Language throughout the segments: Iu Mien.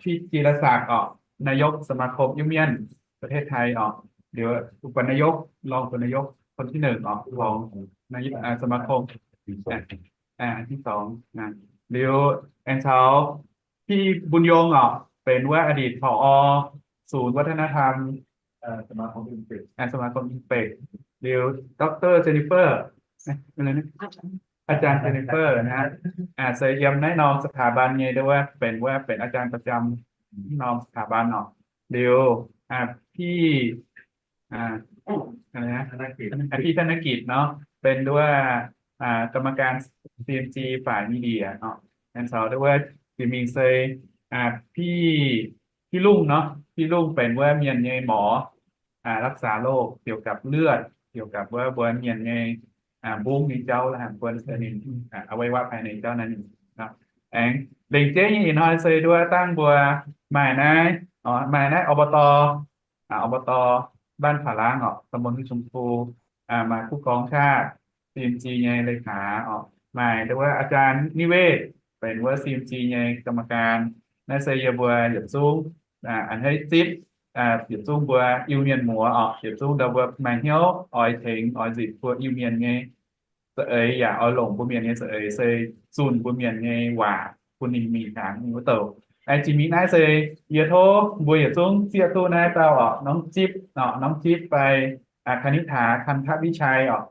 พี่จีรศักดิ์ ออก นายกสมาคมอิ้วเมี่ยนประเทศไทย ออก เดี๋ยวอุปนายก รองอุปนายกคนที่หนึ่ง ออก ของนายก อ่า สมาคม อ่า อันที่สองนะ หรือ แอนเซา พี่บุญยง ออก เป็นว่าอดีต ผอ ศูนย์วัฒนธรรม เอ่อ สมาคมอิมเปก อ่า สมาคมอิมเปก หรือ ดอกเตอร์ เจนนิเฟอร์ เอ๊ะ อะไรนะ อาจารย์เจนนิเฟอร์นะฮะ อ่า เสยเอี่ยมแนะนำสถาบันไงด้วยว่าเป็น ว่าเป็นอาจารย์ประจำนอมสถาบันเนาะ หรือ อ่า พี่ อ่า อะไรนะ ธนกิจ อ่า พี่ธนกิจเนาะ เป็นด้วย อ่า กรรมการ ซี เอ็ม จี ฝ่ายมีเดียเนาะ แอนเซาด้วยว่าจะมีเซย อ่า พี่ พี่ลุงเนาะ พี่ลุงเป็นว่าเมียนไงหมอ อ่า รักษาโรคเกี่ยวกับเลือด เกี่ยวกับว่าบัวเมียนไง อ่า บุ้งในเจ้าและหันควรเสนิม อ่า อวัยวะภายในเจ้านั้นเนาะ แอง เหล่งเจ๊ยี่หน่อยเซยด้วยตั้งบัว หมายนาย อ๋อ หมายนาย อบต อ่า อบต บ้านผาล้าง ออก ตำบลห้วยชมพู อ่า มาผู้กองชาติ ซี เอ็ม จี ไงเลขา ออก หมายด้วยว่าอาจารย์นิเวศ เป็นว่า ซี เอ็ม จี ไงกรรมการ น่าเซยเยบัวหยบซุง อ่า อันให้จิ๊บ อ่า หยบซุงบัวอิวเมียนหมัว ออก หยบซุงเดาบัวหมายเฮี้ยว ออยเถง ออยสิบบัวอิวเมียนไง เสเอย อย่าเอาหลงบัวเมียนไง เสเอย เซย ซุนบัวเมียนไง หว่า คุณนิงมีหางมีวัตโต ไอจีมีน้าเซย เยียโทบัวเหยียดจุ้งเสี้ยตู้น้าเต้า ออก น้องจิ๊บ ออก น้องจิ๊บไป อ่า คณิษฐา คันทวิชัย ออก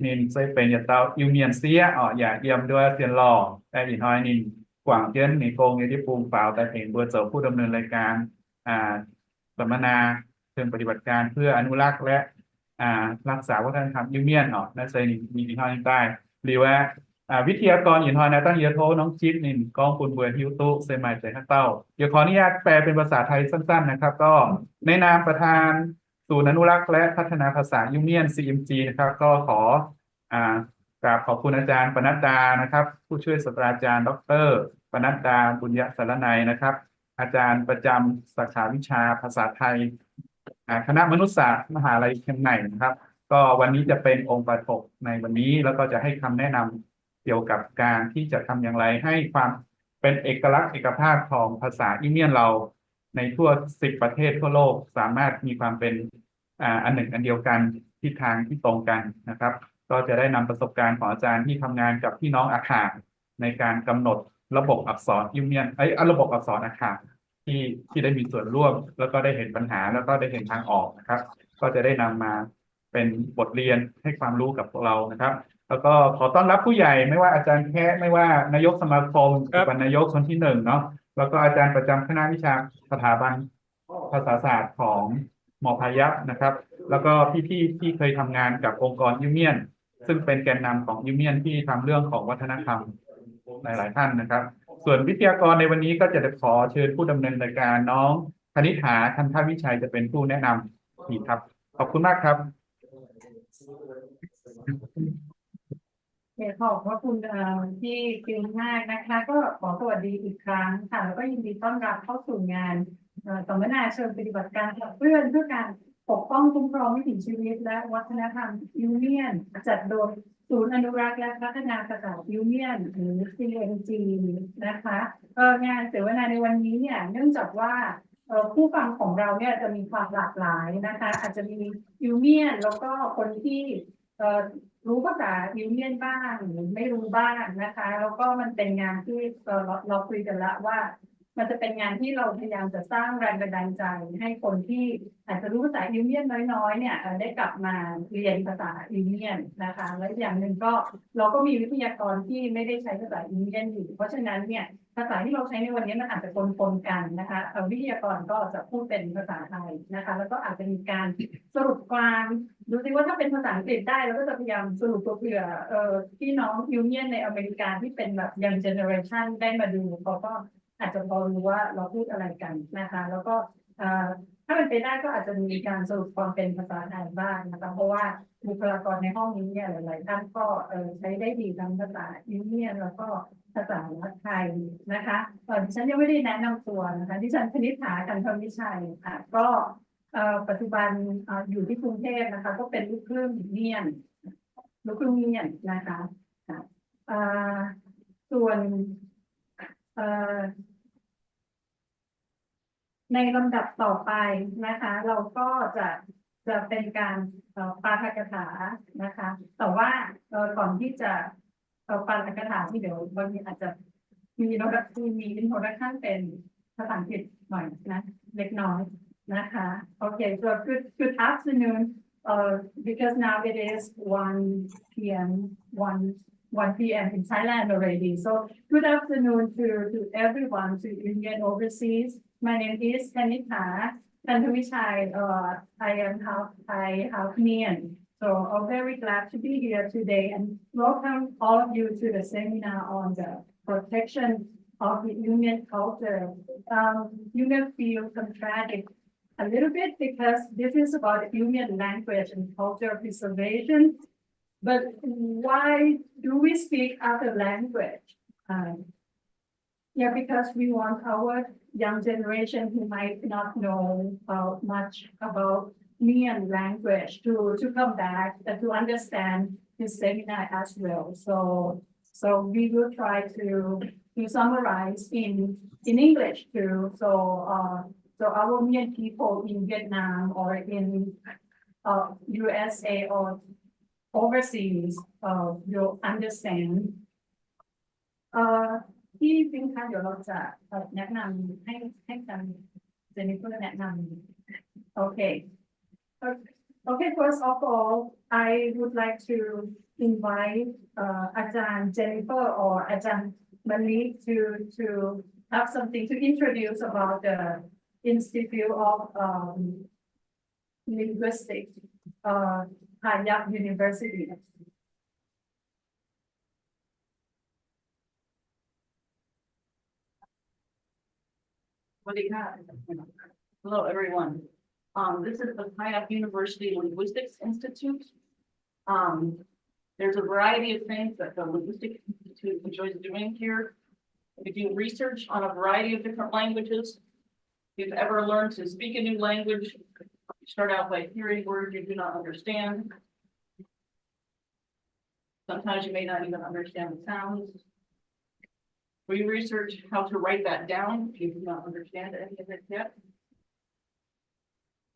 นินเซยเป็นเหยียดเต้าอิวเมียนเสี้ย ออก อย่าเอียมด้วยเซียนหล่อ แต่อีน้อยนิน กว่างเตี้ยนหนีโกงเยที่ปูงเปล่า แต่เห็นบัวเจ้าผู้ดำเนินรายการ อ่า สัมมนาเชิงปฏิบัติการเพื่ออนุรักษ์และ อ่า รักษาวัฒนธรรมอิ้วเมี่ยน ออก น่าจะมีอีกหน่อยหนึ่งได้ หรือว่า อ่า วิทยากรอีกหน่อยนะ ตั้งเยอะโทษน้องจิ๊บนิน ก้องปุณเบือฮิ้วตู้ เซมายเจ๋งฮักเต้า เดี๋ยวขออนุญาตแปลเป็นภาษาไทยสั้นๆนะครับ ก็ในนามประธานศูนย์อนุรักษ์และพัฒนาภาษาอิ้วเมี่ยน ซี เอ็ม จี นะครับ ก็ขอ อ่า กราบขอบคุณอาจารย์ปนัดดานะครับ ผู้ช่วยศาสตราจารย์ ดอกเตอร์ ปนัดดา บุญยสารนัยนะครับ อาจารย์ประจำสาขาวิชาภาษาไทย อ่า คณะมนุษยศาสตร์มหาลัยเชียงใหม่นะครับ ก็วันนี้จะเป็นองค์ประถมในวันนี้ แล้วก็จะให้คำแนะนำเกี่ยวกับการที่จะทำอย่างไรให้ความเป็นเอกลักษณ์เอกภาพของภาษาอิ้วเมี่ยนเราในทั่วสิบประเทศทั่วโลกสามารถมีความเป็น อ่า อันหนึ่งอันเดียวกัน ทิศทางที่ตรงกันนะครับ ก็จะได้นำประสบการณ์ของอาจารย์ที่ทำงานกับพี่น้องอาข่าในการกำหนดระบบอักษรอิ้วเมี่ยน เอ้ย ระบบอักษรอาข่าที่ ที่ได้มีส่วนร่วม แล้วก็ได้เห็นปัญหา แล้วก็ได้เห็นทางออกนะครับ ก็จะได้นำมาเป็นบทเรียนให้ความรู้กับพวกเรานะครับ แล้วก็ขอต้อนรับผู้ใหญ่ ไม่ว่าอาจารย์แคะ ไม่ว่านายกสมาคม ครับ อุปนายกคนที่หนึ่งเนาะ แล้วก็อาจารย์ประจำคณะวิชาสถาบัน ภาษาศาสตร์ของม.พายัพนะครับ แล้วก็พี่ๆที่เคยทำงานกับองค์กรอิ้วเมี่ยน ซึ่งเป็นแกนนำของอิ้วเมี่ยนที่ทำเรื่องของวัฒนธรรมหลายๆท่านนะครับ ส่วนวิทยากรในวันนี้ก็จะขอเชิญผู้ดำเนินรายการน้องคณิษฐา ทันทวิชัย จะเป็นผู้แนะนำอีกครับ ขอบคุณมากครับ โอเค ขอบพระคุณ เอ่อ พี่ปิงมากนะคะ ก็ขอสวัสดีอีกครั้งค่ะ แล้วก็ยินดีต้อนรับเข้าสู่งาน เอ่อ สัมมนาเชิงปฏิบัติการขับเคลื่อนเพื่อการปกป้องคุ้มครองวิถีชีวิตและวัฒนธรรมอิ้วเมี่ยน จัดโดยศูนย์อนุรักษ์และพัฒนาภาษาอิ้วเมี่ยน หรือ ซี เอ็ม จี นะคะ เอ่อ งานเสวนาในวันนี้เนี่ย เนื่องจากว่า เอ่อ ผู้ฟังของเราเนี่ยจะมีความหลากหลายนะคะ อาจจะมีอิ้วเมี่ยน แล้วก็คนที่ เอ่อ รู้ภาษาอิ้วเมี่ยนบ้างหรือไม่รู้บ้างนะคะ แล้วก็มันเป็นงานที่ เอ่อ เรา เราคุยกันละว่า มันจะเป็นงานที่เราพยายามจะสร้างแรงบันดาลใจให้คนที่อาจจะรู้ภาษาอิ้วเมี่ยนน้อยๆเนี่ย เอ่อ ได้กลับมาเรียนภาษาอิ้วเมี่ยนนะคะ และอีกอย่างหนึ่งก็ เราก็มีวิทยากรที่ไม่ได้ใช้ภาษาอิ้วเมี่ยนอยู่ เพราะฉะนั้นเนี่ย ภาษาที่เราใช้ในวันนี้มันอาจจะปนๆกันนะคะ เอ่อ วิทยากรก็จะพูดเป็นภาษาไทยนะคะ แล้วก็อาจจะมีการสรุปความ ดูสิว่าถ้าเป็นภาษาอังกฤษได้ เราก็จะพยายามสรุปเผื่อ เอ่อ พี่น้องอิ้วเมี่ยนในอเมริกาที่เป็นแบบ young generation ได้มาดู เขาก็อาจจะพอรู้ว่าเราพูดอะไรกันนะคะ แล้วก็ เอ่อ ถ้าเป็นไปได้ก็อาจจะมีการสรุปความเป็นภาษาไทยบ้างนะคะ เพราะว่าบุคลากรในห้องนี้เนี่ยหลายๆท่านก็ เอ่อ ใช้ได้ดีทั้งภาษาอิ้วเมี่ยนแล้วก็ภาษาไทยนะคะ เอ่อ ดิฉันยังไม่ได้แนะนำตัวนะคะ ดิฉันคณิษฐา กันทวิชัยค่ะ ก็ เอ่อ ปัจจุบัน เอ่อ อยู่ที่กรุงเทพฯนะคะ ก็เป็นลูกครึ่งเมี่ยน ลูกครึ่งเมี่ยนนะคะ ค่ะ เอ่อ ส่วน เอ่อ ในลำดับต่อไปนะคะ เราก็จะจะเป็นการเอ่อปาฐกถานะคะ แต่ว่าเอ่อก่อนที่จะเอ่อปาฐกถาที่เดี๋ยววันนี้อาจจะมี introduction มี introduction เป็นภาษาอังกฤษหน่อยนะเล็กน้อยนะคะ Okay, so good good afternoon. Uh, because now it is one p m, one, one p m in Thailand already. So good afternoon to, to everyone, to Union Overseas. My name is Kanitha Kantavichai. Uh, I am half Thai, half Mian. So I'm very glad to be here today and welcome all of you to the seminar on the protection of the Union culture. Um, you may feel contradict a little bit because this is about Union language and culture preservation. But why do we speak other language? Um, yeah, because we want our young generation who might not know uh, much about Mian language to, to come back and to understand this seminar as well. So so we will try to, to summarize in, in English too. So, uh, so our Mian people in Vietnam or in uh, U S A or overseas uh, will understand. เอ่อพี่ปิงคะ เดี๋ยวเราจะเอ่อแนะนำให้ให้อาจารย์เจนนิเฟอร์แนะนำ Okay. Okay, first of all, I would like to invite uh, อาจารย์ Jennifer or อาจารย์ Malik to to have something to introduce about the Institute of um, Linguistics, uh, Hanyap University. Hello, everyone. Um, this is the Hanyap University Linguistics Institute. Um, there's a variety of things that the Linguistics Institute enjoys doing here. We do research on a variety of different languages. If you've ever learned to speak a new language, you start out by hearing words you do not understand. Sometimes you may not even understand the sounds. We research how to write that down if you do not understand any of it yet.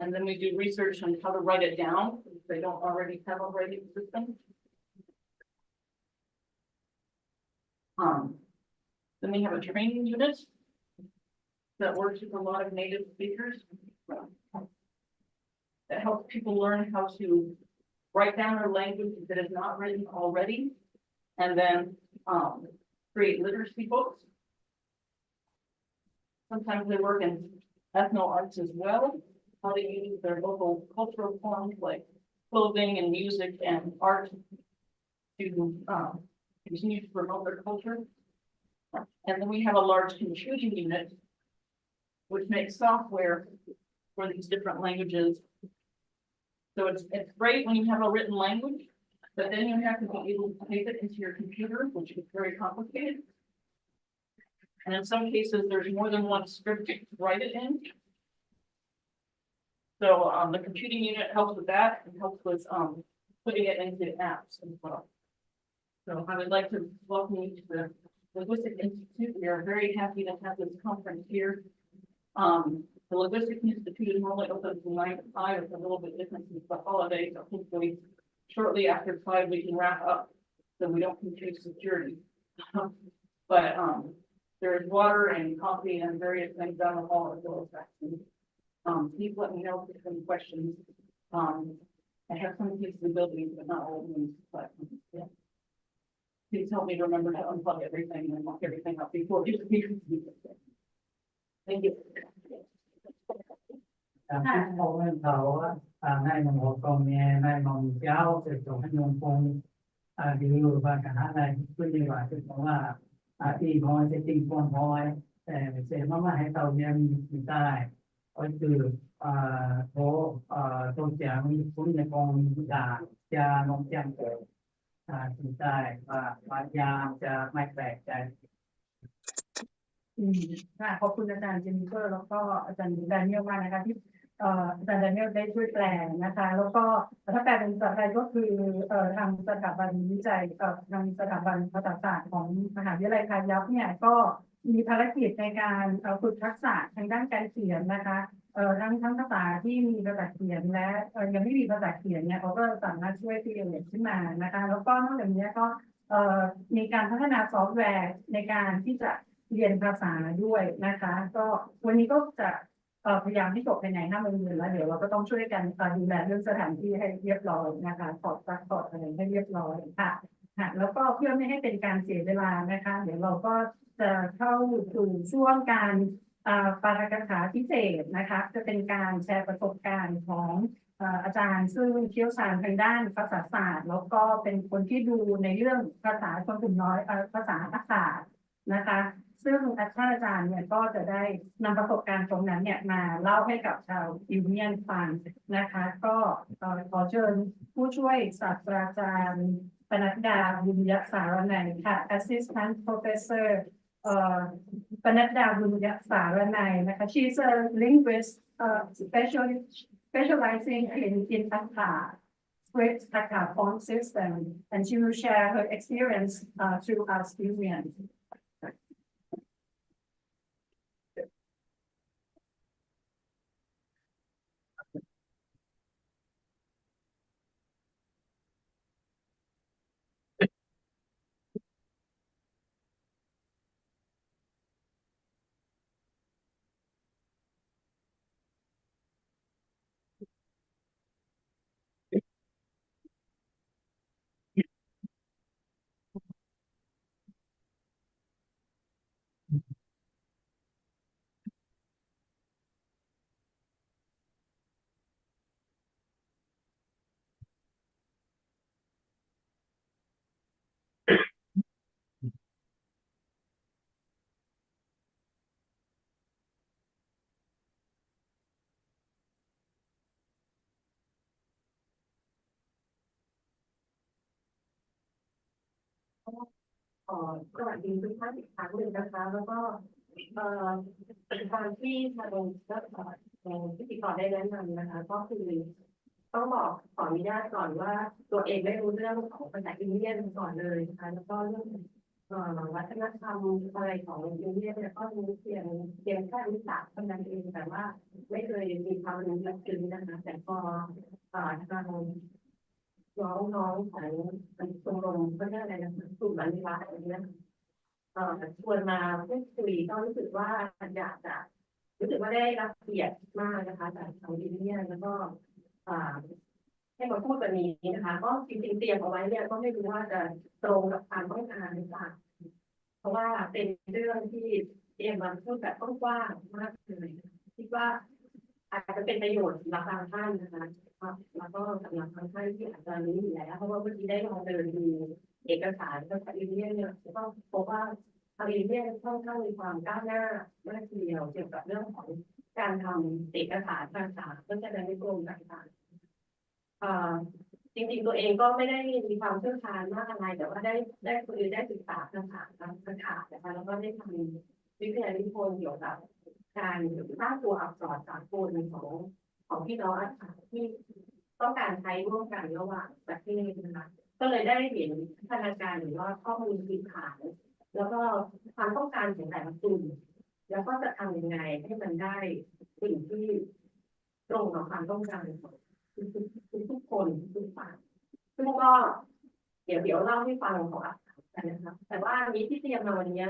And then we do research on how to write it down if they don't already have a writing system. Um, then we have a training unit that works with a lot of native speakers that helps people learn how to write down their language that is not written already, and then um, create literacy books. Sometimes they work in ethno arts as well, how to use their local cultural forms like clothing and music and art to um, continue to promote their culture. And then we have a large computing unit, which makes software for these different languages. So it's, it's great when you have a written language, but then you have to be able to type it into your computer, which is very complicated. And in some cases, there's more than one script to write it in. So um, the computing unit helps with that and helps with um, putting it into apps as well. So I would like to welcome you to the Linguistic Institute. We are very happy to have this conference here. Um, the Linguistic Institute is normally open from nine to five. It's a little bit different since the holiday, so hopefully shortly after five we can wrap up so we don't confuse security. But um, there is water and coffee and various things down the hall as well as vaccines. Um, please let me know if there's any questions. Um, I have some pieces of building, but not all of them. But yeah. Please help me remember to unplug everything and lock everything up before you leave. Thank you. ตามที่พ่อแม่เขาอ่ะอ่าในหมองของเมียในหมองเจ้าจะส่งให้ยงคงอ่าดีอยู่บ้านคณะในพื้นที่ว่าคือของว่าอ่าที่น้อยจะติงพวงน้อยแต่เสียมากๆให้เต่าเมียมีได้ ก็คืออ่าโทษอ่าโทษเสียงคุ้นในกองด่าจะน้องแจ้งเกิดอ่าถึงได้ว่าพยายามจะไม่แปลกใจ อืมค่ะขอบคุณอาจารย์เจนนิเฟอร์แล้วก็อาจารย์แดเนียลมากนะคะที่เอ่ออาจารย์แดเนียลได้ช่วยแปลนะคะแล้วก็ถ้าแปลเป็นภาษาไทยก็คือเอ่อทางสถาบันวิจัยเอ่อทางสถาบันภาษาศาสตร์ของมหาวิทยาลัยพายัพเนี่ยก็ มีภารกิจในการเอ่อฝึกทักษะทางด้านการเขียนนะคะเอ่อทั้งทั้งภาษาที่มีภาษาเขียนและเอ่อยังไม่มีภาษาเขียนเนี่ยเขาก็สามารถช่วย create ขึ้นมานะคะแล้วก็นอกจากนี้ก็เอ่อมีการพัฒนาซอฟต์แวร์ในการที่จะเรียนภาษาด้วยนะคะก็วันนี้ก็จะ เอ่อพยายามให้จบภายในห้าโมงเย็นแล้วเดี๋ยวเราก็ต้องช่วยกันเอ่อดูแลเรื่องสถานที่ให้เรียบร้อยนะคะถอดปลั๊กถอดอะไรให้เรียบร้อยค่ะค่ะแล้วก็เพื่อไม่ให้เป็นการเสียเวลานะคะเดี๋ยวเราก็จะเข้าสู่ช่วงการเอ่อปาฐกถาพิเศษนะคะจะเป็นการแชร์ประสบการณ์ของเอ่ออาจารย์ซึ่งเชี่ยวชาญทางด้านภาษาศาสตร์แล้วก็เป็นคนที่ดูในเรื่องภาษาชนกลุ่มน้อยเอ่อภาษาอาขานะคะซึ่งท่านอาจารย์เนี่ยก็จะได้นำประสบการณ์ตรงนั้นเนี่ยมาเล่าให้กับชาวอินเดียนฟังนะคะก็เอ่อขอเชิญผู้ช่วยศาสตราจารย์ปนัดดาบุญยสารนัยค่ะ Assistant Professor เอ่อปนัดดาบุญยสารนัยนะคะ She's a linguist uh, special, specializing in in Akha script Akha font system and she will share her experience uh, through our students. ขอสวัสดีทุกท่านอีกครั้งหนึ่งนะคะแล้วก็เอ่อตามที่ทางเอ่อพิธีกรได้แนะนำนะคะก็คือต้องบอกขออนุญาตก่อนว่าตัวเองไม่รู้เรื่องของภาษาอินเดียมาก่อนเลยนะคะแล้วก็เรื่องเอ่อวัฒนธรรมอะไรของอินเดียเนี่ยก็รู้เพียงเพียงแค่รู้จักเท่านั้นเองแต่ว่าไม่เคยมีความรู้ลึกซึ้งนะคะแต่พอเอ่อทาง น้องๆของชมรมเขาเรียกอะไรนะคะกลุ่มอนุรักษ์อะไรเนี้ยเอ่อชวนมาพูดคุยก็รู้สึกว่าอยากจะรู้สึกว่าได้รับเกียรติมากนะคะจากชาวอินเดียแล้วก็อ่าให้มาพูดวันนี้นะคะก็จริงๆเตรียมเอาไว้เนี่ยก็ไม่รู้ว่าจะตรงกับความต้องการหรือเปล่า เพราะว่าเป็นเรื่องที่เตรียมมาพูดแบบกว้างๆมากเลยคิดว่าอาจจะเป็นประโยชน์สำหรับบางท่านนะคะแล้วก็สำหรับบางท่านที่อาจจะรู้อยู่แล้วเพราะว่าเมื่อกี้ได้ลองเดินดูเอกสารภาษาอินเดียเนี่ยก็พบว่าชาวอินเดียค่อนข้างมีความก้าวหน้ามากทีเดียวเกี่ยวกับเรื่องของการทำเอกสารภาษาพจนานุกรมต่างๆ เอ่อจริงๆตัวเองก็ไม่ได้มีความเชี่ยวชาญมากอะไรแต่ว่าได้ได้คือได้ศึกษาภาษาภาษานะคะแล้วก็ได้ทำวิทยานิพนธ์เกี่ยวกับการสร้างตัวอักษรสากลของของพี่น้องอาขาที่ต้องการใช้ร่วมกันระหว่างประเทศนะคะก็เลยได้เห็นพัฒนาการหรือว่าข้อมูลพื้นฐานแล้วก็ความต้องการของแต่ละกลุ่มแล้วก็จะทำยังไงให้มันได้สิ่งที่ ตรงกับความต้องการของทุกๆทุกๆคนทุกๆฝ่ายซึ่งก็เดี๋ยวเดี๋ยวเล่าให้ฟังของอาสากันนะคะแต่ว่าอันนี้ที่เตรียมมาวันนี้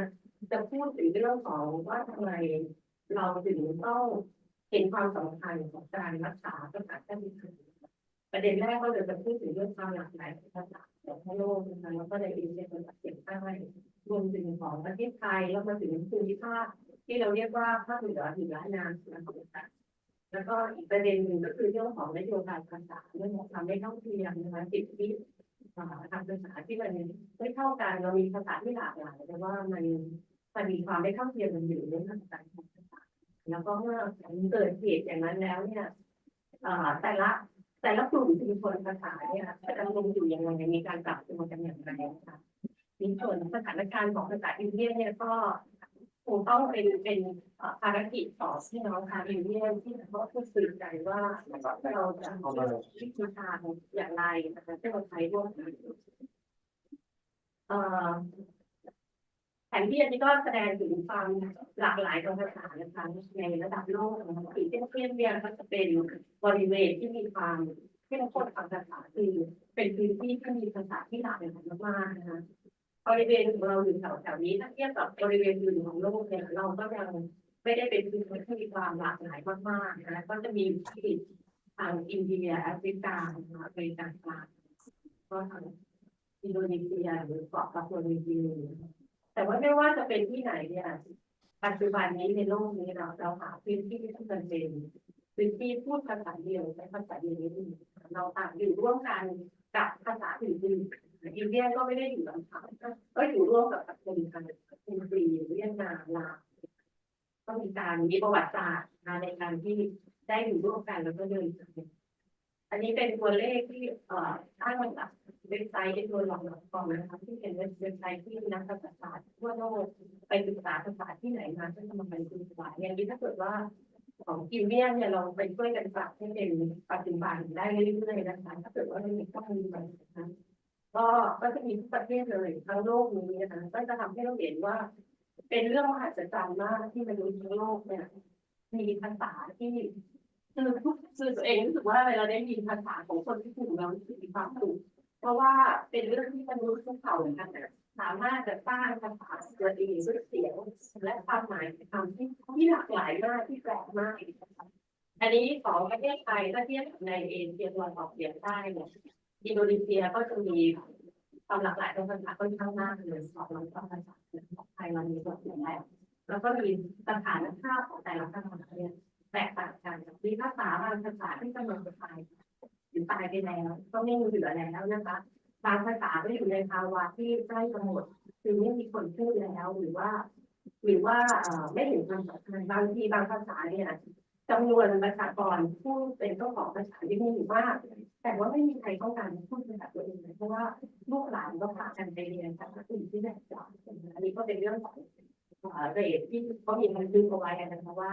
จะพูดถึงเรื่องของว่าทำไมเราถึงต้องเห็นความสำคัญของการรักษาภาษาชาติไทยประเด็นแรกก็เลยจะพูดถึงเรื่องความหลากหลายของภาษาของทั่วโลกนะคะแล้วก็ในเอเชียตะวันออกเฉียงใต้รวมถึงของประเทศไทยแล้วมาถึงภูมิภาคที่เราเรียกว่าภาคเหนือหรือล้านนานะคะ แล้วก็อีกประเด็นหนึ่งก็คือเรื่องของนโยบายภาษาเรื่องของความไม่เท่าเทียมนะคะสิทธิทางภาษาที่มันไม่เท่ากันเรามีภาษาที่หลากหลายแต่ว่ามันมันมีความไม่เท่าเทียมกันอยู่ในเรื่องของการใช้ภาษาแล้วก็เมื่อเกิดเหตุอย่างนั้นแล้วเนี่ยแต่ละแต่ละกลุ่มชุมชนภาษาเนี่ยจะดำรงอยู่ยังไงมีการปรับตัวกันอย่างไรนะคะ ในส่วนสถานการณ์ของภาษาอินเดียเนี่ยก็คงต้องเป็นเป็นภารกิจของพี่น้องชาวอินเดียที่จะต้องพูดคุยกันว่าเราจะมีวิธีทางอย่างไรนะคะที่เราใช้ร่วมกันเอ่อ แผนที่อันนี้ก็แสดงถึงความหลากหลายทางภาษานะคะในระดับโลกนะคะสีเข้มๆเนี่ยก็จะเป็นบริเวณที่มีความเข้มข้นทางภาษาคือเป็นพื้นที่ที่มีภาษาที่หลากหลายมากๆนะคะบริเวณของเราอยู่แถวๆนี้ถ้าเทียบกับบริเวณอื่นของโลกเนี่ยเราก็ยังไม่ได้เป็นพื้นที่ที่มีความหลากหลายมากๆนะคะก็จะมีอยู่ที่ทางอินเดียแอฟริกานะคะอเมริกากลางก็ทาง อินโดนีเซียหรือเกาะปาปัวนิวกินีแต่ว่าไม่ว่าจะเป็นที่ไหนเนี่ยปัจจุบันนี้ในโลกนี้เราเราหาพื้นที่ที่มันเป็นพื้นที่พูดภาษาเดียวใช้ภาษาเดียวนี้เราต่างอยู่ร่วมกันกับภาษาอื่นๆอินเดียก็ไม่ได้อยู่ลำพังก็อยู่ร่วมกับคนไทยคนจีนเวียดนามลาว ก็มีการมีประวัติศาสตร์นะในการที่ได้อยู่ร่วมกันแล้วก็เดินทางอันนี้เป็นตัวเลขที่เอ่ออ้างมาจากเว็บไซต์ Edward Long dot com นะคะที่เป็นเว็บเว็บไซต์ที่นักภาษาศาสตร์ทั่วโลกไปศึกษาภาษาที่ไหนมาก็จะมาบันทึกไว้อย่างนี้ถ้าเกิดว่าของกิวเลียนเนี่ยเราไปช่วยกันปรับให้เป็นปัจจุบันได้เรื่อยๆนะคะถ้าเกิดว่ามันมีข้อมูลใหม่นะคะ ก็ก็จะมีทุกประเทศเลยทั้งโลกนี้นะคะก็จะทำให้เราเห็นว่าเป็นเรื่องมหัศจรรย์มากที่มนุษย์ทั้งโลกเนี่ยมีภาษาที่คือทุกคือตัวเองรู้สึกว่าเวลาได้ยินภาษาของคนที่ถูกเรารู้สึกมีความสุขเพราะว่าเป็นเรื่องที่มนุษย์ทุกเผ่าเหมือนกันนะสามารถจะสร้างภาษาตัวเองด้วยเสียงและความหมายของคำที่ที่หลากหลายมากที่แปลกมาก อันนี้ของประเทศไทยถ้าเทียบกับในเอเชียตะวันออกเฉียงใต้เนี่ยอินโดนีเซียก็จะมีความหลากหลายทางภาษาค่อนข้างมากเลยสองร้อยกว่าภาษาของไทยเรามีส่วนใหญ่แล้วก็มีสถานภาพของแต่ละภาษาเนี่ยแตกต่างกันมีภาษาบางภาษาที่กำลังจะตายหรือตายไปแล้วก็ไม่มีเหลือแล้วนะคะบางภาษาก็อยู่ในภาวะที่ใกล้จะหมดคือไม่มีคนพูดแล้วหรือว่าหรือว่าไม่เห็นความสำคัญบางทีบางภาษาเนี่ย จำนวนประชากรผู้เป็นเจ้าของภาษายังมีอยู่มากแต่ว่าไม่มีใครต้องการพูดภาษาตัวเองเพราะว่าลูกหลานก็พากันไปเรียนภาษาอื่นที่แหลกจาอันนี้ก็เป็นเรื่องของเรทที่เขามีบันทึกเอาไว้นะคะว่า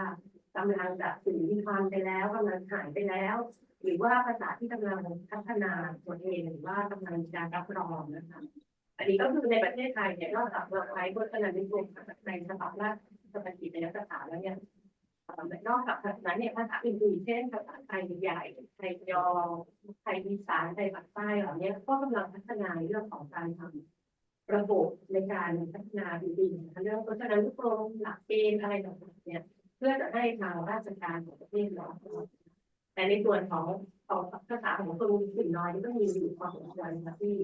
กำลังจะสูญพันธุ์ไปแล้วกำลังหายไปแล้ว หรือว่าภาษาที่กำลังพัฒนาตัวเองหรือว่ากำลังมีการรับรองนะคะอันนี้ก็คือในประเทศไทยเนี่ยนอกจากเราใช้พจนานุกรมในฉบับราชบัณฑิตยสถานแล้วเนี่ย นอกจากภาษานั้นเนี่ยภาษาอื่นๆเช่นภาษาไทยใหญ่ไทยยอไทยอีสานไทยปากใต้เหล่านี้ก็กำลังพัฒนาในเรื่องของการทำระบบในการพัฒนาอื่นๆนะคะเรื่องเพราะฉะนั้นลูกโรงหลักเกณฑ์อะไรต่างๆเนี่ยเพื่อจะให้ทางราชการของประเทศเราแต่ในส่วนของของภาษาของคนกลุ่มน้อยนี่ก็มีอยู่พอสมควรนะคะที่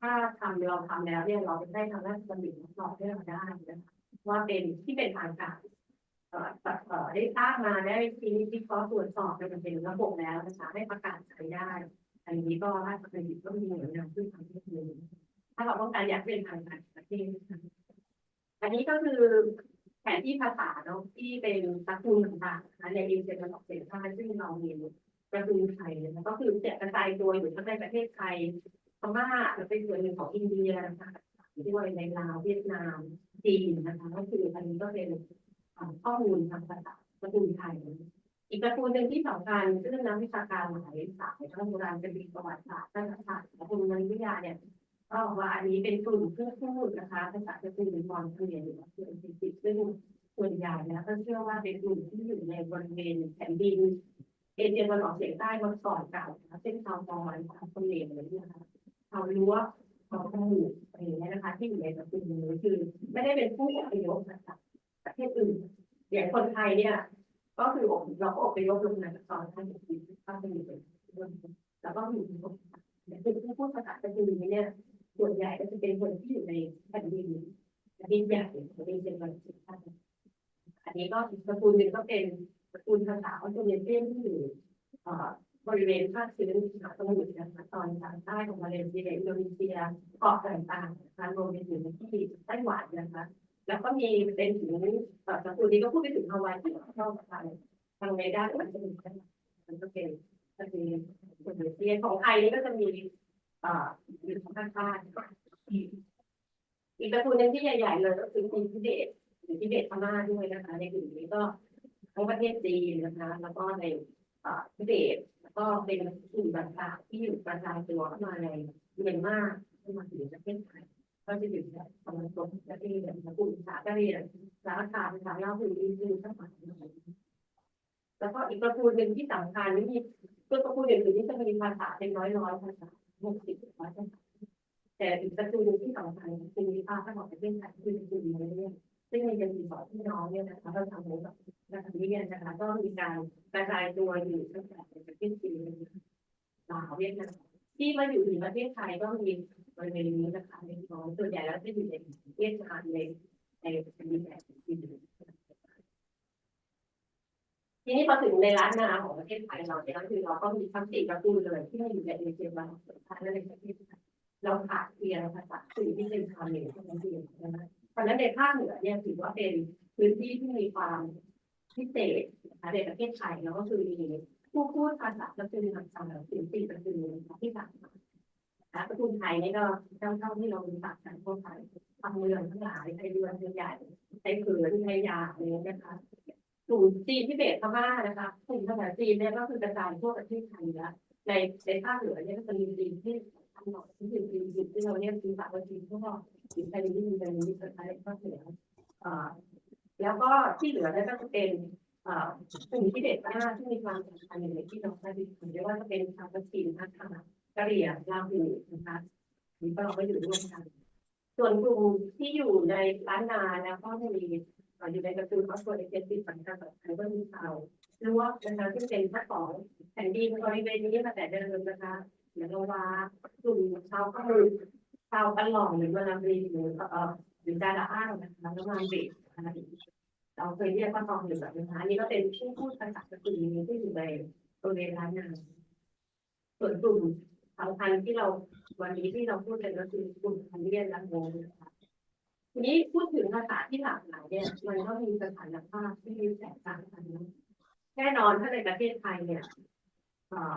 ถ้าทำเราทำแล้วเนี่ยเราจะได้ทางราชบัณฑิตรับรองให้เราได้นะคะว่าเป็นที่เป็นทางการ ได้ทราบมาได้ทีนี้ที่เขาตรวจสอบมันเป็นระบบแล้วนะคะให้ประกาศใช้ได้ อันนี้ก็ราชบัณฑิตก็มีหน่วยงานที่ทำให้ดูถ้าเราต้องการอยากเป็นทางการประเทศนะคะอันนี้ก็คือแผนที่ภาษาเนาะที่เป็นตระกูลต่างๆนะคะในเอเชียตะวันออกเฉียงใต้ซึ่งเรามีตระกูลไทยนะคะก็คือจะกระจายตัวอยู่ทั้งในประเทศไทยพม่าและเป็นส่วนหนึ่งของอินเดียนะคะด้วยในลาวเวียดนามจีนนะคะก็คืออันนี้ก็เป็น ข้อมูลทางภาษาตระกูลไทยอีกตระกูลหนึ่งที่สำคัญซึ่งนักวิชาการหลายสายทั้งโบราณคดีประวัติศาสตร์ด้านภาษาและภูมิวิทยาเนี่ยก็บอกว่าอันนี้เป็นกลุ่มเครื่องพูดนะคะภาษาตระกูลมอญเขมรหรือว่าเขมรสิงซึ่งส่วนใหญ่แล้วก็เชื่อว่าเป็นกลุ่มที่อยู่ในบริเวณแผ่นดินเอเชียตะวันออกเฉียงใต้มาก่อนเก่านะคะเช่นชาวมอญชาวเขมรหรือนะคะชาวลัวชาวขมูอะไรอย่างเงี้ยนะคะที่อยู่ในตระกูลนี้คือไม่ได้เป็นผู้อพยพนะคะ ประเทศอื่นอย่างคนไทยเนี่ยก็คือเราก็อพยพลงมาจากตอนท่านอยู่ที่ภาคเหนือแล้วก็อยู่ในแต่คือผู้พูดภาษาตะกูลนี้เนี่ยส่วนใหญ่ก็จะเป็นคนที่อยู่ในแผ่นดินแผ่นดินใหญ่ของเอเชียตะวันออกเฉียงใต้อันนี้ก็อีกตระกูลหนึ่งก็เป็นตระกูลภาษาออสเตรเลียที่อยู่ บริเวณภาคพื้นมหาสมุทรนะคะตอนทางใต้ของมาเลเซียอินโดนีเซียเกาะต่างๆนะคะรวมไปถึงที่ไต้หวันนะคะแล้วก็มีเป็นถึงตระกูลนี้ก็พูดไปถึงฮาวายที่เข้าไปทางในด้านมันจะมีมันก็เป็นจะมีส่วนเอเชียของไทยนี่ก็จะมีอยู่ทางภาคใต้ อีกตระกูลหนึ่งที่ใหญ่ๆเลยก็คือคนทิเบตหรือทิเบตพม่าด้วยนะคะในกลุ่มนี้ก็ทั้งประเทศจีนนะคะแล้วก็ในทิเบตแล้วก็เป็นกลุ่มต่างๆที่อยู่กระจายตัวเข้ามาในเมียนมาเข้ามาถึงประเทศไทย ก็จะอยู่แถวตะวันตกของประเทศ กลุ่มภาษากะเหรี่ยง สารคาม ภาษาลาหู อินเดีย ทั้งหลาย แล้วก็อีกตระกูลหนึ่งที่สำคัญ นี่มี คือตระกูลอื่นๆนี่จะมีภาษาเป็นร้อยๆภาษา หกสิบร้อยภาษา แต่อีกตระกูลหนึ่งที่สำคัญคือมีภาคตะวันออกประเทศไทย คือตระกูลมอญเนี่ย ซึ่งมีกันอยู่สองพี่น้องเนี่ยนะคะ ก็ทำให้แบบนักเรียนนะคะ ก็มีการกระจายตัวอยู่ตั้งแต่ในประเทศจีน ลาว เวียดนาม ที่มาอยู่ในประเทศไทยก็มีบริเวณนี้นะคะ เล็กน้อย ส่วนใหญ่แล้วจะอยู่ในเวียดนาม ใน ในแถบจีน ทีนี้พอถึงในล้านนาของประเทศไทยเราเนี่ย ก็คือเราก็มีทั้งสี่ตระกูลเลยที่มาอยู่ในเอเชียตะวันออกเฉียงใต้และในประเทศไทย เราขาดเพียงภาษาสื่อที่เป็นชาวเหนือเท่านั้นเองนะคะ เพราะฉะนั้นในภาคเหนือเนี่ยถือว่าเป็นพื้นที่ที่มีความพิเศษนะคะ ในประเทศไทย แล้วก็คือมีผู้พูดภาษาตระกูลต่างๆถึงสี่ตระกูลนะคะ ที่ต่างกัน นะ ตระกูลไทยนี่ก็เท่าๆที่เรารู้จักกันทั่วไป คำเมืองทั้งหลาย ไทยยวน ไทยใหญ่ ไทยเขิน ไทยหยาง อะไรอย่างเงี้ยนะคะ กลุ่มจีน ทิเบต พม่านะคะ กลุ่มภาษาจีนเนี่ยก็คือกระจายทั่วประเทศไทยอยู่แล้ว ใน ในภาคเหนือเนี่ยก็จะมีจีนที่สำคัญหน่อย ก็คือจีน จีนที่เราเรียกจีนปากว่าจีนพวกหรือไทยนี่มีในนี้สุดท้ายภาคเหนือ เอ่อ แล้วก็ที่เหลือเนี่ยก็จะเป็น เอ่อ กลุ่มทิเบตพม่าที่มีความสำคัญอยู่ในพี่น้องชาติพันธุ์ ไม่ว่าจะเป็นชาวกะเหรี่ยง ทักษะ กะเหรี่ยง ลาหูนะคะ นี่ก็เราก็อยู่ร่วมกัน ส่วนกลุ่มที่อยู่ในล้านนาแล้วก็มี เอ่อ อยู่ในตระกูลครอบครัวเอเชียติดสังกัดสำคัญก็มีชาวลัวนะคะ ซึ่งเป็นเจ้าของแผ่นดินบริเวณนี้มาแต่เดิมนะคะ เหมือนกับว่ากลุ่มชาวกะเหรี่ยง ชาวกะหล่องหรือมาลาวีหรือ เอ่อ หรือดาราอ้างนะคะ แล้วมาเบสนะคะ เราเคยเรียกว่าตองเหลืองนะคะ อันนี้ก็เป็นผู้พูดภาษากะเหรี่ยงที่อยู่ในบริเวณล้านนา ส่วนกลุ่มสำคัญที่เราวันนี้ที่เราพูดกันก็คือกลุ่มคาเรียนและโมนะคะ ทีนี้พูดถึงภาษาที่หลากหลายเนี่ย มันก็มีสถานภาพที่แตกต่างกันนะ แน่นอนถ้าในประเทศไทยเนี่ย เอ่อ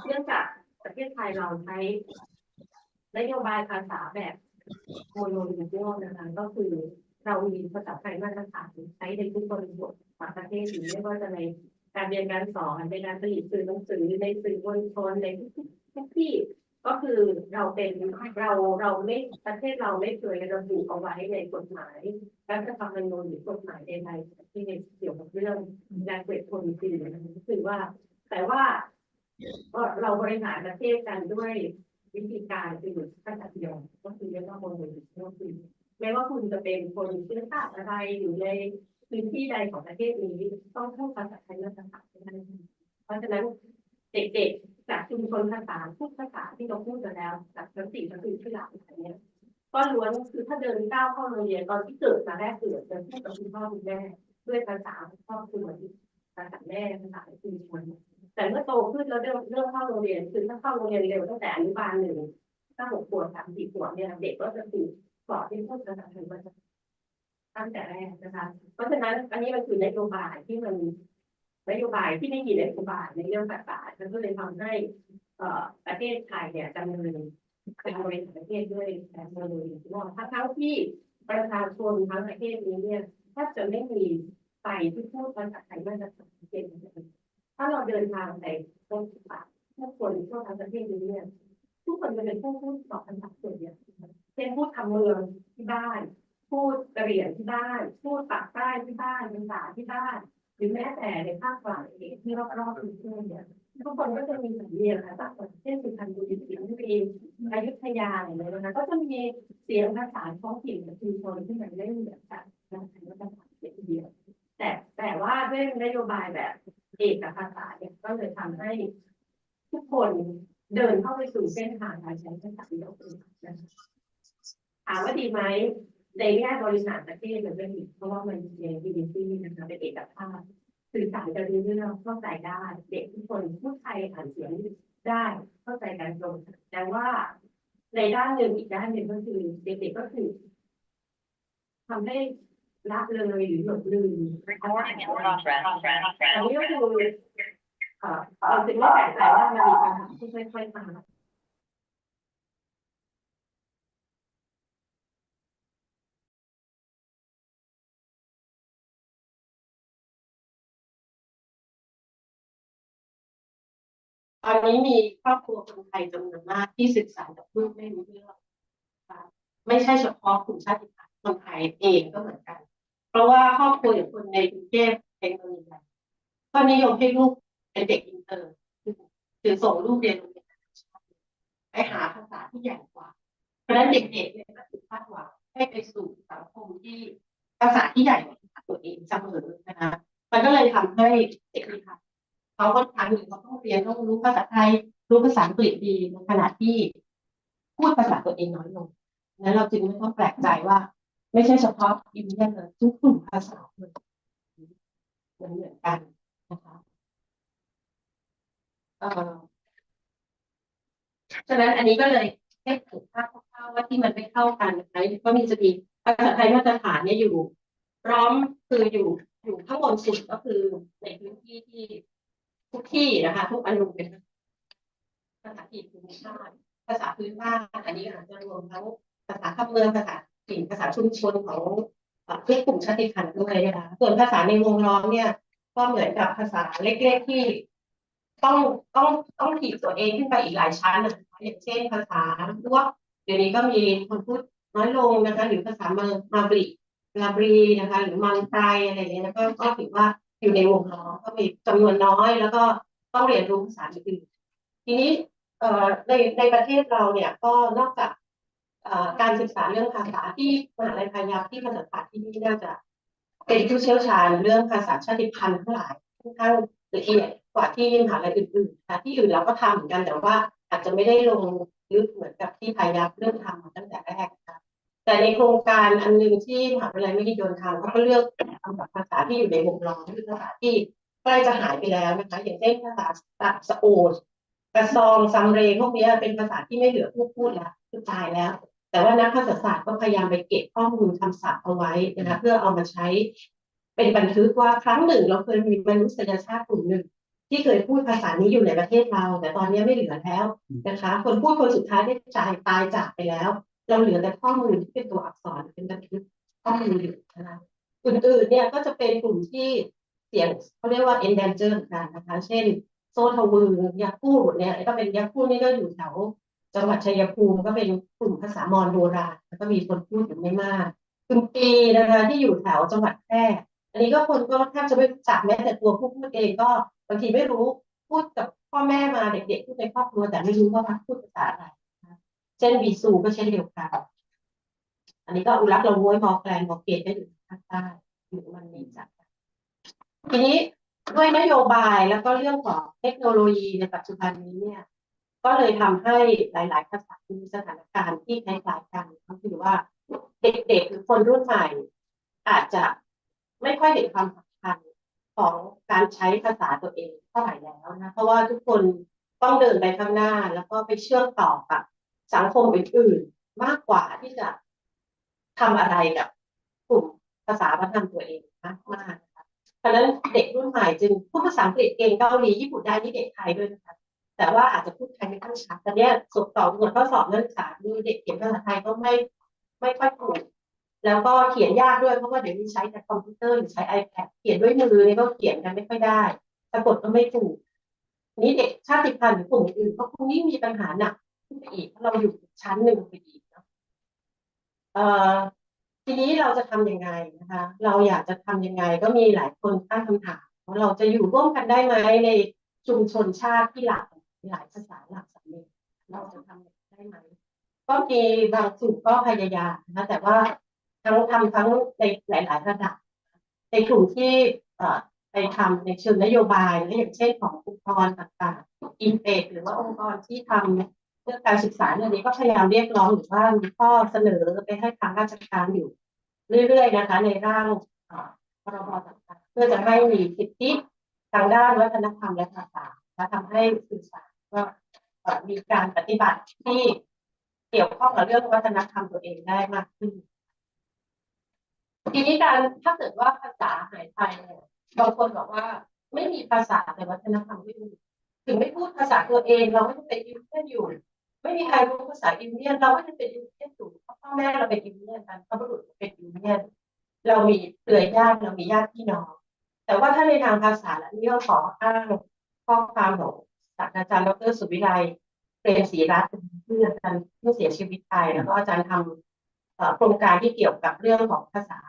เนื่องจากประเทศไทยเราใช้นโยบายภาษาแบบ monolingual นะคะ ก็คือเรามีภาษาไทยมาตรฐานใช้ในทุกบริบทของประเทศ หรือไม่ว่าจะในการเรียนการสอน ในการผลิตสื่อหนังสือ ในสื่อมวลชน ในทุกๆทุกที่ ก็คือเราเป็น เรา เราไม่ ประเทศเราไม่เคยระบุเอาไว้ในกฎหมายรัฐธรรมนูญหรือกฎหมายใดๆที่เกี่ยวกับเรื่อง language policy นะคะ ก็คือว่า แต่ว่า ก็เราบริหารประเทศกันด้วยวิธีการคือภาษาเดียว ก็คือเรียกว่า monolingual ก็คือไม่ว่าคุณจะเป็นคนเชื้อชาติอะไร อยู่ในพื้นที่ใดของประเทศนี้ ต้องพูดภาษาไทยมาตรฐานให้ได้ เพราะฉะนั้นเด็กๆจากชุมชนภาษา ทุกภาษาที่เราพูดมาแล้ว จากทั้งสี่ตระกูลที่หลากหลายเนี่ย ก็ล้วนคือถ้าเดินก้าวเข้าโรงเรียนตอนที่เกิดมาแรกเกิดจะพูดกับคุณพ่อคุณแม่ด้วยภาษาครอบครัว ภาษาแม่ ภาษาชุมชน แต่เมื่อโตขึ้นแล้วเริ่ม เริ่มเข้าโรงเรียน คือถ้าเข้าโรงเรียนเร็วตั้งแต่อนุบาลหนึ่ง ห้าหกขวบ สามสี่ขวบเนี่ย เด็กก็จะถูกสอนให้พูดภาษาไทยมาตั้งแต่แรกนะคะ เพราะฉะนั้นอันนี้มันคือนโยบายที่มัน นโยบายที่ไม่มีนโยบายในเรื่องภาษา มันก็เลยทำให้ เอ่อ ประเทศไทยเนี่ยดำเนินการบริหารประเทศด้วยแบบ monolingual ทั้งๆที่ประชาชนทั้งประเทศนี้เนี่ยแทบจะไม่มีใครที่พูดภาษาไทยมาตรฐานเป็น ถ้าเราเดินทางไปพบปะผู้คนทั่วทั้งประเทศนี้เนี่ย ทุกคนจะเป็นผู้พูดสองภาษาส่วนใหญ่ เช่นพูดคำเมืองที่บ้าน พูดกะเหรี่ยงที่บ้าน พูดปากใต้ที่บ้าน อีสานที่บ้าน หรือแม้แต่ในภาคกลางเองที่รอบๆกรุงเทพฯเนี่ย ทุกคนก็จะมีสำเนียงค่ะ ต่างจังหวัด เช่นสุพรรณบุรี สิงห์บุรี อยุธยา อะไรอย่างเงี้ยนะคะ ก็จะมีเสียงภาษาท้องถิ่นของชุมชนที่มันไม่เหมือนกันนะคะ ก็จะเสียงเดียว แต่ แต่ว่าด้วยนโยบายแบบเอกภาษาเนี่ย ก็เลยทำให้ทุกคนเดินเข้าไปสู่เส้นทางการใช้ภาษาเดียวกันนะคะ ถามว่าดีไหม ในแง่บริหารประเทศมันก็ดี เพราะว่ามันเป็น unity นะคะ เป็นเอกภาพ สื่อสารกันรู้เรื่อง เข้าใจได้ เด็กทุกคนพูดไทยอ่านเขียนได้ เข้าใจกันตรง แต่ว่าในด้านหนึ่ง อีกด้านหนึ่งก็คือเด็กๆก็คือทำให้ละเลยหรือหลงลืม Recording in progress. อันนี้ก็คือ เอ่อ เราจึงไม่แปลกใจว่ามันมีปัญหาที่ค่อยๆมา ตอนนี้มีครอบครัวคนไทยจำนวนมากที่สื่อสารกับลูกไม่รู้เรื่องนะคะ ไม่ใช่เฉพาะกลุ่มชาติพันธุ์คนไทยเองก็เหมือนกัน เพราะว่าครอบครัวอย่างคนในกรุงเทพฯเองก็มีก็นิยมให้ลูกเป็นเด็กอินเตอร์คือส่งลูกเรียนโรงเรียนนานาชาติไปหาภาษาที่ใหญ่กว่า เพราะฉะนั้นเด็กๆเนี่ยก็ถูกคาดหวังให้ไปสู่สังคมที่ภาษาที่ใหญ่กว่าภาษาตัวเองเสมอนะคะมันก็เลยทำให้เด็กเขาค่อนข้างหนึ่งเขาต้องเรียนต้องรู้ภาษาไทยรู้ภาษาอังกฤษดีในขณะที่พูดภาษาตัวเองน้อยลงนั้นเราจึงไม่ต้องแปลกใจว่าไม่ใช่เฉพาะอินเดียเลยทุกกลุ่มภาษาเลยมันเหมือนกันนะคะเอ่อฉะนั้นอันนี้ก็เลยให้เห็นภาพคร่าวๆว่าที่มันไม่เท่ากันนะคะก็มีจะมีภาษาไทยมาตรฐานเนี่ยอยู่พร้อมคืออยู่อยู่ข้างบนสุดก็คือในพื้นที่ที่ทุกที่นะคะทุกอนุเป็นภาษาถิ่นภูมิภาคภาษาพื้นบ้านอันนี้อาจจะรวมทั้งภาษาคำเมืองภาษาถิ่นภาษาชุมชนของทุกกลุ่มชาติพันธุ์ด้วยนะคะส่วนภาษาในวงล้อมเนี่ยก็เหมือนกับภาษาเล็กๆที่ต้องต้องต้องถีบตัวเองขึ้นไปอีกหลายชั้นนะคะอย่างเช่นภาษาลวกเดี๋ยวนี้ก็มีคนพูดน้อยลงนะคะหรือภาษามามาบริลาบรีนะคะหรือมังไกรอะไรอย่างเงี้ยแล้วก็ก็ถือว่าอยู่ในวงล้อมก็มีจำนวนน้อยแล้วก็ต้องเรียนรู้ภาษาอื่นทีนี้ในในประเทศเราเนี่ยก็นอกจากการศึกษาเรื่องภาษาที่มหาลัยพายัพที่ภาษาศาสตร์ที่นี่น่าจะเป็นผู้เชี่ยวชาญเรื่องภาษาชาติพันธุ์ทั้งหลายค่อนข้างละเอียดกว่าที่มหาลัยอื่นๆนะที่อื่นเราก็ทำเหมือนกันแต่ว่าอาจจะไม่ได้ลงลึกเหมือนกับที่พายัพเริ่มทำมาตั้งแต่แรกนะแต่ในโครงการอันหนึ่งที่มหาวิทยาลัยมหิดลทำเขาก็เลือกทำกับภาษาที่อยู่ในวงล้อมคือภาษาที่ใกล้จะหายไปแล้วนะคะอย่างเช่นภาษาสะโอดกระซองซัมเรพวกนี้เป็นภาษาที่ไม่เหลือผู้พูดแล้วคือตายแล้วแต่ว่านักภาษาศาสตร์ก็พยายามไปเก็บข้อมูลคำศัพท์เอาไว้นะคะเพื่อเอามาใช้เป็นบันทึกว่าครั้งหนึ่งเราเคยมีมนุษยชาติกลุ่มหนึ่งที่เคยพูดภาษานี้อยู่ในประเทศเราแต่ตอนนี้ไม่เหลือแล้วนะคะคนพูดคนสุดท้ายได้ตายตายจากไปแล้วเราเหลือแต่ข้อมูลที่เป็นตัวอักษรเป็นบันทึกข้อมูลอยู่นะคะอื่นๆเนี่ยก็จะเป็นกลุ่มที่เสียงเขาเรียกว่า endanger เหมือนกันนะคะเช่นโซ่ทะวึงยาคูเนี่ยก็เป็นยาคูนี่ก็อยู่แถวจังหวัดชัยภูมิก็เป็นกลุ่มภาษามอญโบราณแล้วก็มีคนพูดอยู่ไม่มากกึมปีนะคะที่อยู่แถวจังหวัดแพร่อันนี้ก็คนก็แทบจะไม่รู้จักแม้แต่ตัวผู้พูดเองก็บางทีไม่รู้พูดกับพ่อแม่มาเด็กๆพูดในครอบครัวแต่ไม่รู้ว่าพูดภาษาอะไรเช่นบีซูก็เช่นเดียวกันอันนี้ก็อุรักเราม้วยมอแกลนมอเกตก็อยู่ภาคใต้หรือมันมีจากทีนี้ด้วยนโยบายแล้วก็เรื่องของเทคโนโลยีในปัจจุบันนี้เนี่ยก็เลยทำให้หลายๆภาษามีสถานการณ์ที่คล้ายๆกันก็คือว่าเด็กๆหรือคนรุ่นใหม่อาจจะไม่ค่อยเห็นความสำคัญของการใช้ภาษาตัวเองเท่าไหร่แล้วนะเพราะว่าทุกคนต้องเดินไปข้างหน้าแล้วก็ไปเชื่อมต่อกับสังคมอื่นๆมากกว่าที่จะทำอะไรกับกลุ่มภาษาวัฒนธรรมตัวเองมากมากนะคะเพราะฉะนั้นเด็กรุ่นใหม่จึงพูดภาษาอังกฤษเก่งเกาหลีญี่ปุ่นได้นี่เด็กไทยด้วยนะคะแต่ว่าอาจจะพูดไทยไม่ค่อยชัดตอนนี้สอบตอบตรวจข้อสอบนักศึกษาดูเด็กเขียนภาษาไทยก็ไม่ไม่ค่อยถูกแล้วก็เขียนยากด้วยเพราะว่าเดี๋ยวนี้ใช้แต่คอมพิวเตอร์หรือใช้ iPad เขียนด้วยมือเนี่ยก็เขียนกันไม่ค่อยได้สะกดก็ไม่ถูกนี้เด็กชาติพันธุ์หรือกลุ่มอื่นก็คงยิ่งมีปัญหาหนักขึ้นไปอีกเพราะเราอยู่ชั้นหนึ่งไปอีกเนาะเอ่อทีนี้เราจะทำยังไงนะคะเราอยากจะทำยังไงก็มีหลายคนตั้งคำถามว่าเราจะอยู่ร่วมกันได้ไหมในชุมชนชาติที่หลากหลายภาษาหลากสำเนียงเราจะทำได้ไหมก็มีบางกลุ่มก็พยายามนะคะแต่ว่าทั้งทำทั้งในหลายๆระดับในกลุ่มที่ไปทำในเชิงนโยบายและอย่างเช่นขององค์กรต่างๆ Impact หรือว่าองค์กรที่ทำเรื่องการศึกษาเนี่ยก็พยายามเรียกร้องหรือว่ามีข้อเสนอไปให้ทางราชการอยู่เรื่อยๆนะคะในร่างพรบต่างๆเพื่อจะให้มีสิทธิทางด้านวัฒนธรรมและภาษาและทำให้สื่อสารก็มีการปฏิบัติที่เกี่ยวข้องกับเรื่องวัฒนธรรมตัวเองได้มากขึ้นทีนี้การถ้าเกิดว่าภาษาหายไปเนี่ยบางคนบอกว่าไม่มีภาษาแต่วัฒนธรรมไม่มีถึงไม่พูดภาษาตัวเองเราไม่ได้เป็นอินเดียนอยู่ไม่มีใครรู้ภาษาอินเดียนเราไม่ได้เป็นอินเดียนอยู่เพราะพ่อแม่เราเป็นอินเดียนบรรพบุรุษเป็นอินเดียนเรามีเครือญาติเรามีญาติพี่น้องแต่ว่าถ้าในทางภาษาและนี่ก็ขออ้างข้อความของศาสตราจารย์ดรสุวิไลเปรมศรีรัตน์ที่อาจารย์ที่เสียชีวิตไปแล้วก็อาจารย์ท โครงการที่เกี่ยวกับเรื่องของภาษา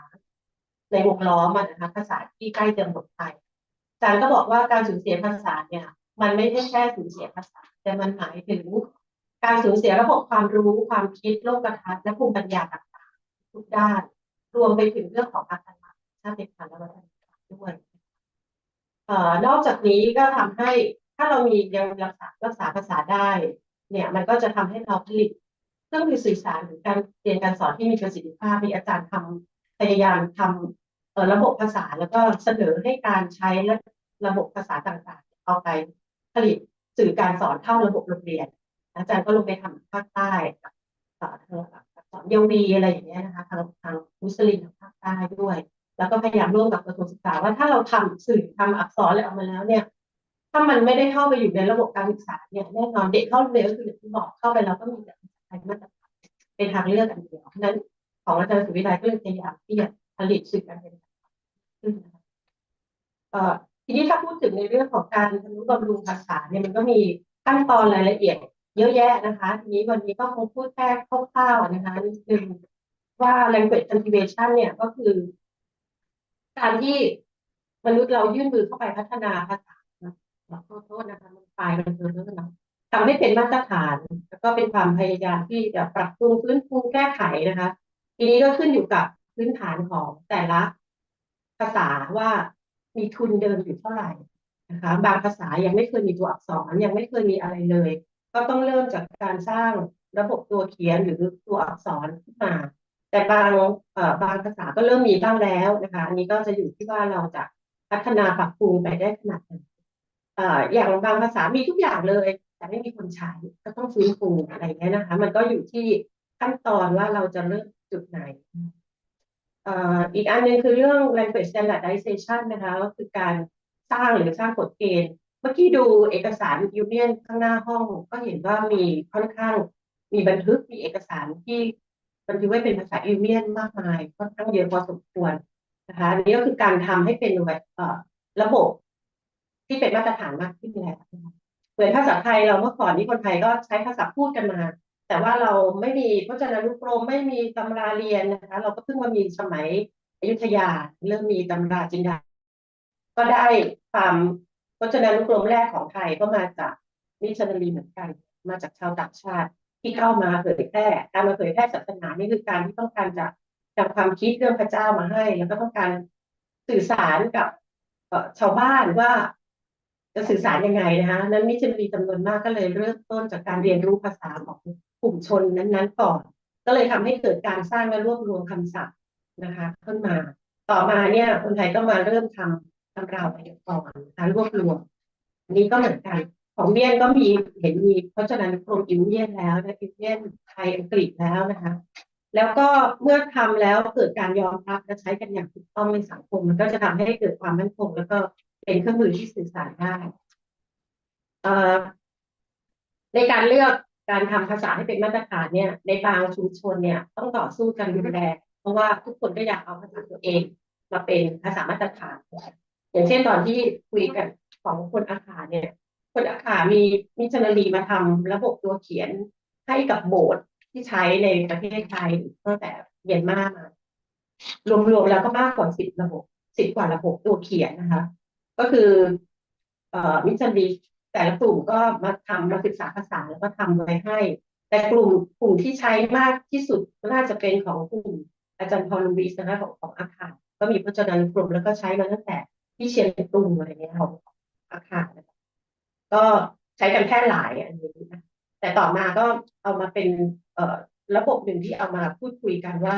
ในวงล้อมอะนะคะ ภาษาที่ใกล้จะหมดไป อาจารย์ก็บอกว่าการสูญเสียภาษาเนี่ย มันไม่ใช่แค่สูญเสียภาษา แต่มันหมายถึงการสูญเสียระบบความรู้ ความคิด โลกทัศน์ และภูมิปัญญาต่างๆ ทุกด้าน รวมไปถึงเรื่องของอัตลักษณ์ชาติพันธุ์และวัฒนธรรมด้วย เอ่อนอกจากนี้ก็ทำให้ถ้าเรามียังรักษารักษาภาษาได้เนี่ยมันก็จะทำให้เราผลิตเครื่องมือสื่อสารหรือการเรียนการสอนที่มีประสิทธิภาพที่อาจารย์ทำพยายามทำเอ่อระบบภาษาแล้วก็เสนอให้การใช้และระบบภาษาต่างๆเอาไปผลิตสื่อการสอนเข้าระบบโรงเรียน อาจารย์ก็ลงไปทำภาคใต้กับเอ่อทางอักษรยาวีอะไรอย่างเงี้ยนะคะทางทางมุสลิมทางภาคใต้ด้วย แล้วก็พยายามร่วมกับกระทรวงศึกษาว่าถ้าเราทำสื่อทำอักษรอะไรออกมาแล้วเนี่ย ถ้ามันไม่ได้เข้าไปอยู่ในระบบการศึกษาเนี่ยแน่นอนเด็กเข้าโรงเรียนก็คืออย่างที่บอกเข้าไปเราก็มีแต่ภาษาไทยมาตรฐานเป็นทางเลือกอันเดียวเพราะฉะนั้นของอาจารย์สุวิไลก็เลยพยายามที่จะผลิตสื่อการเรียนรู้ขึ้นนะคะเอ่อทีนี้ถ้าพูดถึงในเรื่องของการทำนุบำรุงภาษาเนี่ยมันก็มีขั้นตอนรายละเอียดเยอะแยะนะคะทีนี้วันนี้ก็คงพูดแค่คร่าวๆนะคะนิดนึงว่า language cultivation เนี่ยก็คือ การที่มนุษย์เรายื่นมือเข้าไปพัฒนาภาษาขอโทษนะคะมันปลายมันเบลอเนาะทำให้เป็นมาตรฐาน แล้วก็เป็นความพยายามที่จะปรับปรุงฟื้นฟูแก้ไขนะคะทีนี้ก็ขึ้นอยู่กับพื้นฐานของแต่ละภาษาว่ามีทุนเดิมอยู่เท่าไหร่นะคะบางภาษายังไม่เคยมีตัวอักษรยังไม่เคยมีอะไรเลย ก็ต้องเริ่มจากการสร้างระบบตัวเขียนหรือตัวอักษรขึ้นมาแต่บางบางภาษาก็เริ่มมีบ้างแล้วนะคะอันนี้ก็จะอยู่ที่ว่าเราจะพัฒนาปรับปรุงไปได้ขนาดไหนอย่างบางภาษามีทุกอย่างเลยแต่ไม่มีคนใช้ก็ต้องฟื้นฟูอะไรเงี้ยนะคะมันก็อยู่ที่ขั้นตอนว่าเราจะเริ่มจุดไหนอีกอันนึงคือเรื่อง language standardization นะคะก็คือการสร้างหรือสร้างกฎเกณฑ์เมื่อกี้ดูเอกสาร Union ข้างหน้าห้องก็เห็นว่ามีค่อนข้างมีบันทึกมีเอกสารที่บันทึกไว้เป็นภาษา Union มากมายค่อนข้างเยอะพอสมควรนะคะอันนี้ก็คือการทำให้เป็นแบบระบบที่เป็นมาตรฐานมากขึ้นแล้วเหมือนภาษาไทยเราเมื่อก่อนนี้คนไทยก็ใช้ภาษาพูดกันมา แต่ว่าเราไม่มีพจนานุกรมไม่มีตำราเรียนนะคะเราก็เพิ่งมามีสมัยอยุธยาเริ่มมีตำราจินดาก็ได้ความพจนานุกรมแรกของไทยก็มาจากมิชชันนารีเหมือนกันมาจากชาวต่างชาติที่เข้ามาเผยแพร่การมาเผยแพร่ศาสนานี่คือการที่ต้องการจะนำความคิดเรื่องพระเจ้ามาให้แล้วก็ต้องการสื่อสารกับชาวบ้านว่าจะสื่อสารยังไงนะคะนั้นมิชชันนารีจำนวนมากก็เลยเริ่มต้นจากการเรียนรู้ภาษาของกลุ่มชนนั้นๆก่อนก็เลยทำให้เกิดการสร้างและรวบรวมคำศัพท์นะคะขึ้นมาต่อมาเนี่ยคนไทยก็มาเริ่มทำตำราไวยากรณ์นะคะรวบรวมอันนี้ก็เหมือนกันของเมียนก็มีเห็นมีพจนานุกรมอิวเมียนแล้วนะอิวเมียนไทยอังกฤษแล้วนะคะแล้วก็เมื่อทำแล้วเกิดการยอมรับและใช้กันอย่างถูกต้องในสังคมมันก็จะทำให้เกิดความมั่นคงแล้วก็เป็นเครื่องมือที่สื่อสารได้ในการเลือกการทำภาษาให้เป็นมาตรฐานเนี่ยในบางชุมชนเนี่ยต้องต่อสู้กันรุนแรงเพราะว่าทุกคนก็อยากเอาภาษาตัวเองมาเป็นภาษามาตรฐานอย่างเช่นตอนที่คุยกันของคนอาขาเนี่ยคนอาขามีมิชชันนารีมาทำระบบตัวเขียนให้กับโบสถ์ที่ใช้ในประเทศไทยตั้งแต่เมียนมามา รวมๆแล้วก็มากกว่าสิบระบบสิบกว่าระบบตัวเขียนนะคะก็คือเอ่อมิชชันนารีแต่ละกลุ่มก็มาทำมาศึกษาภาษาแล้วก็ทำไว้ให้ แต่กลุ่มกลุ่มที่ใช้มากที่สุดก็น่าจะเป็นของกลุ่มอาจารย์พรลูวิสนะคะของของอาคารก็มีพจนานุกรมแล้วก็ใช้มาตั้งแต่ที่เชียงตุงอะไรเงี้ยของอาคารนะคะก็ใช้กันแพร่หลายอันนี้นะแต่ต่อมาก็เอามาเป็นเอ่อระบบหนึ่งที่เอามาพูดคุยกันว่า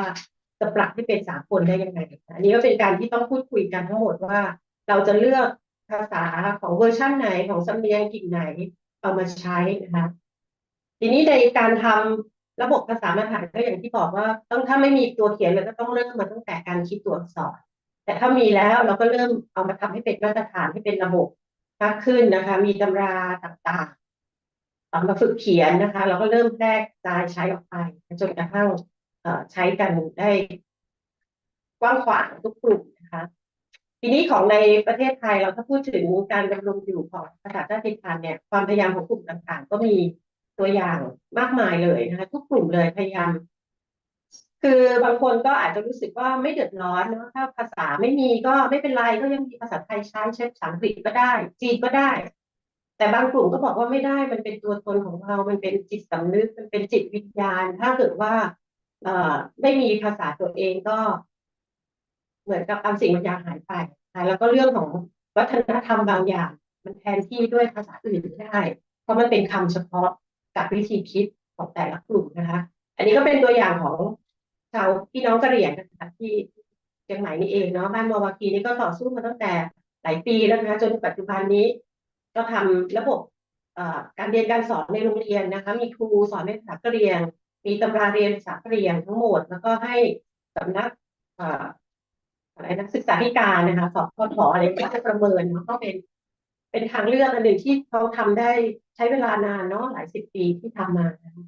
จะปรับให้เป็นสากลได้ยังไงอันนี้ก็เป็นการที่ต้องพูดคุยกันทั้งหมดว่าเราจะเลือกภาษาของเวอร์ชันไหนของสำเนียงกิ่งไหนเอามาใช้นะคะทีนี้ในการทำระบบภาษามาตรฐานก็อย่างที่บอกว่าต้องถ้าไม่มีตัวเขียนเราก็ต้องเริ่มมาตั้งแต่การคิดตัวอักษรแต่ถ้ามีแล้วเราก็เริ่มเอามาทำให้เป็นมาตรฐานให้เป็นระบบมากขึ้นนะคะมีตำราต่างๆเอามาฝึกเขียนนะคะเราก็เริ่มแพร่กระจายใช้ออกไปจนกระทั่งใช้กันได้กว้างขวางทุกกลุ่มนะคะทีนี้ของในประเทศไทยเราถ้าพูดถึงการดำรงอยู่ของภาษาชาติพันธุ์เนี่ยความพยายามของกลุ่มต่างๆ ก็มีตัวอย่างมากมายเลยนะคะทุกกลุ่มเลยพยายาม คือบางคนก็อาจจะรู้สึกว่าไม่เดือดร้อนเนาะ ถ้าภาษาไม่มีก็ไม่เป็นไร ก็ยังมีภาษาไทยใช้ ใช้ภาษาอังกฤษก็ได้ จีนก็ได้ แต่บางกลุ่มก็บอกว่าไม่ได้ มันเป็นตัวตนของเรา มันเป็นจิตสำนึก มันเป็นจิตวิญญาณ ถ้าเกิดว่าเอ่อไม่มีภาษาตัวเองก็ เหมือนกับบางสิ่งบางอย่างหายไปนะ แล้วก็เรื่องของวัฒนธรรมบางอย่าง มันแทนที่ด้วยภาษาอื่นไม่ได้ เพราะมันเป็นคำเฉพาะกับวิธีคิดของแต่ละกลุ่มนะคะ อันนี้ก็เป็นตัวอย่างของชาวพี่น้องกะเหรี่ยงนะคะ ที่เชียงใหม่นี่เองเนาะ บ้านมอวาคีนี่ก็ต่อสู้มาตั้งแต่หลายปีแล้วนะคะ จนปัจจุบันนี้ก็ทำระบบเอ่อการเรียนการสอนในโรงเรียนนะคะ มีครูสอนเป็นภาษากะเหรี่ยง มีตำราเรียนภาษากะเหรี่ยงทั้งหมด แล้วก็ให้สำนักเอ่ออะไรนะ ศึกษาธิการนะคะ สพท อะไรก็จะประเมินเนาะ ก็เป็นเป็นทางเลือกอันหนึ่งที่เขาทำได้ ใช้เวลานานเนาะ หลายสิบปีที่ทำมานะคะ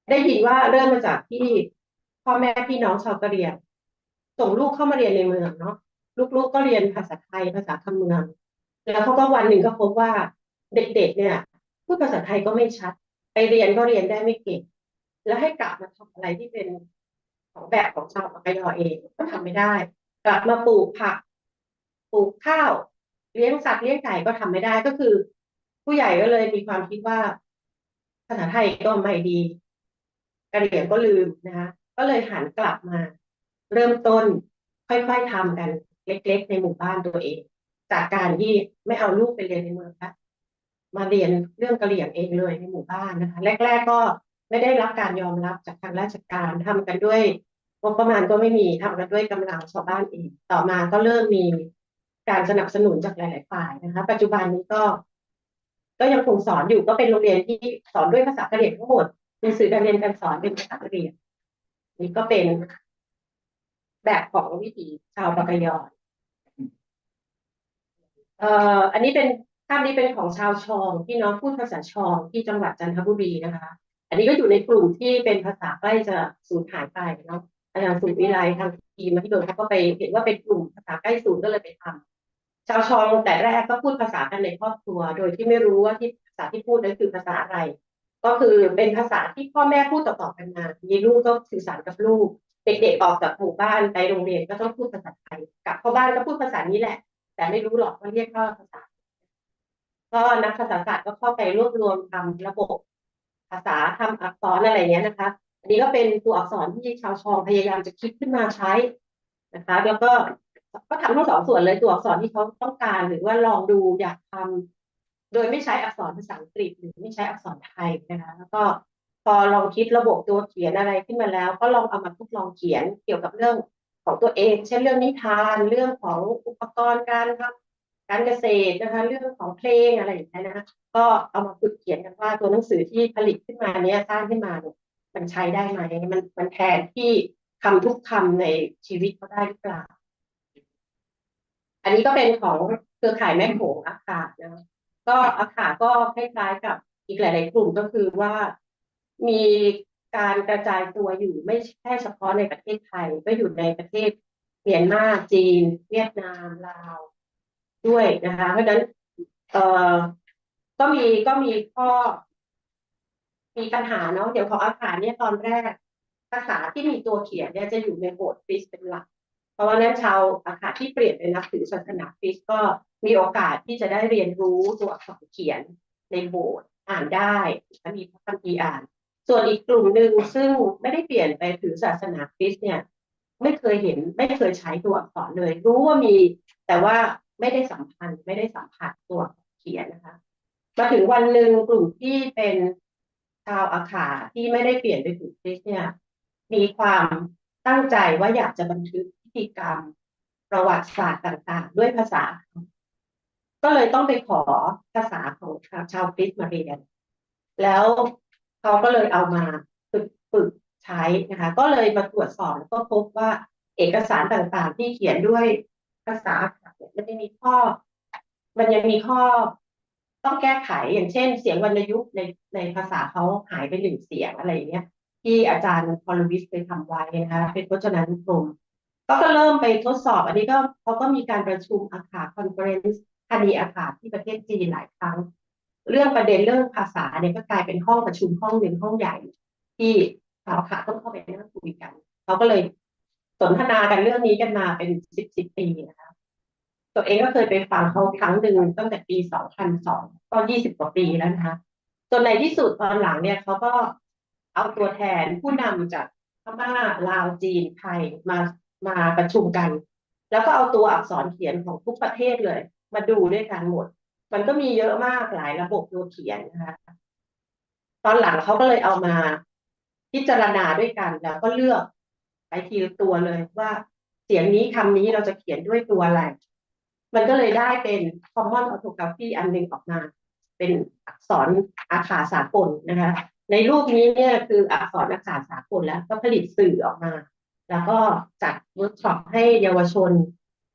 ได้ยินว่าเริ่มมาจากที่พ่อแม่พี่น้องชาวกะเหรี่ยงส่งลูกเข้ามาเรียนในเมืองเนาะ ลูกๆก็เรียนภาษาไทย ภาษาคำเมือง แล้วเขาก็วันหนึ่งก็พบว่าเด็กๆเนี่ยพูดภาษาไทยก็ไม่ชัด ไปเรียนก็เรียนได้ไม่เก่ง แล้วให้กลับมาทำอะไรที่เป็นของแบบของชาวปากกยอเองก็ทำไม่ได้ กลับมาปลูกผัก ปลูกข้าว เลี้ยงสัตว์เลี้ยงไก่ก็ทำไม่ได้ ก็คือผู้ใหญ่ก็เลยมีความคิดว่าภาษาไทยก็ไม่ดี กะเหรี่ยงก็ลืมนะคะ ก็เลยหันกลับมาเริ่มต้นค่อยๆทำกันเล็กๆในหมู่บ้านตัวเอง จากการที่ไม่เอาลูกไปเรียนในเมืองละ มาเรียนเรื่องกะเหรี่ยงเองเลยในหมู่บ้านนะคะ แรกๆก็ไม่ได้รับการยอมรับจากทางราชการ ทำกันด้วยงบประมาณก็ไม่มี ทำกันด้วยกำลังชาวบ้านเอง ต่อมาก็เริ่มมีการสนับสนุนจากหลายๆฝ่ายนะคะ ปัจจุบันนี้ก็ก็ยังคงสอนอยู่ ก็เป็นโรงเรียนที่สอนด้วยภาษากะเหรี่ยงทั้งหมด มีสื่อการเรียนการสอนเป็นภาษากะเหรี่ยง นี่ก็เป็นแบบของวิถีชาวปากกยอเอ่ออันนี้เป็นภาพนี้เป็นของชาวชอง พี่น้องพูดภาษาชองที่จังหวัดจันทบุรีนะคะ อันนี้ก็อยู่ในกลุ่มที่เป็นภาษาใกล้จะสูญหายไปเนาะ อาจารย์สุวิไลทางทีมมหิดลเขาก็ไปเห็นว่าเป็นกลุ่มภาษาใกล้สูญก็เลยไปทำ ชาวชองแต่แรกก็พูดภาษากันในครอบครัว โดยที่ไม่รู้ว่าที่ภาษาที่พูดนั้นคือภาษาอะไร ก็คือเป็นภาษาที่พ่อแม่พูดต่อๆกันมา มีลูกก็สื่อสารกับลูก เด็กๆออกจากหมู่บ้านไปโรงเรียนก็ต้องพูดภาษาไทย กลับเข้าบ้านก็พูดภาษานี้แหละ แต่ไม่รู้หรอกว่าเรียกว่าภาษา ก็นักภาษาศาสตร์ก็เข้าไปรวบรวมทำระบบภาษา ทำอักษรอะไรอย่างเงี้ยนะคะ อันนี้ก็เป็นตัวอักษรที่ชาวชองพยายามจะคิดขึ้นมาใช้นะคะ แล้วก็ก็ทำทั้งสองส่วนเลย ตัวอักษรที่เขาต้องการหรือว่าลองดูอยากทำโดยไม่ใช้อักษรภาษาอังกฤษหรือไม่ใช้อักษรไทยนะคะ แล้วก็พอลองคิดระบบตัวเขียนอะไรขึ้นมาแล้ว ก็ลองเอามาทดลองเขียนเกี่ยวกับเรื่องของตัวเอง เช่นเรื่องนิทาน เรื่องของอุปกรณ์การทำการเกษตรนะคะ เรื่องของเพลงอะไรอย่างเงี้ยนะคะ ก็เอามาฝึกเขียนกันว่าตัวหนังสือที่ผลิตขึ้นมาเนี้ย สร้างขึ้นมาเนี่ย มันใช้ได้ไหม มันมันแทนที่คำทุกคำในชีวิตเขาได้หรือเปล่า อันนี้ก็เป็นของเครือข่ายแม่โขงอาข่านะ ก็อาข่าก็คล้ายๆกับอีกหลายๆกลุ่ม ก็คือว่ามีการกระจายตัวอยู่ไม่ใช่เฉพาะในประเทศไทย ก็อยู่ในประเทศเมียนมา จีน เวียดนาม ลาว ด้วยนะคะ เพราะฉะนั้นเอ่อก็มีก็มีข้อมีปัญหาเนาะ อย่างของอาข่าเนี่ยตอนแรกภาษาที่มีตัวเขียนเนี่ยจะอยู่ในโบสถ์คริสต์เป็นหลัก เพราะว่านั้นชาวอาข่าที่เปลี่ยนไปนับถือศาสนาคริสต์ก็มีโอกาสที่จะได้เรียนรู้ตัวอักษรเขียนในโบสถ์ อ่านได้ มีพระคัมภีร์อ่าน ส่วนอีกกลุ่มหนึ่งซึ่งไม่ได้เปลี่ยนไปถือศาสนาคริสต์เนี่ย ไม่เคยเห็นไม่เคยใช้ตัวอักษรเลย รู้ว่ามี แต่ว่าไม่ได้สัมพันธ์ไม่ได้สัมผัสตัวเขียนนะคะ มาถึงวันหนึ่งกลุ่มที่เป็นชาวอาข่าที่ไม่ได้เปลี่ยนไปถือคริสต์เนี่ย มีความตั้งใจว่าอยากจะบันทึกพิธีกรรมประวัติศาสตร์ต่างๆ ด้วยภาษา ก็เลยต้องไปขอภาษาของชาวคริสต์มาเรียน แล้วเขาก็เลยเอามาฝึกฝึกใช้นะคะ ก็เลยมาตรวจสอบแล้วก็พบว่าเอกสารต่างๆที่เขียนด้วยภาษาอาข่าเนี่ยมันยังมีข้อมันยังมีข้อต้องแก้ไข อย่างเช่นเสียงวรรณยุกต์ในในภาษาเขาหายไปหนึ่งเสียงอะไรอย่างเงี้ย ที่อาจารย์พรวิศเคยทำไว้นะคะ เป็นพจนานุกรม ก็ก็เริ่มไปทดสอบ อันนี้ก็เขาก็มีการประชุมอาข่า conference ธานีอาข่าที่ประเทศจีนหลายครั้ง เรื่องประเด็นเรื่องภาษาเนี่ยก็กลายเป็นห้องประชุมห้องหนึ่งห้องใหญ่ ที่ชาวอาข่าต้องเข้าไปนั่งคุยกัน เขาก็เลยสนทนากันเรื่องนี้กันมาเป็นสิบสิบปีนะคะตัวเองก็เคยไปฟังเขาครั้งหนึ่งตั้งแต่ปีสองพันสองก็ยี่สิบกว่าปีแล้วนะคะจนในที่สุดตอนหลังเนี่ยเขาก็เอาตัวแทนผู้นำจากพม่าลาวจีนไทยมามาประชุมกัน แล้วก็เอาตัวอักษรเขียนของทุกประเทศเลย มาดูด้วยกันหมด มันก็มีเยอะมากหลายระบบตัวเขียนนะคะตอนหลังเขาก็เลยเอามาพิจารณาด้วยกัน แล้วก็เลือกไปทีละตัวเลยว่าเสียงนี้คำนี้เราจะเขียนด้วยตัวอะไร มันก็เลยได้เป็น common orthography อันหนึ่งออกมา เป็นอักษรอาขาสากลนะคะในรูปนี้เนี่ยคืออักษรอาขาสากลแล้วก็ผลิตสื่อออกมา แล้วก็จัดเวิร์กช็อปให้เยาวชน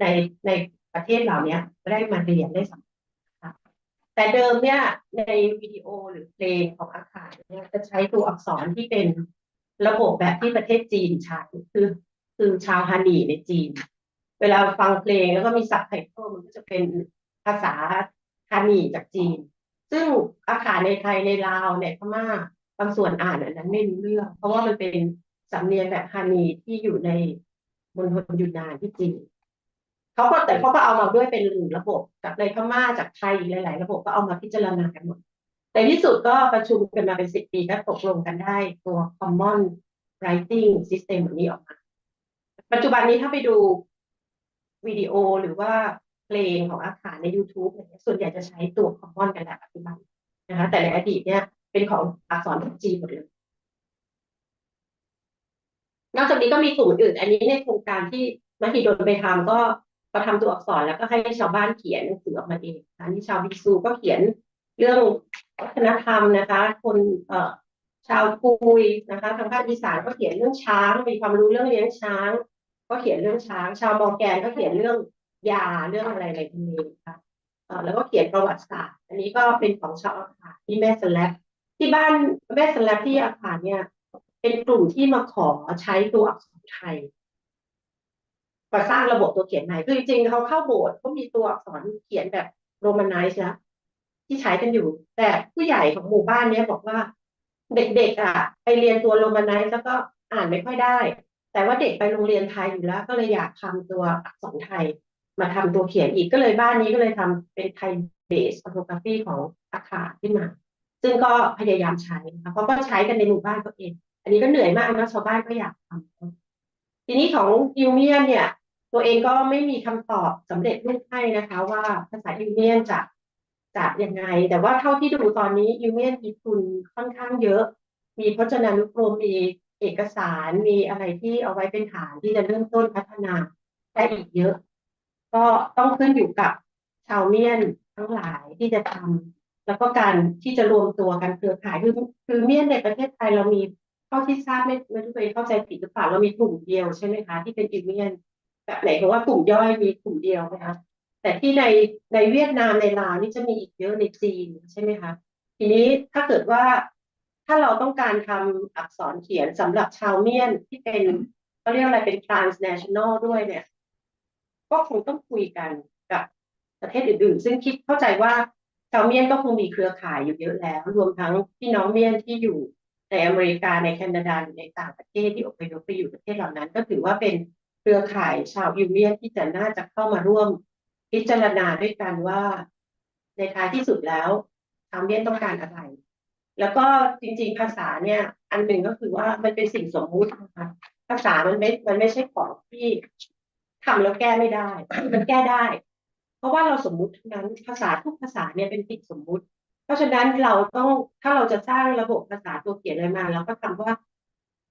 ในในประเทศเหล่านี้ได้มาเรียนได้สัมผัสนะคะแต่เดิมเนี่ยในวิดีโอหรือเพลงของอาขาเนี่ยจะใช้ตัวอักษรที่เป็นระบบแบบที่ประเทศจีนใช้คือคือชาวฮาหนีในจีน เวลาฟังเพลงแล้วก็มี subtitle มันก็จะเป็นภาษาฮาหนีจากจีน ซึ่งอาขาในไทยในลาวในพม่าบางส่วนอ่านอันนั้นไม่รู้เรื่อง เพราะว่ามันเป็นสำเนียงแบบฮาหนีที่อยู่ในมณฑลยูนนานที่จีนเขาก็แต่เขาก็เอามาด้วยเป็นหนึ่งระบบจากในพม่าจากไทยอีกหลายๆระบบก็เอามาพิจารณากันหมดในที่สุดก็ประชุมกันมาเป็นสิบปีก็ตกลงกันได้ตัว common writing system แบบนี้ออกมา ปัจจุบันนี้ถ้าไปดูวิดีโอหรือว่าเพลงของอาขาใน YouTube เนี่ยส่วนใหญ่จะใช้ตัว common กันแหละปัจจุบันนะคะแต่ในอดีตเนี่ยเป็นของอักษรจีนหมดเลยนอกจากนี้ก็มีกลุ่มอื่น อันนี้ในโครงการที่มหิดลไปทำก็พอทำตัวอักษรแล้วก็ให้ชาวบ้านเขียนหนังสือออกมาเองอันนี้ชาวบิซูก็เขียนเรื่องวัฒนธรรมนะคะคนเอ่อชาวกุยนะคะทางภาคอีสานก็เขียนเรื่องช้างมีความรู้เรื่องเลี้ยงช้างก็เขียนเรื่องช้างชาวมอร์แกนก็เขียนเรื่องยาเรื่องอะไรในทะเลนะคะแล้วก็เขียนประวัติศาสตร์อันนี้ก็เป็นของชาวอาขาที่แม่สแลบที่บ้านแม่สแลบที่อาขาเนี่ยเป็นกลุ่มที่มาขอใช้ตัวอักษรไทยมาสร้างระบบตัวเขียนใหม่คือจริงๆเขาเข้าโบสถ์ก็มีตัวอักษรเขียนแบบ Romanized แล้วที่ใช้กันอยู่ แต่ผู้ใหญ่ของหมู่บ้านเนี้ยบอกว่าเด็กๆอ่ะไปเรียนตัว Romanized แล้วก็อ่านไม่ค่อยได้แต่ว่าเด็กไปโรงเรียนไทยอยู่แล้วก็เลยอยากทำตัวอักษรไทยมาทำตัวเขียนอีกก็เลยบ้านนี้ก็เลยทำเป็นไทย base orthography ของอาขาขึ้นมาซึ่งก็พยายามใช้นะคะเขาก็ใช้กันในหมู่บ้านเขาเอง อันนี้ก็เหนื่อยมากนะชาวบ้านก็อยากทำทีนี้ของ Illmian เนี่ยตัวเองก็ไม่มีคำตอบสำเร็จรูปให้นะคะว่าภาษา Illmian จะจะยังไง แต่ว่าเท่าที่ดูตอนนี้ Illmian มีทุนค่อนข้างเยอะ มีพจนานุกรมมีเอกสารมีอะไรที่เอาไว้เป็นฐานที่จะเริ่มต้นพัฒนาได้อีกเยอะ ก็ต้องขึ้นอยู่กับชาวเมียนทั้งหลายที่จะทำแล้วก็การที่จะรวมตัวกันเครือข่ายคือคือเมียนในประเทศไทยเรามีเท่าที่ทราบไม่ไม่รู้ตัวเองเข้าใจผิดหรือเปล่าเรามีกลุ่มเดียวใช่ไหมคะที่เป็นอิวเมียนแบบไหนเพราะว่ากลุ่มย่อยมีกลุ่มเดียวนะคะแต่ที่ในในเวียดนามในลาวนี่จะมีอีกเยอะในจีนใช่ไหมคะทีนี้ถ้าเกิดว่าถ้าเราต้องการทำอักษรเขียนสำหรับชาวเมียนที่เป็นเขาเรียกอะไรเป็น transnational ด้วยเนี่ยก็คงต้องคุยกันกับประเทศอื่นๆ ซึ่งคิดเข้าใจว่าชาวเมียนก็คงมีเครือข่ายอยู่เยอะแล้วรวมทั้งพี่น้องเมียนที่อยู่ในอเมริกาในแคนาดาหรือในต่างประเทศที่อพยพไปอยู่ประเทศเหล่านั้น ก็ถือว่าเป็นเครือข่ายชาวอิวเมียนที่จะน่าจะเข้ามาร่วมพิจารณาด้วยกันว่าในท้ายที่สุดแล้วชาวเมียนต้องการอะไร แล้วก็จริงๆภาษาเนี่ยอันหนึ่งก็คือว่ามันเป็นสิ่งสมมุตินะคะภาษามันไม่มันไม่ใช่ของที่ทำแล้วแก้ไม่ได้มันแก้ได้ เพราะว่าเราสมมุติทั้งนั้นภาษาทุกภาษาเนี่ยเป็นสิ่งสมมุติ เพราะฉะนั้นเราต้องถ้าเราจะสร้างระบบภาษาตัวเขียนอะไรมาเราก็ทำว่า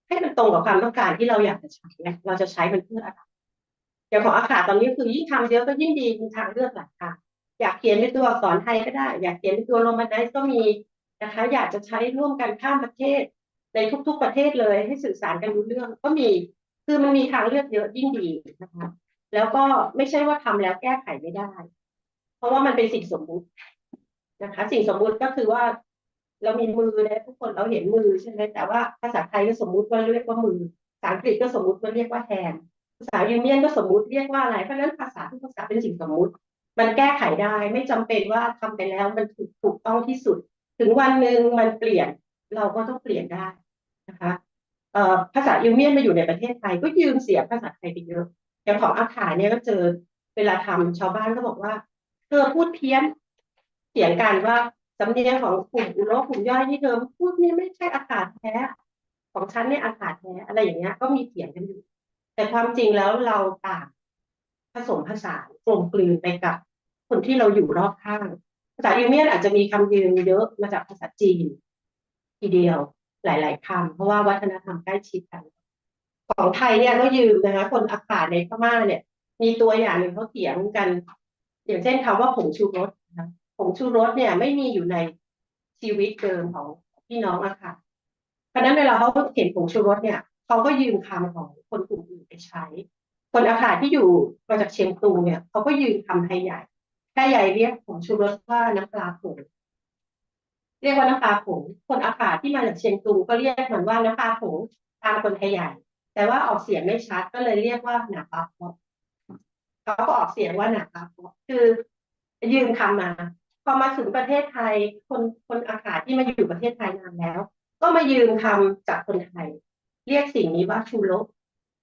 ให้มันตรงกับความต้องการที่เราอยากจะใช้เราจะใช้มันเพื่ออะไรอย่างของอาขาตอนนี้คือยิ่งทำเยอะก็ยิ่งดีมีทางเลือกหลายทางอยากเขียนเป็นตัวอักษรไทยก็ได้ อยากเขียนเป็นตัวโรมันไนซ์ก็มีนะคะอยากจะใช้ร่วมกันข้ามประเทศในทุกๆประเทศเลยให้สื่อสารกันรู้เรื่องก็มีคือมันมีทางเลือกเยอะยิ่งดีนะคะแล้วก็ไม่ใช่ว่าทำแล้วแก้ไขไม่ได้ เพราะว่ามันเป็นสิ่งสมมุตินะคะสิ่งสมมุติก็คือว่าเรามีมือนะทุกคนเราเห็นมือใช่ไหมแต่ว่าภาษาไทยก็สมมุติว่าเรียกว่ามือภาษาอังกฤษก็สมมุติว่าเรียกว่า hand ภาษาอินเดียนก็สมมุติเรียกว่าอะไรเพราะฉะนั้นภาษาทุกภาษาเป็นสิ่งสมมุติมันแก้ไขได้ไม่จำเป็นว่าทำไปแล้วมันถูกถูกต้องที่สุด ถึงวันหนึ่งมันเปลี่ยนเราก็ต้องเปลี่ยนได้นะคะ เอ่อภาษาอิวเมียนมาอยู่ในประเทศไทยก็ยืมเสียงภาษาไทยไปเยอะ อย่างของอาขาเนี่ยก็เจอ เวลาทำชาวบ้านก็บอกว่าเธอพูดเพี้ยน เถียงกันว่าสำเนียงของกลุ่มอุโลกกลุ่มย่อยนี่เธอพูดนี่ไม่ใช่อาขาแท้ ของฉันเนี่ยอาขาแท้อะไรอย่างเงี้ยก็มีเถียงกันอยู่ แต่ความจริงแล้วเราต่างผสมผสานกลมกลืนไปกับคนที่เราอยู่รอบข้าง ภาษาอิวเมียนอาจจะมีคำยืมเยอะมาจากภาษาจีนทีเดียวหลายๆคำเพราะว่าวัฒนธรรมใกล้ชิดกัน ของไทยเนี่ยก็ยืมนะคะคนอาขาในพม่าเนี่ยมีตัวอย่างหนึ่งเขาเถียงกัน อย่างเช่นคำว่าผงชูรสนะคะผงชูรสเนี่ยไม่มีอยู่ในชีวิตเดิมของพี่น้องอาขาเพราะฉะนั้นเวลาเขาเห็นผงชูรสเนี่ยเขาก็ยืมคำของคนกลุ่มอื่นไปใช้ คนอาขาที่อยู่มาจากเชียงตุงเนี่ยเขาก็ยืมคำไทยใหญ่ไทยใหญ่เรียกผงชูรสว่าน้ำปลาผง เรียกว่าน้ำปลาผง คนอาขาที่มาจากเชียงตุงก็เรียกมันว่าน้ำปลาผงตามคนไทยใหญ่ แต่ว่าออกเสียงไม่ชัดก็เลยเรียกว่าหนาปลาเพาะเขาก็ออกเสียงว่าหนาปลาเพาะคือยืมคำมา พอมาถึงประเทศไทย คนคนอาขาที่มาอยู่ประเทศไทยนานแล้ว ก็มายืมคำจากคนไทย เรียกสิ่งนี้ว่าชูรส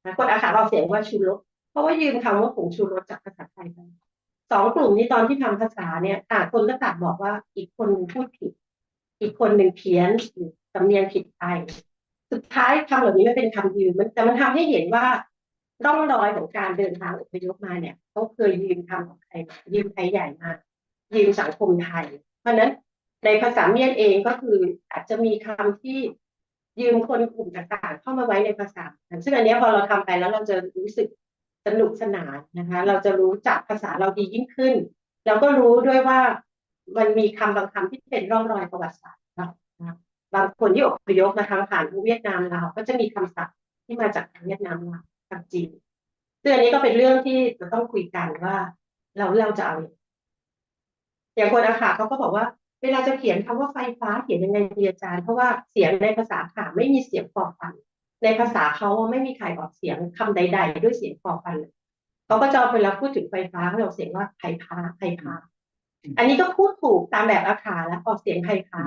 นะคนอาขาออกเสียงว่าชูรสเพราะว่ายืมคำว่าผงชูรสจากภาษาไทยไปสองกลุ่มนี้ตอนที่ทำภาษาเนี่ยต่างคนก็ต่างบอกว่าอีกคนหนึ่งพูดผิด อีกคนหนึ่งเพี้ยนหรือสำเนียงผิดไป สุดท้ายคำเหล่านี้มันเป็นคำยืมมันแต่มันทำให้เห็นว่าร่องรอยของการเดินทางอพยพมาเนี่ยเขาเคยยืมคำของใครมายืมไทยใหญ่มายืมสังคมไทย เพราะฉะนั้นในภาษาเมียนเองก็คืออาจจะมีคำที่ยืมคนกลุ่มต่างๆเข้ามาไว้ในภาษาซึ่งอันนี้พอเราทำไปแล้วเราจะรู้สึกสนุกสนานนะคะเราจะรู้จักภาษาเราดียิ่งขึ้น เราก็รู้ด้วยว่ามันมีคำบางคำที่เป็นร่องรอยประวัติศาสตร์นะบางคนที่อพยพมาทางผ่านเวียดนามลาวก็จะมีคำศัพท์ที่มาจากทางเวียดนามลาวทางจีนซึ่งอันนี้ก็เป็นเรื่องที่จะต้องคุยกันว่าเราเราจะเอาอย่างคนอาขาเขาก็บอกว่าเวลาจะเขียนคำว่าไฟฟ้าเขียนยังไงดีอาจารย์เพราะว่าเสียงในภาษาอาขาไม่มีเสียงฟอฟันในภาษาเขาไม่มีใครออกเสียงคำใด ๆ ด้วยเสียงฟอฟันเลยเขาก็จะเวลาพูดถึงไฟฟ้าเขาออกเสียงว่าไฟฟ้าไฟฟ้าอันนี้ก็พูดถูกตามแบบอาขาแล้วออกเสียงไฟฟ้า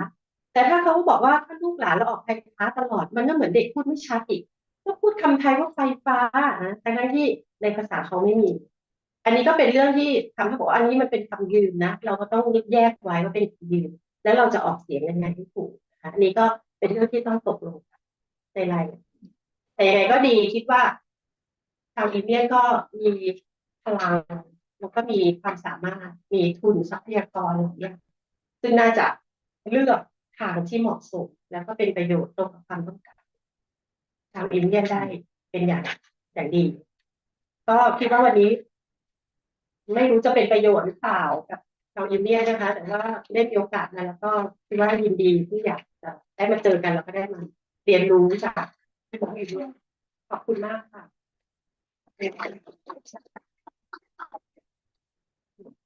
แต่ถ้าเขาบอกว่าถ้าลูกหลานเราออกไฟฟ้าตลอดมันก็เหมือนเด็กพูดไม่ชัดอีกก็พูดคำไทยว่าไฟฟ้านะทั้งที่ในภาษาเขาไม่มีอันนี้ก็เป็นเรื่องที่ทำให้บอกว่าอันนี้มันเป็นคำยืมนะเราก็ต้องแยกไว้ว่าเป็นคำยืมแล้วเราจะออกเสียงยังไงให้ถูกนะคะอันนี้ก็เป็นเรื่องที่ต้องตกลงกันในรายละเอียดแต่ยังไงก็ดีคิดว่า ชาวอินเดียนก็มีพลังแล้วก็มีความสามารถมีทุนทรัพยากรอะไรอย่างเงี้ยซึ่งน่าจะเลือกทางที่เหมาะสมแล้วก็เป็นประโยชน์ตรงกับความต้องการชาวอินเดียนได้เป็นอย่างอย่างดีก็คิดว่าวันนี้ไม่รู้จะเป็นประโยชน์หรือเปล่ากับชาวอินเดียนนะคะแต่ว่าได้มีโอกาสมาแล้วก็คิดว่ายินดีที่อยากจะได้มาเจอกันแล้วก็ได้มาเรียนรู้จากที่ผมอยู่ด้วยขอบคุณมากค่ะ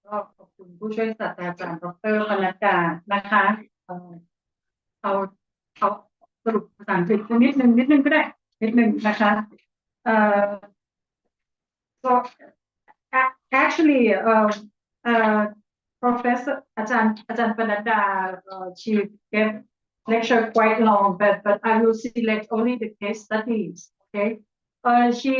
ก็ขอบคุณผู้ช่วยศาสตราจารย์ดอกเตอร์ปนัดดานะคะเอ่อเอาเอาสรุปภาษาอังกฤษสักนิดนึงนิดนึงก็ได้นิดนึงนะคะเอ่อ so a- actually um uh professor อาจารย์อาจารย์ปนัดดา uh, she gave lecture quite long but but I will select only the case studies okay Uh, she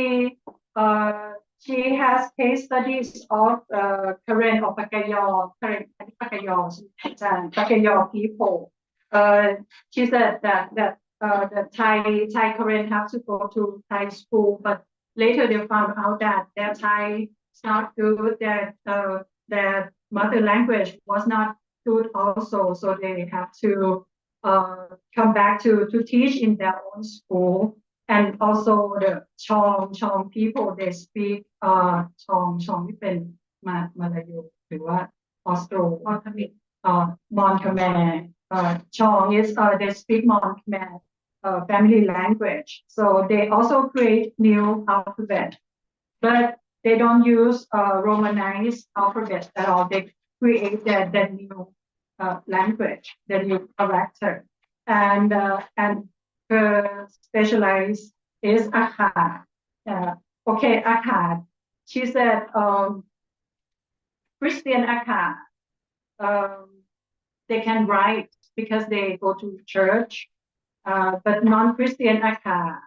uh, she has case studies of uh, Karen of Pakayaw, Karen Pakayaw, Pakayaw people. Uh, she said that that uh, the Thai Thai Karen have to go to Thai school, but later they found out that their Thai is not good, that uh, their mother language was not good also, so they have to uh, come back to to teach in their own school. And also the Chong Chong people they speak uh Chong Chong ที่เป็นมามาลายูหรือว่าออสโตร Mon Khmer uh Mon Khmer uh Chong is uh they speak Mon Khmer uh family language so they also create new alphabet but they don't use uh Romanized alphabet at all they create the, the new uh, language, the new character. And uh, and her specialize is Akha. Uh, okay, Akha. She said um, Christian Akha, um, they can write because they go to church, uh, but non-Christian Akha,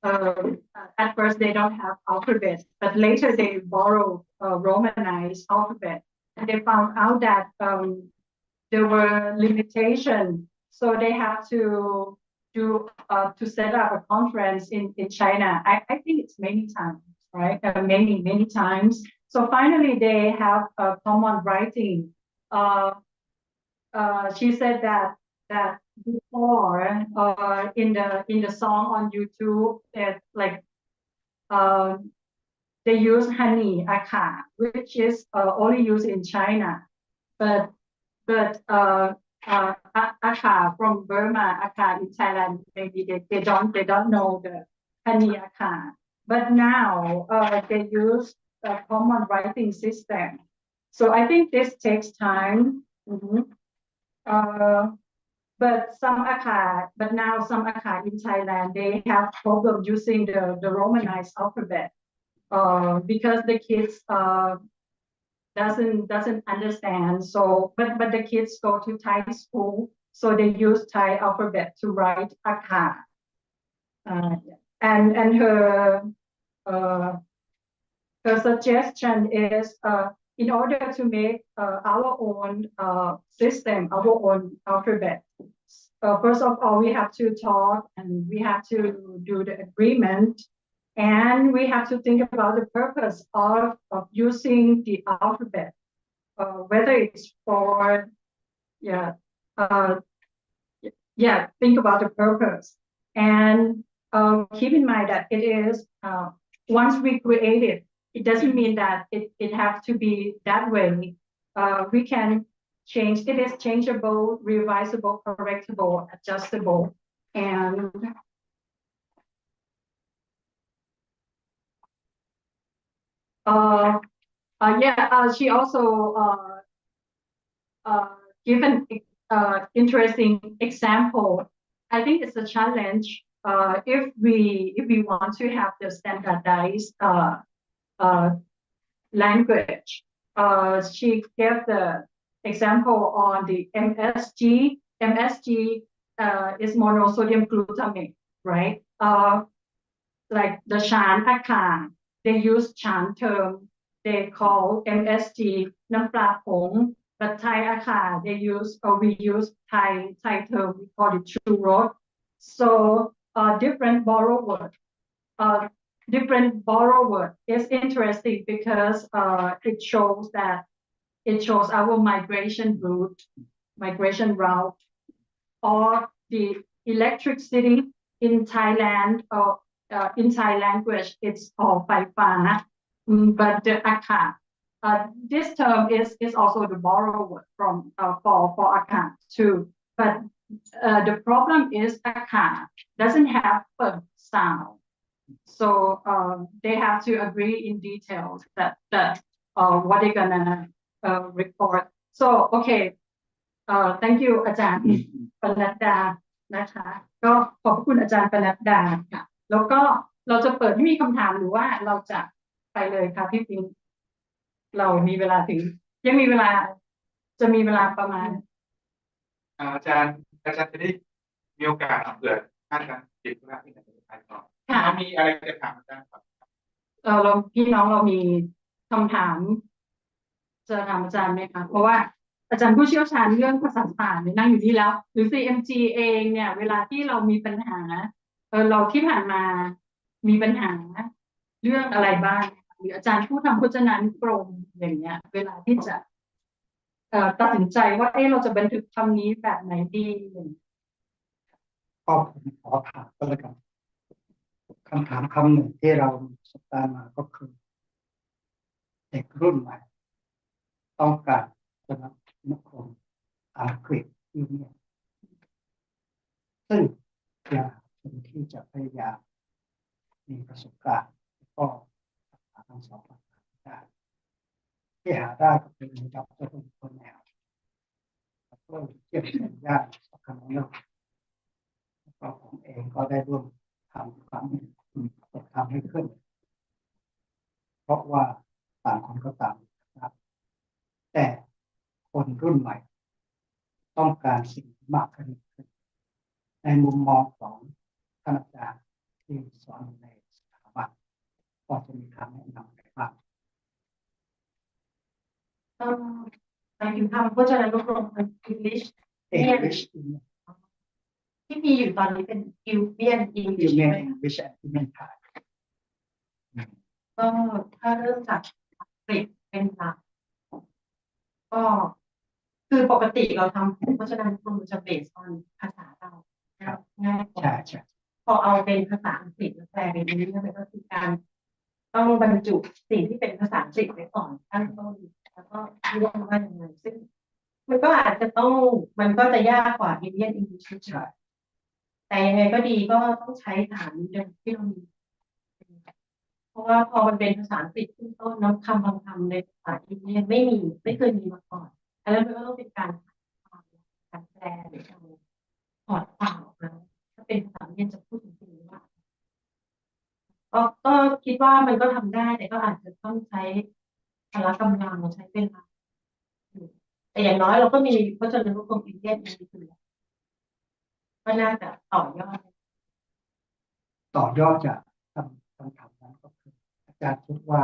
um, at first they don't have alphabet, but later they borrowed a Romanized alphabet, and they found out that um, there were limitations, so they have to do uh, to set up a conference in, in China. I, I think it's many times, right? Uh, many, many times. So finally, they have a common writing. Uh, uh, she said that that before uh, in the in the song on YouTube, that like uh, they use honey อาข่า which is uh, only used in China, but but uh, uh, อาข่า from Burma, อาข่า in Thailand, maybe they, they don't they don't know the honey อาข่า. But now uh, they use a common writing system. So I think this takes time. Mm-hmm. Uh, but some อาข่า, but now some อาข่า in Thailand, they have problem using the, the Romanized alphabet uh, because the kids uh, doesn't doesn't understand. So, but but the kids go to Thai school, so they use Thai alphabet to write อาข่า. Uh, and and her uh, her suggestion is uh, in order to make uh, our own uh, system, our own alphabet, uh, first of all, we have to talk and we have to do the agreement, and we have to think about the purpose of, of using the alphabet, uh, whether it's for, yeah, uh, yeah, think about the purpose. And uh, keep in mind that it is, uh, once we create it, it doesn't mean that it, it has to be that way. Uh, we can change. It is changeable, revisable, correctable, adjustable. And uh, uh, yeah, uh, she also uh, uh, give an uh, interesting example. I think it's a challenge uh, if we if we want to have the standardized uh, uh, language. Uh, she gave the example on the M S G. M S G uh, is monosodium glutamate, right? Uh, like the ชานอาข่า, they use ชาน term, they call M S G น้ำปลาผง, but Thai อาข่า they use, or we use Thai Thai term, we call it ชูรส. So uh, different borrowed word, uh, different borrowed word is interesting because uh, it shows that it shows our migration route, migration route, or the electricity in Thailand or uh, in Thai language, it's called ไฟฟ้า. Mm, but the อาข่า, uh, this term is, is also the borrowed word from uh, for, for อาข่า too. But uh, the problem is อาข่า doesn't have a sound. So uh, they have to agree in details that, that uh, what they're gonna uh, record. So, okay, uh, thank you อาจารย์ปนัดดานะคะ ก็ขอบพระคุณอาจารย์ปนัดดาค่ะ แล้วก็เราจะเปิดให้มีคำถามหรือว่าเราจะไปเลยคะพี่ปิ๊ง เรามีเวลาถึง ยังมีเวลา จะมีเวลาประมาณ อาจารย์ อาจารย์จะได้มีโอกาสเผื่อท่านอาจารย์ติดธุระที่ไหนไปต่อ ค่ะ ถ้ามีอะไรจะถามอาจารย์ก่อน เออ เรา พี่น้องเรามีคำถาม จะถามอาจารย์ไหมคะ เพราะว่าอาจารย์ผู้เชี่ยวชาญเรื่องภาษาศาสตร์เนี่ยนั่งอยู่นี่แล้ว หรือ ซีเอ็มจี เองเนี่ย เวลาที่เรามีปัญหา เออ เราที่ผ่านมามีปัญหาเรื่องอะไรบ้าง หรืออาจารย์ผู้ทำพจนานุกรมอย่างเงี้ย เวลาที่จะ เอ่อ ตัดสินใจว่า เอ๊ะ เราจะบันทึกคำนี้แบบไหนดี ก็ผมขอถามก็แล้วกัน คำถามคำหนึ่งที่เราสบตามาก็คือ เด็กรุ่นใหม่ต้องการจะมาสมาคมอังกฤษยูเนี่ยน ซึ่งยังหาคนที่จะพยายามมีประสบการณ์ แล้วก็ภาษาทั้งสองภาษาได้ ที่หาได้ก็เป็นระดับเจ้าหน้าที่คนแนว แล้วก็เยี่ยมชมญาติสักครั้งหนึ่ง แล้วก็ผมเองก็ได้ร่วมทำความจะทำให้ขึ้น เพราะว่าต่างคนก็ต่างนะครับ แต่คนรุ่นใหม่ต้องการสิ่งที่มากขึ้น ในมุมมองของท่านอาจารย์ ที่สอนอยู่ในสถาบัน พอจะมีคำแนะนำอะไรบ้าง เอ่อ หมายถึงทำพจนานุกรม English เนี่ย English ที่มีอยู่ตอนนี้เป็น Ilvian English ใช่ไหมคะ Ilvian English and Ilvian Thai ก็ถ้าเริ่มจากอังกฤษเป็นหลัก ก็คือปกติเราทำ เพราะฉะนั้นมันจะ based on ภาษาเรา ครับ ง่ายกว่า ใช่ ใช่ พอเอาเป็นภาษาอังกฤษมาแปลเป็น English มันก็คือการต้องบรรจุสิ่งที่เป็นภาษาอังกฤษไว้ก่อนตั้งต้น แล้วก็เรียกว่ายังไง ซึ่งมันก็อาจจะต้อง มันก็จะยากกว่า Indian English นิดหน่อย ใช่ แต่ยังไงก็ดีก็ต้องใช้ฐานเดิมที่เรามี เพราะว่าพอมันเป็นภาษาอังกฤษขึ้นต้นเนาะ คำบางคำในภาษาอังกฤษเนี่ยไม่มี ไม่เคยมีมาก่อน อันนั้นมันก็ต้องเป็นการ การแปลหรือการถอดความออกมา ถ้าเป็นภาษาเวียดจะพูดจริงๆว่า ก็ ก็คิดว่ามันก็ทำได้ แต่ก็อาจจะต้องใช้พละกำลัง ใช้เวลาอยู่ แต่อย่างน้อยเราก็มีพจนานุกรม Indian English อยู่แล้ว ก็น่าจะต่อยอด ต่อยอดจากคำ คำถามนั้นก็คือ อาจารย์คิดว่า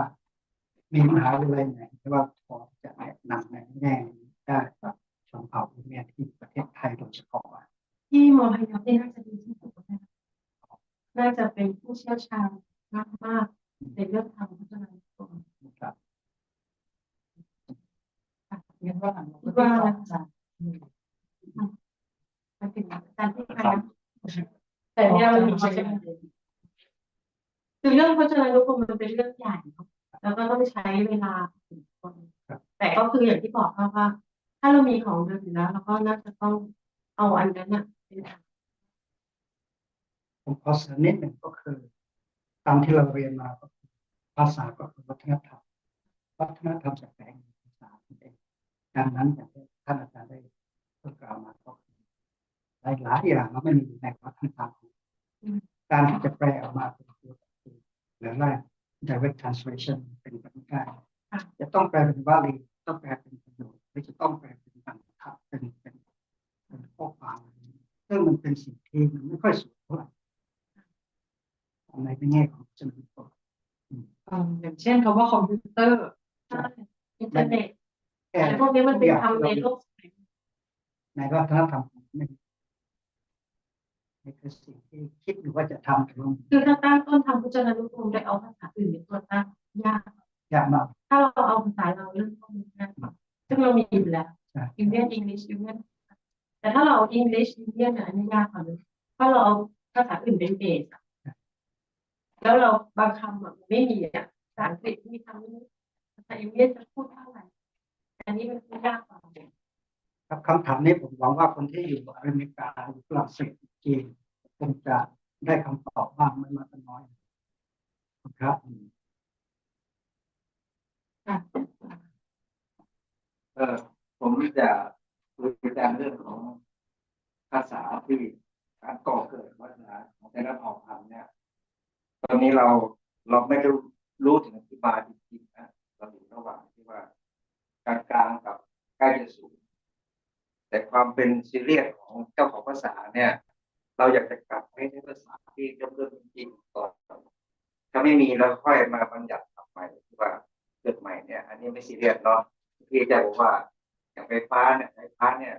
มีมหาวิทยาลัยไหนที่ว่าพอจะแนะนำในแง่นี้ได้กับชนเผ่า Ilvian ที่ประเทศไทยโดยเฉพาะไหม ที่มอพะเยาที่น่าจะดีที่สุดก็ได้ น่าจะเป็นผู้เชี่ยวชาญมากๆในเรื่องทำพจนานุกรม ครับ ค่ะ คิดว่า คิดว่า มาถึงอาจารย์ที่ใครนะ แต่เนี่ยมันมี คือเรื่องพจนานุกรมมันเป็นเรื่องใหญ่เนาะ แล้วก็ต้องใช้เวลาพอสมควร ครับ แต่ก็คืออย่างที่บอกค่ะว่า ถ้าเรามีของเดิมอยู่แล้ว เราก็น่าจะต้องเอาอันนั้นน่ะเป็น ผมขอเสริมนิดหนึ่งก็คือ ตามที่เราเรียนมาก็คือ ภาษาก็คือวัฒนธรรม วัฒนธรรมจะแฝงอยู่ในภาษานั่นเอง ดังนั้นอย่างที่ท่านอาจารย์ได้เพิ่งกล่าวมาก็คือ หลายๆอย่างมันไม่มีอยู่ในวัฒนธรรม อืม การที่จะแปลออกมาเป็นตัวต่อตัว หรือว่า direct translation เป็นไปไม่ได้ ค่ะ จะต้องแปลเป็นวลี ต้องแปลเป็นประโยค หรือจะต้องแปลเป็นอักขระ เป็น เป็น เป็นข้อความ ซึ่งมันเป็นสิ่งที่มันไม่ค่อยสวยเท่าไหร่ ในแง่ของวัฒนธรรม อืม เอ่อ อย่างเช่นคำว่าคอมพิวเตอร์ ใช่ อินเทอร์เน็ต แค่ อะไรพวกนี้มันเป็นคำในโลกสมัย ในวัฒนธรรมของมัน นี่คือสิ่งที่คิดอยู่ว่าจะทำ แต่ว่า คือถ้าตั้งต้นทำพจนานุกรมโดยเอาภาษาอื่นเป็นตัวตั้ง ยาก ยากมาก ถ้าเราเอาภาษาเราเริ่มต้นง่ายกว่า ซึ่งเรามีอยู่แล้ว ใช่ Indian English Indian แต่ถ้าเราเอา English Indian เนี่ย อันนี้ยากกว่าเลย เพราะเราเอาภาษาอื่นเป็น base อะ แล้วเราบางคำอะมันไม่มีอะ ภาษาอังกฤษมีคำนี้ ภาษา Indian จะพูดเท่าไหร่ อันนี้มันพูดยากกว่า ครับ คำถามนี้ผมหวังว่าคนที่อยู่อเมริกา อยู่ฝรั่งเศส จีน คงจะได้คำตอบบ้าง ไม่มากก็น้อย ครับ ค่ะ เอ่อ ผมจะคุยกันเรื่องของภาษาที่ การก่อเกิดวัฒนธรรมของแต่ละเผ่าพันธุ์เนี่ย ตอนนี้เรา เราไม่ได้รู้ถึงที่มาจริงๆนะ เราอยู่ระหว่างที่ว่า กลางๆกับใกล้จะสูง แต่ความเป็น serious ของเจ้าของภาษาเนี่ย เราอยากจะกลับไปใช้ภาษาที่เริ่มต้นจริงๆก่อน ถ้าไม่มีเราค่อยมาบัญญัติคำใหม่ที่ว่าเกิดใหม่เนี่ย อันนี้ไม่ serious เนาะ ที่อาจารย์บอกว่าอย่างไฟฟ้าเนี่ย ไฟฟ้าเนี่ย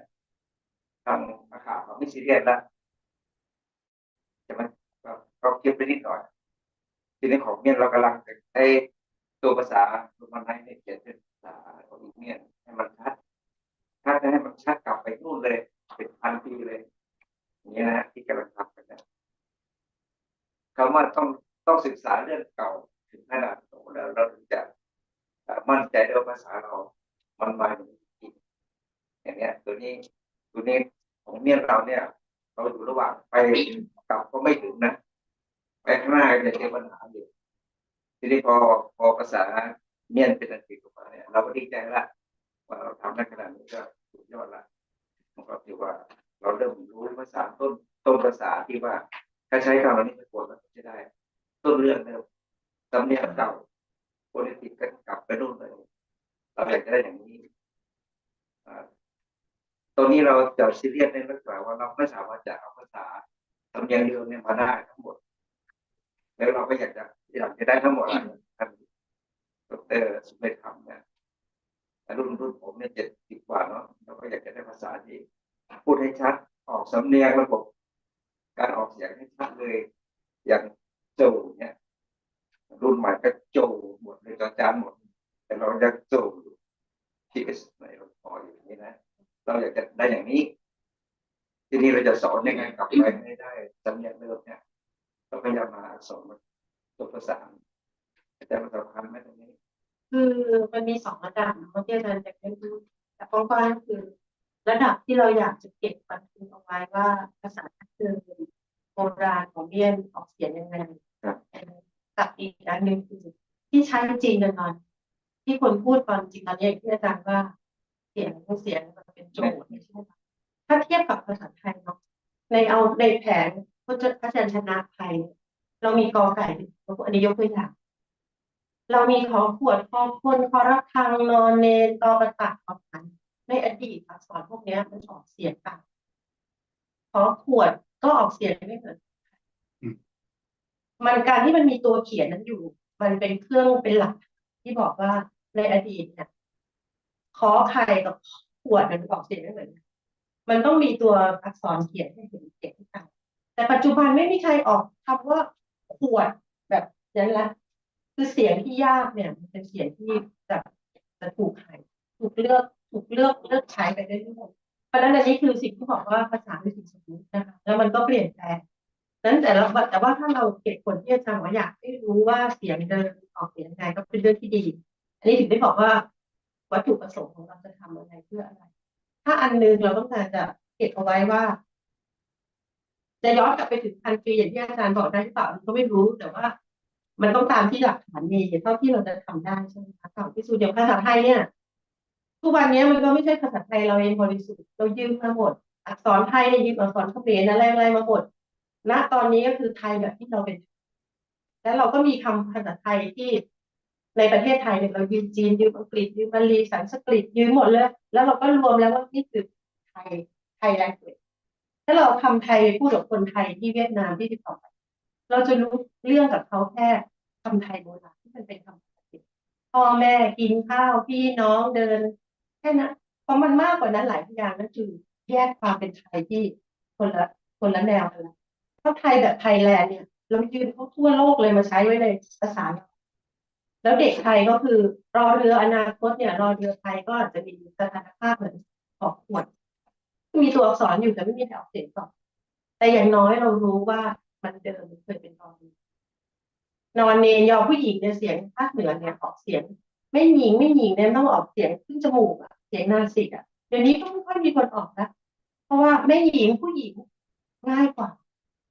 ทางอาขาเขาไม่ serious แล้ว จะมา ก็ ก็คิดไปนิดหน่อย ทีนี้ของเมียนเรากำลังจะใช้ตัวภาษาโรมันไนต์เนี่ยเขียนเป็นภาษาของเมียนให้มันชัด ถ้าจะให้มันชัดกลับไปนู่นเลย เป็นพันปีเลย อย่างเงี้ยนะฮะ ที่กำลังทำกันนะ คำว่าต้อง ต้องศึกษาเรื่องเก่าถึงขนาดโน้นแล้ว เราถึงจะ เอ่อ มั่นใจได้ว่าภาษาเรามันมาอย่างนี้จริง อย่างเนี้ย ตัวนี้ ตัวนี้ของเมียนเราเนี่ย เราอยู่ระหว่างไปกลับก็ไม่ถึงนะ ไปข้างหน้ายังเจอปัญหาอยู่ ทีนี้พอ พอภาษาเมียนเป็นอังกฤษออกมาเนี่ย เราก็ดีใจละ ว่าเราทำได้ขนาดนี้ก็สุดยอดละ มันก็ถือว่าเราเริ่มรู้ภาษาต้น ต้นภาษาที่ว่าถ้าใช้คำเหล่านี้สะกดแล้วจะได้ ต้นเรื่องเดิม สำเนียงเก่า โฟเนติกก็กลับไปนู่นเลย เราอยากจะได้อย่างนี้ อ่า ตอนนี้เราจะ serious ในลักษณะว่าเราไม่สามารถจะเอาภาษาสำเนียงเดิมเนี่ยมาได้ทั้งหมด แล้วเราก็อยากจะอยากจะได้ทั้งหมดอะ ท่านดอกเตอร์สุเมธธรรมเนี่ย รุ่นรุ่นผมเนี่ยเจ็ดสิบกว่าเนาะ เราก็อยากจะได้ภาษาที่พูดให้ชัด ออกสำเนียงระบบการออกเสียงให้ชัดเลย อย่างโจวเนี่ย รุ่นใหม่ก็โจวหมดเลย จอจานหมด แต่เรายังโจวอยู่ ทีเอสในลำคออยู่อย่างนี้นะ เราอยากจะได้อย่างนี้ ทีนี้เราจะสอนยังไงกลับไปให้ได้สำเนียงเดิมเนี่ย เราพยายามหาอักษรมาตัวประสาน อาจารย์ประสบการณ์ไหมตรงนี้ คือมันมีสองระดับเนาะที่อาจารย์จะเรียนรู้ แต่กว้างๆคือ ระดับที่เราอยากจะเก็บบันทึกเอาไว้ว่าภาษาดั้งเดิมโบราณของเมียนออกเสียงยังไง ครับ กับอีกอันหนึ่งคือที่ใช้จริงกันตอนที่คนพูดตอนจริงตอนนี้ที่อาจารย์ว่า เสียงเสียงมันเป็นโจทย์ใช่ไหมคะ ถ้าเทียบกับภาษาไทยเนาะ ในเอาในแผนพจน์พยัญชนะไทยเนี่ย เรามีกอไก่ อันนี้ยกตัวอย่าง เรามีขอขวด คอคน คอระฆัง นอเณร ตอกระต่าย ขอขัน ในอดีตอักษรพวกเนี้ยมันออกเสียงต่าง ขอขวดก็ออกเสียงไม่เหมือนกัน อืม มันการที่มันมีตัวเขียนนั้นอยู่ มันเป็นเครื่องเป็นหลักที่บอกว่าในอดีตเนี่ย ขอไข่กับขวดมันออกเสียงไม่เหมือนกัน มันต้องมีตัวอักษรเขียนให้เห็นเสียงที่ต่าง แต่ปัจจุบันไม่มีใครออกคำว่าขวดแบบนั้นละ คือเสียงที่ยากเนี่ยมันเป็นเสียงที่จะจะถูกหายถูกเลือกถูกเลือกเลือกใช้ไปเรื่อยๆ เพราะฉะนั้นอันนี้คือสิ่งที่บอกว่าภาษาเป็นสิ่งสมมุตินะคะ แล้วมันก็เปลี่ยนแปลง นั้นแต่ละแต่ว่าถ้าเราเหตุผลที่อาจารย์บอกว่าอยากให้รู้ว่าเสียงเดิมออกเสียงยังไงก็เป็นเรื่องที่ดี อันนี้ถึงได้บอกว่าวัตถุประสงค์ของเราจะทำอะไรเพื่ออะไร ถ้าอันหนึ่งเราต้องการจะเก็บเอาไว้ว่า จะย้อนกลับไปถึงพันปีอย่างที่อาจารย์บอกได้หรือเปล่าอันนี้ก็ไม่รู้ แต่ว่ามันต้องตามที่หลักฐานมีเท่าที่เราจะทำได้ใช่ไหมคะ เก่าที่สุดอย่างภาษาไทยเนี่ย ทุกวันนี้มันก็ไม่ใช่ภาษาไทยเราเองบริสุทธิ์ เรายืมมาหมด อักษรไทยเนี่ยยืมอักษรเขมรอะไรอะไรมาหมด ณ ตอนนี้ก็คือไทยแบบที่เราเป็น แล้วเราก็มีคำภาษาไทยที่ในประเทศไทยเนี่ยเรายืมจีน ยืมอังกฤษ ยืมบาลี สันสกฤต ยืมหมดเลย แล้วเราก็รวมแล้วว่านี่คือไทย ไทย language ถ้าเราเอาคำไทยไปพูดกับคนไทยที่เวียดนามที่ติดต่อกัน เราจะรู้เรื่องกับเขาแค่คำไทยโบราณที่มันเป็นคำปกติ พ่อแม่กินข้าว พี่น้องเดิน แค่นั้น เพราะมันมากกว่านั้นหลายพยางค์ นั่นคือแยกความเป็นไทยที่คนละคนละแนวกันละ เพราะไทยแบบไทยแลนด์เนี่ย เรายืมเขาทั่วโลกเลยมาใช้ไว้ในภาษาเรา แล้วเด็กไทยก็คือรอเรืออนาคตเนี่ย รอเรือไทยก็อาจจะมีสถานภาพเหมือนขอขวด มีตัวอักษรอยู่แต่ไม่มีใครออกเสียงต่อ แต่อย่างน้อยเรารู้ว่ามันเดิมมันเคยเป็นรอเรือ นอเณร ยอผู้หญิงเนี่ยเสียงภาคเหนือเนี่ยออกเสียง แม่หญิง แม่หญิงเนี่ยต้องออกเสียงขึ้นจมูกอะ เสียงนาสิกอะ เดี๋ยวนี้ก็ไม่ค่อยมีคนออกละ เพราะว่าแม่หญิง ผู้หญิงง่ายกว่า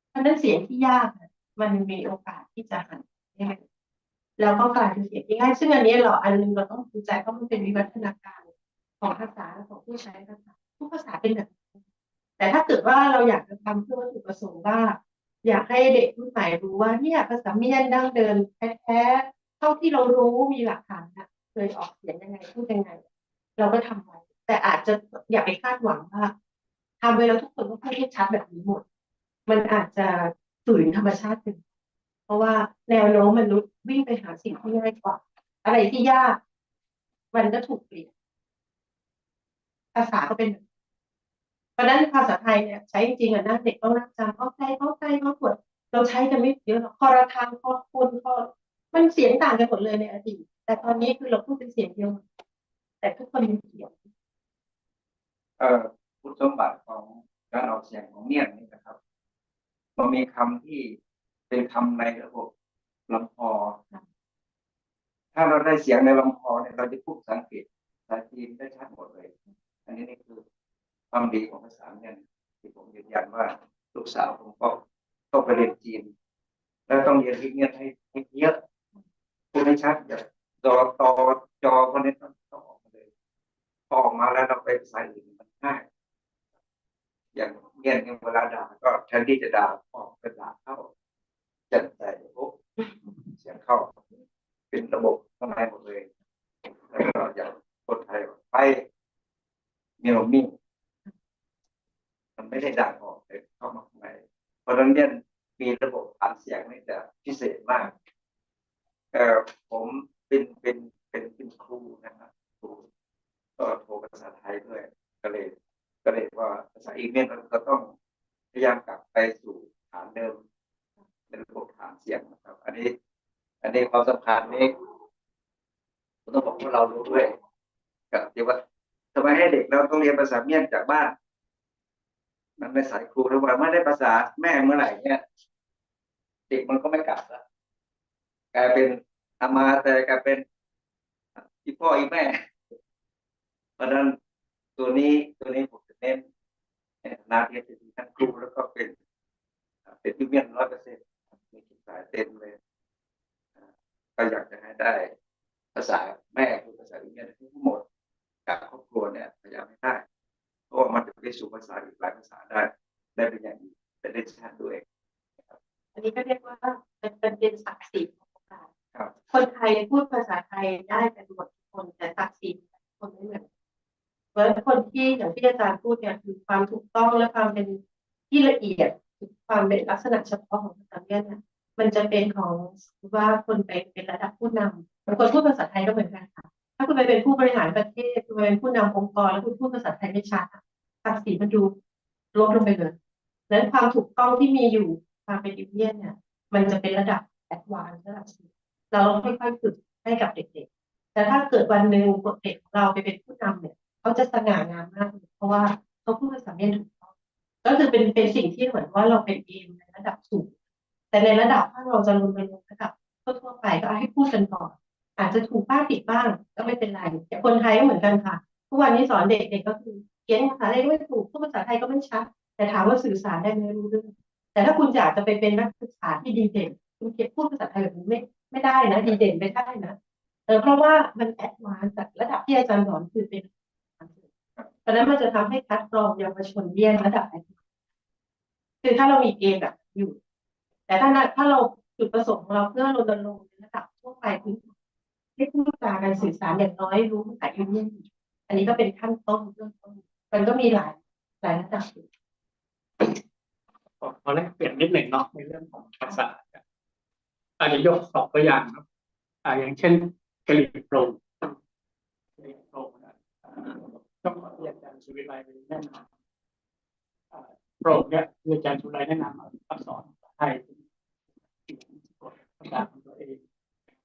เพราะฉะนั้นเสียงที่ยากอะมันมีโอกาสที่จะหายไป แล้วก็กลายเป็นเสียงที่ง่าย ซึ่งอันนี้เราอันหนึ่งเราต้องภูมิใจ เพราะมันเป็นวิวัฒนาการของภาษาและของผู้ใช้ภาษา ทุกภาษาเป็นแบบนี้ แต่ถ้าเกิดว่าเราอยากจะทำเพื่อวัตถุประสงค์ว่า อยากให้เด็กรุ่นใหม่รู้ว่าเนี่ยภาษาเมียนดั้งเดิมแท้ๆ เท่าที่เรารู้มีหลักฐานนะเคยออกเสียงยังไงพูดยังไง เราก็ทำไว้ แต่อาจจะอย่าไปคาดหวังว่าทำไว้แล้วทุกคนต้องพูดให้ชัดแบบนี้หมด มันอาจจะฝืนธรรมชาติเกินไป เพราะว่าแนวโน้มมนุษย์วิ่งไปหาสิ่งที่ง่ายกว่า อะไรที่ยาก มันก็ถูกเปลี่ยน ภาษาก็เป็นแบบนี้ เพราะฉะนั้นภาษาไทยเนี่ยใช้จริงๆอะนะ เด็กต้องนั่งจำ ขอไข่ ขอไข่ ขอขวด เราใช้กันไม่เยอะหรอก คอระฆัง คอคน คอ มันเสียงต่างกันหมดเลยในอดีต แต่ตอนนี้คือเราพูดเป็นเสียงเดียวหมด แต่ทุกคนยังเขียน เอ่อ คุณสมบัติของการออกเสียงของเมียนนี่นะครับ มันมีคำที่เป็นคำในระบบลำคอ ถ้าเราได้เสียงในลำคอเนี่ย เราจะพูดภาษาอังกฤษ ภาษาจีนได้ชัดหมดเลย อันนี้นี่คือความดีของภาษาเมียนที่ผมยืนยันว่าลูกสาวผมก็ต้องไปเรียนจีน แล้วต้องเรียนเมียนให้ให้เยอะ พูดให้ชัด อย่า จอ ตอ จอ พวกนี้ต้องต้องออกมาเลย พอออกมาแล้วเราไปภาษาอื่นมันง่าย อย่างเมียนเนี่ยเวลาด่าก็แทนที่จะด่าออกเป็นด่าเข้า จัดใส่โอ้เสียงเข้า เป็นระบบข้างในหมดเลย แล้วก็อย่างคนไทยว่าไป เมียวมิ่ง มันไม่ได้ดังออกเลยเข้ามาข้างใน เพราะฉะนั้นเนี่ย มีระบบฐานเสียงนี่จะพิเศษมาก เอ่อ ผมเป็น เป็น เป็น เป็นครูนะครับ ครู ก็โทรภาษาไทยด้วย ก็เลย ก็เลยว่าภาษาอินเดียเราก็ต้องพยายามกลับไปสู่ฐานเดิม ในระบบฐานเสียงนะครับ อันนี้ อันนี้ความสำคัญนี้ ผมต้องบอกพวกเรารู้ด้วย ครับ ที่ว่าทำไมให้เด็กเราต้องเรียนภาษาเมียนจากบ้าน มันในสายครู ถ้าว่าไม่ได้ภาษาแม่เมื่อไหร่เนี่ย เด็กมันก็ไม่กลับแล้ว กลายเป็นอามาแต่กลายเป็นอีพ่ออีแม่ เพราะฉะนั้นตัวนี้ ตัวนี้ผมจะเน้นในฐานะที่เป็นทั้งครูแล้วก็เป็น เป็นที่เมียนร้อยเปอร์เซ็นต์ มีสายเต็มเลย ก็อยากจะให้ได้ภาษาแม่คือภาษาอินเดียทั้งหมดกับครอบครัวเนี่ยพยายามให้ได้ เพราะว่ามันจะไปสู่ภาษาอีกหลายภาษาได้ ได้เป็นอย่างดี เป็นได้ชาติด้วย อันนี้ก็เรียกว่าเป็นเป็นเป็นศักดิ์ศรีของโอกาส ครับ คนไทยพูดภาษาไทยได้กันหมดทุกคน แต่ศักดิ์ศรีของแต่ละคนไม่เหมือนกัน เพราะฉะนั้นคนที่อย่างที่อาจารย์พูดเนี่ยคือความถูกต้องและความเป็นที่ละเอียด ความเป็นลักษณะเฉพาะของภาษาเมียนเนี่ยมันจะเป็นของว่าคนไปเป็นระดับผู้นำ บางคนพูดภาษาไทยก็เหมือนกันค่ะ ถ้าคุณไปเป็นผู้บริหารประเทศ คุณไปเป็นผู้นำองค์กรแล้วคุณพูดภาษาไทยไม่ชัดอะ ศักดิ์ศรีมันดูลดลงไปเลย ดังนั้นความถูกต้องที่มีอยู่ ความเป็นอินเดียนเนี่ย มันจะเป็นระดับแอดวานซ์ระดับสูง เราค่อยๆฝึกให้กับเด็กๆ แต่ถ้าเกิดวันหนึ่งเด็กของเราไปเป็นผู้นำเนี่ย เขาจะสง่างามมากเลย เพราะว่าเขาพูดภาษาเมียนถูกต้อง ก็คือเป็นเป็นสิ่งที่เหมือนว่าเราเป็นเองในระดับสูง แต่ในระดับถ้าเราจะรณรงค์ระดับทั่วๆไปก็ให้พูดกันก่อน อาจจะถูกบ้างผิดบ้างก็ไม่เป็นไร แต่คนไทยก็เหมือนกันค่ะ ทุกวันนี้สอนเด็กๆก็คือเขียนภาษาไทยก็ไม่ถูก พูดภาษาไทยก็ไม่ชัด แต่ถามว่าสื่อสารได้ไหม รู้เรื่อง แต่ถ้าคุณอยากจะไปเป็นนักศึกษาที่ดีเด่น คุณเขียนพูดภาษาไทยแบบนี้ไม่ไม่ได้นะ ดีเด่นไม่ได้นะ เออ เพราะว่ามันแอดวานซ์จากระดับที่อาจารย์สอนคือเป็น เพราะฉะนั้นมันจะทำให้คัดกรองเยาวชนเมียนระดับแอดวานซ์ คือถ้าเรามีเกณฑ์แบบอยู่ แต่ถ้าถ้าเราจุดประสงค์ของเราเพื่อรณรงค์ในระดับทั่วไปคือให้พูดจากันสื่อสารอย่างน้อยรู้ภาษาอินเดีย อันนี้ก็เป็นขั้นต้นเบื้องต้น มันก็มีหลายหลายระดับอยู่ ขอขอแลกเปลี่ยนนิดหนึ่งเนาะ ในเรื่องของภาษา อาจจะยกสองตัวอย่างครับ อ่า อย่างเช่นกะหรี่โปร่ง กะหรี่โปร่งนะ อ่า ต้องขอที่อาจารย์สุวิไลแนะนำ อ่า โปร่งเนี่ยคืออาจารย์สุวิไลแนะนำเอาอักษรไทย ภาษาของตัวเอง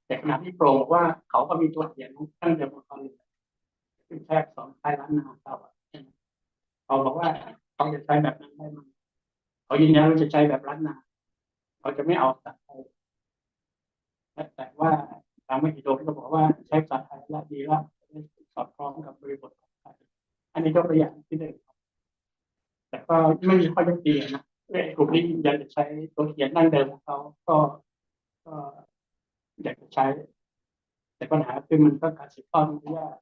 แต่ขณะที่โปร่งบอกว่าเขาก็มีตัวเขียนดั้งเดิมของเขาอยู่ ซึ่งใช้อักษรคล้ายล้านนาเราอะ เขาบอกว่าเขาจะใช้แบบนั้นได้ไหม เขายืนยันว่าจะใช้แบบล้านนา เขาจะไม่เอาภาษาไทย แต่ว่าตามมหิดลก็บอกว่าใช้ภาษาไทยละดีละ สอดคล้องกับบริบทของไทย อันนี้ยกตัวอย่างที่หนึ่ง แต่ก็ไม่มีข้อยกตีนะ ไอ้กลุ่มที่ยืนยันจะใช้ตัวเขียนดั้งเดิมของเขาก็ก็อยากจะใช้ แต่ปัญหาคือมันก็การสืบทอดมันยาก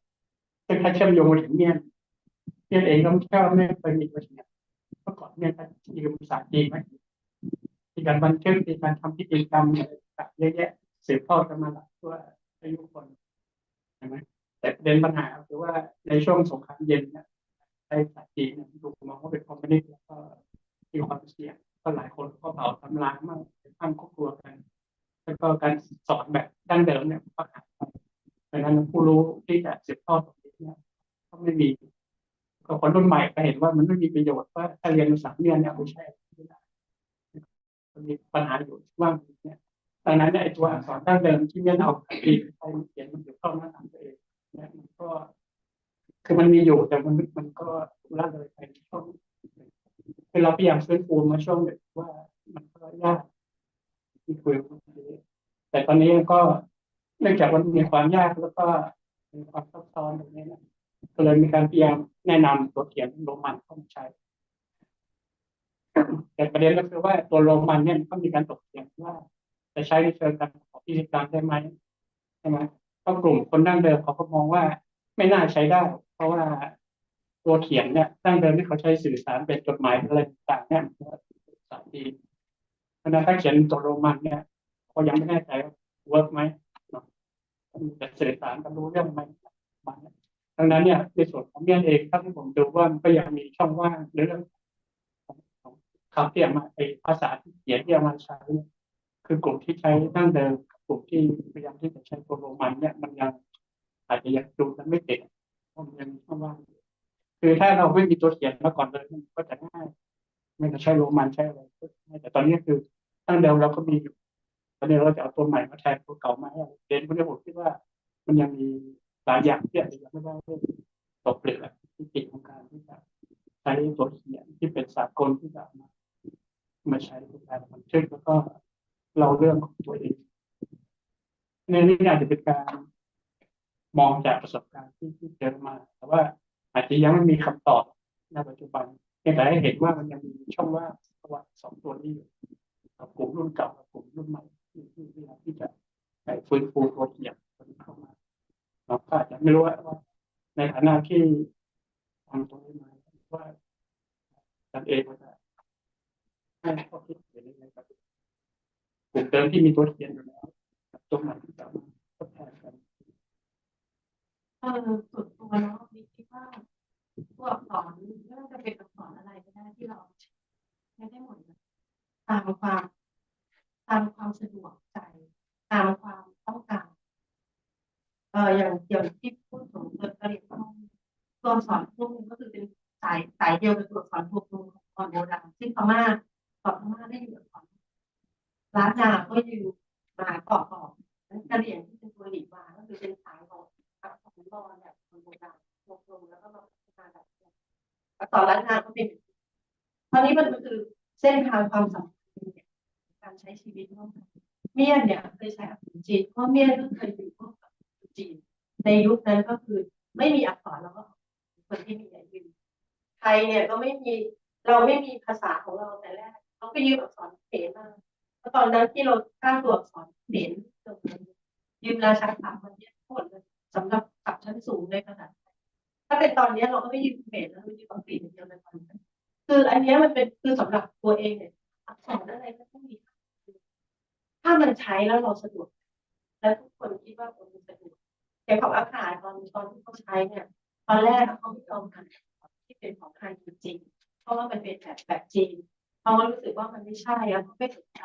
ซึ่งถ้าเชื่อมโยงมาถึงเมียน เมียนเองก็แค่ว่าไม่เคยมีตัวเขียน เมื่อก่อนเมียนก็ยืมภาษาจีนมา มีการบันทึก มีการทำพิธีกรรมอะไรต่างๆเยอะแยะ สืบทอดกันมาหลายชั่วอายุคน ใช่ไหม แต่ประเด็นปัญหาคือว่าในช่วงสงครามเย็นเนี่ย ไอ้ภาษาจีนเนี่ยถูกมองว่าเป็นคอมมิวนิสต์ แล้วก็มีความเสี่ยง ก็หลายคนก็เผาทำลายมั่ง ไปตั้งครอบครัวกัน แล้วก็การสอนแบบดั้งเดิมเนี่ยมันก็หายไป ดังนั้นผู้รู้ที่จะสืบทอดตรงนี้เนี่ยก็ไม่มี ก็คนรุ่นใหม่ก็เห็นว่ามันไม่มีประโยชน์ ว่าถ้าเรียนภาษาเมียนเนี่ยเอาไปใช้อะไรไม่ได้ มันมีปัญหาอยู่ว่างเนี่ย ดังนั้นเนี่ยไอ้ตัวอักษรดั้งเดิมที่เมียนเอาภาษาจีนไปเขียนมันอยู่เท่านั้นตัวเองเนี่ย มันก็ คือมันมีอยู่ แต่มันมันก็ละเลยไปช่วง คือเราพยายามฟื้นฟูมาช่วงหนึ่งว่ามันก็ยากที่คุย แต่ตอนนี้ก็เนื่องจากมันมีความยากแล้วก็มีความซับซ้อนตรงนี้นะ ก็เลยมีการพยายามแนะนำตัวเขียนโรมันเข้ามาใช้ แต่ประเด็นก็คือว่าตัวโรมันเนี่ยมันก็มีการถกเถียงว่าจะใช้ในเชิงการประกอบพิธีการได้ไหม ใช่ไหม เพราะกลุ่มคนดั้งเดิมเขาก็มองว่าไม่น่าใช้ได้ เพราะว่าตัวเขียนเนี่ยดั้งเดิมที่เขาใช้สื่อสารเป็นจดหมายอะไรต่างๆเนี่ยมันเป็นภาษาจีน เพราะฉะนั้นถ้าเขียนเป็นตัวโรมันเนี่ยเขายังไม่แน่ใจว่าเวิร์กไหมเนาะ มันจะสื่อสารกันรู้เรื่องไหมประมาณนี้ ดังนั้นเนี่ยในส่วนของเมียนเองเท่าที่ผมดูว่ามันก็ยังมีช่องว่างในเรื่องของของ คำที่เอามาไอ้ภาษาที่เขียนที่เอามาใช้เนี่ยคือกลุ่มที่ใช้ดั้งเดิมกับกลุ่มที่พยายามที่จะใช้ตัวโรมันเนี่ยมันยังอาจจะยังดูกันไม่ติดมันยังมีช่องว่างอยู่คือถ้าเราไม่มีตัวเขียนมาก่อนเลยมันก็จะง่ายไม่ต้องใช้โรมันใช้อะไรก็ง่ายแต่ตอนนี้คือดั้งเดิมเราก็มีอยู่ตอนนี้เราจะเอาตัวใหม่มาแทนตัวเก่ามาให้เด่นพวกนี้ผมคิดว่ามันยังมีหลายอย่างที่อาจจะยังไม่ได้ตกผลึกอะที่จริงของการที่จะใช้ตัวเขียนที่เป็นสากลที่จะเอามา มาใช้ในการบันทึกแล้วก็เล่าเรื่องของตัวเองในนี้อาจจะเป็นการมองจากประสบการณ์ที่ที่เจอมาแต่ว่าอาจจะยังไม่มีคำตอบในปัจจุบันเพียงแต่ให้เห็นว่ามันยังมีช่องว่างระหว่างสองตัวนี้อยู่กับกลุ่มรุ่นเก่ากับกลุ่มรุ่นใหม่ที่ที่ที่ที่จะไปฟื้นฟูตัวเขียนตัวนี้เข้ามาเราก็อาจจะไม่รู้ว่าในฐานะที่ทำตรงนี้มาว่าอาจารย์เองก็จะ ให้ข้อคิดเห็นยังไงกับกลุ่มเดิมที่มีตัวเขียนอยู่แล้วกับตัวใหม่ที่จะมาทดแทนกัน เออส่วนตัวเนาะมีคิดว่าตัวอักษรไม่ว่าจะเป็นอักษรอะไรก็ได้ที่เราใช้ได้หมดตามความตามความสะดวกใจตามความต้องการเอออย่างอย่างที่พูดถึงตัวเรียนตัวอักษรพวกนี้ก็คือเป็นสายสายเดียวกับตัวอักษรพวกของก่อนโบราณซึ่งพม่าของพม่าได้อยู่อักษร ล้านนาก็อยู่มาต่อต่อนั้นกะเหรี่ยงที่เป็นตัวหลีกมาก็คือเป็นสายของอักษรรอแบบคนโบราณรวบรวมแล้วก็มาพัฒนาแบบอักษรล้านนาก็เป็นคราวนี้มันคือเส้นทางความสัมพันธ์การใช้ชีวิตร่วมกันเมียนเนี่ยเคยใช้อักษรจีนเพราะเมียนก็เคยอยู่ร่วมกับจีนในยุคนั้นก็คือไม่มีอักษรแล้วก็คนที่มีอายุไทยเนี่ยก็ไม่มีเราไม่มีภาษาของเราแต่แรกเราก็ยืมอักษรเขมรมาเพราะตอนนั้นที่เราสร้างตัวอักษรเขมรยืมราชาศัพท์มาเนี่ยทั้งหมดเลยสำหรับศัพท์ชั้นสูงในภาษาไทยถ้าเป็นตอนนี้เราก็ไม่ยืมเขมรแล้วเรายืมอังกฤษอย่างเดียวเลยตอนนี้คืออันนี้มันเป็นคือสำหรับตัวเองเนี่ยอักษรอะไรก็ต้องมีถ้ามันใช้แล้วเราสะดวก และทุกคนคิดว่าคนมันสะดวกแต่ของอาขาตอนตอนที่เขาใช้เนี่ยตอนแรกเขาไม่ยอมทำที่เป็นของไทยจริงๆเพราะว่ามันเป็นแบบแบบจีนเขาก็รู้สึกว่ามันไม่ใช่แล้วเขาไม่สนใจ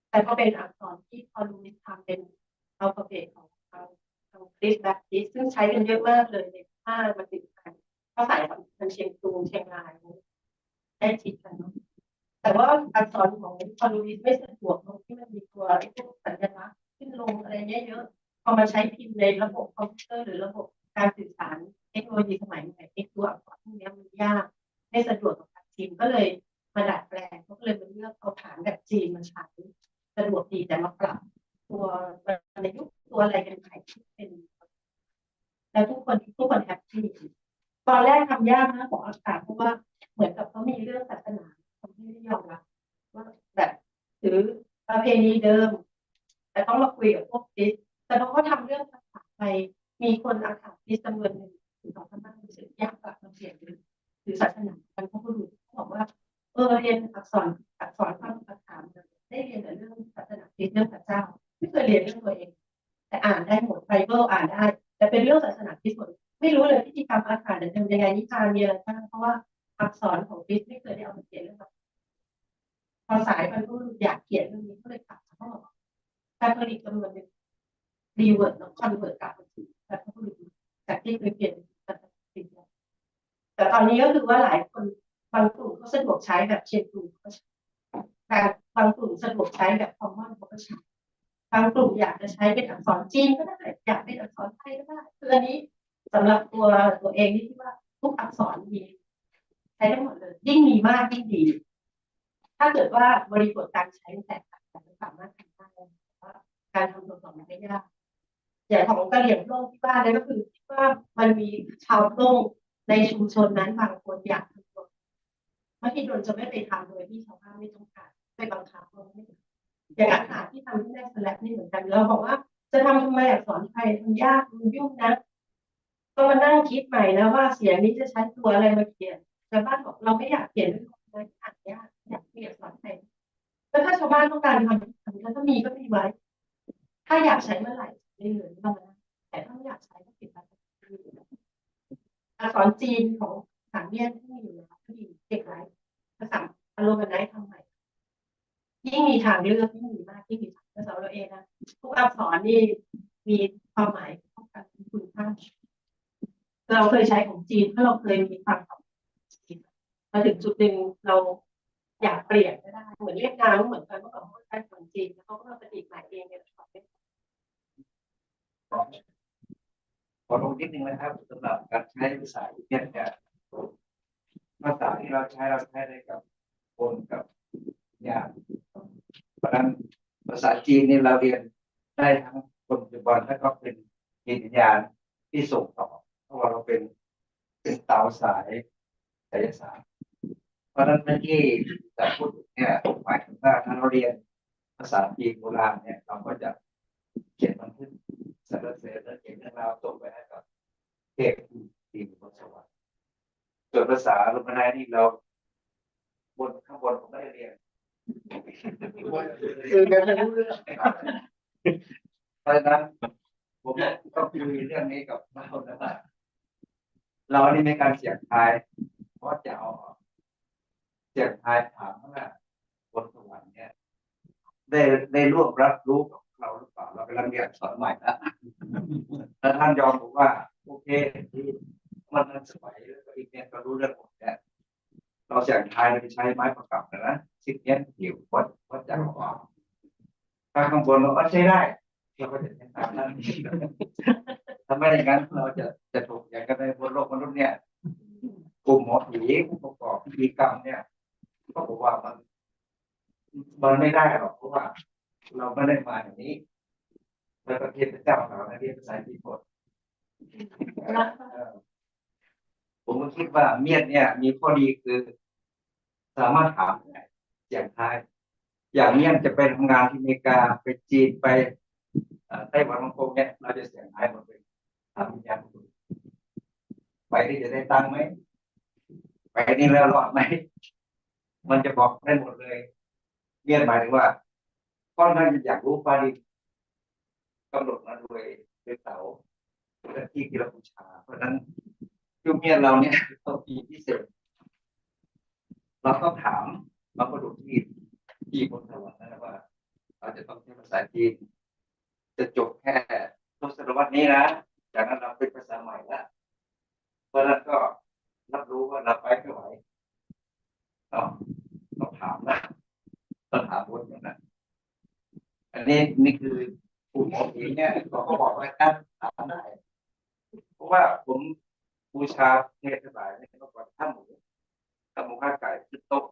แต่พอเป็นอักษรที่พอรู้ทำเป็นอัลฟาเบตของทางทางคริสต์แบบนี้ซึ่งใช้กันเยอะมากเลยในผ้ามาติดกันก็ใส่ของทางเชียงตุงเชียงรายได้ติดกันเนาะแต่ว่าอักษรของคอมมิวนิสต์ไม่สะดวกตรงที่มันมีตัวไอ้พวกสัญลักษณ์ขึ้นลงอะไรเยอะๆพอมาใช้พิมพ์ในระบบคอมพิวเตอร์หรือระบบการสื่อสารเทคโนโลยีสมัยใหม่ไอ้ตัวอักษรพวกนี้มันยากไม่สะดวกกับการพิมพ์ก็เลยมาดัดแปลงเขาก็เลยมาเลือกเอาฐานแบบจีนมาใช้สะดวกดีแต่มาปรับตัววรรณยุกต์ตัวอะไรกันใหม่ที่เป็นแล้วทุกคนทุกคนแฮปปี้ตอนแรกทำยากนะของอาขาเพราะว่าเหมือนกับเขามีเรื่องศาสนาทำให้ไม่ยอมรับว่าแบบถือประเพณีเดิมแต่ต้องมาคุยกับพวกคริสต์แต่พอเขาทำเรื่องภาษาไปมีคนอาขาคริสต์จำนวนหนึ่งถึงสองพันห้ารู้สึกยากกลับมาเปลี่ยนหรือศาสนาบรรพบุรุษเขาบอกว่าเออเรียนอักษรอักษรความภาษาได้เรียนแต่เรื่องศาสนาคริสต์เรื่องพระเจ้าไม่เคยเรียนเรื่องตัวเองแต่อ่านได้หมดไบเบิลอ่านได้แต่เป็นเรื่องศาสนาคริสต์หมดไม่รู้เลยพิธีกรรมอาถรรพ์หรือทำยังไงนิทานมีอะไรบ้างเพราะว่าอักษรของคริสต์ไม่เคยได้เอามาเขียนเรื่องแบบภาษาบรรพบุรุษอยากเขียนเรื่องนี้ก็เลยกลับมาบอกคาทอลิกจำนวนหนึ่งรีเวิร์สแล้วคอนเวิร์ตกลับมาถึงบรรพบุรุษจากที่เคยเขียนภาษาคริสต์แต่ตอนนี้ก็คือว่าหลายคนบางกลุ่มก็สะดวกใช้แบบเชียงตุงก็ใช้ แต่บางกลุ่มสะดวกใช้แบบคอมมอนเขาก็ใช้บางกลุ่มอยากจะใช้เป็นอักษรจีนก็ได้อยากเป็นอักษรไทยก็ได้คืออันนี้สำหรับตัวตัวเองนี่คิดว่าทุกอักษรมีใช้ได้หมดเลยยิ่งมีมากยิ่งดี ถ้าเกิดว่าบริบทการใช้มันแตกต่างกันมันสามารถทำได้แต่ว่าการทำตัวต่อมันไม่ยากอย่างของกะเหรี่ยงโล่งที่บ้านนั่นก็คือคิดว่ามันมีชาวโล่งในชุมชนนั้นบางคนอยากทำตัวมหิดลจะไม่ไปทำโดยที่ชาวบ้านไม่ต้องการไปบังคับเขาไม่ได้อย่างอาหารที่ทำที่แม่สแลปนี่เหมือนกันเราบอกว่าจะทำทำไมอักษรไทยทำยากมันยุ่งนะก็มานั่งคิดใหม่นะว่าเสียงนี้จะใช้ตัวอะไรมาเขียนชาวบ้านบอกเราไม่อยากเขียนด้วยคำนั้นอ่านยากอยากมีอักษรไทยแล้วถ้าชาวบ้านต้องการทำทำแล้วถ้ามีก็มีไว้ ถ้าอยากใช้เมื่อไหร่ไม่เหลือเมื่อนั้นแต่ถ้าไม่อยากใช้ก็เก็บไว้อักษรจีนของสามเมียนที่มีอยู่แล้วก็ดีเก็บไว้ภาษา โรมันไนท์ทำใหม่ ยิ่งมีทางเลือกยิ่งดีมาก ยิ่งมีทางเลือกสำหรับเราเองนะ ทุกอักษรนี่มีความหมายเท่ากัน คุณค่า เราเคยใช้ของจีน เพราะเราเคยมีความสัมพันธ์กับจีน มาถึงจุดหนึ่งเราอยากเปลี่ยนก็ได้ เหมือนเวียดนามก็เหมือนกัน เมื่อก่อนเขาก็ใช้ของจีน แล้วเขาก็มาประดิษฐ์ใหม่เองเนี่ย ขอลงนิดนึงนะครับ สำหรับการใช้ภาษาอีเวียดเนี่ย ภาษาที่เราใช้ เราใช้ได้กับคนกับวิญญาณ เพราะฉะนั้นภาษาจีนนี่เราเรียนได้ทั้งคนปัจจุบัน และก็เป็นจิตวิญญาณที่ส่งต่อ เพราะว่าเราเป็น เป็นเต๋าสายไสยศาสตร์ เพราะฉะนั้นเมื่อกี้จะพูดถึงเนี่ย หมายถึงว่าถ้าเราเรียนภาษาจีนโบราณเนี่ย เราก็จะเขียนบันทึกสรรเสริญและเขียนเรื่องราวส่งไปให้กับเทพที่อยู่บนสวรรค์ ส่วนภาษาโรมันไนท์นี่เรา บนข้างบนผมไม่ได้เรียน เออ ไม่รู้เรื่อง เพราะฉะนั้นผมก็คุยเรื่องนี้กับเรานะว่า เรานี่มีการเสี่ยงทาย เพราะจะเอาเสี่ยงทายถามว่าบนสวรรค์เนี่ย ได้ ได้ร่วมรับรู้กับเราหรือเปล่า เรากำลังเรียนอักษรใหม่นะ แล้วท่านยอมบอกว่า โอเค มันทันสมัย แล้วก็อีกเนี่ยก็รู้เรื่องหมดเนี่ย เราเสี่ยงทาย เราจะใช้ไม้ประกับนะ สิบเนี้ยผิววัด วัดจากออกมา ถ้าข้างบนเราก็ใช้ได้ เราก็จะใช้ตามนั้น ถ้าไม่อย่างนั้นเราจะ จะถกเถียงกันในบนโลกมนุษย์เนี่ย กลุ่มหมอผีผู้ประกอบพิธีกรรมเนี่ย ก็บอกว่ามัน มันไม่ได้หรอก เพราะว่าเราไม่ได้มาอย่างนี้ แล้วก็เทพเจ้าเหล่านั้นเรียนภาษาจีนหมด เออ ผมก็คิดว่าเมียดเนี่ยมีข้อดีคือ สามารถถามได้ เสี่ยงทาย อย่างเนี้ยจะไปทำงานที่อเมริกา ไปจีน ไป เอ่อ ไต้หวัน ฮ่องกงเนี่ย เราจะเสี่ยงทายหมดเลย ถามวิญญาณ ไปนี่จะได้ตังค์ไหม ไปนี่แล้วรอดไหม มันจะบอกได้หมดเลย เมียดหมายถึงว่า ค่อนข้างจะอยากรู้ฟ้าดิน กำหนดมาโดย โดยเต๋า และที่ที่เราบูชา เพราะฉะนั้นยุคเนี้ยเราเนี่ยต้องมีพิเศษ เราต้องถามบรรพบุรุษที่ ที่บนสวรรค์นะว่า เราจะต้องใช้ภาษาจีน จะจบแค่ทศวรรษนี้นะ จากนั้นเราเป็นภาษาใหม่ละ เพราะฉะนั้นก็รับรู้ว่าเราไปไม่ไหว อ้าว ต้องถามนะ ต้องถามวนกันนะ อันนี้ นี่คือผู้หมอผีเนี่ย เขาก็บอกว่าท่านถามได้ เพราะว่าผมบูชาเทพทั้งหลายเนี่ย เมื่อก่อนข้าวหมู ข้าวหมูข้าวไก่ขึ้นโต๊ะ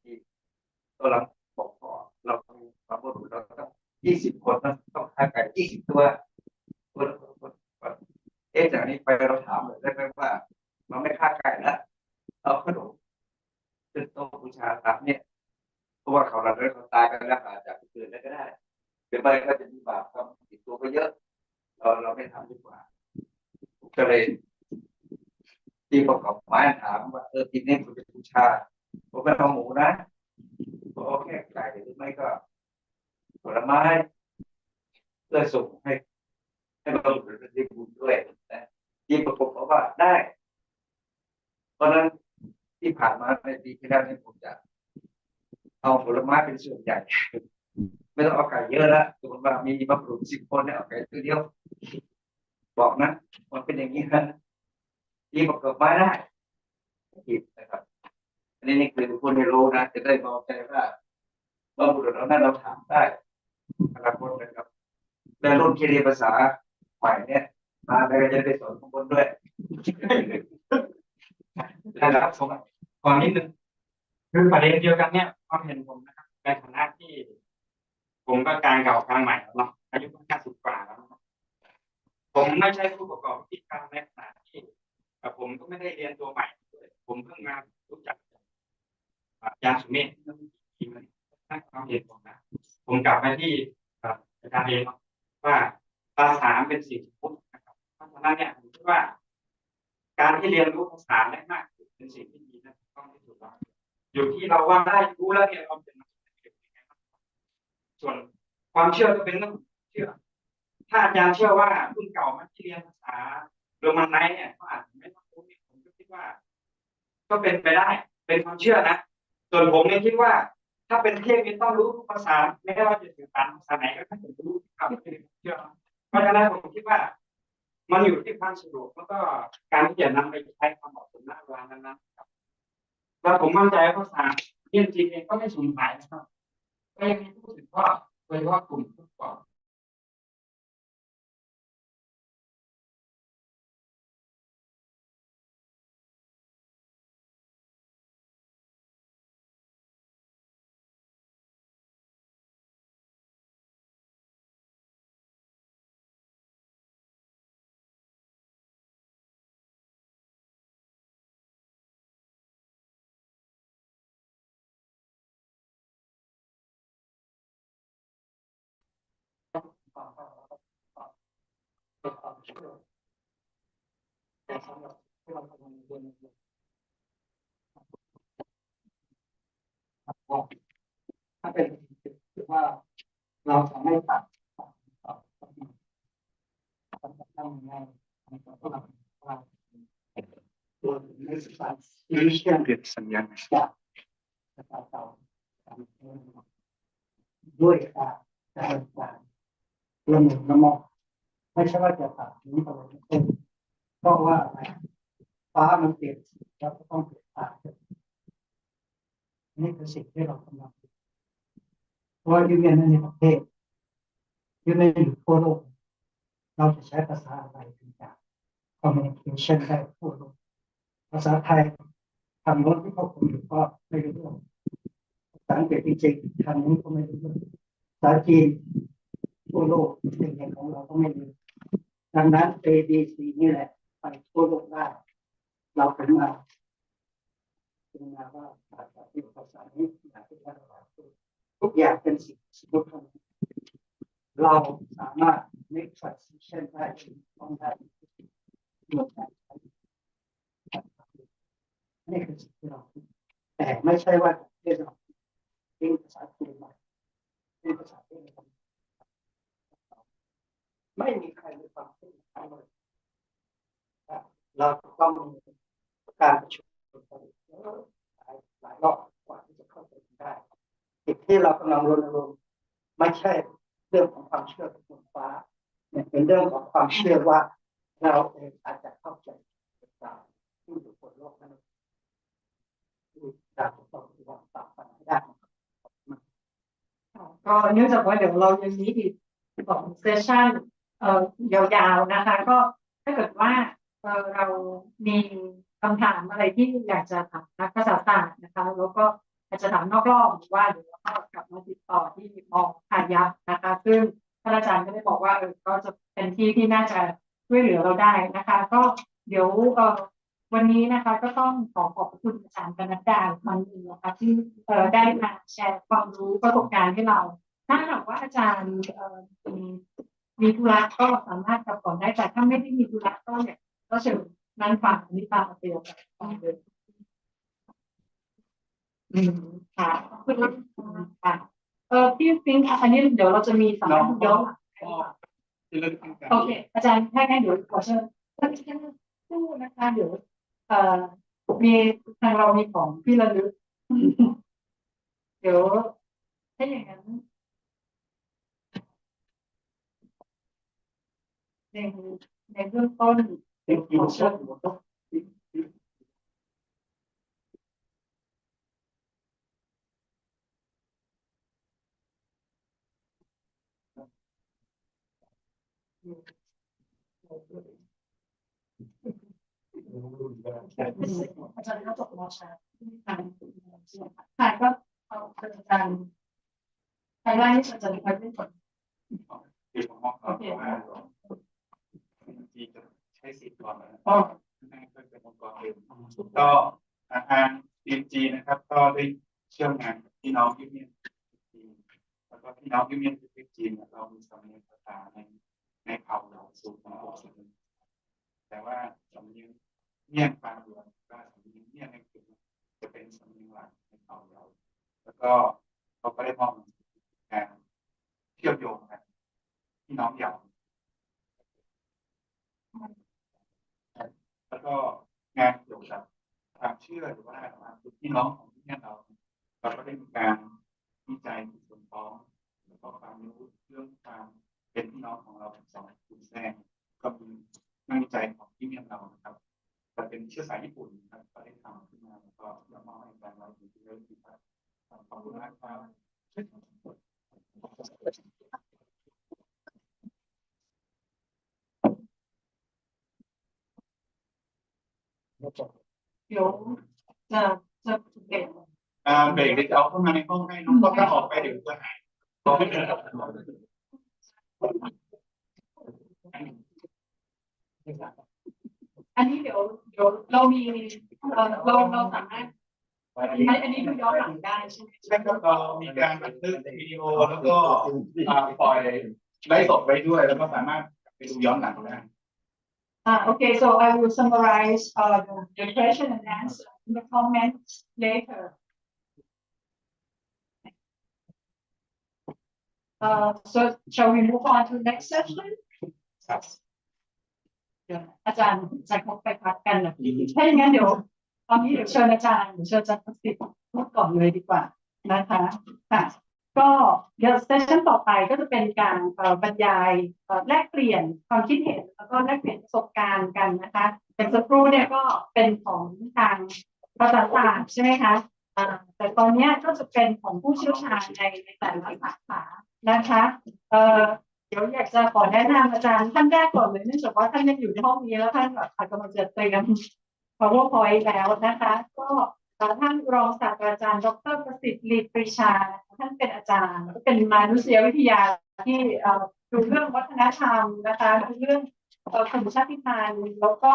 ที่ตอนหลังบอกพ่อ เรามีความรู้ เราต้องยี่สิบคนนะ ต้องฆ่าไก่ยี่สิบตัว คนละคน คนละคน เอ๊ะ จากนี้ไปเราถามเลยได้ไหมว่า เราไม่ฆ่าไก่แล้ว เอาขนมขึ้นโต๊ะบูชาตามเนี่ย เพราะว่าเขาเหล่านั้นเขาตายไปแล้ว อาจจะไปเกิดแล้วก็ได้ หรือไม่ก็จะมีบาปกรรมติดตัวไปเยอะ เรา เราไม่ทำดีกว่า ก็เลย ที่ประกอบไม้ถามว่า เออ ทีนี้ผมจะบูชา ผมไม่เอาหมูนะ ผมเอาแค่ไก่ หรือไม่ก็ผลไม้ เพื่อส่งให้ ให้บรรพบุรุษได้บุญด้วยนะ ที่ประกอบบอกว่าได้ เพราะฉะนั้นที่ผ่านมาในปีที่แล้วเนี่ย ผมจะเอาผลไม้เป็นส่วนใหญ่ ไม่ต้องเอาไก่เยอะละ สมมติว่ามีบรรพบุรุษสิบคนเนี่ย เอาไก่ตัวเดียว บอกนะ มันเป็นอย่างนี้นะ ที่ประกอบไม้ได้ ผิดนะครับ อันนี้ นี่คือผู้ที่รู้นะ จะได้เบาใจว่าบรรพบุรุษเหล่านั้นเราถามได้ อนาคตนะครับ และรุ่นที่เรียนภาษาใหม่เนี่ย มาแล้วก็จะได้สอนข้างบนด้วย นะครับ ผมขอนิดนึง คือประเด็นเดียวกันเนี่ย ความเห็นผมนะครับ ในฐานะที่ ผมก็กลางเก่ากลางใหม่แล้วเนาะ อายุก็ห้าสิบกว่าแล้วเนาะ ผมไม่ใช่ผู้ประกอบพิธีกรรมในขณะที่ แต่ผมก็ไม่ได้เรียนตัวใหม่ด้วย ผมเพิ่งมารู้จักอาจารย์สุเมธเมื่อไม่กี่ปีมานี้ ให้ความเห็นผมนะ ผมกลับมาที่ เอ่อ อาจารย์เองเนาะ ว่าภาษาเป็นสิ่งสมมตินะครับ เพราะฉะนั้นเนี่ย ผมคิดว่า การที่เรียนรู้ภาษาได้มากขึ้นเป็นสิ่งที่ดีและถูกต้องที่สุดแล้ว อยู่ที่เราว่าได้รู้แล้วเนี่ย เราจะนำไปใช้ประโยชน์ยังไงบ้าง ส่วนความเชื่อก็เป็นเรื่องของความเชื่อ ถ้าอาจารย์เชื่อว่ารุ่นเก่ามาที่เรียนภาษาโรมันไนท์เนี่ย เขาอาจจะไม่ต้องรู้เนี่ย ผมก็คิดว่า ก็เป็นไปได้ เป็นความเชื่อนะ ส่วนผมเนี่ยคิดว่า ถ้าเป็นเทพนี่ต้องรู้ทุกภาษา แม้ว่าจะสื่อสารภาษาไหนก็ต้องรู้ครับ เพราะฉะนั้นผมคิดว่า มันอยู่ที่ความสะดวก แล้วก็การที่จะนำไปใช้ความเหมาะสมณเวลานั้นๆครับ แล้วผมมั่นใจว่าภาษาเมียนจีนเองก็ไม่สูญหายนะครับ ก็ยังมีผู้สืบทอด โดยเฉพาะกลุ่มผู้ก่อ ถ้าเป็นว่าเราจะไม่ตัด เปลี่ยนสัญญาณ ด้วยการดำเนินการละมุนละม่อม ไม่ใช่ว่าจะตัดทิ้งไปเลย เพราะว่าอะไร ฟ้ามันเปลี่ยนสี แล้วก็ต้องเปลี่ยนตาม นี่คือสิ่งที่เรากำลัง เพราะว่าอยู่ในประเทศ อยู่ในทั่วโลก เราจะใช้ภาษาอะไรเป็นการ communication ได้ทั่วโลก ภาษาไทย ทางโน้นที่พวกผมอยู่ก็ไม่รู้เรื่อง ภาษาอังกฤษจริงๆ ทางนี้ก็ไม่รู้เรื่อง ภาษาจีน ทั่วโลกเป็นไงของเราก็ไม่รู้ ดังนั้น A B C นี่แหละ ไปทั่วโลกได้ เราถึงมา ถึงมาว่าภาษาที่ภาษานี้อยากให้เราทุกอย่างเป็นสิ่งสมมติเท่านั้น เราสามารถ make transition ได้ ต้องได้ นี่คือสิ่งที่เราคิด แต่ไม่ใช่ว่าจะเรียกเราเป็นภาษาจีนมาเป็นภาษาเทพ ไม่มีใครมีความคิดอย่างนั้นเลย เราต้องมีการประชุมกันหลายหลายรอบกว่าที่จะเข้าใจกันได้ สิ่งที่เรากำลังรณรงค์ไม่ใช่เรื่องของความเชื่อของคนฟ้า มันเป็นเรื่องของความเชื่อว่าเราเองอาจจะเข้าใจต่างที่อยู่บนโลกนั้น ที่เราจะต้องปฏิบัติต่อไปให้ได้ ค่ะ ก็เนื่องจากว่าเดี๋ยวเรายังมีอีกสอง session เอ่อ ยาวๆ นะคะ ก็ถ้าเกิดว่า เอ่อ เรามีคำถามอะไรที่อยากจะถามนักภาษาศาสตร์นะคะ แล้วก็อาจจะถามนอกรอบ หรือว่าเดี๋ยวเราก็กลับมาติดต่อที่ม.พายัพนะคะ ซึ่งท่านอาจารย์ก็ได้บอกว่า เออ ก็จะเป็นที่ที่น่าจะช่วยเหลือเราได้นะคะ ก็เดี๋ยว เอ่อ วันนี้นะคะ ก็ต้องขอขอบพระคุณอาจารย์ปนัดดาอีกครั้งหนึ่งนะคะ ที่ เอ่อ ได้มาแชร์ความรู้ประสบการณ์ให้เรา ถ้าหากว่าอาจารย์ เอ่อ มี มีธุระก็สามารถกลับก่อนได้ แต่ถ้าไม่ได้มีธุระก็เนี่ย ก็เชิญนั่งฟังนิทานเดียวกันเลย อืม ค่ะ ขอบคุณมากค่ะ เอ่อ พี่ปิ๊งค่ะ อันนี้เดี๋ยวเราจะมีสามารถดูย้อนหลังได้ค่ะ โอเค อาจารย์ ถ้างั้นเดี๋ยวขอเชิญท่านผู้นะคะ เดี๋ยว เอ่อ มี ทางเรามีของที่ระลึก เดี๋ยว ถ้าอย่างนั้น ใน ในเบื้องต้น ขอเชิญ อาจารย์ก็จบ ม.ช.ค่ะ ก็เอาอาจารย์ ใครได้นี่อาจารย์ ใครได้ก่อน โอเค ใช้สิทธิ์ก่อนนะครับ ก็ อ่า ทาง ซีเอ็มจี นะครับ ก็ได้เชื่อมงานกับพี่น้องที่เมียนจีน แล้วก็พี่น้องที่เมียนจีนเนี่ย เรามีสำเนียงภาษาใน ในเผ่าเหล่าสูงของผม แต่ว่าสำเนียงเมียนปางหลวง หรือว่าสำเนียงเมียนอังกฤษ จะเป็นสำเนียงหลักในเผ่าเหล่า แล้วก็เขาก็ได้มอบหนังสือการเชื่อมโยงกัน พี่น้องเหล่า แล้วก็งานเกี่ยวกับความเชื่อ หรือว่าความเป็นพี่น้องของเมียนเรา เราก็ได้มีการวิจัยสืบสวนฟ้องแล้วก็ความรู้เรื่องความเป็นพี่น้องของเราทั้งสองกลุ่มแสดงก็มีนักวิจัยของที่เมียนเรานะครับจะเป็นเชื้อสายญี่ปุ่นนะครับก็ได้ทำขึ้นมาแล้วก็จะมอบให้อาจารย์ไว้เป็นที่ระลึกครับขอบคุณมากครับ เดี๋ยวจะจะเบรก อ่าเบรกเดี๋ยวจะเอาเข้ามาในห้องให้น้องก็ถ้าออกไปเดี๋ยวจะหาย อันนี้เดี๋ยวเดี๋ยวเรามีเอ่อเราเราสามารถอันนี้อันนี้ดูย้อนหลังได้ใช่ไหมใช่ครับเรามีการบันทึกวิดีโอแล้วก็อ่าปล่อยไลฟ์สดไว้ด้วยแล้วก็สามารถไปดูย้อนหลังได้ Uh, okay, so I will summarize uh, the, the question and answer in the comments later. Uh, so shall we move on to the next session? ครับ เดี๋ยวอาจารย์อาจารย์เขาไปพักกันนะถ้าอย่างนั้นเดี๋ยวตอนนี้เดี๋ยวเชิญอาจารย์เดี๋ยวเชิญอาจารย์ประสิทธิ์พูดก่อนเลยดีกว่านะคะค่ะก็เดี๋ยว session ต่อไปก็จะเป็นการเอ่อบรรยายเอ่อแลกเปลี่ยนความคิดเห็นแล้วก็แลกเปลี่ยนประสบการณ์กันนะคะอย่างสักครู่เนี่ยก็เป็นของทางภาษาศาสตร์ใช่ไหมคะอ่าแต่ตอนเนี้ยก็จะเป็นของผู้เชี่ยวชาญในในแต่ละสาขานะคะเอ่อเดี๋ยวอยากจะขอแนะนำอาจารย์ท่านแรกก่อนเลยเนื่องจากว่าท่านยังอยู่ในห้องนี้แล้วท่านแบบอาจกำลังจะเตรียม PowerPoint แล้วนะคะก็เอ่อท่านรองศาสตราจารย์ดอกเตอร์ประสิทธิ์ลีปรีชาท่านเป็นอาจารย์ก็เป็นมานุษยวิทยาที่เอ่อดูเรื่องวัฒนธรรมนะคะดูเรื่องเอ่อกลุ่มชาติพันธุ์แล้วก็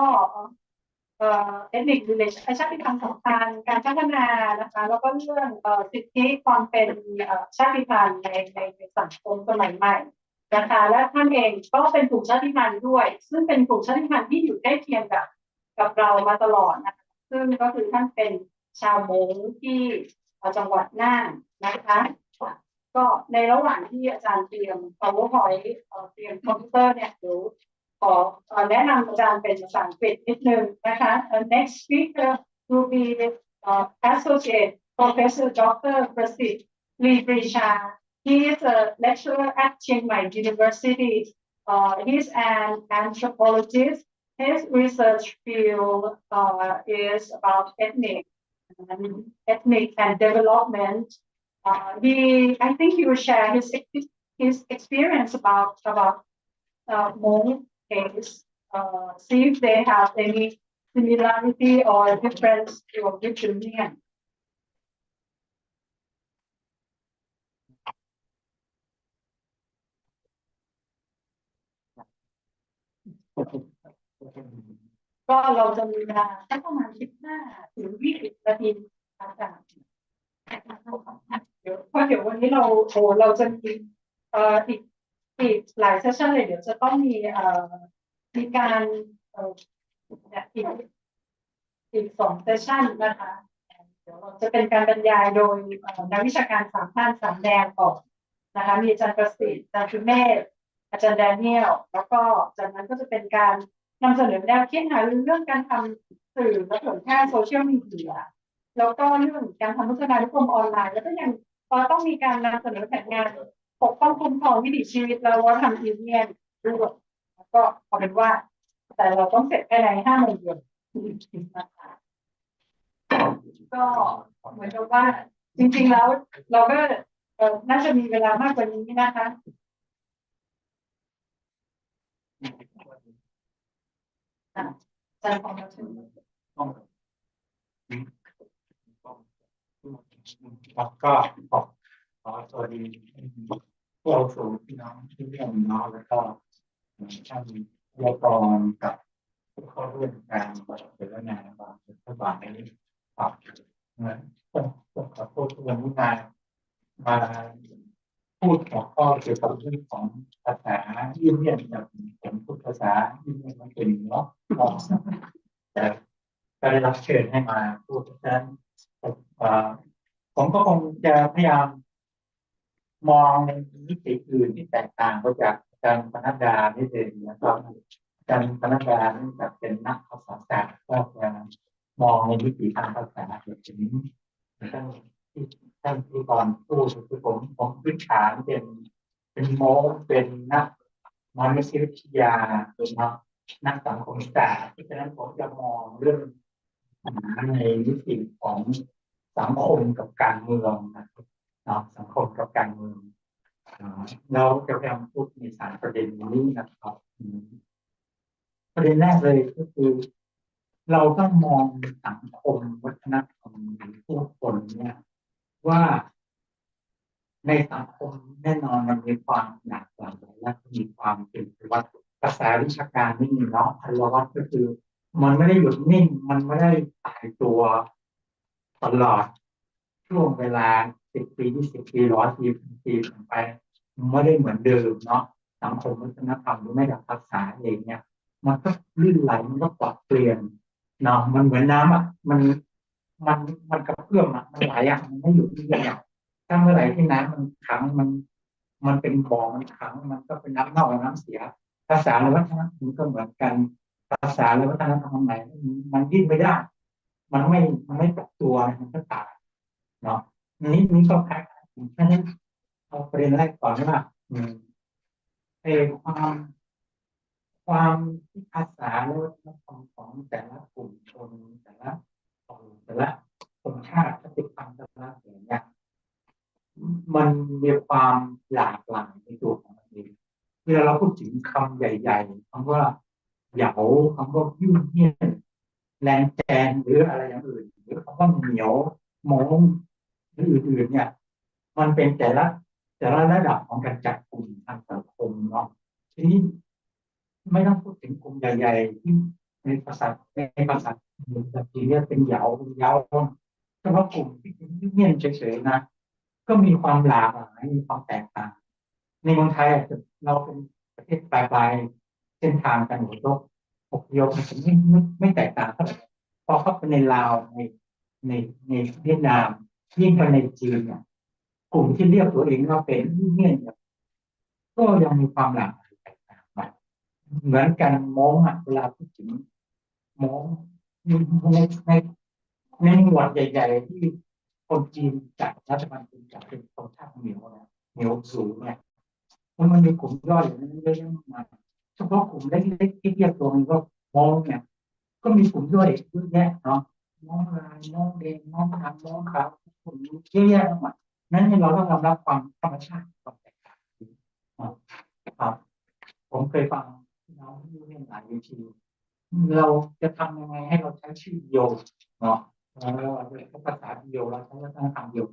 เอ่อ ethnic relation ชาติพันธุ์สำคัญการพัฒนานะคะแล้วก็เรื่องเอ่อสิทธิความเป็นเอ่อชาติพันธุ์ในในในสังคมสมัยใหม่นะคะและท่านเองก็เป็นกลุ่มชาติพันธุ์ด้วย ซึ่งเป็นกลุ่มชาติพันธุ์ที่อยู่ใกล้เคียงกับกับเรามาตลอดนะคะซึ่งก็คือท่านเป็นชาวมงที่เอ่อจังหวัดน่านนะคะก็ในระหว่างที่อาจารย์เตรียม PowerPoint เอ่อเตรียมคอมพิวเตอร์เนี่ยเดี๋ยวขอเอ่อแนะนำอาจารย์เป็นภาษาอังกฤษนิดนึงนะคะ The next speaker will be uh, Associate Professor Doctor Prasit Lee Prisha. He is a lecturer at Chiang Mai University. Uh, he's an anthropologist. His research field uh, is about ethnic and ethnic and development. Uh, he, I think he will share his his experience about about uh, Hmong case. Uh, see if they have any similarity or difference to Vietnamese. ก็เราจะมีเวลาสักประมาณสิบห้าถึงยี่สิบนาทีอาจารย์เดี๋ยวเพราะเดี๋ยววันนี้เราโอ้เราจะมีเอ่ออีกอีกหลาย session เลยเดี๋ยวจะต้องมีเอ่อมีการเอ่ออีกอีกสอง session นะคะเดี๋ยวเราจะเป็นการบรรยายโดยเอ่อนักวิชาการสามท่านสามแนวก่อนนะคะมีอาจารย์ประสิทธิ์อาจารย์สุเมธอาจารย์แดเนียลแล้วก็จากนั้นก็จะเป็นการนำเสนอแนวคิดหารือเรื่องการทำสื่อและเผยแพร่โซเชียลมีเดียแล้วก็เรื่องการทำโฆษณานิคมออนไลน์แล้วก็ยังเอ่อต้องมีการนำเสนอแผนงานปกป้องคุ้มครองวิถีชีวิตและวัฒนธรรมอินเดียนด้วยแล้วก็เอาเป็นว่าแต่เราต้องเสร็จภายในห้าโมงเย็นนะคะก็เหมือนกับว่าจริงๆแล้วเราก็เอ่อน่าจะมีเวลามากกว่านี้นะคะ ครับก็ขอขอสวัสดีพวกเราสูงพี่น้องที่เรียนเนาะแล้วก็ท่านวิทยากรกับผู้เข้าร่วมการเสวนาบางท่านบางในนี้ครับนะต้องต้องขอโทษทุกคนที่มามาพูดหัวข้อเกี่ยวกับเรื่องของภาษาเยี่ยมเยี่ยมอย่างผมพูดภาษาเยี่ยมเยี่ยมไม่เป็นเนาะก็แต่ ก็ได้รับเชิญให้มาพูดฉะนั้นเอ่อผมก็คงจะพยายามมองในมิติอื่นที่แตกต่างไปจากอาจารย์ปนัดดานิดนึงนะครับอาจารย์ปนัดดานี่จะเป็นนักภาษาศาสตร์ก็จะมองในมิติทางภาษาแบบนี้ท่าน ที่ท่านพิธีกรพูด คือผมผมพื้นฐานเป็นเป็นโม้เป็นนักมนุษยวิทยาเป็นนักนักสังคมศาสตร์ เพราะฉะนั้นผมจะมองเรื่องปัญหาในมิติของสังคมกับการเมืองนะครับเนาะสังคมกับการเมืองเนาะแล้วจะพยายามพูดในสามประเด็นนี้นะครับ ประเด็นแรกเลยก็คือ เราต้องมองสังคมวัฒนธรรมหรือผู้คนเนี่ยว่าในสังคมแน่นอนมันมีความหลากหลายและมีความเป็นพลวัตภาษาวิชาการนี่เนาะพลวัตก็คือ มันไม่ได้หยุดนิ่งมันไม่ได้ตายตัวตลอดช่วงเวลาสิบปียี่สิบปีร้อยปีพันปีผ่านไปมันไม่ได้เหมือนเดิมเนาะสังคมวัฒนธรรมหรือแม้แต่ภาษาเองเนี่ยมันก็ลื่นไหลมันก็ปรับเปลี่ยนเนาะมันเหมือนน้ำอ่ะมันมันมันกระเพื่อมอ่ะมันไหลอ่ะมันไม่หยุดนิ่งอ่ะถ้าเมื่อไหร่ที่น้ำมันขังมันมันเป็นบ่อมันขังมันก็เป็นน้ำเน่าน้ำเสียภาษาและวัฒนธรรมก็เหมือนกันภาษาและวัฒนธรรมอันไหนมันดิ้นไม่ได้มันไม่มันไม่ปรับตัวมันก็ตายเนาะนี้นี้ก็คล้ายๆกันเพราะฉะนั้นเอาประเด็นแรกก่อนว่าอืมไอ้ความความที่ภาษาและวัฒนธรรมของแต่ละกลุ่มชนแต่ละของแต่ละชนชาติชาติพันธุ์แต่ละอย่างเนี่ยมันมีความหลากหลายในตัวของมันเองเวลาเราพูดถึงคำใหญ่ๆคำว่าเหยาคำว่ายุ่งเยี่ยนแรงแจงหรืออะไรอย่างอื่นหรือคำว่าเหมียวโม้งหรืออื่นๆเนี่ยมันเป็นแต่ละแต่ละระดับของการจัดกลุ่มทางสังคมเนาะทีนี้ไม่ต้องพูดถึงกลุ่มใหญ่ๆที่ในภาษาในภาษาจีนเรียกเป็นเหยาเป็นเย้าเฉพาะกลุ่มที่เป็นเยี่ยนเฉยๆนะก็มีความหลากหลายมีความแตกต่างในเมืองไทยอาจจะเราเป็นประเทศปลายๆเส้นทางการอพยพอาจจะไม่ไม่ไม่แตกต่างเท่าไหร่พอเข้าไปในลาวในในในเวียดนามยิ่งไปในจีนเนี่ยกลุ่มที่เรียกตัวเองว่าเป็นเยี่ยนเนี่ยก็ยังมีความหลากหลายแตกต่างไปเหมือนกันโม้งอ่ะเวลาพูดถึงโม้งในในในหมวดใหญ่ๆที่คนจีนจัดรัฐบาลจีนจัดเป็นชนชาติเหมียวนะเหมียวสูงเนี่ย มันมันมีกลุ่มย่อยอย่างนั้นเยอะแยะมากมายเฉพาะกลุ่มเล็กๆที่เรียกตัวมันก็โม้งเนี่ยก็มีกลุ่มย่อยเยอะแยะเนาะโม้งลายโม้งแดงโม้งดำโม้งขาวกลุ่มเยอะแยะมากมายนั้นเนี่ยเราต้องยอมรับความธรรมชาติความแตกต่างครับผมเคยฟังน้องเรื่องหลายวิธีเราจะทำยังไงให้เราใช้ชื่อเดียวเนาะเออภาษาเดียวเราใช้วัฒนธรรมเดียว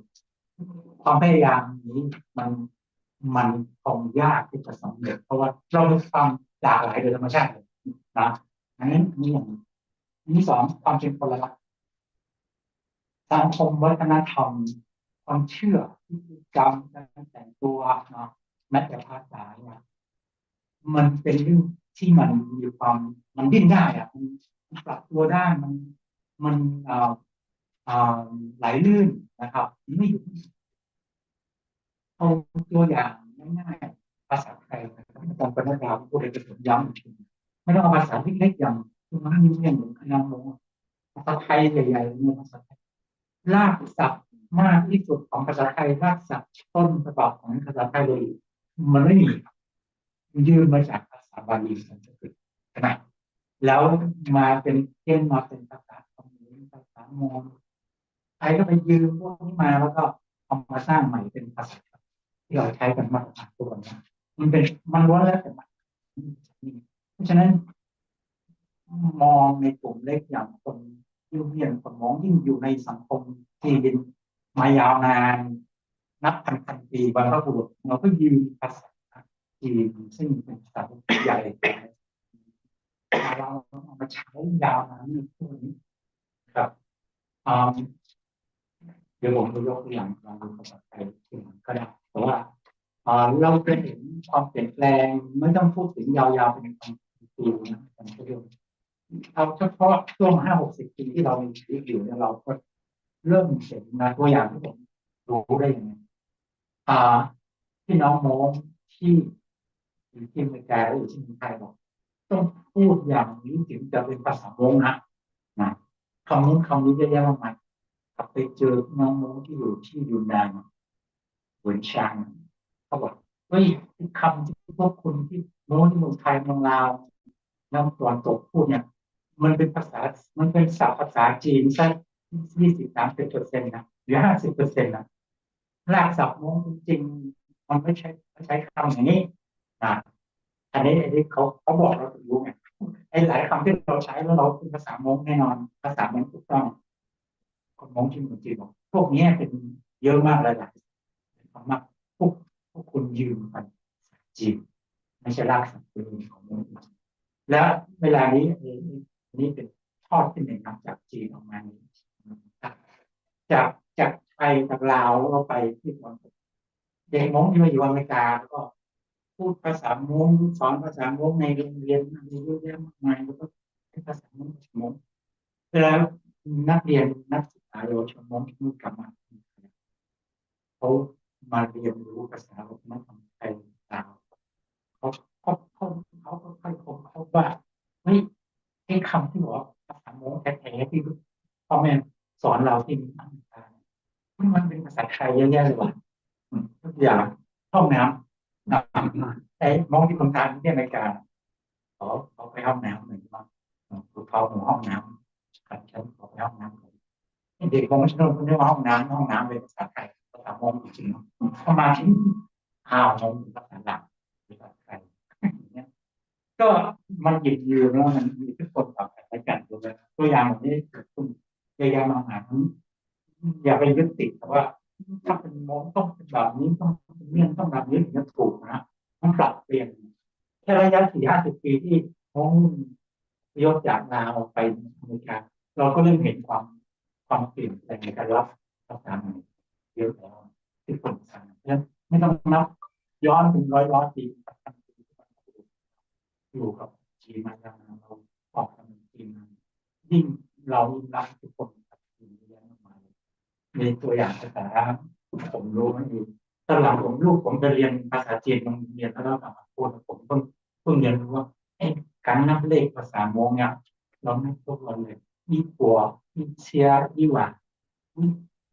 ความพยายามนี้มัน มันคงยากที่จะสำเร็จเพราะว่าเรามีความหลากหลายโดยธรรมชาติเลยนะอันนี้อันนี้อย่างอันที่สองความเป็นพลวัตสังคมวัฒนธรรมความเชื่อพฤติกรรมการแต่งตัวเนาะแม้แต่ภาษาเนี่ยมันเป็นเรื่องที่มันมีความมันดิ้นได้อะมันปรับตัวได้มันมันเอ่อเอ่อไหลลื่นนะครับไม่หยุด เอาตัวอย่างง่ายๆภาษาไทยนะครับอาจารย์ปนัดดาพูดเลยจะผมย้ำอีกทีไม่ต้องเอาภาษาเล็กๆอย่างคุณน้ำนิ่งหรือคณะมงภาษาไทยใหญ่ๆในภาษาไทยรากศัพท์มากที่สุดของภาษาไทยรากศัพท์ต้นฉบับของภาษาไทยเลยมันไม่มียืมมาจากภาษาบาลีสันสกฤตใช่ไหมแล้วมาเป็นเพี้ยนมาเป็นภาษาเขมรภาษามอญ ใครก็ไปยืมพวกนี้มาแล้วก็เอามาสร้างใหม่เป็นภาษาที่เราใช้กันมาตรฐานทุกวันนี้มันเป็นมันล้วนแล้วแต่มาเพราะฉะนั้นมองในกลุ่มเล็กอย่างคนยุคนี้คนมองยิ่งอยู่ในสังคมจีนมายาวนานนับพันพันปีบรรพบุรุษเราก็ยืมภาษาจีนซึ่งเป็นภาษาใหญ่เราเอามาใช้ยาวนานทุกวันนี้ครับ เดี๋ยวผมจะยกตัวอย่างลองดูภาษาไทยทีหลังก็ได้แต่ว่าเราจะเห็นความเปลี่ยนแปลงไม่ต้องพูดถึงยาวๆเป็นพันปีนะมันก็เรื่องเอาเฉพาะช่วงห้าหกสิบปีที่เรามีชีวิตอยู่เนี่ยเราก็เริ่มเห็นนะตัวอย่างที่ผมรู้ได้ยังไงพี่น้องโม้งที่อยู่ที่อเมริกาและอยู่ที่เมืองไทยบอกต้องพูดอย่างนี้ถึงจะเป็นภาษาโม้งนะนะคำนู้นคำนี้เยอะแยะมากมาย กลับไปเจอพี่น้องมงที่อยู่ที่ยูนนาน เหวินชาง เขาบอก เฮ้ย ไอ้คำที่พวกคุณที่โม้ที่เมืองไทยเมืองลาว น้ำตะวันตกพูดเนี่ย มันเป็นภาษา มันเป็นศัพท์ภาษาจีนสักยี่สิบสามสิบเปอร์เซ็นต์นะ หรือห้าสิบเปอร์เซ็นต์นะ รากศัพท์มงจริงๆ มันไม่ใช่ ไม่ใช้คำอย่างนี้นะ อันนี้ อันนี้เขา เขาบอกเราถึงรู้ไง ไอ้หลายคำที่เราใช้แล้วเราเป็นภาษามงแน่นอน ภาษามงถูกต้อง คนมงที่เมืองจีนบอก พวกเนี้ยเป็นเยอะมาก หลายๆ คำมาก พวก พวกคุณยืมกัน จีน ไม่ใช่รากศัพท์เดิมของมง แล้วเวลานี้ อันนี้เป็นทอดที่หนึ่งครับ จากจีนออกมานี้ จาก จากไทย จากลาว แล้วก็ไปที่ตะวันตก เด็กมงที่มาอยู่อเมริกา แล้วก็พูดภาษามง สอนภาษามงในโรงเรียน มีเยอะแยะมากมาย แล้วก็ใช้ภาษามง ภาษามง เวลานักเรียน นักศึกษาเยาวชนมงที่กลับมา เขามาเรียนรู้ภาษาวัฒนธรรมไทยลาว เขา เขา เขา เขาก็ค่อยค้นพบว่า เฮ้ย ไอ้คำที่บอกว่าภาษามงแท้ๆ ที่พ่อแม่สอนเราที่อเมริกาเนี่ย มันเป็นภาษาไทยเยอะแยะเลยว่ะ อืม ยกตัวอย่าง ห้องน้ำ ไอ้มงที่เมืองไทย ที่อเมริกา ขอ ขอไปห้องน้ำหน่อยว่า เออ ขอเข้าห้องน้ำ ครับ ฉันขอไปห้องน้ำหน่อย เด็กมงชนกเรียกว่าห้องน้ำ ห้องน้ำเป็นภาษาไทย ภาษามงจริงๆ พอมาที่นี่ อ้าว มันเป็นภาษาลาว ภาษาไทย อย่างเงี้ย ก็มันหยิบยืมแล้วมันมีอิทธิพลต่อกันและกัน ตัวอย่างแบบนี้เกิดขึ้นเยอะแยะมากมาย อย่าไปยึดติดกับว่า ถ้าเป็นมงต้องเป็นแบบนี้ ต้องเป็นเมียน ต้องแบบนี้ถึงจะถูกนะ มันปรับเปลี่ยน แค่ระยะสี่ห้าสิบปีที่มงอพยพจากลาวไปอเมริกา เราก็เริ่มเห็นความ ความเปลี่ยนแปลงในการรับภาษาใหม่เยอะแล้วที่คนสร้าง เพราะฉะนั้นไม่ต้องนับย้อนเป็นร้อยร้อยปี อยู่กับจีนมายาวนาน เราออกมาเป็นจีนมา ยิ่งเรายิ่งรักทุกคน มีตัวอย่างภาษาผมรู้มันอยู่ ตอนหลังผมลูกผมไปเรียนภาษาจีนโรงเรียนแล้ว แล้วกลับมาพูด ผมเพิ่ง เพิ่งเรียนรู้ว่า ไอ้การนับเลขภาษามงเนี่ย เรานับทุกวันเลย อี้กัว อี้เซีย อี้หว่า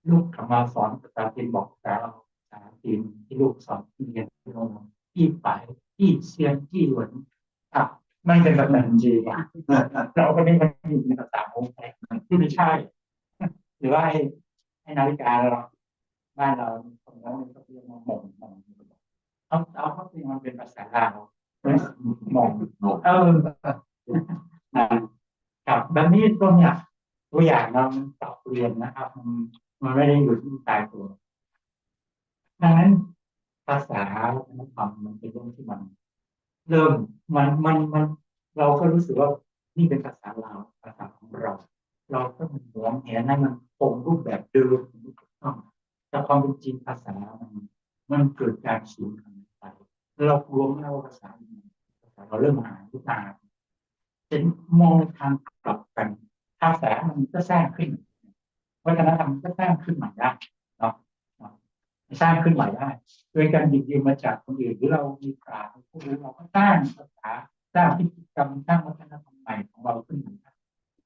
ลูกกลับมาสอนภาษาจีน บอกภาษาเรา ภาษาจีนที่ลูกสอนเรียนที่โรงเรียน อี้ปาย อี้เซียน อี้หวน อ่ะ มันเป็นภาษาจีนว่ะ เราก็นึกว่ามันอยู่ในภาษามงไป ที่ไม่ใช่ หรือว่าไอ้ ไอ้นาฬิกาเรา บ้านเราคนนั้นก็เรียกว่าหม่ง หม่ง เอา เอาเข้าจริงมันเป็นภาษาลาว หม่ง เออ นะครับ แบบนี้พวกเนี่ย ตัวอย่างเรามันปรับเปลี่ยนนะครับ มัน มันไม่ได้อยู่ที่ตายตัว ดังนั้นภาษาวัฒนธรรมมันเป็นเรื่องที่มันเริ่ม มัน มัน มัน เราก็รู้สึกว่านี่เป็นภาษาลาว ภาษาของเรา เราต้องหวงแหนให้มันคงรูปแบบเดิม แต่ความเป็นจริงภาษามัน มันเกิดการสูญหายไป เรากลัวมากว่าภาษา ภาษาเราเริ่มหายไป จะมองในทางกลับกัน ภาษามันก็สร้างขึ้น วัฒนธรรมมันก็สร้างขึ้นใหม่ได้เนาะ สร้างขึ้นใหม่ได้ โดยการหยิบยืมมาจากคนอื่น หรือเรามีปราชญ์ผู้รู้ เราก็สร้างภาษา สร้างพิธีกรรม สร้างวัฒนธรรมใหม่ของเราขึ้นมาได้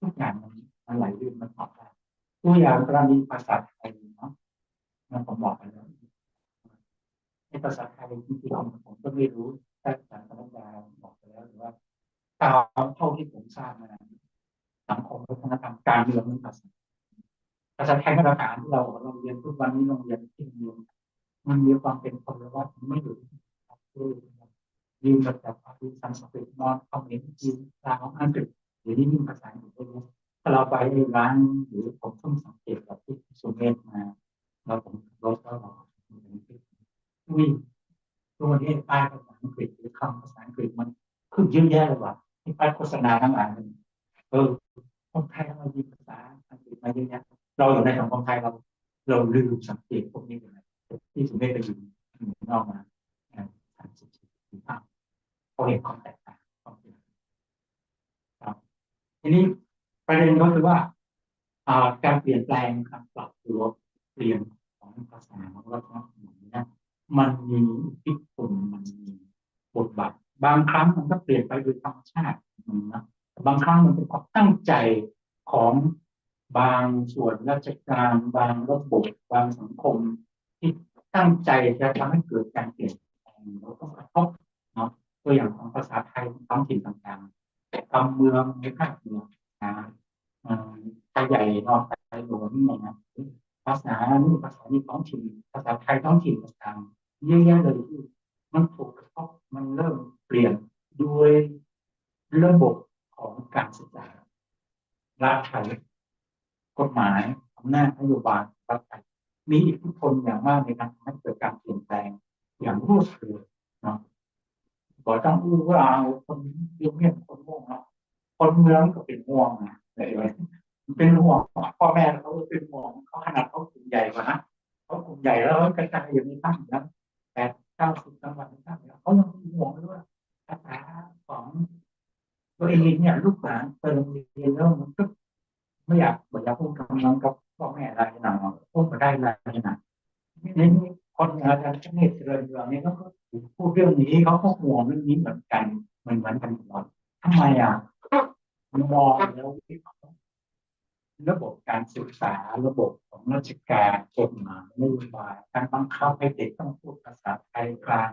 ทุกอย่างมัน มันไหลลื่น มันปรับได้ ตัวอย่างกรณีภาษาไทยเนาะ มันผมบอกไปแล้ว ในภาษาไทยจริงๆผมก็ไม่รู้ ถ้าอาจารย์ปนัดดาบอกไปแล้ว หรือว่าตามเท่าที่ผมทราบมา สังคมวัฒนธรรมการเมืองนั้นภาษา ภาษาไทยมาตรฐานที่เรา เราเรียนทุกวันนี้ โรงเรียนที่โรงเรียน มันมีความเป็นพลวัต มันไม่อยู่ที่ ยืมมาจากภาษาสันสกฤต มอญ เขมร จีน ลาว อังกฤษ เดี๋ยวนี้ยิ่งภาษาอังกฤษเยอะแยะ ถ้าเราไปร้าน หรือผมเพิ่งสังเกตกับที่สุเมธมา แล้วผมขับรถแล้วเรา อุ้ย ทุกวันนี้ป้ายภาษาอังกฤษหรือคำภาษาอังกฤษมันขึ้นเยอะแยะเลยว่ะ ที่ป้ายโฆษณาทั้งหลายเลย เออ คนไทยเรามีภาษาอังกฤษมาเยอะแยะ เราอยู่ในสังคมไทยเรา เราลืมสังเกตพวกนี้ไปแล้ว ที่สุเมธไปอยู่เมืองนอกมา อ่า สามสิบสี่สิบปี เขาเห็นความแตกต่าง ความเปลี่ยนแปลง ครับ ทีนี้ประเด็นก็คือว่า อ่า การเปลี่ยนแปลง การปรับตัวเปลี่ยนของภาษา ของวัฒนธรรมเนี่ย มันมีอิทธิพล มันมีบทบาท บางครั้งมันก็เปลี่ยนไปโดยธรรมชาตินะ แต่บางครั้งมันเป็นความตั้งใจของ บางส่วนราชการ บางระบบ บางสังคมที่ตั้งใจจะทำให้เกิดการเปลี่ยนแปลง แล้วก็กระทบเนาะ ตัวอย่างของภาษาไทยท้องถิ่นต่างๆ ตำเมืองในภาคเหนือนะ เอ่อ ไทยใหญ่นอนไทยหลวงเนี่ยนะ ภาษานี่ภาษานี่ท้องถิ่น ภาษาไทยท้องถิ่นต่างๆ เยอะแยะเลยที่มันถูกกระทบ มันเริ่มเปลี่ยนด้วยระบบของการศึกษา รัฐไทย กฎหมาย อำนาจนโยบายรัฐไทย มีอิทธิพลอย่างมากในการทำให้เกิดการเปลี่ยนแปลงอย่างรวดเร็วเนาะ บอกต้องอู้ว่าเอาคนเยี่ยมคนม่วงเนาะ คนเมืองก็เป็นห่วงนะ เป็นห่วง พ่อแม่เขาก็เป็นห่วง เขาขนาดเขากลุ่มใหญ่กว่านะ เขากลุ่มใหญ่แล้วกระจายอยู่ในภาคเหนือ แปดเก้าสิบจังหวัดในภาคเหนือ เขายังเป็นห่วงเลยว่าภาษาของตัวเองเนี่ย ลูกหลานไปโรงเรียนแล้วมันก็ไม่อยาก ไม่อยากพูดคำนั้นกับพ่อแม่อะไรนะ พูดมาได้อะไรนะ นี่คนอาจารย์เนตรเจริญเมืองเนี่ยเขาก็พูดเรื่องนี้ เขาก็ห่วงเรื่องนี้เหมือนกัน เหมือนเหมือนกันหมด ทำไมอ่ะ มองแล้ววิเคราะห์ระบบการศึกษา ระบบของราชการ กฎหมาย นโยบาย การบังคับให้เด็กต้องพูดภาษาไทยกลาง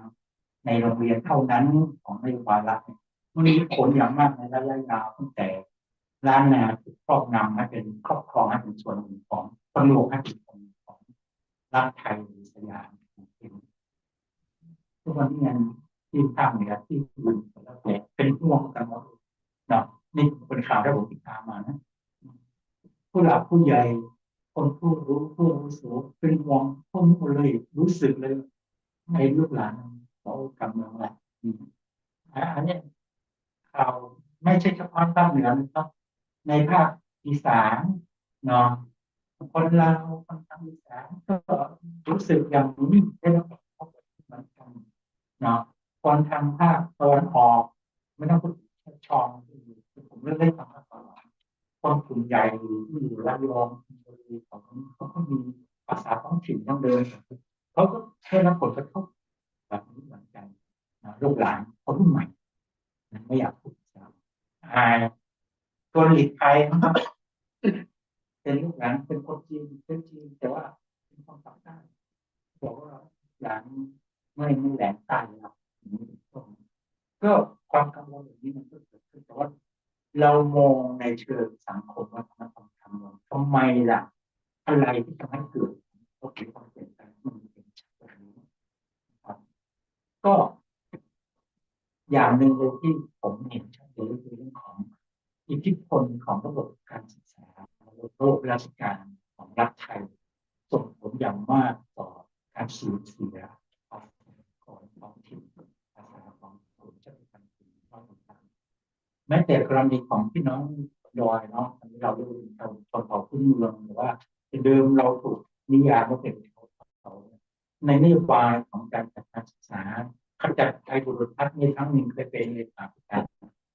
ในโรงเรียนเท่านั้นของนโยบายรัฐเนี่ย มันมีผลอย่างมากในระยะยาว ตั้งแต่ล้านนาถูกครอบงำให้เป็น ครอบครองให้เป็นส่วนหนึ่งของ ผนวกให้เป็นส่วนหนึ่งของรัฐไทยหรือสยามแห่งหนึ่ง ทุกวันนี้ยังที่ภาคเหนือที่อื่นก็แล้วแต่เป็นห่วงกันหมดเนาะ นี่เป็นข่าวที่ผมติดตามมานะ ผู้หลักผู้ใหญ่ คนผู้รู้ ผู้อาวุโสเป็นห่วงพวกนี้หมดเลย รู้สึกเลย ในลูกหลานเขากำลังละ อืม อ่ะ อันเนี้ยข่าวไม่ใช่เฉพาะภาคเหนือนะครับ ในภาคอีสานเนาะ คนลาว คนทางอีสานก็รู้สึกอย่างนี้ ได้รับผลกระทบเหมือนกันเนาะ คนทางภาคตะวันออก ไม่ต้องพูดถึงแค่ชอง ผมเลือกได้ทางภาคตะวันออก คนกลุ่มใหญ่ที่อยู่ระยอง ชลบุรี ของเขาก็มีภาษาท้องถิ่นดั้งเดิม เขาก็ได้รับผลกระทบแบบนี้เหมือนกันนะ ลูกหลานคนรุ่นใหม่นะ ไม่อยากพูดภาษา อ่า ตัวหลีกภัยนะครับ เป็นลูกหลาน เป็นคนจีน เป็นจีน แต่ว่าเป็นคนปากใต้ บอกว่าหลานไม่ ไม่แหลมใต้นะครับ อย่างนี้เป็นต้น ก็ความกังวลอย่างนี้มันก็เกิดขึ้น แต่ว่าเรามองในเชิงสังคมวัฒนธรรม ทำไมล่ะ อะไรที่ทำให้เกิด ก็คือความเปลี่ยนแปลงที่มันเป็นแบบนี้นะครับ ก็อย่างหนึ่งเลยที่ผมเห็นชัดเจนก็คือเรื่องของอิทธิพลของระบบการศึกษา ระบบราชการของรัฐไทย ส่งผลอย่างมากต่อการสูญเสียภาษาของท้องถิ่น ภาษาของกลุ่มชาติพันธุ์กลุ่มว่าต่างๆ แม้แต่กรณีของพี่น้องดอยเนาะ อันนี้เราเรียกว่าเป็นชนเผ่าพื้นเมือง หรือว่าเดิมเราถูกนิยามว่าเป็นชนเผ่า ในนโยบายของการจัดการศึกษา ขจัดภัยบุรุษพัฒน์นี่ครั้งหนึ่งเคยเป็นเลขาธิการ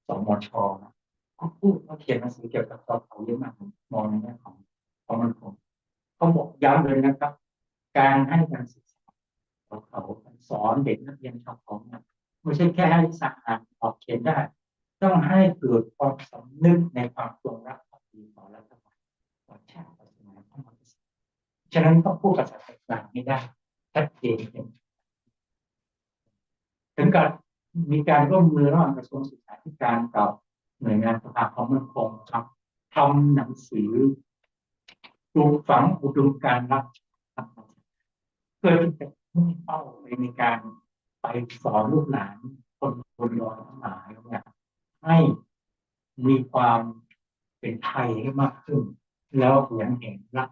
สมช นะ เขาพูด เขาเขียนหนังสือเกี่ยวกับชนเผ่าเยอะมาก มองในแง่ของความมั่นคง เขาบอกย้ำเลยนะครับ การให้การศึกษาชาวเขา สอนเด็กนักเรียนชาวเขาเนี่ย ไม่ใช่แค่ให้วิชาอ่านออกเขียนได้ ต้องให้เกิดความสำนึกในความจงรักภักดีต่อรัฐบาล ต่อชาติ ต่อสถาบันพระมหากษัตริย์ ฉะนั้นต้องพูดภาษากลางให้ได้ชัดเจน ถึงกับมีการร่วมมือระหว่างกระทรวงศึกษาธิการกับหน่วยงานสภาความมั่นคงครับ ทำหนังสือปลูกฝังอุดมการณ์รักชาติ เพื่อที่จะมุ่งเป้าไปในการไปสอนลูกหลานคนบนดอยทั้งหลายเนี่ย ให้มีความเป็นไทยให้มากขึ้น แล้วหวงแหนรัก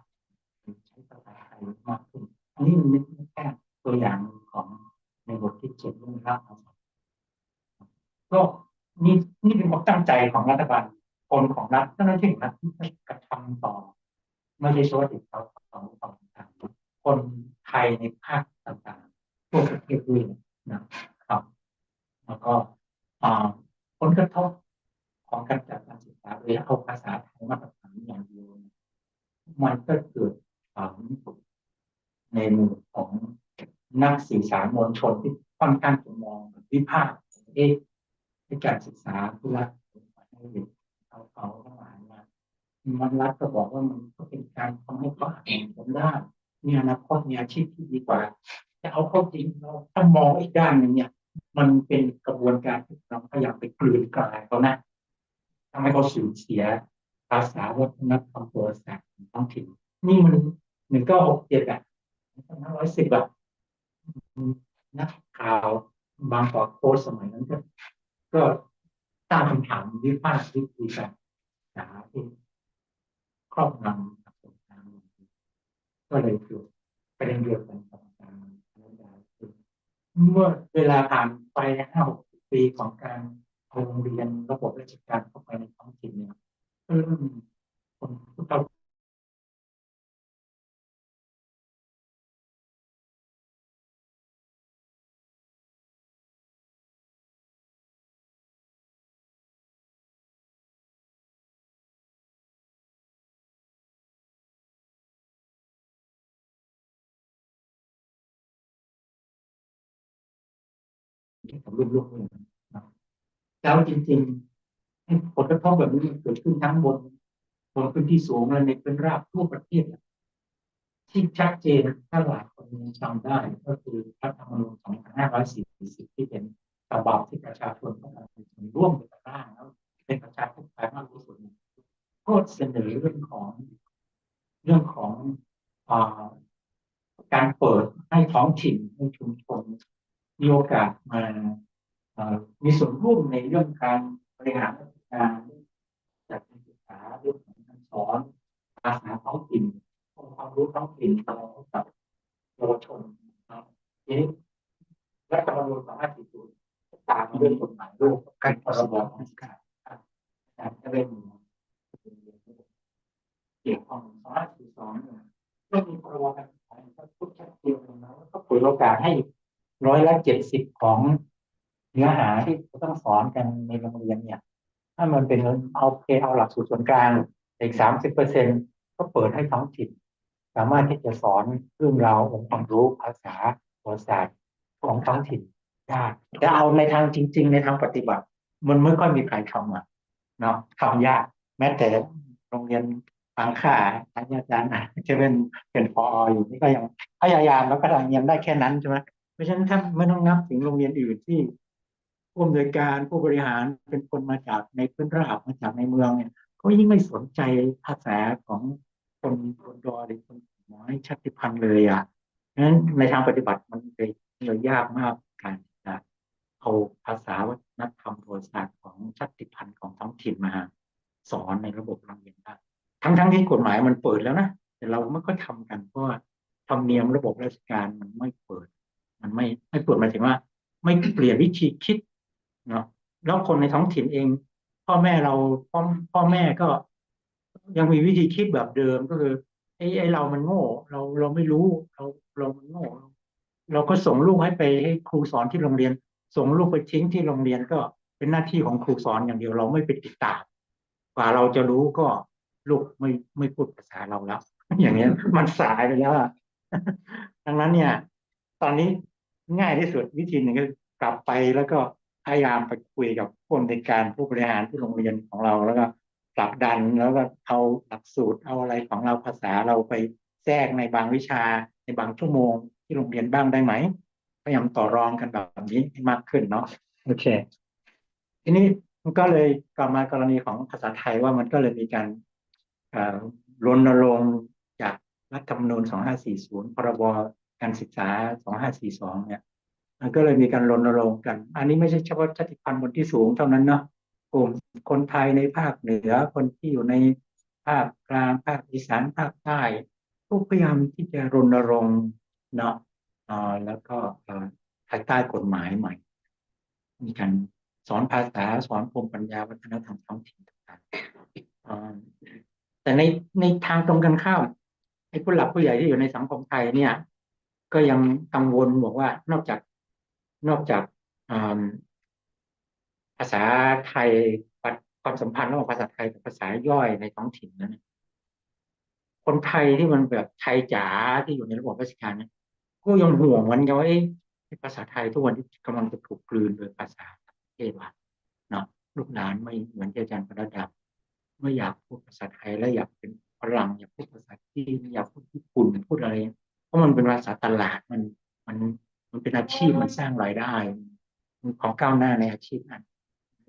ใช้ภาษาไทยมากขึ้น อันนี้มันไม่ใช่แค่ตัวอย่างหนึ่งของในบทที่เขียนเรื่องรัก ก็นี่ นี่เป็นความตั้งใจของรัฐบาล คนของรัฐ เจ้าหน้าที่ของรัฐที่จะกระทำต่อ ไม่ใช่เฉพาะเด็กเขา ของ ของคนไทยในภาคต่างๆ ทั่วประเทศด้วยนะครับ แล้วก็ อ่า ผลกระทบของการจัดการศึกษาโดยเอาภาษาไทยมาตรฐานอย่างเดียวเนี่ย มันก็เกิดผลในหมู่ของนักสื่อสารมวลชนที่ค่อนข้างจะมองแบบวิพากษ์ เอ๊ะ ไอ้การศึกษาที่รัฐให้เด็กเขา เขาทั้งหลายมา มันรัฐก็บอกว่ามันก็เป็นการทำให้เขาแข่งกันได้ มีอนาคต มีอาชีพที่ดีกว่า แต่เอาเข้าจริง เราถ้ามองอีกด้านหนึ่งเนี่ย มันเป็นกระบวนการที่เราพยายามไปกลืนกลายเขานะ ทำให้เขาสูญเสียภาษาวัฒนธรรมประวัติศาสตร์ของท้องถิ่น นี่มันหนึ่งเก้าหกเจ็ดอ่ะสองพันห้าร้อยสิบอ่ะ นักข่าวบางกอกโพสต์สมัยนั้นก็ก็ตั้งคำถามวิพากษ์วิจารณ์การศึกษาที่ครอบงำสังคมไทยก็เลยเกิดประเด็นเดียวกันกับอาจารย์ เมื่อเวลาผ่านไปห้าหกสิบปีของการเอาโรงเรียนระบบราชการเข้าไปในท้องถิ่นเนี่ยก็เริ่มคนผู้เฒ่า กับรุ่นลูกเนี่ยนะ แล้วจริงๆไอ้ผลกระทบแบบนี้มันเกิดขึ้นทั้งบนบนพื้นที่สูงและในพื้นราบทั่วประเทศอะ ที่ชัดเจนถ้าหลายคนยังจำได้ก็คือรัฐธรรมนูญสองพันห้าร้อยสี่สิบที่เป็นฉบับที่ประชาชนต้องการมีส่วนร่วมในการร่างแล้วเป็นประชาธิปไตยมากที่สุดเนี่ยก็เสนอเรื่องของเรื่องของอ่าการเปิดให้ท้องถิ่นให้ชุมชนมีโอกาสมาเอ่อมีส่วนร่วมในเรื่องการบริหารราชการ จัดการศึกษาเรื่องของการสอนภาษาท้องถิ่นองค์ความรู้ท้องถิ่นเราให้กับเยาวชนนะครับทีนี้รัฐธรรมนูญสองห้าสี่ศูนย์ตามมาด้วยกฎหมายลูกการพรบของศึกษาอาจารย์ก็ได้มีเกี่ยวข้องสองห้าสี่สองเนี่ยก็มีพรบการศึกษาเนี่ยก็พูดชัดเจนเลยนะว่าก็เปิดโอกาสให้ร้อยละเจ็ดสิบของเนื้อหาที่จะต้องสอนกันในโรงเรียนเนี่ย ถ้ามันเป็นเอาเคเอาหลักสูตรส่วนกลางอีกสามสิบเปอร์เซ็นต์ก็เปิดให้ท้องถิ่นสามารถที่จะสอนเรื่องราวองค์ความรู้ภาษาประวัติศาสตร์ของท้องถิ่นได้แต่เอาในทางจริงๆในทางปฏิบัติมันไม่ค่อยมีใครทำอ่ะเนาะทำยากแม้แต่โรงเรียนบางค่าอาจารย์อาจารย์จะเป็นเป็นผออยู่นี่ก็ยังพยายามแล้วก็ยังได้แค่นั้นใช่ไหมเพราะฉะนั้นถ้าไม่ต้องนับถึงโรงเรียนอื่นที่ ผู้อำนวยการผู้บริหารเป็นคนมาจากในพื้นราบมาจากในเมืองเนี่ยเขายิ่งไม่สนใจภาษาของคนบนดอยหรือคนน้อยชาติพันธุ์เลยอ่ะนั้นในทางปฏิบัติมันเลยเลยยากมากการจะเอาภาษาวัฒนธรรมประวัติศาสตร์ของชาติพันธุ์ของท้องถิ่นมาสอนในระบบโรงเรียนได้ทั้งๆทที่กฎหมายมันเปิดแล้วนะแต่เราไม่ค่อยทำกันเพราะว่าธรรมเนียมระบบราชการมันไม่เปิดมันไม่ไม่เปิดหมายถึงว่าไม่เปลี่ยนวิธีคิดเนาะแล้วคนในท้องถิ่นเองพ่อแม่เราพ่อพ่อแม่ก็ยังมีวิธีคิดแบบเดิมก็คือไอ้ไอ้เรามันโง่เราเราไม่รู้เราเรามันโง่เราก็ส่งลูกให้ไปให้ครูสอนที่โรงเรียนส่งลูกไปทิ้งที่โรงเรียนก็เป็นหน้าที่ของครูสอนอย่างเดียวเราไม่ไปติดตามกว่าเราจะรู้ก็ลูกไม่ไม่พูดภาษาเราแล้วอย่างนี้มันสายไปแล้วดังนั้นเนี่ยตอนนี้ง่ายที่สุดวิธีหนึ่งก็กลับไปแล้วก็พยายามไปคุยกับผู้อำนวยการผู้บริหารที่โรงเรียนของเราแล้วก็ผลักดันแล้วก็เอาหลักสูตรเอาอะไรของเราภาษาเราไปแทรกในบางวิชาในบางชั่วโมงที่โรงเรียนบ้างได้ไหมพยายามต่อรองกันแบบนี้ให้มากขึ้นเนาะโอเคทีนี้มันก็เลยกลับมากรณีของภาษาไทยว่ามันก็เลยมีการรณรงค์จากรัฐธรรมนูญ2540พรบการศึกษา2542เนี่ยมันก็เลยมีการรณรงค์กัน อันนี้ไม่ใช่เฉพาะชาติพันธุ์คนที่สูงเท่านั้นเนาะกลุ่มคนไทยในภาคเหนือคนที่อยู่ในภาคกลางภาคอีสานภาคใต้ก็พยายามที่จะรณรงค์เนาะแล้วก็ภายใต้กฎหมายใหม่มีการสอนภาษาสอนภูมิปัญญาวัฒนธรรมท้องถิ่นต่างๆแต่ในในทางตรงกันข้ามไอ้ผู้หลักผู้ใหญ่ที่อยู่ในสังคมไทยเนี่ยก็ยังกังวลบอกว่านอกจากนอกจากภาษาไทยความสัมพันธ์ระหว่างภาษาไทยกับภาษาย่อยในท้องถิ่นนั้นคนไทยที่มันแบบไทยจ๋าที่อยู่ในระบบราชการเนี่ยก็ยังห่วงเหมือนกันว่าภาษาไทยทุกวันนี้กำลังจะถูกกลืนโดยภาษาประเทศว่าเนาะลูกหลานไม่เหมือนที่อาจารย์ปรดับ ไม่อยากพูดภาษาไทยแล้วอยากเป็นฝรั่ง อยากพูดภาษาจีน อยากพูดญี่ปุ่น พูดอะไร เพราะมันเป็นภาษาตลาด มันมันมันเป็นอาชีพ มันสร้างรายได้ มันของก้าวหน้าในอาชีพนั้น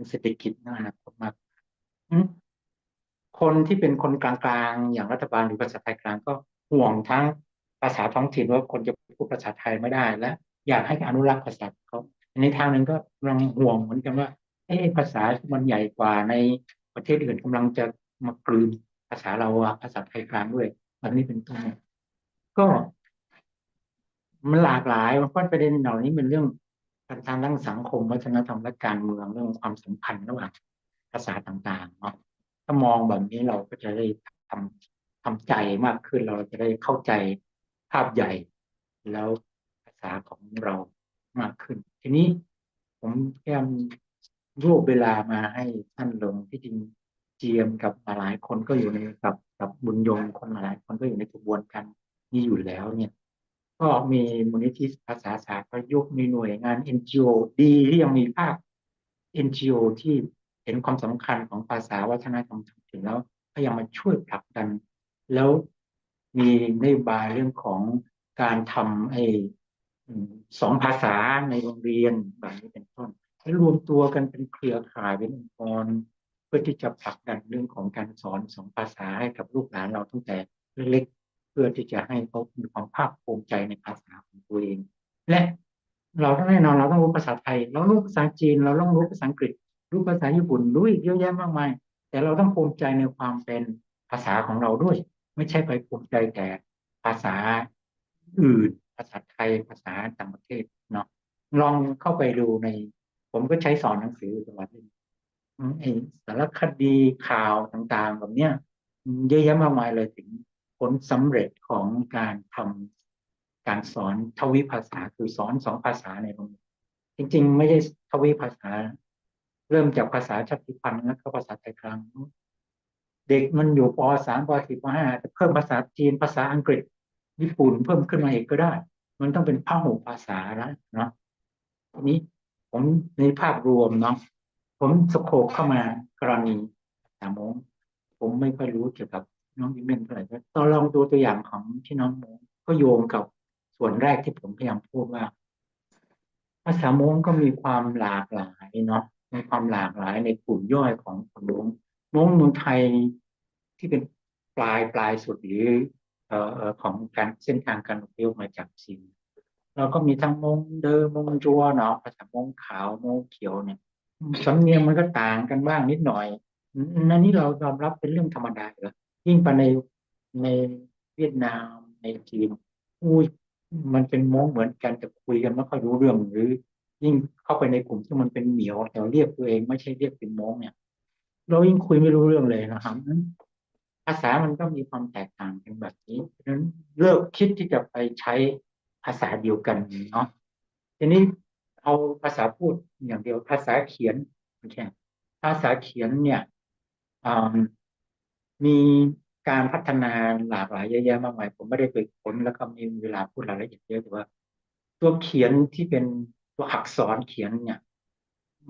เศรษฐกิจในอนาคตมาก คนที่เป็นคนกลางๆ อย่างรัฐบาลหรือภาษาไทยกลางก็ห่วงทั้งภาษาท้องถิ่นว่าคนจะพูดภาษาไทยไม่ได้ และอยากให้อนุรักษ์ภาษาของเขา ในทางหนึ่งก็กำลังห่วงเหมือนกันว่า เอ๊ะ ภาษาที่มันใหญ่กว่าในประเทศอื่นกำลังจะมากลืนภาษาเราอะ ภาษาไทยกลางด้วย แบบนี้เป็นต้น ก็มันหลากหลาย มันก็ประเด็นเหล่านี้เป็นเรื่องการทางด้านสังคม วัฒนธรรม และการเมือง เรื่องความสัมพันธ์ระหว่างภาษาต่างๆเนาะ ถ้ามองแบบนี้เราก็จะได้ทำทำใจมากขึ้น เราจะได้เข้าใจภาพใหญ่ แล้วภาษาของเรามากขึ้น ทีนี้ผมแค่รวบเวลามาให้สั้นลง ที่จริงเจียมกับหลายๆคนก็อยู่ใน กับกับบุญยง คนหลายๆคนก็อยู่ในกระบวนการนี้อยู่แล้วเนี่ย ก็มีมูลนิธิภาษาศาสตร์ประยุกต์ มีหน่วยงาน เอ็น จี โอ ดีที่ยังมีภาค เอ็น จี โอ ที่เห็นความสำคัญของภาษาวัฒนธรรมท้องถิ่นแล้วก็ยังมาช่วยผลักดัน แล้วมีนโยบายเรื่องของการทำไอ้อืมสองภาษาในโรงเรียนแบบนี้เป็นต้น แล้วรวมตัวกันเป็นเครือข่ายเป็นองค์กร เพื่อที่จะผลักดันเรื่องของการสอนสองภาษาให้กับลูกหลานเราตั้งแต่เล็กๆ เพื่อที่จะให้เขามีความภาคภูมิใจในภาษาของตัวเอง และเราต้องแน่นอนเราต้องรู้ภาษาไทย เรารู้ภาษาจีน เราต้องรู้ภาษาอังกฤษ รู้ภาษาญี่ปุ่น รู้อีกเยอะแยะมากมาย แต่เราต้องภูมิใจในความเป็นภาษาของเราด้วย ไม่ใช่ไปภูมิใจแต่ภาษาอื่น ภาษาไทย ภาษาต่างประเทศเนาะ ลองเข้าไปดูใน ผมก็ใช้สอนหนังสืออยู่ตลอด ไอ้สารคดีข่าวต่างๆแบบเนี้ยเยอะแยะมากมายเลย ถึงผลสำเร็จของการทำการสอนทวิภาษา คือสอนสองภาษาในโรงเรียน จริงๆ ไม่ใช่ทวิภาษา เริ่มจากภาษาชาติพันธุ์แล้วก็ภาษาไทยกลาง เด็กมันอยู่ป.สาม ป.สี่ ป.ห้า จะเพิ่มภาษาจีน ภาษาอังกฤษ ญี่ปุ่นเพิ่มขึ้นมาอีกก็ได้ มันต้องเป็นพหุภาษาแล้วเนาะ ทีนี้ผมในภาพรวมเนาะ ผมสโคปเข้ามากรณีภาษาม้ง ผมไม่ค่อยรู้เกี่ยวกับน้องอีเมนเท่าไหร่ ก็ลองดูตัวอย่างของพี่น้องม้ง ก็โยงกับส่วนแรกที่ผมพยายามพูดว่า ภาษาม้งก็มีความหลากหลายเนาะ มีความหลากหลายในกลุ่มย่อยของคนม้ง ม้งเมืองไทยที่เป็นปลายปลายสุดหรือเอ่อเอ่อของการเส้นทางการอพยพมาจากจีน เราก็มีทั้งม้งเดอม้งจัวเนาะ ภาษาม้งขาวม้งเขียวเนี่ย สำเนียงมันก็ต่างกันบ้างนิดหน่อย อันนี้เรายอมรับเป็นเรื่องธรรมดาอยู่แล้ว ยิ่งไปในในเวียดนามในจีน อุ้ยมันเป็นม้งเหมือนกันแต่คุยกันไม่ค่อยรู้เรื่อง หรือยิ่งเข้าไปในกลุ่มที่มันเป็นเหมียวแต่เรียกตัวเองไม่ใช่เรียกเป็นม้งเนี่ย เรายิ่งคุยไม่รู้เรื่องเลยนะครับ ภาษามันก็มีความแตกต่างกันแบบนี้ เพราะฉะนั้นเลิกคิดที่จะไปใช้ภาษาเดียวกันเนาะ ทีนี้เอาภาษาพูดอย่างเดียว ภาษาเขียน โอเค ภาษาเขียนเนี่ย มีการพัฒนาหลากหลายเยอะแยะมากมาย ผมไม่ได้ไปค้นแล้วก็ไม่มีเวลาพูดรายละเอียดเยอะ แต่ว่าตัวเขียนที่เป็นตัวอักษรเขียนเนี่ย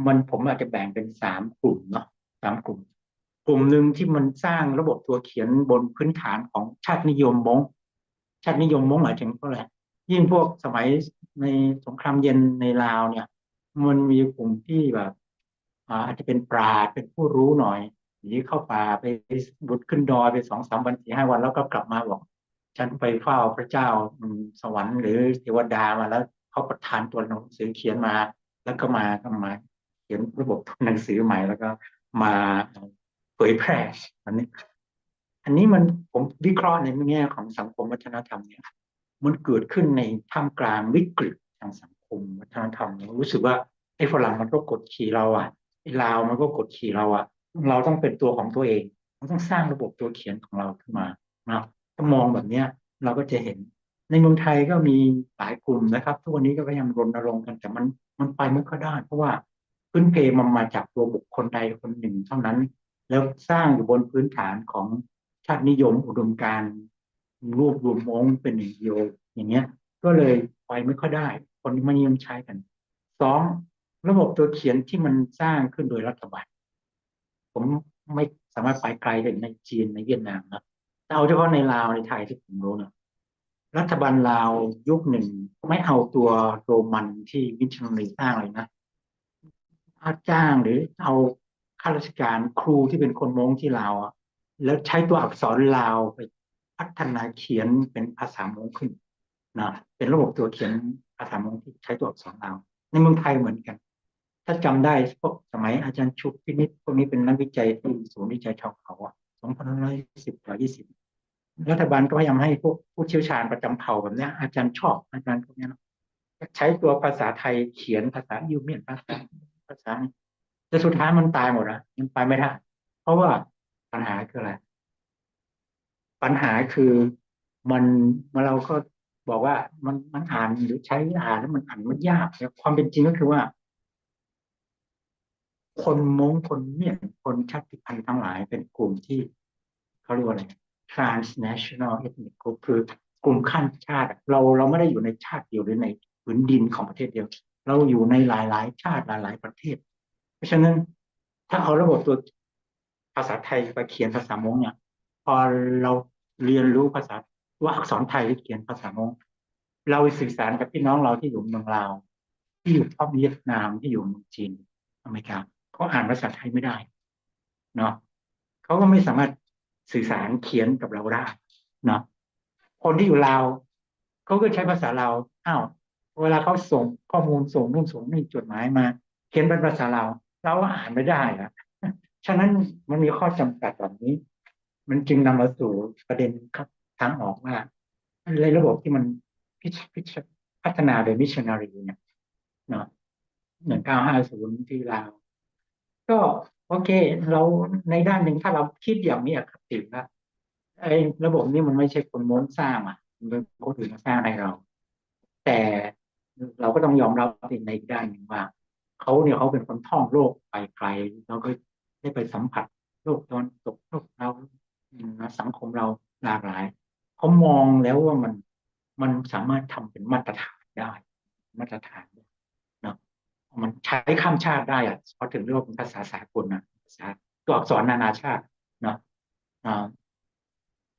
มันผมอาจจะแบ่งเป็นสามกลุ่มเนาะ สามกลุ่ม กลุ่มหนึ่งที่มันสร้างระบบตัวเขียนบนพื้นฐานของชาตินิยมม้ง ชาตินิยมม้งหมายถึงเท่าไหร่ ยิ่งพวกสมัยในสงครามเย็นในลาวเนี่ย มันมีกลุ่มที่แบบอาจจะเป็นปราชญ์เป็นผู้รู้หน่อย หนีเข้าป่าไปหลุดขึ้นดอยไปสองสามวันสี่ห้าวันแล้วก็กลับมาบอก ฉันไปเฝ้าพระเจ้าสวรรค์หรือเทวดามาแล้วเขาประทานตัวหนังสือเขียนมา แล้วก็มาก็มาเขียนระบบหนังสือใหม่แล้วก็มาเผยแพร่อันนี้ อันนี้มันผมวิเคราะห์ในแง่ของสังคมวัฒนธรรมเนี่ย มันเกิดขึ้นในท่ามกลางวิกฤตทางสังคมวัฒนธรรม รู้สึกว่าไอ้ฝรั่งมันก็กดขี่เราอ่ะ ไอ้ลาวมันก็กดขี่เราอ่ะ เราต้องเป็นตัวของตัวเอง เราต้องสร้างระบบตัวเขียนของเราขึ้นมานะ ถ้ามองแบบเนี้ย เราก็จะเห็นในเมืองไทยก็มีหลายกลุ่มนะครับ ทุกวันนี้ก็พยายามรณรงค์กัน แต่มันมันไปไม่ค่อยได้ เพราะว่าพื้นเพมันมาจากตัวบุคคลใดคนหนึ่งเท่านั้น แล้วสร้างอยู่บนพื้นฐานของชาตินิยมอุดมการณ์รวบรวมม้งเป็นหนึ่งเดียวอย่างเงี้ย ก็เลยไปไม่ค่อยได้ คนไม่นิยมใช้กัน สอง ระบบตัวเขียนที่มันสร้างขึ้นโดยรัฐบาล ผม ไม่สามารถไปไกลถึงในจีนในเวียดนามนะ แต่เอาเฉพาะในลาวในไทยที่ผมรู้นะ รัฐบาลลาวยุคหนึ่งไม่เอาตัวโรมันที่มิชชันนารีสร้างเลยนะ เอาจ้างหรือเอาข้าราชการครูที่เป็นคนม้งที่ลาวอะ แล้วใช้ตัวอักษรลาวไปพัฒนาเขียนเป็นภาษาม้งขึ้นนะ เป็นระบบตัวเขียนภาษาม้งที่ใช้ตัวอักษรลาว ในเมืองไทยเหมือนกัน ถ้าจำได้พวกสมัยอาจารย์ชุบพินิจพวกนี้เป็นนักวิจัยที่ศูนย์วิจัยชาวเขาอะ สองพันห้าร้อยสิบ กว่า ยี่สิบ รัฐบาลก็พยายามให้พวกผู้เชี่ยวชาญประจำเผ่าแบบเนี้ย อาจารย์ชอบ อาจารย์พวกเนี้ยนะ ใช้ตัวภาษาไทยเขียนภาษาอิวเมียนภาษาภาษา แต่สุดท้ายมันตายหมดนะ มันไปไม่ได้ เพราะว่าปัญหาคืออะไร ปัญหาคือมันเมื่อเราก็บอกว่ามันมันอ่านหรือใช้อ่านแล้วมันอ่านมันยากแต่ความเป็นจริงก็คือว่า คนม้งคนเมียนคนชาติพันธุ์ทั้งหลายเป็นกลุ่มที่เขาเรียกว่าอะไร transnational ethnic group คือกลุ่มข้ามชาติอะเราเราไม่ได้อยู่ในชาติเดียวหรือในผืนดินของประเทศเดียว เราอยู่ในหลายๆชาติหลายๆประเทศ เพราะฉะนั้นถ้าเอาระบบตัวภาษาไทยไปเขียนภาษาม้งเนี่ย พอเราเรียนรู้ภาษาตัวอักษรไทยที่เขียนภาษาม้งเราไปสื่อสารกับพี่น้องเราที่อยู่เมืองลาวที่อยู่พร้อมเวียดนามที่อยู่เมืองจีนอเมริกาเขาอ่านภาษาไทยไม่ได้เนาะเขาก็ไม่สามารถสื่อสารเขียนกับเราได้เนาะคนที่อยู่ลาวเขาก็ใช้ภาษาลาวอ้าวเวลาเขาส่งข้อมูลส่งนู่นส่งนี่จดหมายมา เขียนเป็นภาษาลาวเราก็อ่านไม่ได้อะฉะนั้นมันมีข้อจำกัดเหล่านี้ มันจึงนำมาสู่ประเด็นทางออกว่าในระบบที่มันพิชพิชพัฒนาโดยมิชชันนารีเนี่ยเนาะหนึ่งเก้าห้าศูนย์ที่ลาวก็โอเค เราในด้านหนึ่งถ้าเราคิดอย่างมีอคติว่าไอ้ระบบนี้มันไม่ใช่คนม้งสร้างอ่ะมันเป็นคนอื่นมาสร้างให้เรา แต่เราก็ต้องยอมรับในอีกด้านหนึ่งว่าเขาเนี่ยเขาเป็นคนท่องโลกไปไกลเราก็ได้ไปสัมผัสโลกตะวันตกโลกเรา สังคมเราหลากหลายเขามองแล้วว่ามันมันสามารถทำเป็นมาตรฐานได้มาตรฐานเนาะมันใช้ข้ามชาติได้อะเขาถึงเรียกว่าเป็นภาษาสากลนะภาษาตัวอักษรนานาชาติเนาะ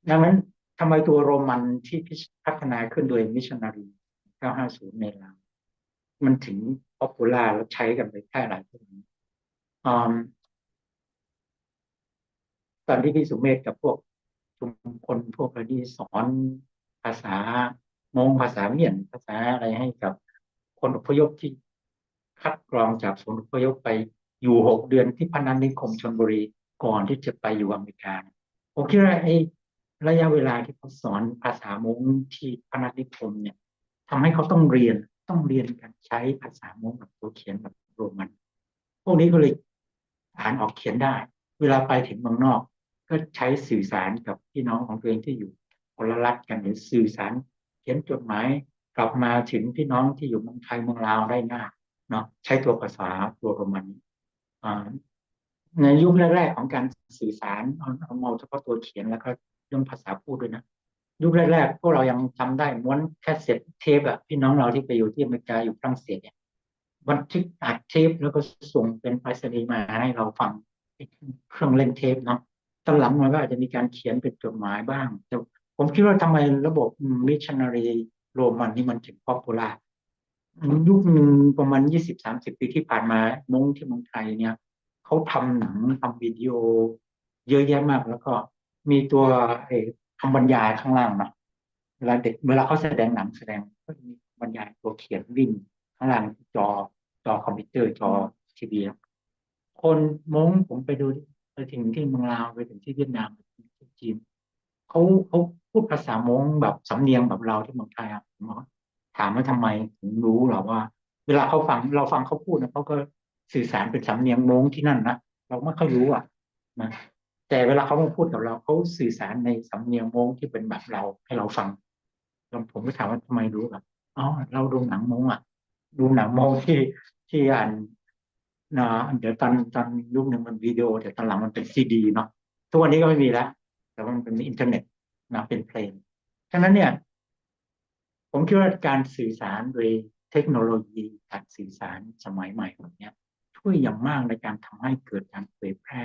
ดังนั้นทำไมตัวโรมันที่พัฒนาขึ้นโดยมิชชันนารีเก้าห้าศูนย์ในลาวมันถึงป๊อปปูล่าแล้วใช้กันไปแพร่หลายทั่วนี้ ตอนที่พี่สุเมธกับพวกชุมพลพวกอะไรนี่สอนภาษาม้งภาษาเมียนภาษาอะไรให้กับคนอพยพที่คัดกรองจากศูนย์อพยพไปอยู่หกเดือนที่พนัสนิคมชลบุรีก่อนที่จะไปอยู่อเมริกาผมคิดว่าไอ้ระยะเวลาที่เขาสอนภาษาม้งที่พนัสนิคมเนี่ยทำให้เขาต้องเรียนต้องเรียนการใช้ภาษาม้งแบบตัวเขียนแบบโรมันพวกนี้ก็เลยอ่านออกเขียนได้ เวลาไปถึงเมืองนอก ก็ใช้สื่อสารกับพี่น้องของตัวเองที่อยู่คนละรัฐกันหรือสื่อสารเขียนจดหมายกลับมาถึงพี่น้องที่อยู่เมืองไทยเมืองลาวได้ง่ายเนาะใช้ตัวภาษาตัวโรมันในยุคแรกๆของการสื่อสารเอาเอาเฉพาะตัวเขียนแล้วก็เรื่องภาษาพูดด้วยนะยุคแรกๆพวกเรายังทำได้ม้วนแคสเซ็ตเทปอะพี่น้องเราที่ไปอยู่ที่อเมริกาอยู่ฝรั่งเศสเนี่ยบันทึกอัดเทปแล้วก็ส่งเป็นไปรษณีย์มาให้เราฟังเครื่องเล่นเทปเนาะตอนหลังมันก็อาจจะมีการเขียนเป็นจดหมายบ้างแต่ผมคิดว่าทำไมระบบมิชชันนารีโรมันนี่มันถึงป๊อปปูล่ายุคหนึ่งประมาณยี่สิบสามสิบปีที่ผ่านมาม้งที่เมืองไทยเนี่ยเขาทำหนังทำวิดีโอเยอะแยะมากแล้วก็มีตัวไอ้คำบรรยายข้างล่างเนาะเวลาเด็กเวลาเขาแสดงหนังแสดงก็จะมีบรรยายตัวเขียนวิ่งข้างล่างจอจอคอมพิวเตอร์จอทีวีคนม้งผมไปดูไปถึงที่เมืองลาวไปถึงที่เวียดนามไปถึงที่จีนเขาเขาพูดภาษาม้งแบบสำเนียงแบบเราที่เมืองไทยอ่ะผมถามว่าทำไมถึงรู้หรอว่า เวลาเขาฟังเราฟังเขาพูดนะเขาก็สื่อสารเป็นสำเนียงม้งที่นั่นนะเราไม่ค่อยรู้อ่ะนะแต่เวลาเขามาพูดกับเราเขาสื่อสารในสำเนียงม้งที่เป็นแบบเราให้เราฟังผมก็ถามว่าทำไมรู้อ่ะอ๋อเราดูหนังม้งอ่ะดูหนังม้งที่ที่อ่านนะเดี๋ยวตอนตอนยุคหนึ่งมันวิดีโอเดี๋ยวตอนหลังมันเป็นซีดีเนาะทุกวันนี้ก็ไม่มีแล้วแต่ว่ามันเป็นอินเทอร์เน็ตนะเป็นเพลงฉะนั้นเนี่ย ผมคิดว่าการสื่อสารโดยเทคโนโลยีการสื่อสารสมัยใหม่แบบนี้ช่วยอย่างมากในการทำให้เกิดการเผยแพร่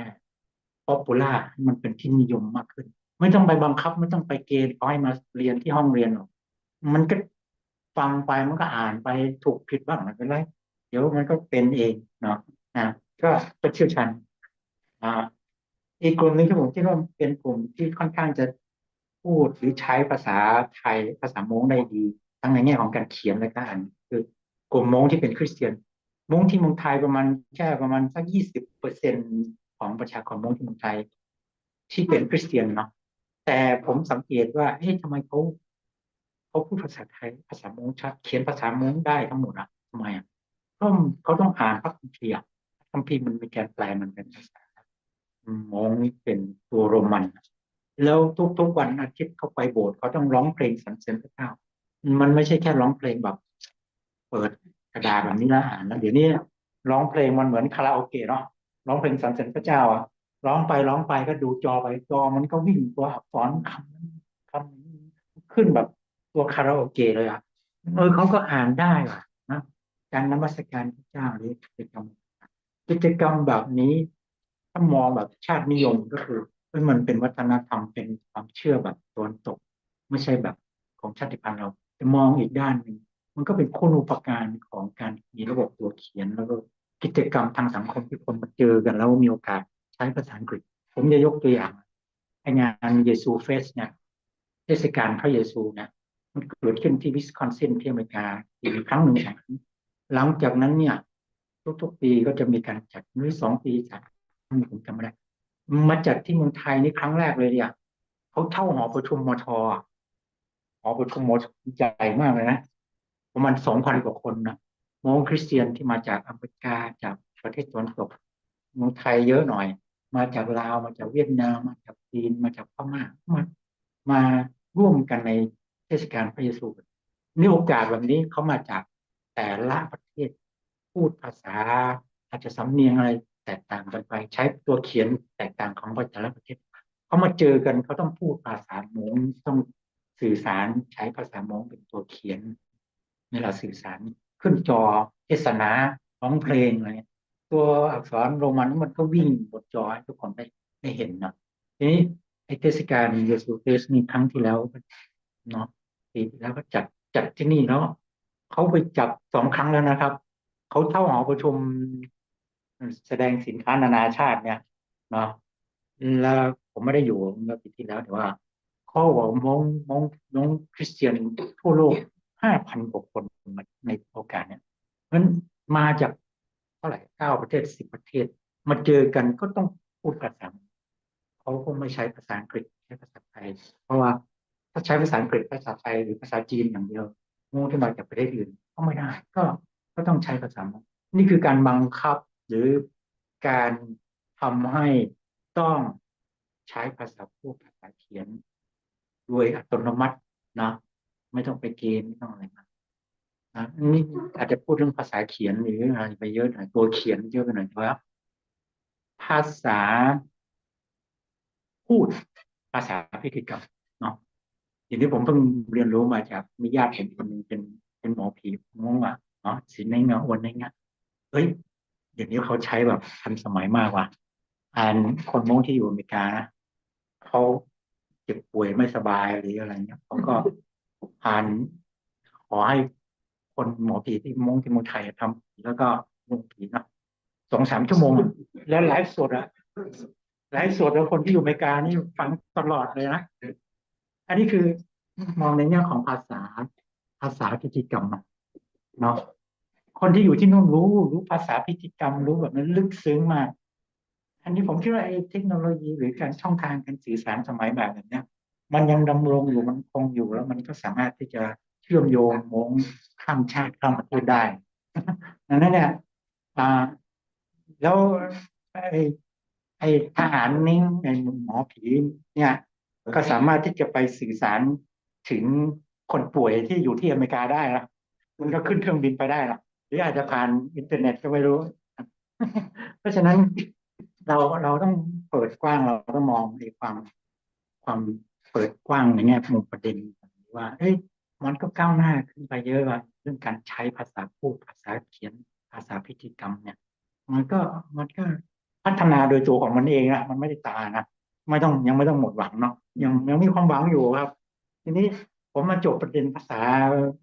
popular ให้มันเป็นที่นิยมมากขึ้น ไม่ต้องไปบังคับ ไม่ต้องไปเกณฑ์เขาให้มาเรียนที่ห้องเรียนหรอก มันก็ฟังไปมันก็อ่านไป ถูกผิดบ้างไม่เป็นไร เดี๋ยวมันก็เป็นเองเนาะนะก็ก็เชี่ยวชาญอ่าอีกกลุ่มหนึ่งที่ผมคิดว่าเป็นกลุ่มที่ค่อนข้างจะพูดหรือใช้ภาษาไทยภาษาม้งได้ดี ทั้งในแง่ของการเขียนและการอ่านคือกลุ่มม้งที่เป็นคริสเตียนม้งที่เมืองไทยประมาณแค่ประมาณสักยี่สิบเปอร์เซ็นต์ของประชากรม้งที่เมืองไทยที่เป็นคริสเตียนเนาะแต่ผมสังเกตว่าเอ๊ะทำไมเขาเขาพูดภาษาไทยภาษาม้งชัดเขียนภาษาม้งได้ทั้งหมดอะทำไมอะก็เขาต้องอ่านพระคัมภีร์อะพระคัมภีร์มันมีการแปลมันเป็นภาษาม้งเป็นตัวโรมันอะแล้วทุกๆวันอาทิตย์เขาไปโบสถ์เขาต้องร้องเพลงสรรเสริญพระเจ้า มันไม่ใช่แค่ร้องเพลงแบบ เปิดกระดาษแบบนี้แล้วอ่านแล้วเดี๋ยวนี้ร้องเพลงมันเหมือนคาราโอเกะเนาะร้องเพลงสรรเสริญพระเจ้าอะร้องไปร้องไปก็ดูจอไปจอมันก็วิ่งตัวอักษรคำคำขึ้นแบบตัวคาราโอเกะเลยอ่ะเออเขาก็อ่านได้ว่ะนะการนมัสการพระเจ้าหรือกิจกรรมกิจกรรมแบบนี้ ถ้ามองแบบชาตินิยมก็คือเอ้ยมันเป็นวัฒนธรรมเป็นความเชื่อแบบตะวันตก ไม่ใช่แบบของชาติพันธุ์เราแต่มองอีกด้านหนึ่งมันก็เป็นคุณูปการของการมีระบบตัวเขียนแล้วก็กิจกรรมทางสังคมที่คนมาเจอกันแล้วมีโอกาสใช้ภาษาอังกฤษ ผมจะยกตัวอย่างไอ้งานเยซูเฟสเนี่ยเทศกาลพระเยซูเนี่ยมันเกิดขึ้นที่วิสคอนซินที่อเมริกาปีครั้งหนึ่งสองครั้งหลังจากนั้นเนี่ยทุกๆปีก็จะมีการจัดหรือสองปีสามครั้งผมจำไม่ได้มาจัดที่เมืองไทยนี่ครั้งแรกเลยเนี่ยเขาเช่าหอประชุมมท หอประชุมมทใหญ่มากเลยนะประมาณสองพันกว่าคนนะมงคริสเตียนที่มาจากอเมริกาจากประเทศตะวันตกเมืองไทยเยอะหน่อย มาจากลาวมาจากเวียดนามมาจากจีนมาจากพม่ามามาร่วมกันในเทศกาลพระเยซูในโอกาสแบบนี้เขามาจากแต่ละประเทศ พูดภาษาอาจจะสำเนียงอะไรแตกต่างกันไป ใช้ตัวเขียนแตกต่างของแต่ละประเทศเขามาเจอกันเขาต้องพูดภาษาหมงต้องสื่อสารใช้ภาษาหมงเป็นตัวเขียนเวลาสื่อสารขึ้นจอเทศนาร้องเพลงอะไรตัวอักษรโรมันมันก็วิ่งบนจอให้ทุกคนได้ได้เห็นเนาะทีนี้ไอ้เทศกาลเยซูเฟสนี่ครั้งที่แล้วเนาะปีที่แล้วก็จัดจัดที่นี่แล้วเขาไปจัดสองครั้งแล้วนะครับเขาเช่าหอประชุมแสดงสินค้านานาชาติเนี่ยเนาะแล้วผมไม่ได้อยู่เมื่อปีที่แล้วแต่ว่าเขาบอกมงมงมงคริสเตียนทั่วโลกห้าพันกว่าคนในโอกาสเนี่ยมันมาจากเท่าไหร่เก้าประเทศสิบประเทศมาเจอกันก็ต้องพูดภาษาเขาก็ไม่ใช้ภาษาอังกฤษใช้ภาษาไทยเพราะว่าถ้าใช้ภาษาอังกฤษภาษาไทยหรือภาษาจีนอย่างเดียวมงที่มาจากประเทศอื่นก็ไม่ได้ก็ก็ต้องใช้ภาษานี่คือการบังคับหรือการทำให้ต้องใช้ภาษาพูดภาษาเขียนโดยอัตโนมัตินะไม่ต้องไปเกณฑ์ไม่ต้องอะไรมานะนี่อาจจะพูดเรื่องภาษาเขียนหรืออะไรไปเยอะหน่อยตัวเขียนเยอะไปหน่อยแต่ว่าภาษาพูดภาษาพิธีกรรมเนาะอย่างที่ผมเพิ่งเรียนรู้มาจากมีญาติผมคนหนึ่งเป็นเป็นหมอผีม้งอ่ะเนาะสินในเงาวันในเงาเฮ้ยเดี๋ยวนี้เขาใช้แบบทันสมัยมากว่ะอันคนม้งที่อยู่อเมริกานะเขาเจ็บป่วยไม่สบายหรืออะไรเงี้ยเขาก็ผ่านขอให้คนหมอผีที่ม้งที่เมืองไทยทำแล้วก็ลงผีเนาะสองสามชั่วโมงแล้วไลฟ์สดอะไลฟ์สดแล้วคนที่อยู่อเมริกานี่ฟังตลอดเลยนะอันนี้คือมองในแง่ของภาษาภาษาพิธีกรรมเนาะคนที่อยู่ที่นู่นรู้รู้ภาษาพิธีกรรมรู้แบบนั้นลึกซึ้งมาก อันนี้ผมคิดว่าไอ้เทคโนโลยีหรือการช่องทางการสื่อสารสมัยใหม่แบบเนี้ยมันยังดำรงอยู่มันคงอยู่แล้วมันก็สามารถที่จะเชื่อมโยงมงข้ามชาติข้ามประเทศได้ดังนั้นเนี่ยอ่าแล้วไอ้ไอ้ทหารนิ้งไอ้หมอผีเนี่ยก็สามารถที่จะไปสื่อสารถึงคนป่วยที่อยู่ที่อเมริกาได้แล้วมันก็ขึ้นเครื่องบินไปได้แล้วหรืออาจจะผ่านอินเทอร์เน็ตก็ไม่รู้ เพราะฉะนั้นเราเราต้องเปิดกว้างเราต้องมองในความความเปิดกว้างในแง่มุมประเด็นว่าเอ้ยมันก็ก้าวหน้าขึ้นไปเยอะละเรื่องการใช้ภาษาพูดภาษาเขียนภาษาพิธีกรรมเนี่ยมันก็มันก็ พัฒนาโดยตัวของมันเองนะ มันไม่ได้ตายนะ ไม่ต้อง ยังไม่ต้องหมดหวังเนาะ ยังยังมีความหวังอยู่ครับ ทีนี้ผมมาจบประเด็นภาษา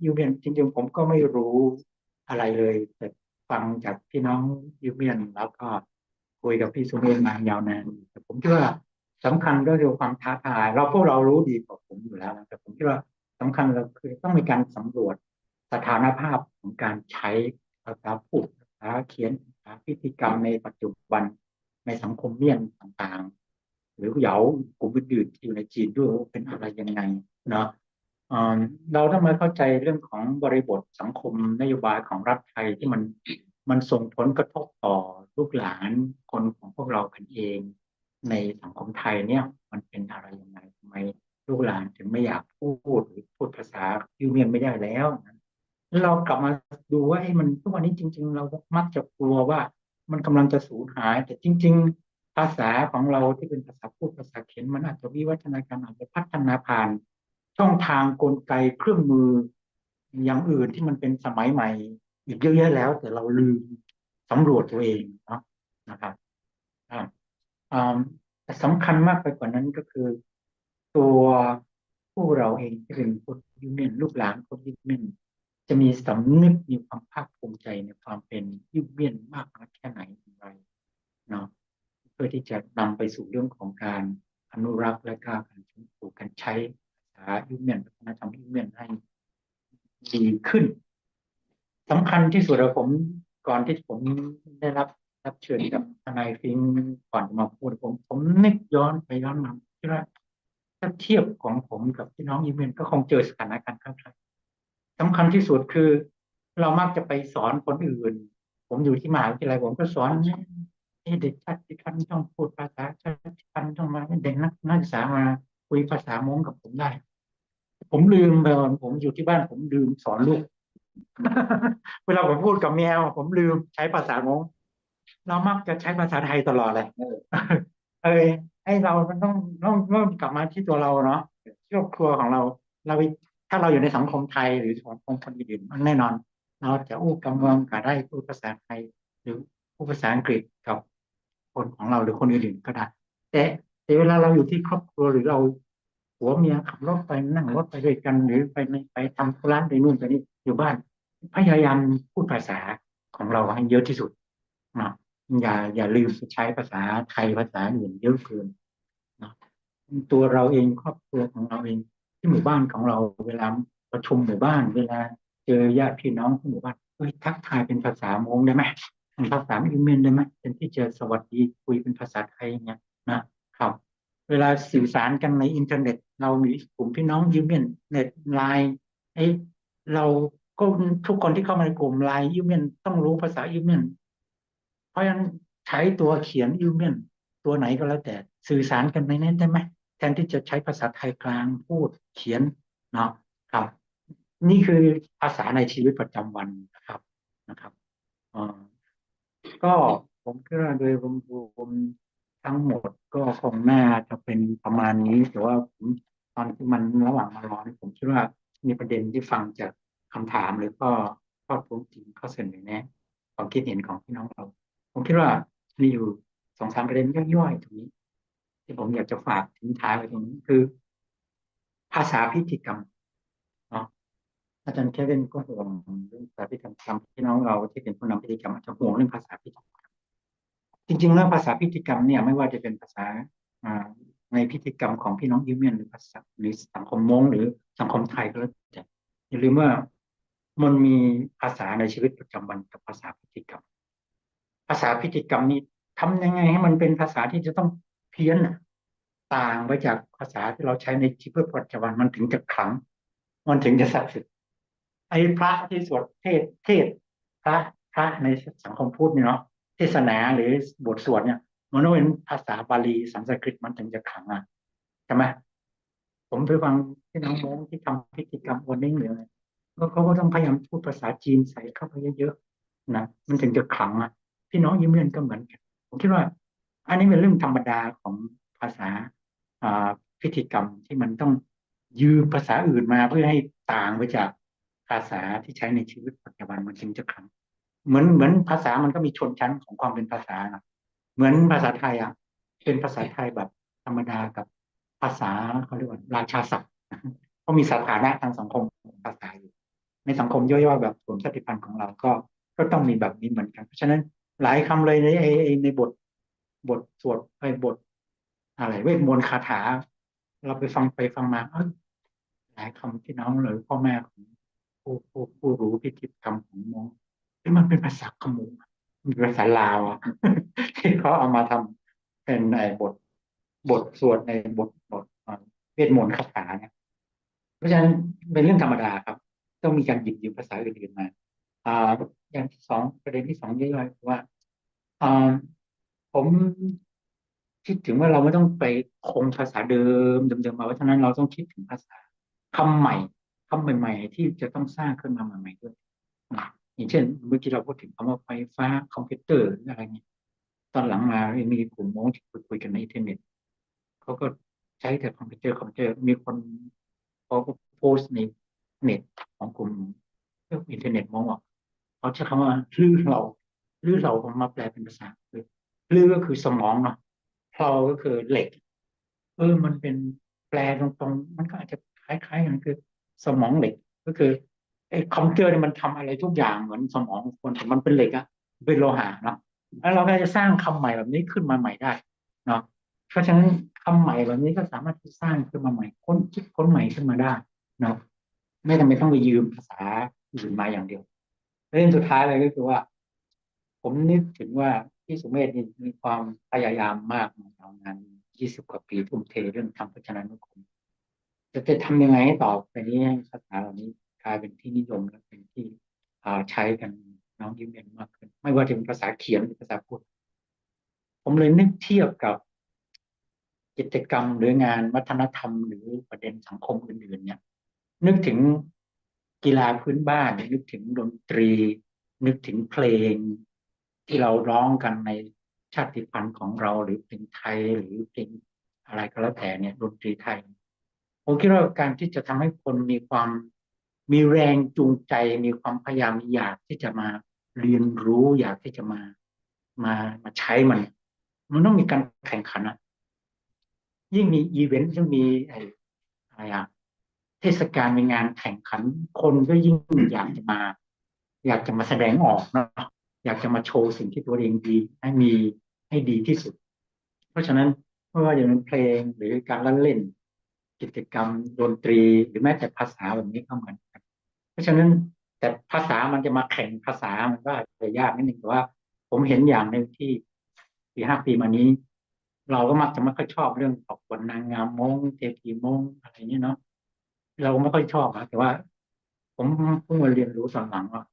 Iu Mien จริงๆผมก็ไม่รู้อะไรเลย แต่ฟังจากพี่น้อง Iu Mien แล้วก็คุยกับพี่สุเมธมายาวนาน แต่ผมคิดว่าสำคัญก็คือความท้าทาย เราพวกเรารู้ดีกว่าผมอยู่แล้วนะ แต่ผมคิดว่าสำคัญเราคือต้องมีการสำรวจสถานภาพของการใช้ภาษาพูด ภาษาเขียน ภาษาพิธีกรรมในปัจจุบัน ในสังคมเมียนต่างๆ หรือเหยา กลุ่มอื่นๆที่อยู่ในจีนด้วยว่าเป็นอะไรยังไงเนาะ เอ่อ เราต้องมาเข้าใจเรื่องของบริบทสังคมนโยบายของรัฐไทยที่มันมันส่งผลกระทบต่อลูกหลานคนของพวกเรากันเอง ในสังคมไทยเนี่ยมันเป็นอะไรยังไง ทำไมลูกหลานถึงไม่อยากพูดหรือพูดภาษา Iu Mien ไม่ได้แล้วนะ เรากลับมาดูว่าเอ้ยมันทุกวันนี้จริงๆเรามักจะกลัวว่ามันกำลังจะสูญหาย แต่จริงๆภาษาของเราที่เป็นภาษาพูดภาษาเขียนมันอาจจะวิวัฒนาการอาจจะพัฒนาผ่านช่องทางกลไกเครื่องมืออย่างอื่นที่มันเป็นสมัยใหม่อีกเยอะแยะแล้ว แต่เราลืมสำรวจตัวเองเนาะนะครับ อ่า อ่า แต่สำคัญมากไปกว่านั้นก็คือ ตัวผู้เราเองที่เป็นคน Iu Mien ลูกหลานคน Iu Mien จะมีสำนึกมีความภาคภูมิใจในความเป็น Iu Mien มากน้อยแค่ไหนอย่างไรเนาะ เพื่อที่จะนำไปสู่เรื่องของการอนุรักษ์และก็การฟื้นฟูการใช้ภาษา Iu Mien วัฒนธรรม Iu Mien ให้ดีขึ้น สำคัญที่สุดอะ ผมก่อนที่ผมได้รับรับเชิญกับทนายฟิงก์ก่อนจะมาพูด ผมผมนึกย้อนไปย้อนมาคิดว่า ถ้าเทียบของผมกับพี่น้อง Iu Mien ก็คงเจอสถานการณ์คล้ายๆ สำคัญที่สุดคือ เรามักจะไปสอนคนอื่น ผมอยู่ที่มหาวิทยาลัยผมก็สอนให้เด็กชาติพันธุ์ต้องพูดภาษาชาติพันธุ์ต้องมาให้เด็กนักนักศึกษามาคุยภาษาม้งกับผมได้ ผมลืมไปว่าผมอยู่ที่บ้านผมลืมสอนลูก เวลาผมพูดกับแมวผมลืมใช้ภาษาม้ง เรามักจะใช้ภาษาไทยตลอดเลย เออ เออ ไอ้เรามันต้องต้องต้องกลับมาที่ตัวเราเนาะ ครอบครัวของเรา เราถ้าเราอยู่ในสังคมไทยหรือสังคมคนอื่นแน่นอน เราจะอู้กำเมืองก็ได้พูดภาษาไทย หรือพูดภาษาอังกฤษกับคนของเราหรือคนอื่นๆก็ได้ แต่แต่เวลาเราอยู่ที่ครอบครัวหรือเราผัวเมียขับรถไปนั่งรถไปด้วยกันหรือไปในไปทำธุระไปนู่นไปนี่อยู่บ้าน พยายามพูดภาษาของเราให้เยอะที่สุดนะอย่าอย่าลืมไปใช้ภาษาไทยภาษาอื่นเยอะเกินนะตัวเราเองครอบครัวของเราเองที่หมู่บ้านของเราเวลาประชุมหมู่บ้านเวลาเจอญาติพี่น้องที่หมู่บ้านเอ้ยทักทายเป็นภาษาม้งได้ไหมเป็นภาษาอิวเมียนได้ไหมเป็นที่จะสวัสดีคุยเป็นภาษาไทยเนี่ยนะครับ เวลาสื่อสารกันในอินเทอร์เน็ต เรามีกลุ่มพี่น้องอิวเมียนเน็ตไลน์ไอ้เราก็ทุกคนที่เข้ามาในกลุ่มไลน์อิวเมียนต้องรู้ภาษาอิวเมียนเพราะฉะนั้นใช้ตัวเขียนอิวเมียนตัวไหนก็แล้วแต่สื่อสารกันในนั้นได้ไหมแทนที่จะใช้ภาษาไทยกลางพูดเขียนเนาะครับ นี่คือภาษาในชีวิตประจำวันนะครับนะครับเอ่อก็ผมคิดว่าโดยรวมๆทั้งหมดก็คงน่าจะเป็นประมาณนี้แต่ว่าผมตอนที่มันระหว่างมารอนี่ผมคิดว่ามีประเด็นที่ฟังจากคำถามหรือก็ข้อท้วงติงข้อเสนอแนะความคิดเห็นของพี่น้องเรา ผมคิดว่ามีอยู่สองสามประเด็นย่อยๆตรงนี้ที่ผมอยากจะฝากทิ้งท้ายไว้ตรงนี้คือ ภาษาพิธีกรรมเนาะอาจารย์เควินก็ห่วงเรื่องภาษาพิธีกรรมพี่น้องเราที่เป็นผู้นำพิธีกรรมอาจจะห่วงเรื่องภาษาพิธีกรรมจริงๆแล้วภาษาพิธีกรรมเนี่ยไม่ว่าจะเป็นภาษาในพิธีกรรมของพี่น้องอิวเมียนหรือภาษาหรือสังคมมงหรือสังคมไทยก็แล้วแต่อย่าลืมว่ามันมีภาษาในชีวิตประจำวันกับภาษาพิธีกรรม ภาษาพิธีกรรมนี้ทำยังไงให้มันเป็นภาษาที่จะต้องเพี้ยนต่างไปจากภาษาที่เราใช้ในชีวิตประจำวันมันถึงจะขลัง มันถึงจะศักดิ์สิทธิ์ไอ้พระที่สวดเทศเทศพระพระในสังคมพุทธเนี่ยเนาะเทศนาหรือบทสวดเนี่ยมันต้องเป็นภาษาบาลีสันสกฤตมันถึงจะขลังอ่ะใช่ไหมผมไปฟังพี่น้องมงที่ทำพิธีกรรมโอเน้งหรืออะไรก็เขาก็ต้องพยายามพูดภาษาจีนใส่เข้าไปเยอะๆนะมันถึงจะขลังอ่ะพี่น้องอิวเมียนก็เหมือนกันผมคิดว่า อันนี้เป็นเรื่องธรรมดาของภาษาพิธีกรรมที่มันต้องยืมภาษาอื่นมาเพื่อให้ต่างไปจากภาษาที่ใช้ในชีวิตปัจจุบันมันถึงจะขลังเหมือนเหมือนภาษามันก็มีชนชั้นของความเป็นภาษา เหมือนภาษาไทยอ่ะ เป็นภาษาไทยแบบธรรมดากับภาษา เขาเรียกว่าราชาศัพท์ เพราะมีสถานะทางสังคมของภาษาอยู่ ในสังคมย่อยๆแบบกลุ่มชาติพันธุ์ของเราก็ก็ต้องมีแบบนี้เหมือนกัน เพราะฉะนั้นหลายคำเลยในไอ้ไอ้ในบทบทสวดไอ้บทอะไรเวทมนต์คาถา เราไปฟังไปฟังมา เอ้ย หลายคำที่น้องหรือพ่อแม่ของผู้ผู้ผู้รู้พิธีกรรมของมงค์ เอ้ย มันเป็นภาษาขมุก มันเป็นภาษาลาวอะ ที่เขาเอามาทำเป็นไอ้บทบทสวดในบทบทเอ่อเวทมนต์คาถาเนี่ย เพราะฉะนั้นเป็นเรื่องธรรมดาครับ ต้องมีการหยิบยืมภาษาอื่นๆมา อ่า อย่างที่สอง ประเด็นที่สองย่อยๆคือว่า อ่า ผมคิดถึงว่าเราไม่ต้องไปคงภาษาเดิมเดิมๆมาเพราะฉะนั้นเราต้องคิดถึงภาษาคำใหม่คำใหม่ๆที่จะต้องสร้างขึ้นมาใหม่ๆด้วยนะอย่างเช่นเมื่อกี้เราพูดถึงคำว่าไฟฟ้าคอมพิวเตอร์หรืออะไรเนี่ยตอนหลังมามีกลุ่มมงที่คุยคุยกันในอินเทอร์เน็ตเขาก็ใช้แต่คอมพิวเตอร์คอมพิวเตอร์มีคนเขาก็โพสต์ในเน็ตของกลุ่มเรื่องอินเทอร์เน็ตมงบอกเขาใช้คำว่ารื้อเรารื้อเรามาแปลเป็นภาษาคือรื้อก็คือสมองเนาะ เพลาก็คือเหล็ก เออ มันเป็นแปลตรงๆ มันก็อาจจะคล้ายๆกันคือสมองเหล็ก ก็คือไอ้คอมพิวเตอร์เนี่ยมันทำอะไรทุกอย่างเหมือนสมองคนแต่มันเป็นเหล็กอะเป็นโลหะเนาะแล้วเราก็จะสร้างคำใหม่แบบนี้ขึ้นมาใหม่ได้เนาะเพราะฉะนั้นคำใหม่เหล่านี้ก็สามารถที่สร้างขึ้นมาใหม่ค้นคิดค้นใหม่ขึ้นมาได้เนาะไม่จำเป็นต้องไปยืมภาษาอื่นมาอย่างเดียวเรื่องสุดท้ายเลยก็คือว่า ผมนึกถึงว่าพี่สุเมธนี่มีความพยายามมากในการงานยี่สิบกว่าปีทุ่มเทเรื่องธรรมพจนานุกรมจะจะทำยังไงให้ต่อไปนี้ให้ภาษาเหล่านี้กลายเป็นที่นิยมและเป็นที่อ่าใช้กันน้องยิ้มเย็นมากขึ้น ไม่ว่าจะเป็นภาษาเขียนหรือภาษาพูด ผมเลยนึกเทียบกับกิจกรรมหรืองานวัฒนธรรมหรือประเด็นสังคมอื่นๆเนี่ยนึกถึงกีฬาพื้นบ้านนึกถึงดนตรีนึกถึงเพลงที่เราร้องกันในชาติพันธุ์ของเราหรือเพลงไทยหรือเพลงอะไรก็แล้วแต่เนี่ยดนตรีไทยผมคิดว่าการที่จะทำให้คนมีความมีแรงจูงใจมีความพยายามอยากที่จะมาเรียนรู้อยากที่จะมามามาใช้มัน มันต้องมีการแข่งขันอะยิ่งมีอีเวนต์ยิ่งมีไอ้อะไรอะเทศกาลมีงานแข่งขัน คนก็ยิ่งอยากจะมา อยากจะมาแสดงออกเนาะอยากจะมาโชว์สิ่งที่ตัวเองดีให้มีให้ดีที่สุด เพราะฉะนั้นไม่ว่าจะเป็นเพลงหรือการละเล่น กิจกรรมดนตรีหรือแม้แต่ภาษาแบบนี้ก็เหมือนกันเพราะฉะนั้นแต่ภาษามันจะมาแข่งภาษามันก็อาจจะยากนิดนึงแต่ว่าผมเห็นอย่างหนึ่งที่สี่ห้าปีมานี้ เราก็มักจะไม่ค่อยชอบเรื่องประกวดนางงามมงเทพีมงอะไรนี้เนาะเราก็ไม่ค่อยชอบนะแต่ว่า ผมเพิ่งมาเรียนรู้ตอนหลังว่า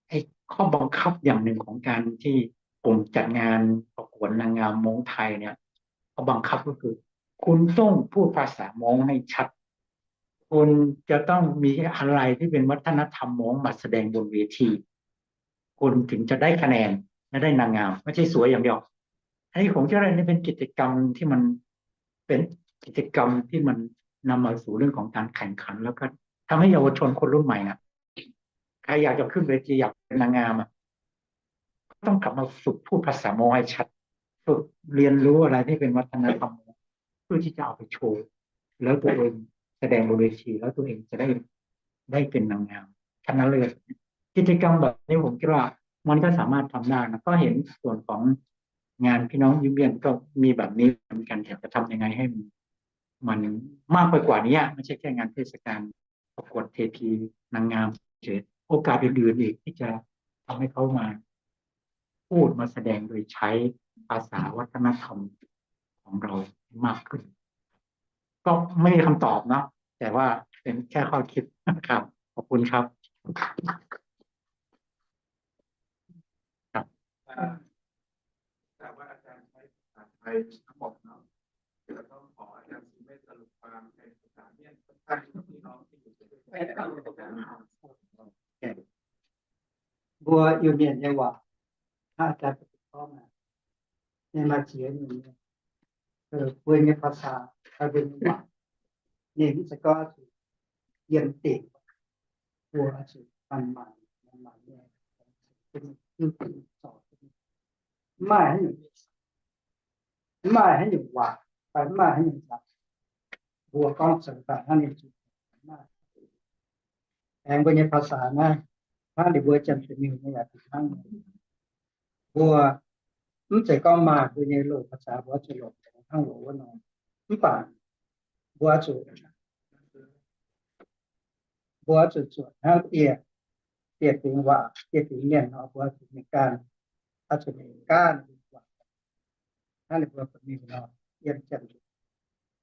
ไอ้ข้อบังคับอย่างหนึ่งของการที่กลุ่มจัดงานประกวดนางงามมงไทยเนี่ยข้อบังคับก็คือคุณต้องพูดภาษามงให้ชัดคุณจะต้องมีอะไรที่เป็นวัฒนธรรมมงมาแสดงบนเวทีคุณถึงจะได้คะแนนและได้นางงามไม่ใช่สวยอย่างเดียวอันนี้ผมคิดว่านี่เป็นกิจกรรมที่มันเป็นกิจกรรมที่มันนำมาสู่เรื่องของการแข่งขันแล้วก็ทำให้เยาวชนคนรุ่นใหม่นะใครอยากจะขึ้นเวทีอยากเป็นนางงามอ่ะต้องกลับมาฝึกพูดภาษามงให้ชัดฝึกเรียนรู้อะไรที่เป็นวัฒนธรรมเพื่อที่จะเอาไปโชว์แล้วตัวเองแสดงบนเวทีแล้วตัวเองจะได้ได้เป็นนางงามชนะเลิศกิจกรรมแบบนี้ผมคิดว่ามันก็สามารถทำได้นะก็เห็นส่วนของงานพี่น้องยิ้มเยียนก็มีแบบนี้เหมือนกันอยากจะทำยังไงให้มันมันมากไปกว่านี้ไม่ใช่แค่งานเทศกาลประกวดเทพีนางงามเฉยโอกาสอื่นๆอีกที่จะทำให้เขามาพูดมาแสดงโดยใช้ภาษาวัฒนธรรมของเรามากขึ้น ก็ไม่มีคำตอบเนาะแต่ว่าเป็นแค่ข้อคิดนะครับขอบคุณครับครับแต่ว่าอาจารย์ใช้ภาษาไทยทั้งหมดเนาะเดี๋ยวต้องขออาจารย์สุเมธสรุปความเป็นภาษาเมียนใต้ให้พี่น้องที่อยู่ใน Mbuo Iu-Mienh nyei waac, hnangv aa daaih gorngv, ninh maaih ziex nyungc nyei, mbuo nyei ภาษา, mbuo nyei waac, ninh mv zeiz gorngv zuqc yiem dingc, mbuo zuqc manc-manc, manc-manc nyei, zorc mv maaih haaix nyungc, mv maaih haaix nyungc waac, fai mv maaih haaix nyungc nzaangc, mbuo gorngv zoux daaih hnangv ninh zuqc maaih. Aengx mbuo nyei ภาษา naaiv, hnangv ninh mbuo Janx-Da'nyeic nyei yaac fih hnangv. Mbuo mv zeiz gorngv maaih mbuo nyei loz-ภาษา mbuo zuqc longc hnangv loz wuov nor. Mv baac mbuo zuqc, mbuo zuqc zuotc hnangv dieh, dieh fingx waac, dieh fingx mienh nor, mbuo zuqc mingh ganh, zuqc mingh ganh waac. Hnangv ninh mbuo ba'mingh nor, yiem Janx-Kaeqv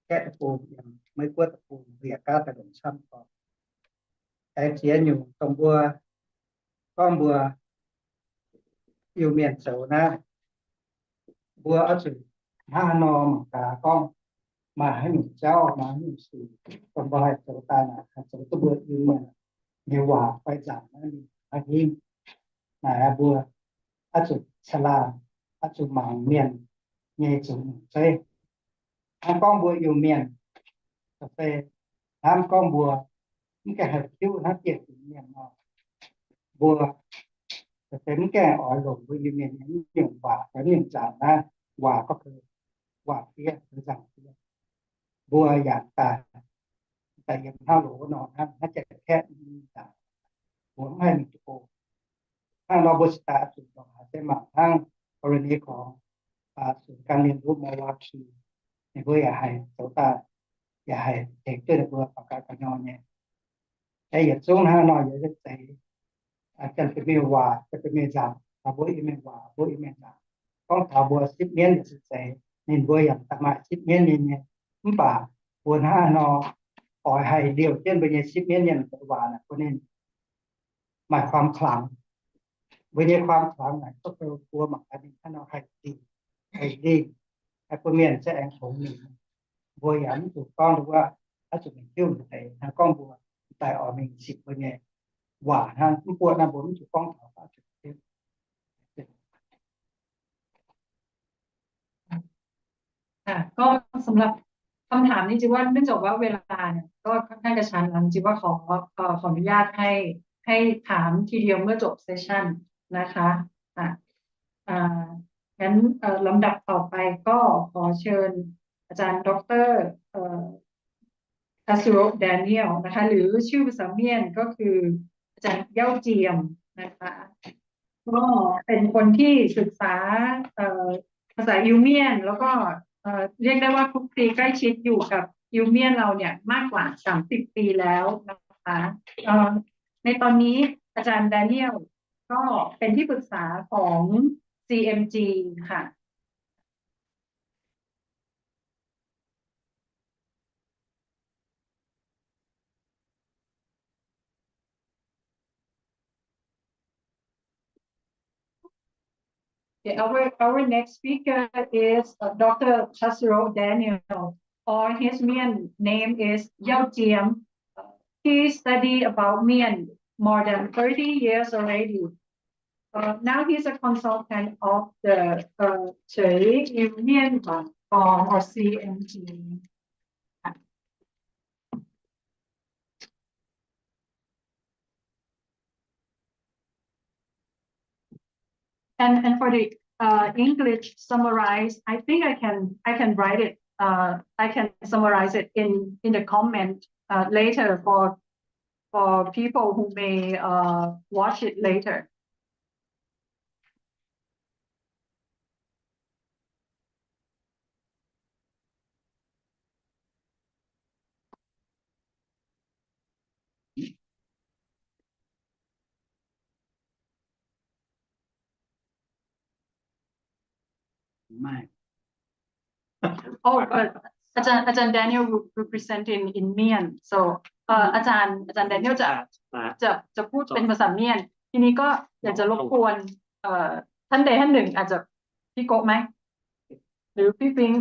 deic-bung, yiem Meiv-Guoqv deic-bung, mbuo yaac gaav daaih longc camv gorngv. Aengx ziex nyungc dongh mbuo gorngv mbuo Iu-Mienh zoux naaiv, mbuo oix zuqc hnangv haaix nor mangc gaax gorngv maaih haaix nyungc jauv, maaih haaix nyungc sic, dongh mbuo haih zoux daaih naaic, haih zoux duqv mbuo Iu-Mienh nyei waac fai nzaangc naaiv ninh haih hingv. Naaic mbuo oix zuqc caangh laangh, oix zuqc mangc mienh nyei zungx nyungc zeiv. Hnangv gorngv mbuo Iu-Mienh, se hnamv gorngv mbuo mv gaengh haih tiuv hnangv dieh fingx mienh nor, mbuo se mv gaengh oix longc mbuo Iu-Mienh nyei nyungc waac, nyungc nzaangc naaiv, waac gorngv waac fiev, nzaangc fiev. Mbuo yaac daaih, daaih yiem hnangv loz nor hnangv, hnangv Janx-Kaeqv nzaangc, mbuo mv haih mingh duqv go. Hnangv nor mbuo cingx daaih zuqc longc haaix se mangc hnangv กรณีของ ศูนย์การเรียนรู้ Milwaukee, ninh mbuo yaac haih zoux daaih, yaac haih tengx duqv ninh mbuo faux ga'naaiv gu'nyuoz nyei. Aeqv, yietc zungv hnangv nor yaac se zeiz, Janx-Da'nyeic waac, Janx-Da'nyeic nzaangc, taux mbuo Iu-Mienh waac, mbuo Iu-Mienh nzaangc, gorngv taux mbuo sipv mienv yaac se zeiz, ninh mbuo yaac daaih maaih sipv mienv nyei nyei. Mv baac mbuo hnangv haaix nor oix haih liouh jienv mbuo nyei sipv mienv nyei waac naaic bun ninh maaih ความขลัง. Mbuo nyei ความขลัง naaic gorngv mbuo mangc gaax ninh hnangv nor haih dingh, haih lingh, haih bun mienh se aengx tongx ninh. Mbuo yaac mv zuqc gorngv wuov, oix zuqc mingh hiuv deix hnangv gorngv mbuo daaih oix mingh sipv mbuo nyei waac hnangv. Mv buatc naaiv mbuo mv zuqc gorngv taux oix zuqc hiuv. ค่ะ ก็สำหรับคำถามนี้ จริงๆ ว่าเนื่องจากว่าเวลาเนี่ยก็ค่อนข้างกระชั้นแล้ว จริงๆ ว่าขอ เอ่อ ขออนุญาตให้ ให้ถามทีเดียวเมื่อจบ session นะคะ อ่ะ อ่า งั้น เอ่อ ลำดับต่อไปก็ขอเชิญอาจารย์ ดอกเตอร์ เอ่อ Tasiro Daniel นะคะ หรือชื่อภาษาเมียนก็คืออาจารย์เย้าเจียมนะคะ ก็เป็นคนที่ศึกษา เอ่อ ภาษาอิวเมียน แล้วก็ เอ่อ เรียกได้ว่าคลุกคลีใกล้ชิดอยู่กับอิวเมียนเราเนี่ยมากกว่าสามสิบปีแล้วนะคะ เอ่อ ในตอนนี้อาจารย์แดเนียลก็เป็นที่ปรึกษาของ ซีเอ็มจี ค่ะ Okay, our, our next speaker is, uh, Doctor Tasiro Daniel, or his Mien name is Yau Jiem. He studied about Mien more than thirty years already. Uh, now he's a consultant of the, uh, Chui Union Platform, or C M T. And, and for the, uh, English summarize, I think I can, I can write it, uh, I can summarize it in, in the comment, uh, later for, for people who may, uh, watch it later. Oh, but อาจารย์ อาจารย์ Daniel will, will present in in Mien. So เอ่อ อาจารย์ อาจารย์ Daniel จะ จะ จะพูดเป็นภาษาเมียน ทีนี้ก็อยากจะรบกวน เอ่อ ท่านใดท่านหนึ่ง อาจจะ พี่โกะไหม หรือพี่ปิ๊ง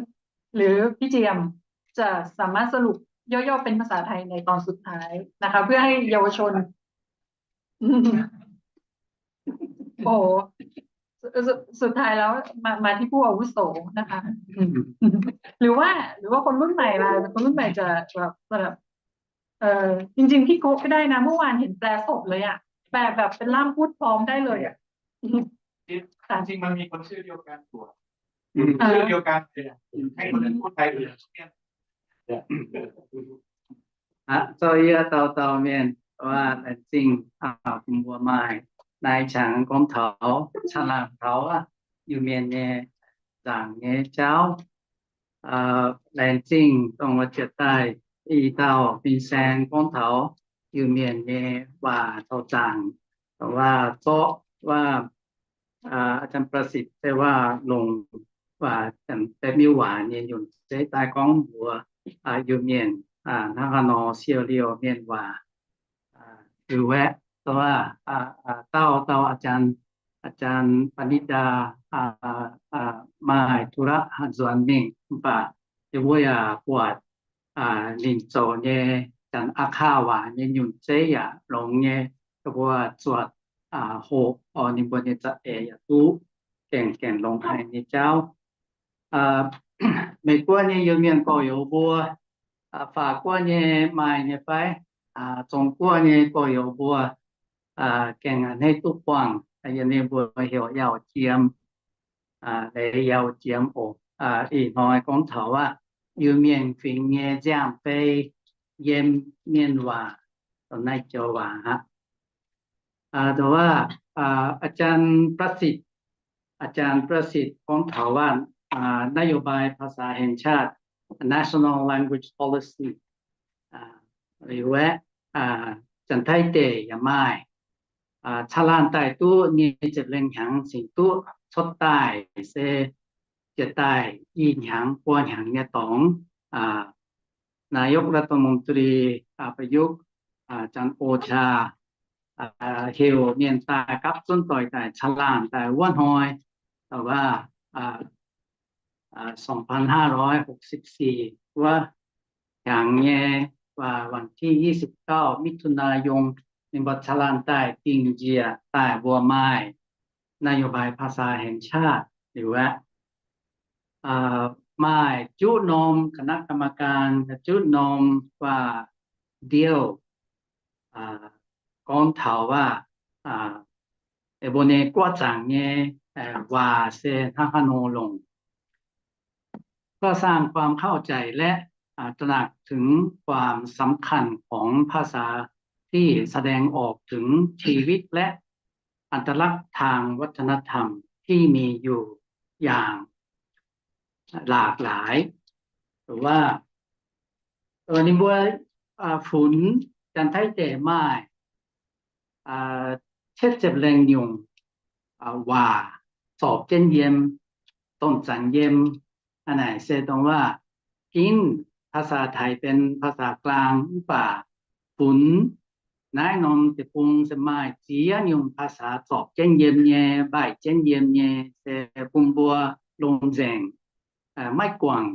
หรือพี่เจียม จะสามารถสรุปย่อๆเป็นภาษาไทยในตอนสุดท้ายนะคะ เพื่อให้เยาวชน โอ้โห สุดท้ายแล้วมา มาที่ผู้อาวุโสนะคะ หรือว่า หรือว่าคนรุ่นใหม่ล่ะ คนรุ่นใหม่จะแบบ จะแบบ เออ จริงๆ พี่โกะก็ได้นะ เมื่อวานเห็นแปลสดเลยอะ แปลแบบเป็นล่ามพูดพร้อมได้เลยอะ จริงๆมันมีคนชื่อเดียวกันอยู่ อืม ชื่อเดียวกันเลยอะ ให้คนนั้นพูดไทยเลย เออ Aqv, zorqv yie dauh dauh mienh, waac, laengz zingh bun mbuo maaih naaiv qangx gorngv taux caangh laangh taux aqv, Iu-Mienh nyei nzaangc nyei jauv. Laengz zingh dongh wuov jiex daaih i dauh fin-saeng gorngv taux Iu-Mienh nyei waac taux zaangc, waac zorqv waac, aa, อาจารย์ประสิทธิ์ se waac longc waac, deix miuc waac nyei nyunc zeiv daaih gorngv mbuox Iu-Mienh hnangv haaix nor siou liouh mienh waac liuz aeqv, dauh dauh อาจารย์ อาจารย์ ปณิดา maaih ธุระ nzuonx mingh, mv baac yie mbuo yaac buatc ninh zoux nyei Janx อาข่า waac nyei nyunc zeiv yaac longx nyei, mbuo zuotc hoqc oc, ninh mbuo nyei za'eix yaac duqv gaengh gaengh longx haic nyei jauv. Meih guoqv nyei Iu-Mienh gorx-youz mbuo, Faatv guoqv nyei maaih nyei fai? Zong guoqv nyei gorx-youz mbuo gaengh a'hneiv duqv buangh, yie ninh mbuo heuc Yauh Jiem, Leiz Yauh Jiem oc. Ih hnoi gorngv taux aqv, Iu-Mienh fingx nyei nziaamv-fei yiem mienh waac, naaiv joux waac aqv. แต่ว่า อาจารย์ ประสิทธิ์ อาจารย์ ประสิทธิ์ gorngv taux waac นโยบายภาษาแห่งชาติ National Language Policy liuz aeqv, Janx-Taiv deic yaac maaih caangh laangh daaih duqv nyei ziepc lengh hnyangx cingx duqv cuotv daaih se jiex daaih i hnyangx buo hnyangx nyei dorngx. นายกรัฐมนตรี ประยุทธ์ จันทร์โอชา heuc mienh daaih gapv zunv doic daaih caangh laangh daaih wuov hnoi, แต่ว่า สองพันห้าร้อยหกสิบสี่ wuov hnyangx nyei วันที่ ยี่สิบเก้า มิถุนายน ninh mbuo caangh laangh daaih dingh njiec daaih mbuo maaih นโยบายภาษาแห่งชาติ liuz aeqv, maaih juqv norm คณะกรรมการ juqv norm waac-ndiev gorngv taux waac, mbuo nyei guoqv zaangc nyei waac se hnangv haaix nor longc. เพื่อสร้างความเข้าใจและตระหนักถึงความสำคัญของภาษาที่แสดงออกถึงชีวิตและอัตลักษณ์ทางวัฒนธรรมที่มีอยู่อย่างหลากหลาย หรือว่า ninh mbuo funx Janx-Taiv deic maaih cietv ziepc lengh nyungc waac zorpc jienv yiem, domh zanc yiem. A'naaic se dongh waac ginv ภาษาไทย benx ภาษากลาง mv baac funx naaiv norm deic-bung se maaih ziex nyungc ภาษา zorpc jienv yiem nyei, mbaih jienv yiem nyei, se bun mbuo lomh nzaengc maiv guangc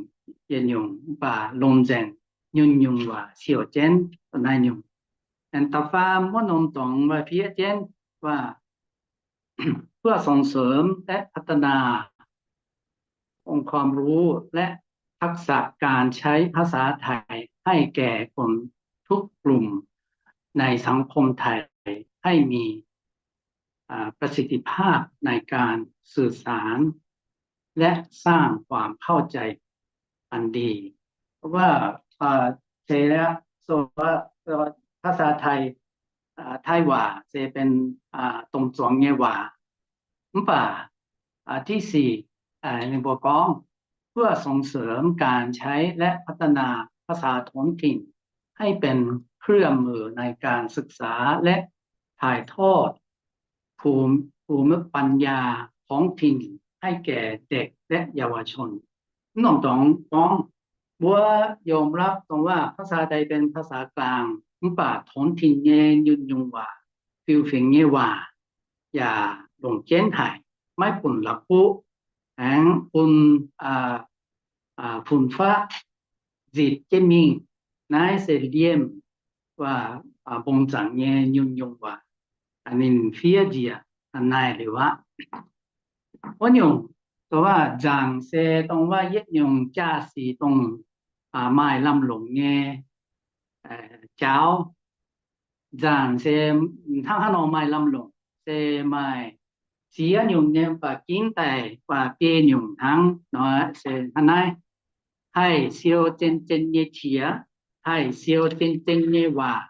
yietc nyungc, mv baac lomh nzaengc nyungc-nyungc waac siouc jienv naaiv nyungc. Da'faam wuov norm dorngx maaih fiev jienv waac เพื่อส่งเสริมและพัฒนาองค์ความรู้และทักษะการใช้ภาษาไทยให้แก่คนทุกกลุ่มในสังคมไทยให้มีประสิทธิภาพในการสื่อสารและสร้างความเข้าใจอันดี เพราะว่า เทแล้ว ภาษาไทย ไทย waac se benx domh zuangx nyei waac. Mv baac ที่สี่ ninh mbuo gorngv เพื่อส่งเสริมการใช้และพัฒนาภาษาท้องถิ่นให้เป็นเครื่องมือในการศึกษาและถ่ายทอดภูมิภูมิปัญญาท้องถิ่นให้แก่เด็กและเยาวชน Norm dorngx gorngv, mbuo ยอมรับ dongh waac ภาษาไทย benx ภาษากลาง mv baac ท้องถิ่น nyei nyungc-nyungc waac, fiuv-fingx nyei waac yaac longc jienv haic, maiv funx la'kuqv, aengx bun fun-faqv nzipc jienv mingh. Naaiv se liemh waac, mbong zaangc nyei nyungc-nyungc waac, ninh fiev njiec naaiv liuz aqv. Wuov nyungc, dongh waac nzaangc se dongh waac yietv nyungc jaa-sic dongh maaih lamh longc nyei jauv. Nzaangc se hnangv haaix nor maaih lamh longc, se maaih ziex nyungc nyei ba'gingv daaih, ba'biei nyungc hnangv nor se hnangv naaiv. Haih siou zien-zien nyei qiex, haih siou zien-zien nyei waac.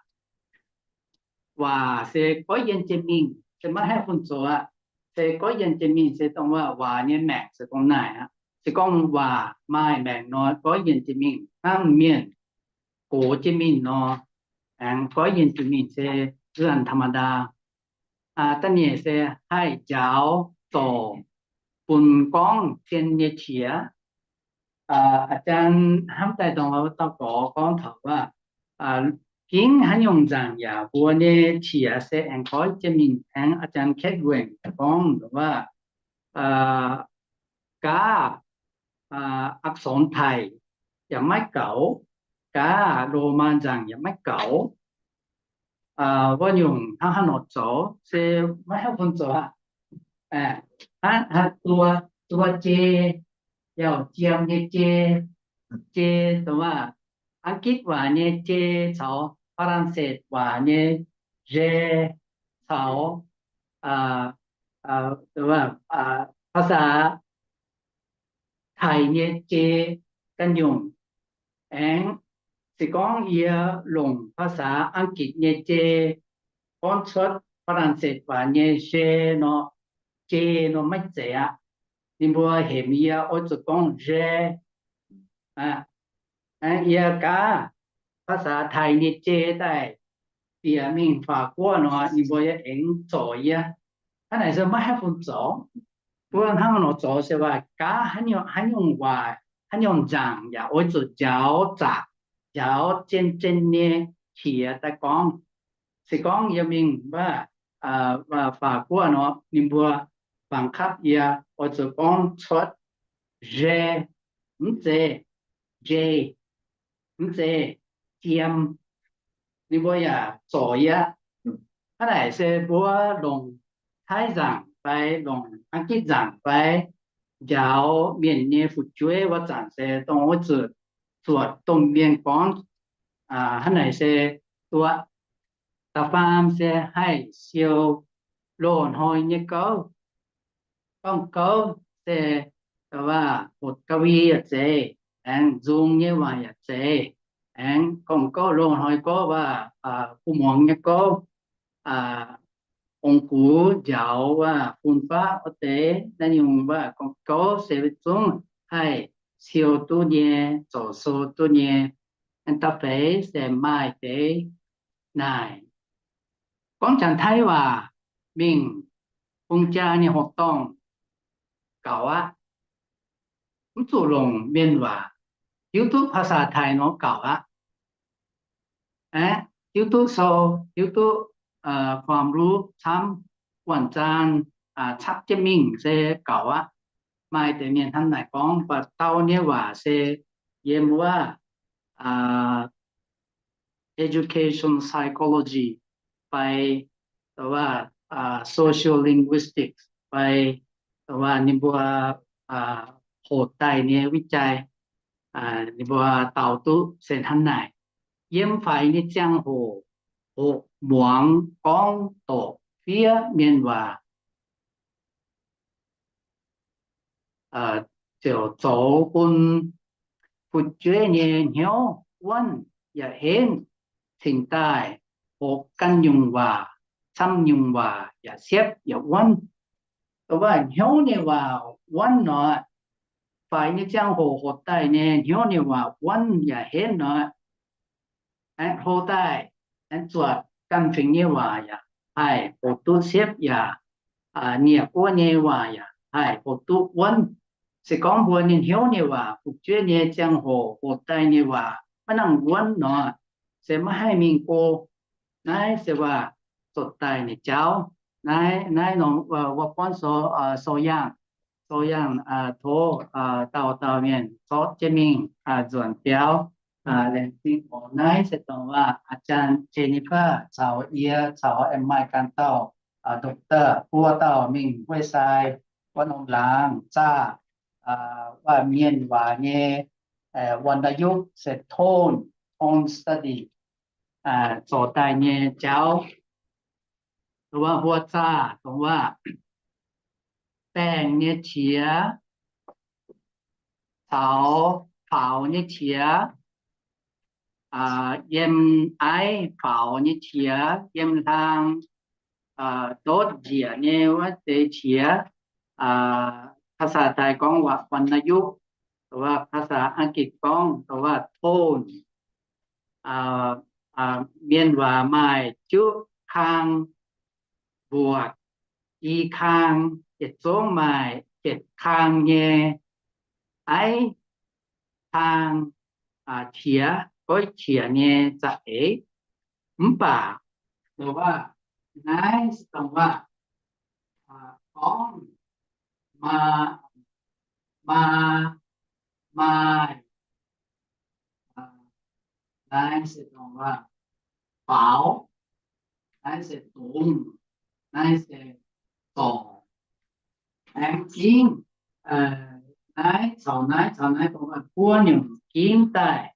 Waac se goiv yienh jiex mingh, se maiv haih bun zoux aqv. Se goiv yienh jiex mingh se dongh waac nyei maengc se gorngv naaic aqv. Se gorngv waac maaih maengc nor, goiv yienh jiex mingh hnangv mienh gox jiex mingh nor, aengx goiv yienh jiex mingh se เรื่องธรรมดา. Da'nyeic se haih njaaux zorc bun gorngv zien nyei qiex. อาจารย์ hnamv daaih dongh wuov dauh gorx gorngv taux waac, gingv haaix nyungc nzaangc yaac mbuo nyei qiex se aengx goiv jiex mingh. Aengx อาจารย์ Katz Weng gorngv waac, gaav อักษรไทย yaac maiv gaux, gaav Lomaa nzaangc yaac maiv gaux. Wuov nyungc hnangv haaix nor zoux se maiv haih bun zoux aqv. Hnangv, hnangv duo, duo jei, yaac jiem nyei jei, jei dongh waac อังกฤษ waac nyei jei caux ฝรั่งเศส waac nyei jei caux ภาษา Taiv nyei jei ganh nyungc. Aengx se gorngv yie longc ภาษาอังกฤษ nyei jei gorngv cuotv ฝรั่งเศส waac nyei jei nor, jei nor maiv zeiz aqv. Ninh mbuo hemx yie oix zuqc gorngv jei. Aengx yie gaav ภาษาไทย nyei jei daaih bieqc mingh Faax Guoqv nor, ninh mbuo yaac aengx zorc yie. Hnangv naaic se maiv haih bun zoux. Mbuo hnangv nor zoux se waac gaav haaix nyungc waac, haaix nyungc nzaangc yaac oix zuqc njaaux zaqc, njaaux zien-zien nyei qiex daaih gorngv. Se gorngv yie mingh wuov Faax Guoqv nor, ninh mbuo บังคับ yie oix zuqc gorngv cuotv jei, mv zeiz jei, mv zeiz jiem, ninh mbuo yaac zorc yie. Hnangv naaic se mbuo longc Taiv nzaangc fai longc อังกฤษ nzaangc fai njaaux mienh nyei fu'jueiv wuov zanc se dongh wuov zuqc zuotc domh mienh gorngv hnangv naaic se duqv. Da'faam se haih siou loz-hnoi nyei gouv. Gorngv gouv se waac hotv กวี yaac zeiz, aengx nzung nyei waac yaac zeiz, aengx gorngv gouv loz-hnoi gorngv waac kuh muangx nyei gouv, ong-gux njaaux waac fun-faqv wuov deix naaiv nyungc waac gorngv gouv se zungv haih siou duqv nyei, zoux sou duqv nyei. Da'feix se maaih deix naaic, gorngv Janx-Taiv waac mingh bung jaa nyei hoqc dorngh gaux aqv. Mv zuqc longc mienh waac, hiuv duqv ภาษาไทย nor gaux aqv. Aeqv, hiuv duqv sou, hiuv duqv ความรู้ camv, wuonh zaang capv jienv mingh se gaux aqv. Maaih deix mienh hnangv naaic gorngv. Mv baac dau nyei waac se yiem wuov education psychology fai หรือว่า social linguistics fai หรือว่า ninh mbuo hoqc daaih nyei วิจัย, ninh mbuo daux duqv se hnangv naaic. Yiem faix nyei ziangh hoc, hoqc muangx gorngv doqc fiev mienh waac ziouc zoux bun fu'jueiv nyei hnyouv wuonv yaac henv, cingx daaih hoqc ganh nyungc waac, camv nyungc waac yaac siepv yaac wuonv. Dongh wuov hnyouv nyei waac wuonv nor, faix nyei ziangh hoc hoqc daaih nyei hnyouv nyei waac wuonv yaac henv nor, aengx hlo daaih, aengx zuotc ganh fingx nyei waac yaac haih hoqc duqv siepv yaac, nie guoqv nyei waac yaac haih hoqc duqv wuonv. Se gorngv mbuo nyei hnyouv nyei waac, fu'jueiv nyei ziangh hoc hoqc daaih nyei waac maiv nangc wuonv nor, se maiv haih mingh go. Naaiv se waac zoux daaih nyei jauv. Naaiv, naaiv norm wuov buonv sou, sou yaangh, sou yaangh tov dauh dauh mienh zorqv jienv mingh nzuonx biauv. Laengz zingh oc. Naaiv se dongh waac อาจารย์ Jennifer caux yie caux aengx maaih ganh dauh ด็อกเตอร์ buo dauh mingh Huaysai wuov norm laangz zaah waac mienh waac nyei วรรณยุกต์ se tone, tone study zoux daaih nyei jauv. Dongh waac mbuo zaah dongh waac baengh nyei qiex caux faaux nyei qiex, yiem aiv faaux nyei qiex, yiem hlang ndotv njiec nyei wuov deix qiex. ภาษาไทย gorngv วรรณยุกต์, แต่ว่า ภาษาอังกฤษ gorngv แต่ว่า tone. Mienh waac maaih juqv kang mbuoqc, i kang, yietc zungv maaih yietc kang nyei aiv, kang, qiex, goiv qiex nyei za'eix. Mv baac แต่ว่า naaiv se dongh waac gorngv maa, maa, maaih, naaiv se dongh waac faaux, naaiv se dongz, naaiv se zorc. Aengx gingv naaiv caux naaiv caux naaiv dongh waac buo nyungc gingv daaih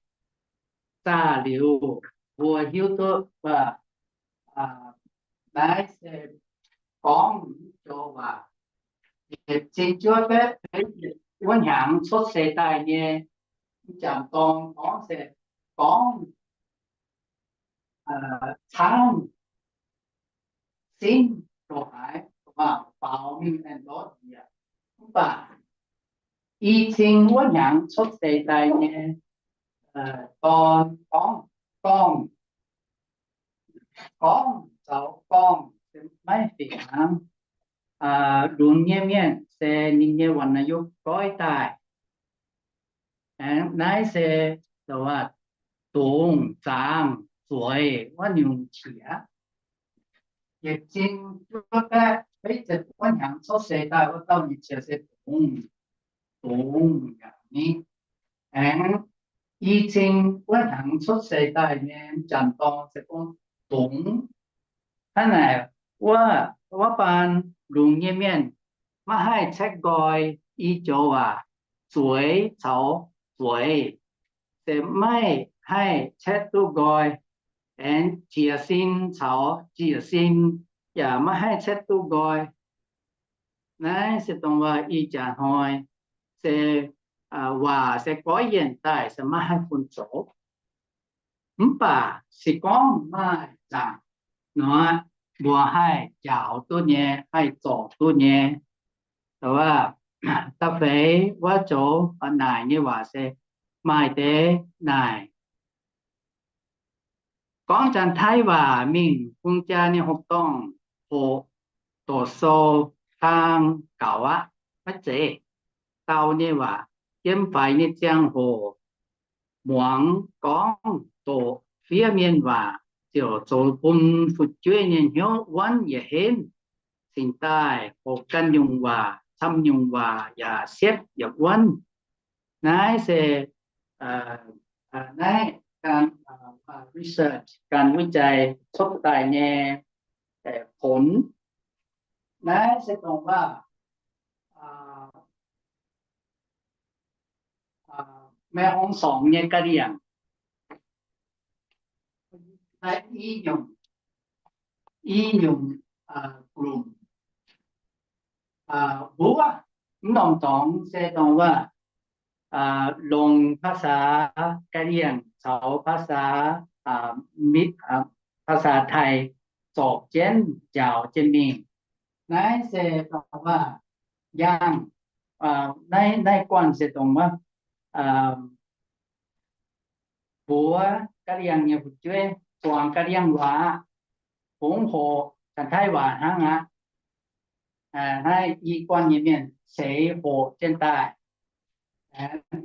zaah liuz, mbuo hiuv duqv waac naaiv se gorngv joux waac yietc cin juov baeqv feix ziepc wuov hnyangx cuotv seix daaih nyei m'jangc dorng gorngv se gorngv caangv sin loz-haaix, waac faaux mingh aengx ndortv njiec. Mv baac i cin wuov hnyangx cuotv seix daaih nyei dorn gorngv, gorngv, gorngv caux gorngv se maiv fih hnangv. Lunx nyei mienh se ninh nyei วรรณยุกต์ goiv daaih. Aengx naaiv se dongh waac dungz, zaangc, zueiz wuov nyungc qiex. Yietc cin juov baeqv feix ziepc wuov hnyangx cuotv seix daaih wuov dauh nyei qiex se dungz, dungz yaac ni. Aengx i cin wuov hnyangx cuotv seix daaih nyei m'jangc dorng se gorngv dungz. Hnangv naaic, wuov, wuov baan lunx nyei mienh maiv haih caeqv nqoi i joux waac zueiz caux zueiz, se maiv haih caeqv duqv nqoi. Aengx jiez sin caux jiez sin yaac maiv haih caeqv duqv nqoi. Naaiv se dongh waac ih jaax hnoi se waac se goiv yienh daaih se maiv haih fun zoux. Mv baac se gorngv maaih zaangc nor, mbuo haih njaaux duqv nyei, haih zorc duqv nyei. Da'feix wuov joux naaic nyei waac se maaih deix naaic gorngv Janx-Taiv waac mingh bung jaa nyei hopv-dorngh hoqc doqc sou hlaang gaux aqv, maiv zeiz. Dau nyei waac yiem faix nyei ziangh hoc muangx gorngv doqc fiev mienh waac ziouc zoux bun fu'jueiv nyei hnyouv wuonv yietc henv. Cingx daaih hoqc ganh nyungc waac, camv nyungc waac yaac siepv yietc wuonv. Naaiv se naaiv ganh research, ganh วิจัย cuotv daaih nyei ผล. Naaiv se dongh waac แม่ฮ่องสอน nyei ga'liangh. Naaiv i nyungc, i nyungc กลุ่ม mbuov mv norm dorngx se dongh waac longc ภาษา ga'liangh caux ภาษา มิตร ภาษาไทย zorc jienv njaaux jienv mingh. Naaiv se dongh waac yangh, naaiv, naaiv guanh se dongh waac mbuox ga'liangh nyei fu'jueiv zuangx ga'liangh waac, fongv hoqc Janx-Taiv waac hnangv aqv. Naaiv i guanh nyei mienh ceix hoqc jienv daaih.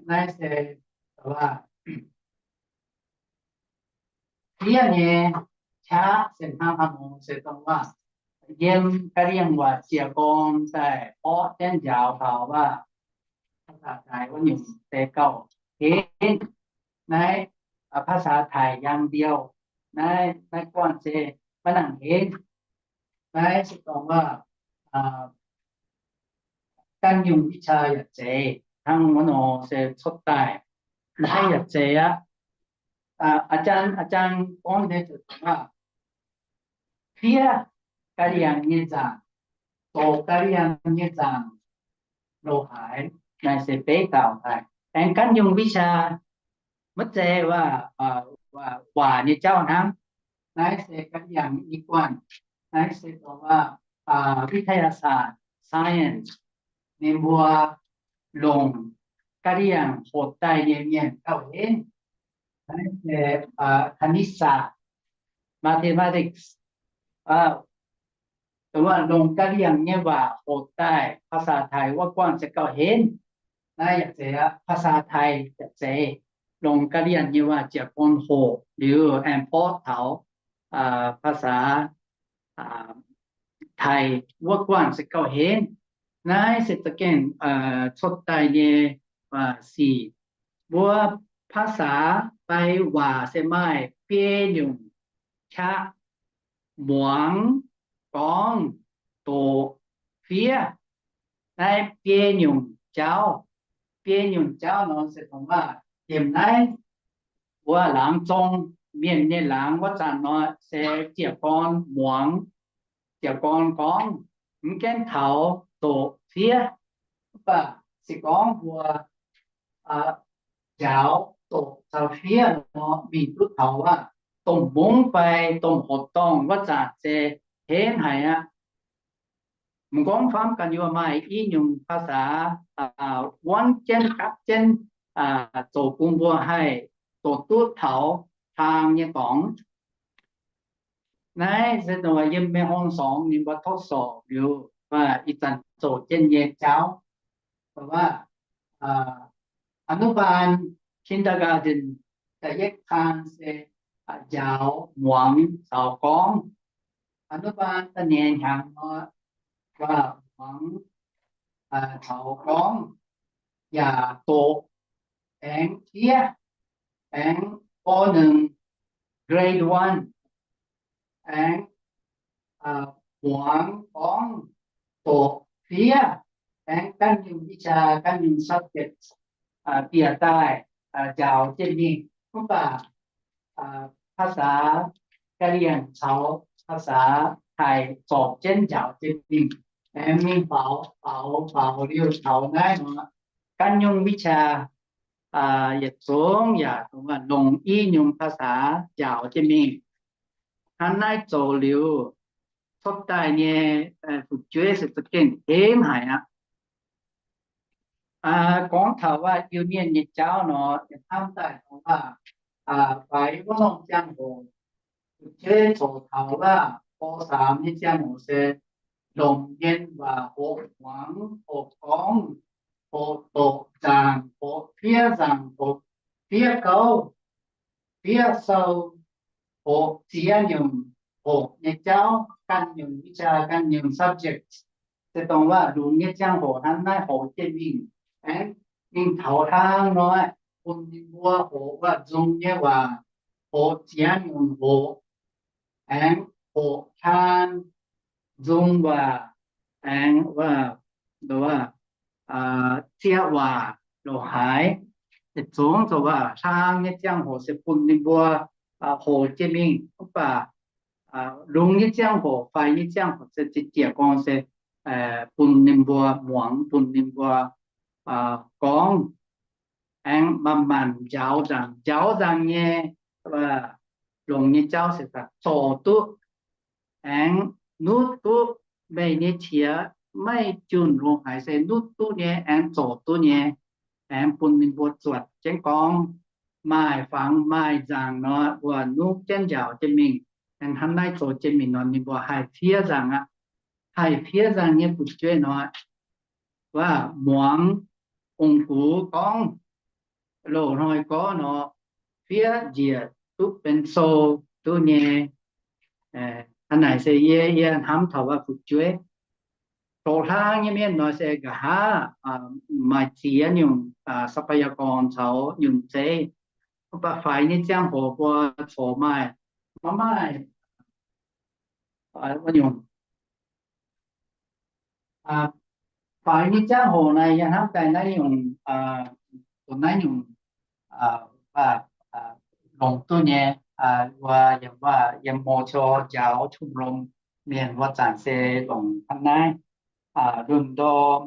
Naaiv se dongh waac fiev nyei qaqv se hnangv haaix nor se dongh waac yiem ga'liangh waac ziec gorn daaih orqv jienv njaaux taux waac ภาษาไทย wuov nyungc se gauh henv. Naaiv ภาษาไทย อย่างเดียว, naaiv, naaiv guanh se maiv nangc henv. Naaiv se dongh waac ganh nyungc วิชา yaac zeiz hnangv wuov nor se cuotv daaih. Naaiv yaac zeiz aqv. Aa, aa jang, aa jang gorngv nyei zuqc dongh waac fiev ga'liangh nyei nzaangc, doqc ga'liangh nyei nzaangc, loz-haaix. Naaiv se beiv dauh daaih. Aengx ganh nyungc วิชา maiv zeiz waac nyei jauv hnangv. Naaiv se ga'diangh i guanh. Naaiv se dongh waac วิทยาศาสตร์ science, ninh mbuo longc ga'diangh hoqc daaih nyei mienh gauh henv. Naaiv se คณิตศาสตร์ mathematics, dongh waac longc ga'diangh nyei waac hoqc daaih ภาษาไทย wuov guanh se gauh henv. Naaiv yaac zeiz aqv, ภาษาไทย yaac zeiz, longc ga'diangh nyei waac jiez gorn hoqc liuz aengx borqv taux ภาษา Taiv wuov guanh se gauh henv. Naaiv se za'gengh cuotv daaih nyei sic. Mbuo ภาษา fai waac se maaih biei nyungc qaqv, muangx, gorngv, doqc, fiev. Naaiv biei nyungc jauv, biei nyungc jauv nor se dongh waac yiem naaiv wuov laangz zong, mienh nyei laangz wuov zanc nor se jiez gorn muangx, jiez gorn gorngv, mv gaengh taux doqc fiev. Mv baac se gorngv mbuo njaaux doqc caux fiev nor mingh duqv taux aqv, domh mungv fai domh horqc dorngh wuov zanc se henv haic aqv. Mv gorngv faamv ganh yaac maaih i nyungc ภาษา wuonv jienv gapv jienv zoux bun mbuo haih zoux duqv taux hlang nyei dorngx. Naaiv se dongh yiem แม่ฮ่องสอน ninh mbuo ทดสอบ liuz, ih zanc zoux jienv nyei jauv. แต่ว่า อนุบาล kindergarten, da'yietv kang se njaaux, muangx caux gorngv. อนุบาล da'nyeic hnyangx nor, waac muangx caux gorngv yaac doqc aengx fiev, aengx ป.หนึ่ง grade one, aengx muangx gorngv doqc fiev, aengx ganh nyungc วิชา, ganh nyungc subject bieqc daaih njaaux jienv mingh. Mv baac ภาษา ga'diangh caux ภาษา Taiv zorpc jienv njaaux jienv mingh, aengx mingh faaux, faaux, faaux liuz taux naaiv nor, ganh nyungc วิชา yietc zungv yaac dongh longc i nyungc ภาษา njaaux jienv mingh. Hnangv naaiv zoux liuz, cuotv daaih nyei fu'jueiv se za'gengh henv haic aqv. Gorngv taux waac Iu-Mienh nyei jauv nor, yie hnamv daaih dongh waac faix wuov norm ziangh hoc, fu'jueiv zoux taux waac ป.สาม nyei ziangh hoc se longc mienh waac hoqc muangx, hoqc gorngv, hoqc doqc nzaangc, hoqc fiev nzaangc, hoqc fiev gouv, fiev sou, hoqc ziex nyungc, hoqc nyei jauv, ganh nyungc วิชา, ganh nyungc subject. Se dongh waac lungz nyei ziangh hoc hnangv naaiv hoqc jienv mingh, aengx mingh taux hlaang nor, bun ninh mbuo hoqc waac nzung nyei waac, hoqc ziex nyungc hoqc, aengx hoqc hlaang nzung waac, aengx waac, waac ziex waac loz-haaix. Yietc zungv zoux waac hlaang nyei ziangh hoc se bun ninh mbuo hoqc jienv mingh. Mv baac lungz nyei ziangh hoc, faix nyei ziangh hoc se ziec jiez gorn se bun ninh mbuo muangx, bun ninh mbuo gorngv, aengx manc-manc njaaux nzangc. Njaaux nzangc nyei longc nyei jauv se zorc duqv, aengx nutv duqv. Meih nyei qiex maiv junh loz-haaix se nutv duqv nyei, aengx zorc duqv nyei, aengx bun ninh mbuo zuotc jienv gorngv maaih fangx maaih nzangc nor, mbuo nungv jienv njaaux jienv mingh. Aengx hnangv naaiv zoux jienv mingh nor, ninh mbuo haih fiev nzangc aqv. Haih fiev nzangc nyei fu'jueiv nor, waac muangx ong-gux gorngv, loz-hnoi gorngv nor, fiev njiec duqv benx sou duqv nyei. Hnangv naaic se yie, yie hnamv taux waac fu'jueiv. Doqc hlaang nyei mienh nor se nqa'haav maaih ziex nyungc ทรัพยากร caux nyungc zeiv. Mv baac faix nyei ziangh hoc mbuo corc maaih, maiv maaih, wuov nyungc. Faix nyei ziangh hoc naaic yie hnamv daaih naaiv nyungc, dongh naaiv nyungc, longc duqv nyei, wuov yiem, yiem มช. njaaux ชมรม mienh wuov zanc se longc hnangv naaiv. Ndunh ndorm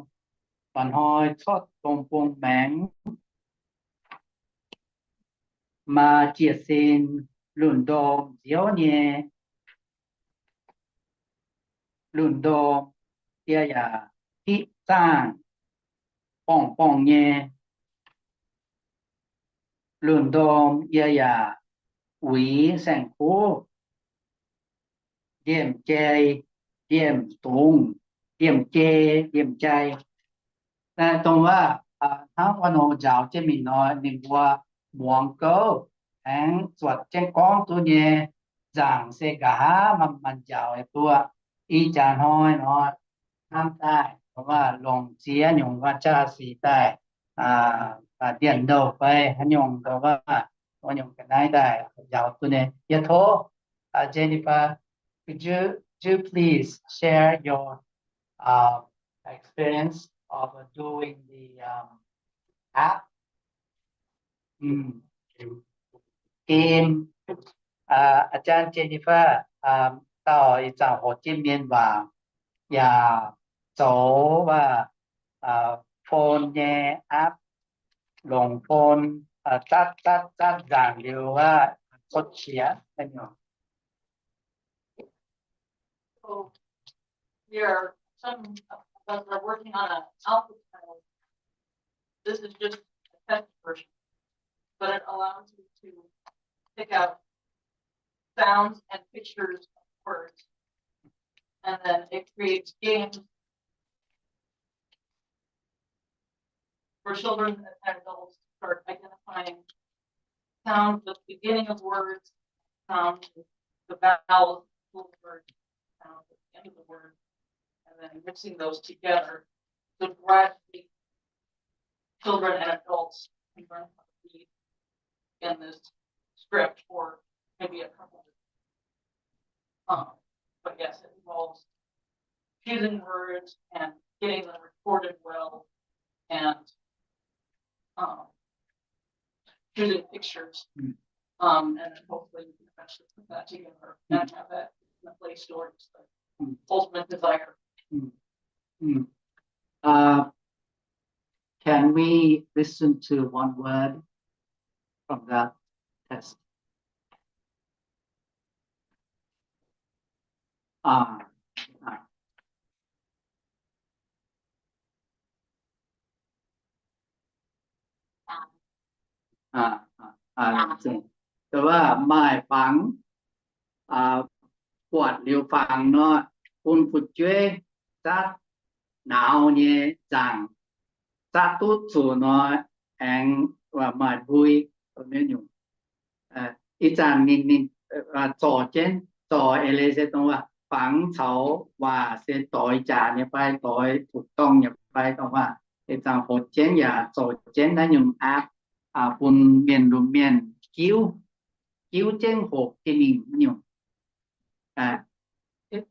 mba'hnoi corc dongh bung maengx, maa jiez sin, lunx ndorm nziouv nyei, lunx ndorm yie yaac hiqv zaangh borngh-borngh nyei, lunx ndorm yie yaac uix saeng-kuv, ndiemc jai, ndiemc dungz, ndiemc jai, ndiemc jai. Dongh wuov, hnangv wuov nor njaaux jienv mingh nor, ninh mbuo muangx gouv aengx zuotc jienv gorngv duqv nyei nzaangc se nqa'haav manc manc njaaux duqv. Ih jaax hnoi nor, hnamv daaih wuov longc ziex nyungc wuov jaa-sic daaih, dienx ndouh fai haaix nyungc wuov, wuov nyungc ga'naaiv daaih njaaux duqv nyei. Yie tov, Jennifer, could you, could you please share your experience of doing the app game? อาจารย์ Jennifer dauh ih zanc hoqc jienv mienh waac yaac zoux wuov phone nyei app, longc phone zatv zatv zatv nzaangc liuz wuov cotv qiex. So we are, some of us are working on an alpha test. This is just a test version, but it allows you to pick out sounds and pictures of words, and then it creates games for children and adults to start identifying sounds at the beginning of words, sounds, the vowels of the word, sounds at the end of the word, and then mixing those together. So gradually, children and adults can learn how to read in this script for maybe a couple of um, but yes, it involves choosing words and getting them recorded well and um, choosing pictures. Um, and then hopefully we can eventually put that together and have that in the Play Store. It's the ultimate desire. Uh, can we listen to one word from that test? แต่ว่า maaih fangx, buatc liuz fangx nor, bun fu'jueiv zatv nauz nyei nzaangc, zatv duqv zuqc nor, aengx maaih mbui nyungc. Ih zanc ninh, ninh zorc jienv, zorc eix leiz se dongh waac fangx caux waac se doix jaax nyei fai, doix ถูกต้อง nyei fai, dongh waac ih zanc hoqc jienv yaac zorc jienv naaiv nyungc app bun mienh lunx mienh jiuv, jiuv jienv hoqc jiex mingh nyungc.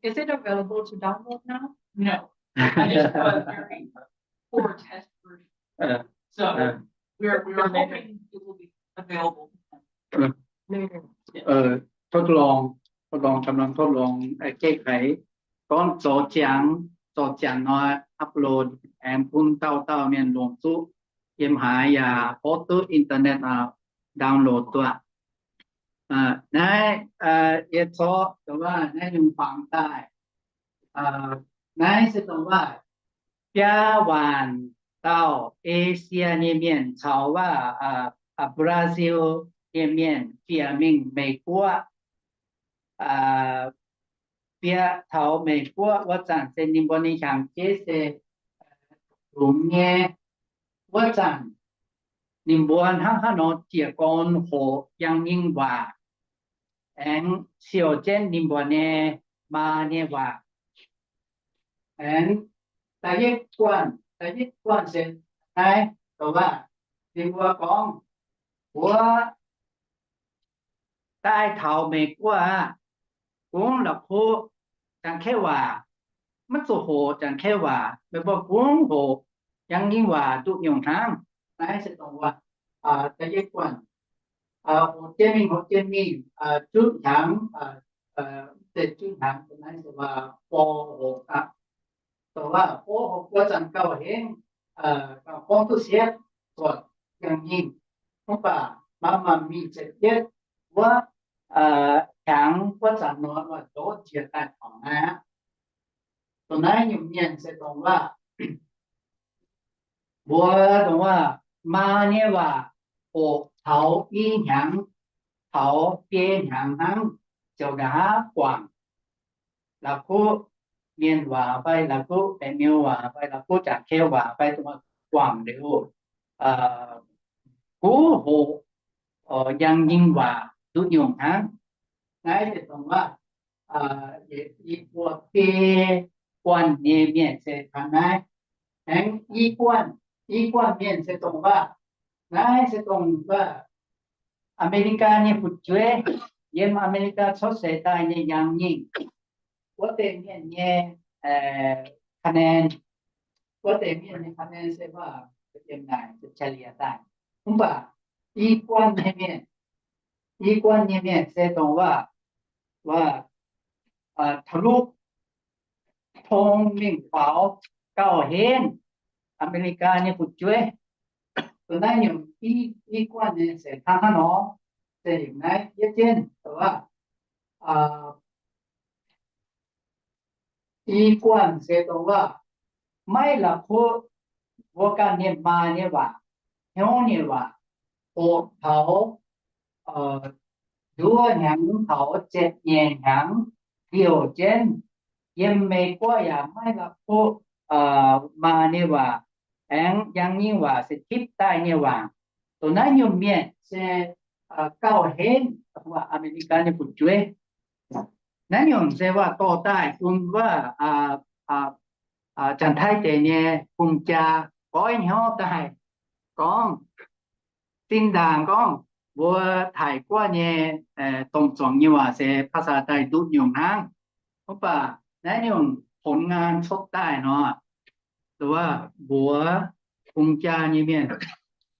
Is it available to download now? No. I just was very poor test version. So we're, we're hoping it will be available. ทดลอง ทดลอง กำลังทดลอง แก้ไข gorngv zoux ziangx, zoux ziangx nor upload aengx bun dauh dauh mienh longc zuqc, yiem haaix yaac oix duqv internet download duqv. Naaiv yie corc dongh waac naaiv nyungc fangx daaih. Naaiv se dongh waac biaa waanc dauh Esie nyei mienh caux waac Brazil nyei mienh fiev mingh Meiv Guoqv. Fiev taux Meiv Guoqv wuov zanc se ninh mbuo nyei hnyangx-jeiv se longx nyei. Wuov zanc ninh mbuo hnangv haaix nor jiez gorn hoqc Yangh Nyingh waac, aengx siouc jienv ninh mbuo nyei maa nyei waac. Aengx da'yietv guanh, da'yietv guanh se naaiv, dongh waac ninh mbuo gorngv, mbuo daaih taux Meiv Guoqv aqv, kungx la'kuqv Janx-Kaeqv waac, maiv zuqc hoqc Janx-Kaeqv waac, meih mbuo kungx hoqc Yangh Nyingh waac duqv nyungc hnangv. Naaiv se dongh waac da'yietv guanh, hoqc jienv mingh, hoqc jienv mingh, juqv hnyangx, se juqv hnyangx, naaiv se waac fo hoqc aqv. Dongh waac fo hoqc wuov zanc gauh henv, gauh gorngv duqv siepv, zuotc yangh nyingh. Mv baac maaih maanc mingh ziepc yietv wuov, hnyangx wuov zanc nor, zoux jiex daaih taux naaiv aqv. Dongh naaiv nyungc mienh se dongh waac, mbuox dongh waac maa nyei waac hoqc taux i hnyangx, taux biei hnyangx hnangv, ziouc nqa'haav guangc La'kuqv mienh waac fai La'kuqv baeqc miuh waac fai La'kuqv jaax keu waac fai dongh guangc liuz, guv hoqc yangh nyingh waac nduqc nyungc hnangv. Naaiv se dongh waac, i buo biei guanh nyei mienh se hnangv naaiv. Aengx i guanh, i guanh mienh se dongh waac, naaiv se dongh waac อเมริกา nyei fu'jueiv, yiem อเมริกา cuotv seix daaih nyei yangh nyingh, wuov deix mienh nyei คะแนน, wuov deix mienh nyei คะแนน se waac, yiem naaic se เฉลี่ย daaih. Mv baac i guanh nyei mienh, i guanh nyei mienh se dongh waac, waac ทะลุธง mingh faaux gauh henv อเมริกา nyei fu'jueiv. Dongh naaiv nyungc i guanh nyei se hnangv haaix nor, se yiem naaiv yietv jienv dongh waac, i guanh se dongh waac maiv la'kuqv mbuo ganh mienh maa nyei waac, hnyouv nyei waac, hoqc taux nduov hnyangx taux ziepc nyeic hnyangx liouh jienv, yiem Meiv Guoqv yaac maiv la'kuqv maa nyei waac, aengx yangh nyingh waac se tipv daaih nyei waac. Dongh naaiv nyungc mienh se gauh henv dongh waac อเมริกา nyei fu'jueiv. Naaiv nyungc se waac dorh daaih bun waac Janx-Taiv deix nyei hungh jaa goiv hnyouv daaih gorngv, zinh ndaangc gorngv mbuo Taiv-Guoqv nyei domh zuangx nyei waac se ภาษาไทย nduqc nyungc hnangv. Mv baac naaiv nyungc ผลงาน cotv daaih nor, dongh waac mbuox hungh jaa nyei mienh,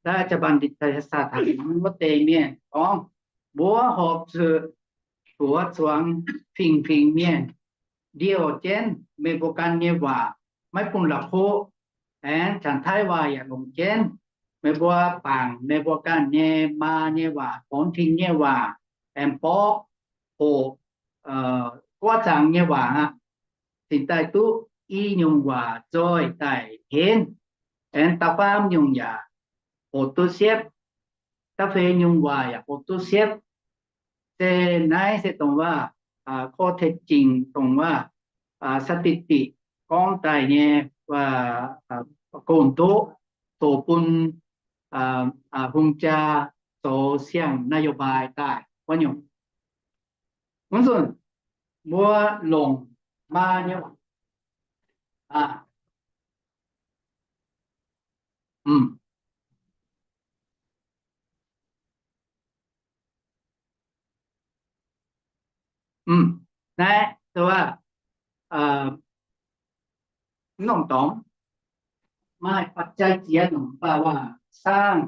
daaih จักรพันธ์ ดิษยสถาน wuov deix mienh gorngv, mbuo horpc zuqc buoz zuangx fingx-fingx mienh ndiouh jienv meih mbuo ganh nyei waac, maiv bun la'kuqv. Aengx Janx-Taiv waac yaac longc jienv, meih mbuo bangc meih mbuo ganh nyei maa nyei waac, borngz ting nyei waac, aengx mborqv hoqc guoqv zaangc nyei waac aqv, cingx daaih duqv i nyungc waac nzoih daaih henv. Aengx da'faam nyungc yaac hoqc duqv siepv, da'feix nyungc waac yaac hoqc duqv siepv. Se naaiv se dongh waac ข้อเท็จจริง dongh waac สถิติ gorngv daaih nyei, gong-ndoqv zoux bun hungh jaa zoux siang นโยบาย daaih wuov nyungc. Wuov nzunc mbuo longc maa nyei waac, naaiv, mv norm dorngx maaih ปัจจัย ziex nyungc, mv baac waac saangv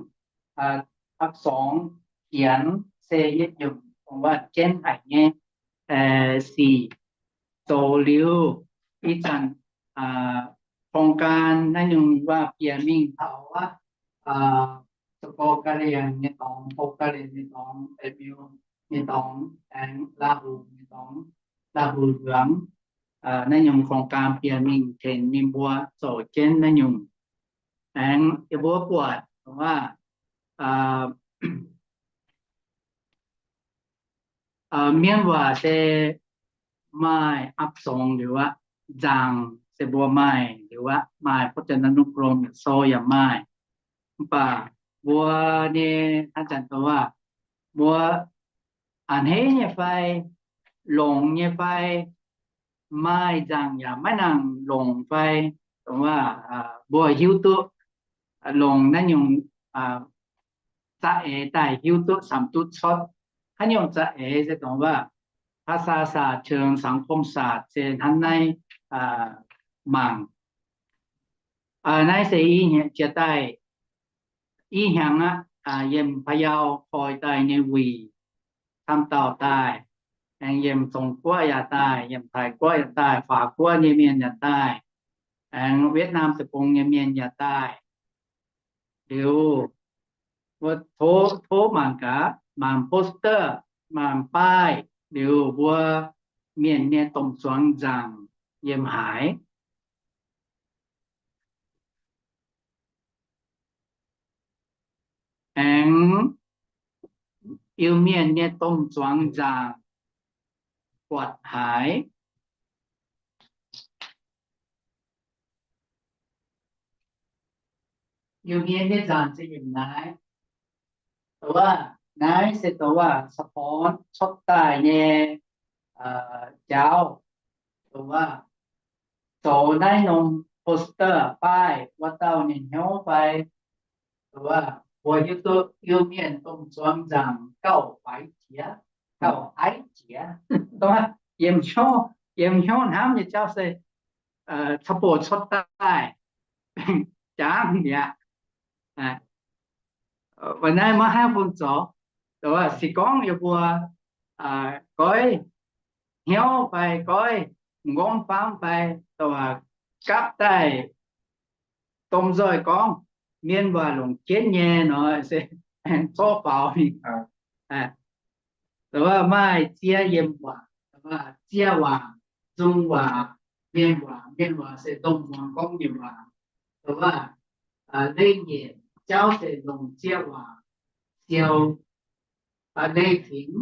อักษร hienx se yietc nyungc, dongh waac jienv haic nyei sic zoux liuz, ih zanc โครงการ naaiv nyungc waac bieqc mingh taux wuov, zoux gau ga'lienx nyei dorngx, gau ga'lienx nyei dorngx, beiv miuh nyei dorngx, aengx Laahuc nyei dorngx, Laahuc nzuonx, naaiv nyungc โครงการ bieqc mingh tengx ninh mbuo zoux jienv naaiv nyungc. Aengx yie mbuo buatc waac, mienh waac se maaih อักษร liuz aqv, nzaangc se mbuo maaih liuz aqv, maaih พจนานุกรม yietc sou yaac maaih. Mv baac mbuo nyei hnangv zanc dongh waac, mbuo a'hneiv nyei fai, longx nyei fai, maaih nzaangc yaac maiv nangc longc fai, dongh waac mbuo hiuv duqv longc naaiv nyungc za'eix daaih hiuv duqv samx duqv cuotv. Haaix nyungc za'eix se dongh waac ภาษาศาสตร์ เชิงสังคมศาสตร์ se hnangv naaiv mangc. Naaiv se i hnyangx jiex daaih, i hnyangx aqv, yiem พะเยา koi daaih nyei wuic camv dauh daaih, aengx yiem Zong-Guoqv yaac daaih, yiem Taiv-Guoqv yaac daaih, Faax-Guoqv nyei mienh yaac daaih. Aengx Vietnam deic-bung nyei mienh yaac daaih. Liuz, tov, tov mangc gaax, mangc poster, mangc ป้าย, liuz mbuo mienh nyei domh zuangx nzaangc yiem haaix. Aengx Iu-Mienh nyei domh zuangx nzaangc buatc haaix. Iu-Mienh nyei nzaangc se yiem naaiv. Dongh wuov, naaiv se dongh wuov สะพาน cuotv daaih nyei jaauv. Dongh wuov, zoux naaiv norm poster ป้าย wuov dauh ninh hnyouv fai? Dongh wuov, mbuo hiuv duqv Iu-Mienh domh zuangx nzaangc gauh faix jiex, gauh aiv jiex. Dongh wuov, yiem hnyouv, yiem hnyouv hnamv nyei jauv se สะพาน cuotv daaih jangv mi'aqv. Weic naaiv maiv haih bun zoux. Se gorngv yie mbuo goiv hnyouv fai goiv m'nqorngv famv fai gapv daaih, domh nzoih gorngv mienh waac longc jienv nyei nor, se zorqv faaux mingh. Maaih ziex yiem waac, ziex waac, nzung waac, mienh waac. Mienh waac se domh muangx gorngv mienh waac. Leiz-nyeic jauv se longc ziex waac siou. Leiz-fingx,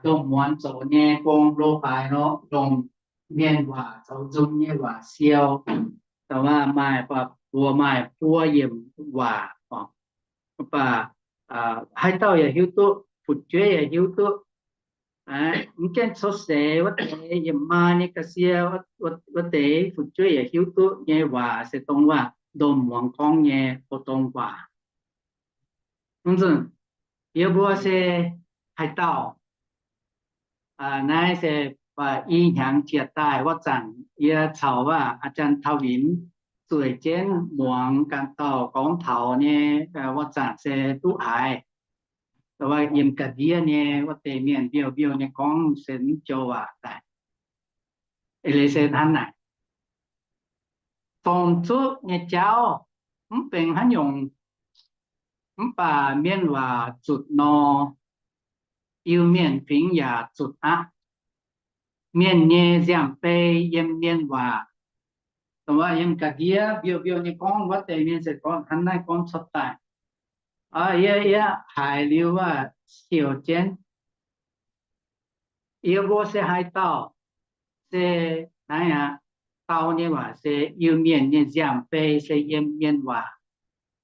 domh muonz zoux nyei gong lo faix nor, longc mienh waac zoux nzung nyei waac siou. Maaih, mbuo maaih buo yiemc waac. Mv baac haaix dauh yaac hiuv duqv, fu'jueiv yaac hiuv duqv. Mv gaengh cuotv seix wuov deix, yiem maa nyei ga'sie wuov deix, fu'jueiv yaac hiuv duqv nyei waac se dongh wuov domh muangx gorngv nyei 普通话. Yie mbuo se haaix dauh? Naaiv se i hnyangx jiex daaih wuov zanc, yie caux wuov อาจารย์ Tauv Winx zueiz jienv muangx ganh dauh gorngv taux nyei wuov zanc se duqv haiz. Yiem ga'ndiev nyei wuov deix mienh mbiouh mbiouh nyei gorngv se mv joux waac daaih. Eix leiz se hnangv naaic. Zorng-zuqv nyei jauv mv benx haaix nyungc, mv baac mienh waac zutc nor, Iu-Mienh fingx yaac zutc aqv. Mienh nyei nziaamv-bei yiem mienh waac. Dongh wuov yiem ga'ndiev mbiouh mbiouh nyei gorngv wuov deix mienh se gorngv hnangv naaiv gorngv cuotv daaih. Yie, yie haiz liuz wuov siouc jienv. Yie mbuo se haaix dauh? Se naaiv aqv. Dau nyei waac se Iu-Mienh nyei nziaamv-bei se yiem mienh waac.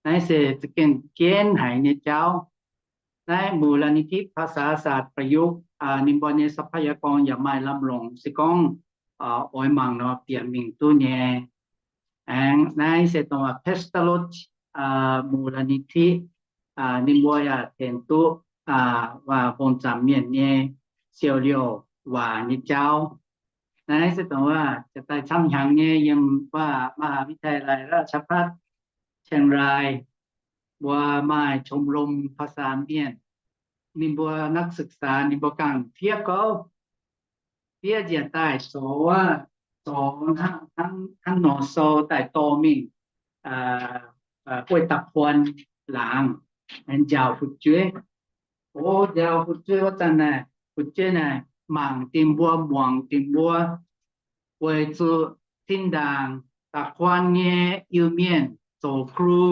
Naaiv se za'gengh jienv haic nyei jauv. Naaiv มูลนิธิภาษาศาสตร์ประยุกต์ ninh mbuo nyei ทรัพยากร yaac maaih lamh longc, se gorngv oix mangc nor bieqc mingh duqv nyei. Aengx naaiv se dongh wuov เพชรราช มูลนิธิ ninh mbuo yaac tengx duqv waac mbong zaangc mienh nyei siou liouh waac nyei jauv. Naaiv se dongh wuov jiex daaih camv hnyangx nyei yiem wuov มหาวิทยาลัยราชภัฏเชียงราย mbuo maaih ชมรมภาษาเมียน. Ninh mbuo นักศึกษา ninh mbuo gangh fiev gouv, fiev njiec daaih zoux, zoux hnangv nor sou daaih dorh mingh guei da'kuon laangz, njaaux fu'jueiv. O, njaaux fu'jueiv wuov zanc naaic, fu'jueiv naaic mangc dingc mbuo, muangx dingc mbuo, weic zuqc zinh ndaangc da'kuon nyei Iu-Mienh zoux ครู,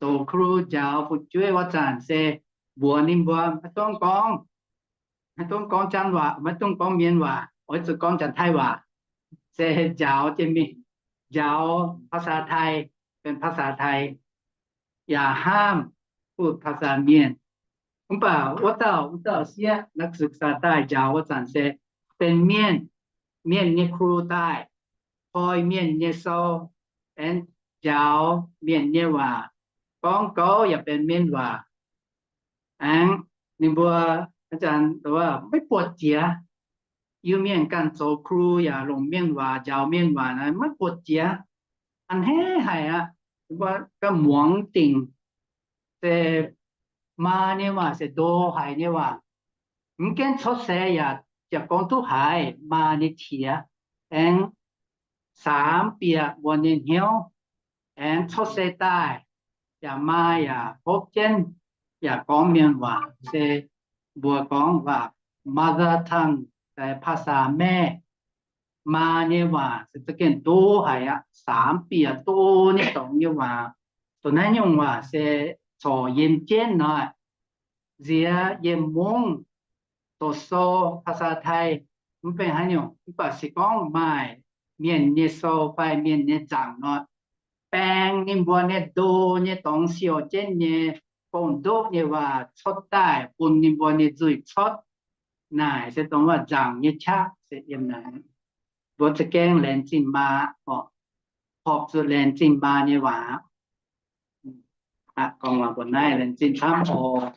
zoux ครู njaaux fu'jueiv wuov zanc se mbuox ninh mbuo maiv dungx gorngv, maiv dungx gorngv Janx waac, maiv dungx gorngv Mienh waac, oix zuqc gorngv Janx-Taiv waac, se njaaux jienv mingh, njaaux ภาษาไทย, benx ภาษาไทย, yaac ห้ามพูดภาษาเมียน. Mv baac wuov dauh, wuov dauh sieqv นักศึกษา daaih njaaux wuov zanc se benx mienh, mienh nyei ครู daaih koi mienh nyei sou, aengx njaaux mienh nyei waac, gorngv gouv yaac benx mienh waac. Aengx ninh mbuo maiv buatc jiex. Iu-Mienh ganh zoux ครู yaac longc mienh waac njaaux mienh waac naaiv maiv buatc jiex. A'hneiv haic aqv. Mbuo ganh muangx dingc se maa nyei waac se ndo haic nyei waac. Mv gaengh cuotv seix yaac ziouc gorngv duqv haiz maa nyei qiex. Aengx saamx bieqc mbuo nyei hnyouv, aengx cuotv seix daaih yaac maa yaac hopv jienv yaac gorngv mienh waac, se mbuo gorngv waac mother tongue, ภาษาแม่, maa nyei waac se za'gengh duqv haic aqv. Saamx bieqc duqv nyei dorngx nyei waac, dongh naaiv nyungc waac se corc yiem jienv nor, nziex yiem mungv, doqc sou, ภาษาไทย, mv baac haaix nyungc, mv baac se gorngv maaih mienh nyei sou fai mienh nyei nzaangc nor, baeng ninh mbuo nyei ndo nyei dorngx siouc jienv nyei gong-ndoqv nyei waac cuotv daaih bun ninh mbuo nyei nzuih cuotv naaic se dongh waac nzaangc nyei qaqv se yiem naaic. Mbuo za'gengh laengz zingh maa, horpc zuqc laengz zingh maa nyei waac. Gorngv waac mbuo naaiv laengz zingh camv oc.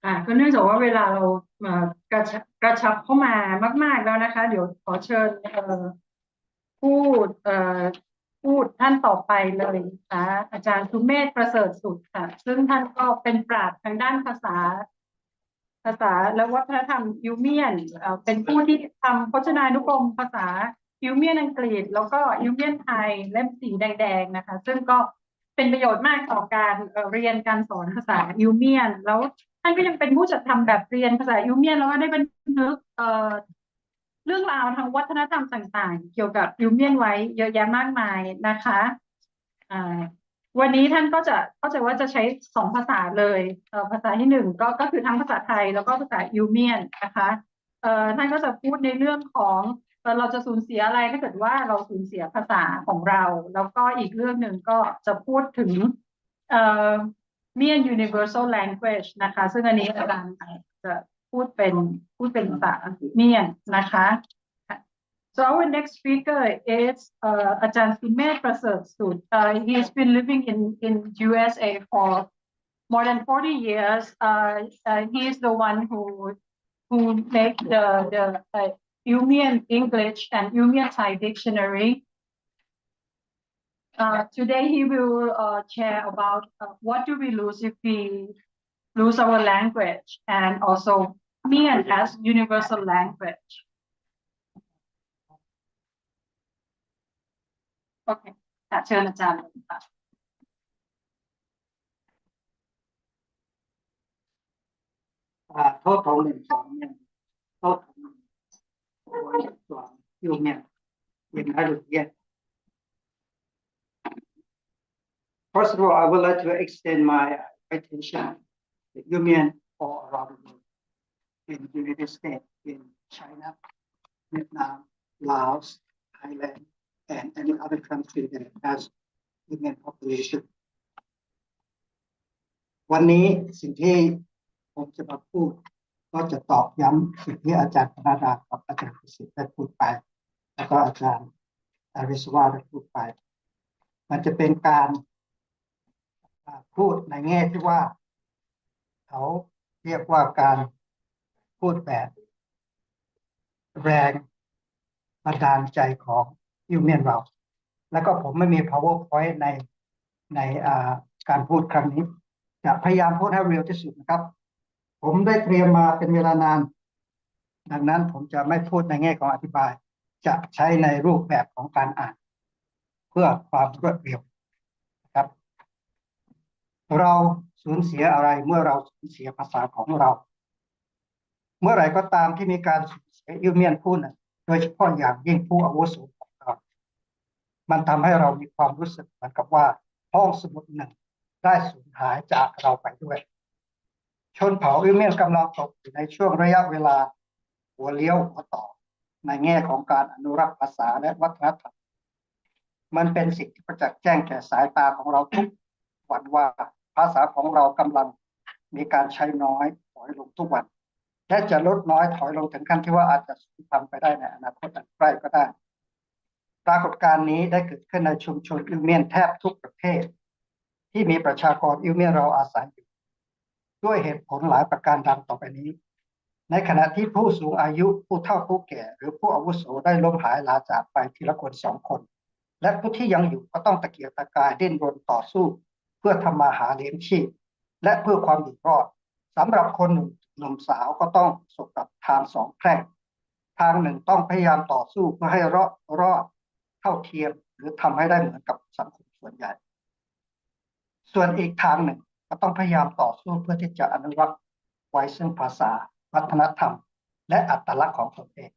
อ่า ก็เนื่องจากว่าเวลาเราเอ่อกระชับกระชับเข้ามามากๆแล้วนะคะ เดี๋ยวขอเชิญเอ่อผู้เอ่อผู้ท่านต่อไปเลยนะคะ อาจารย์สุเมธประเสริฐสุดค่ะ ซึ่งท่านก็เป็นปราชญ์ทางด้านภาษา ภาษาและวัฒนธรรมอิวเมียนเอ่อเป็นผู้ที่ทำพจนานุกรมภาษาอิวเมียนอังกฤษ แล้วก็อิวเมียนไทยเล่มสีแดงๆนะคะ ซึ่งก็เป็นประโยชน์มากต่อการเอ่อเรียนการสอนภาษาอิวเมียน แล้วท่านก็ยังเป็นผู้จัดทำแบบเรียนภาษาอิวเมียน แล้วก็ได้บันทึกเอ่อเรื่องราวทางวัฒนธรรมต่างๆ เกี่ยวกับอิวเมียนไว้เยอะแยะมากมายนะคะ อ่าวันนี้ท่านก็จะเข้าใจว่าจะใช้สองภาษาเลยเอ่อภาษาที่หนึ่งก็ก็คือทั้งภาษาไทยแล้วก็ภาษาอิวเมียนนะคะเอ่อท่านก็จะพูดในเรื่องของเอ่อเราจะสูญเสียอะไรถ้าเกิดว่าเราสูญเสียภาษาของเรา แล้วก็อีกเรื่องหนึ่งก็จะพูดถึงเอ่อ Mien Universal Language นะคะ ซึ่งอันนี้อาจารย์จะพูดเป็นพูดเป็นภาษาเมียนนะคะ So our next speaker is uh, อาจารย์สุเมธ ประเสริฐสุด uh, he's been living in in U S A for more than forty years. Uh, uh, he is the one who who make the the uh, Iumian English and Iumian Thai dictionary. Uh, today he will uh, share about uh, what do we lose if we lose our language and also Mian as universal language. โอเคค่ะ เชิญอาจารย์เลยค่ะ อ่า โทษของหนึ่งสองหนึ่ง โทษของหนึ่งสองหนึ่ง อยู่เนี่ย ยังไงหรือเนี่ย First of all, I would like to extend my invitation to Yumian all around the world, in United States, in China, Vietnam, Laos, Thailand, and any other country that has Yumian population. วันนี้สิ่งที่ผมจะมาพูดก็จะตอกย้ำสิ่งที่อาจารย์ธนดากับอาจารย์ประสิทธิ์ได้พูดไป แล้วก็อาจารย์อาริสวาได้พูดไป มันจะเป็นการพูดในแง่ที่ว่าเขาเรียกว่าการพูดแบบแรงบันดาลใจของ Iumian เรา แล้วก็ผมไม่มี PowerPoint ในในการพูดครั้งนี้ จะพยายามพูดให้เร็วที่สุดนะครับ ผมได้เตรียมมาเป็นเวลานาน ดังนั้นผมจะไม่พูดในแง่ของอธิบาย จะใช้ในรูปแบบของการอ่าน เพื่อความรวดเร็วนะครับ เราสูญเสียอะไรเมื่อเราสูญเสียภาษาของเรา เมื่อไหร่ก็ตามที่มีการสูญเสีย Iumian ผู้หนึ่ง โดยเฉพาะอย่างยิ่งผู้อาวุโสของเรา มันทำให้เรามีความรู้สึกเหมือนกับว่าห้องสมุดหนึ่งได้สูญหายจากเราไปด้วย ชนเผ่า Iumian กำลังตกอยู่ในช่วงระยะเวลาหัวเลี้ยวหัวต่อในแง่ของการอนุรักษ์ภาษาและวัฒนธรรม มันเป็นสิ่งที่ประจักษ์แจ้งแก่สายตาของเราทุกวันว่าภาษาของเรากำลังมีการใช้น้อยถอยลงทุกวัน และจะลดน้อยถอยลงถึงขั้นที่ว่าอาจจะสูญพันธุ์ไปได้ในอนาคตอันใกล้ก็ได้ ปรากฏการณ์นี้ได้เกิดขึ้นในชุมชน Iumian แทบทุกประเทศ ที่มีประชากร Iumian เราอาศัยอยู่ ด้วยเหตุผลหลายประการดังต่อไปนี้ ในขณะที่ผู้สูงอายุ ผู้เฒ่าผู้แก่ หรือผู้อาวุโสได้ล้มหายลาจากไปทีละคนสองคน และผู้ที่ยังอยู่ก็ต้องตะเกียกตะกายดิ้นรนต่อสู้ เพื่อทำมาหาเลี้ยงชีพ และเพื่อความอยู่รอด สำหรับคนหนุ่มหนุ่มสาวก็ต้องประสบกับทางสองแพร่ง ทางหนึ่งต้องพยายามต่อสู้เพื่อให้รอดรอดเท่าเทียมหรือทำให้ได้เหมือนกับสังคมส่วนใหญ่ ส่วนอีกทางหนึ่งก็ต้องพยายามต่อสู้เพื่อที่จะอนุรักษ์ไว้ซึ่งภาษาวัฒนธรรมและอัตลักษณ์ของตนเอง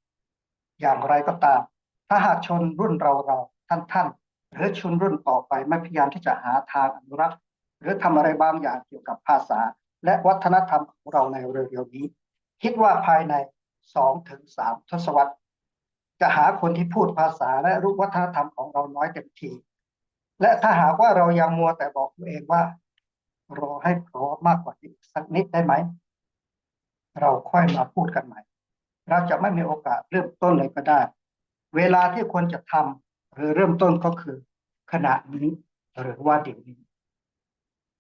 อย่างไรก็ตาม ถ้าหากชนรุ่นเราๆ ท่านๆ หรือชนรุ่นต่อไปไม่พยายามที่จะหาทางอนุรักษ์ หรือทำอะไรบางอย่างเกี่ยวกับภาษาและวัฒนธรรมของเราในเร็วๆนี้ คิดว่าภายในสองถึงสามทศวรรษ จะหาคนที่พูดภาษาและรู้วัฒนธรรมของเราน้อยเต็มที และถ้าหากว่าเรายังมัวแต่บอกตัวเองว่ารอให้พร้อมมากกว่านี้อีกสักนิดได้ไหม เราค่อยมาพูดกันใหม่ เราจะไม่มีโอกาสเริ่มต้นเลยก็ได้ เวลาที่ควรจะทำหรือเริ่มต้นก็คือขณะนี้หรือว่าเดี๋ยวนี้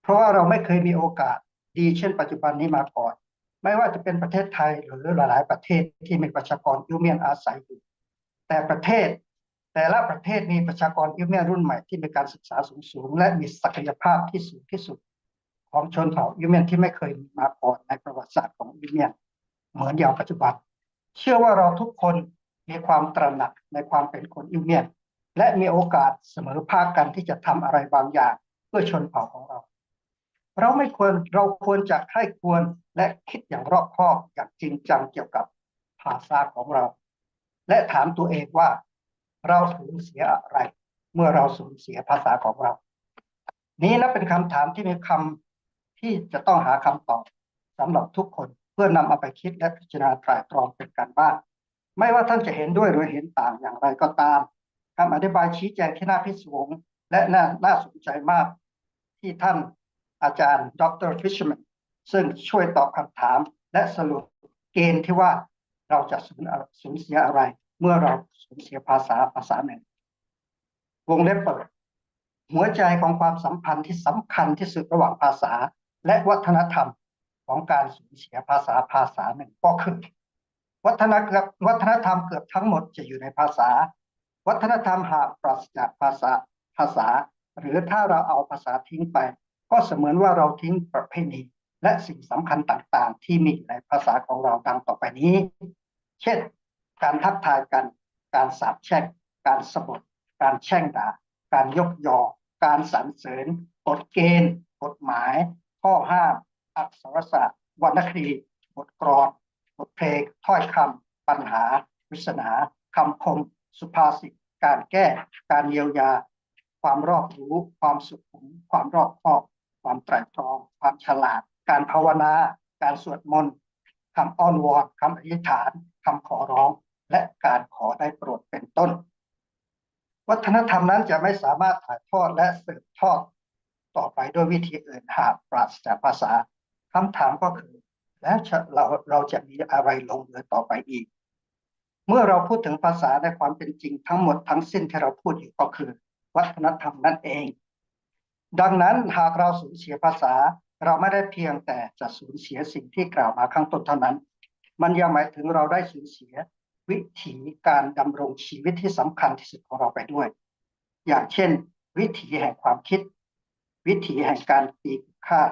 เพราะว่าเราไม่เคยมีโอกาสดีเช่นปัจจุบันนี้มาก่อน ไม่ว่าจะเป็นประเทศไทยหรือหลายๆ ประเทศที่มีประชากรอิวเมียนอาศัยอยู่ แต่ประเทศ แต่ละประเทศมีประชากรอิวเมียนรุ่นใหม่ที่มีการศึกษาสูงๆ และมีศักยภาพที่สูงที่สุด ของชนเผ่าอิวเมียนที่ไม่เคยมีมาก่อนในประวัติศาสตร์ของอิวเมียน เหมือนอย่างปัจจุบัน เชื่อว่าเราทุกคนมีความตระหนักในความเป็นคนอิวเมียน และมีโอกาสเสมอภาคกันที่จะทำอะไรบางอย่างเพื่อชนเผ่าของเรา เราไม่ควร เราควรจะใคร่ครวญและคิดอย่างรอบคอบอย่างจริงจังเกี่ยวกับภาษาของเรา และถามตัวเองว่าเราสูญเสียอะไร เมื่อเราสูญเสียภาษาของเรา นี้นับเป็นคำถามที่มีคำที่จะต้องหาคำตอบสำหรับทุกคนเพื่อนำเอาไปคิดและพิจารณาไตร่ตรองเป็นการบ้าน ไม่ว่าท่านจะเห็นด้วยหรือเห็นต่างอย่างไรก็ตาม คำอธิบายชี้แจงที่น่าพิศวงและน่าน่าสนใจมาก ที่ท่านอาจารย์ดอกเตอร์ Fishman ซึ่งช่วยตอบคำถามและสรุปเกณฑ์ที่ว่าเราจะสูญสูญเสียอะไร เมื่อเราสูญเสียภาษาภาษาหนึ่ง วงเล็บเปิด หัวใจของความสัมพันธ์ที่สำคัญที่สุดระหว่างภาษาและวัฒนธรรมของการสูญเสียภาษาภาษาหนึ่งก็คือ วัฒนวัฒนธรรมเกือบทั้งหมดจะอยู่ในภาษา วัฒนธรรมหากปราศจากภาษาภาษา หรือถ้าเราเอาภาษาทิ้งไป ก็เสมือนว่าเราทิ้งประเพณีและสิ่งสำคัญต่างๆ ที่มีอยู่ในภาษาของเราดังต่อไปนี้ เช่น การทักทายกัน การสาปแช่ง การสบถ การแช่งด่า การยกยอ การสรรเสริญ กฎเกณฑ์ กฎหมาย ข้อห้าม อักษรศาสตร์ วรรณคดี บทกลอน บทเพลง ถ้อยคำ ปัญหา ปริศนา คำคม สุภาษิต การแก้ การเยียวยา ความรอบรู้ ความสุขุม ความรอบคอบ ความไตร่ตรอง ความฉลาด การภาวนา การสวดมนต์ คำอ้อนวอน คำอธิษฐาน คำขอร้อง และการขอได้โปรดเป็นต้น วัฒนธรรมนั้นจะไม่สามารถถ่ายทอดและสืบทอดต่อไปด้วยวิธีอื่นหากปราศจากภาษา คำถามก็คือ แล้วเราเราจะมีอะไรหลงเหลือต่อไปอีก เมื่อเราพูดถึงภาษาในความเป็นจริงทั้งหมดทั้งสิ้นที่เราพูดอยู่ก็คือวัฒนธรรมนั่นเอง ดังนั้นหากเราสูญเสียภาษา เราไม่ได้เพียงแต่จะสูญเสียสิ่งที่กล่าวมาข้างต้นเท่านั้น มันยังหมายถึงเราได้สูญเสียวิถีการดำรงชีวิตที่สำคัญที่สุดของเราไปด้วย อย่างเช่น วิถีแห่งความคิด วิถีแห่งการตีคุณค่า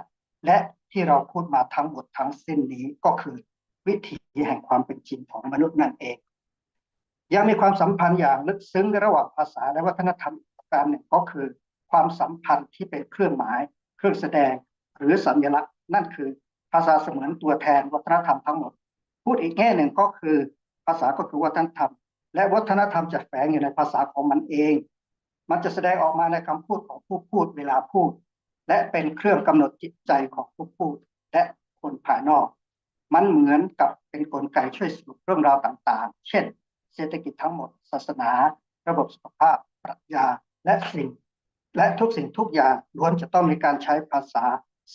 และที่เราพูดมาทั้งหมดทั้งสิ้นนี้ก็คือวิถีแห่งความเป็นจริงของมนุษย์นั่นเอง ยังมีความสัมพันธ์อย่างลึกซึ้งระหว่างภาษาและวัฒนธรรมอีกประการหนึ่งก็คือความสัมพันธ์ที่เป็นเครื่องหมาย เครื่องแสดง หรือสัญลักษณ์ นั่นคือภาษาเสมือนตัวแทนวัฒนธรรมทั้งหมด พูดอีกแง่หนึ่งก็คือภาษาก็คือวัฒนธรรม และวัฒนธรรมจะแฝงอยู่ในภาษาของมันเอง มันจะแสดงออกมาในคำพูดของผู้พูดเวลาพูด และเป็นเครื่องกำหนดจิตใจของผู้พูดและคนภายนอก มันเหมือนกับเป็นกลไกช่วยสรุปเรื่องราวต่างๆ เช่น เศรษฐกิจทั้งหมด ศาสนา ระบบสุขภาพ ปรัชญา และสิ่ง และทุกสิ่งทุกอย่างล้วนจะต้องมีการใช้ภาษา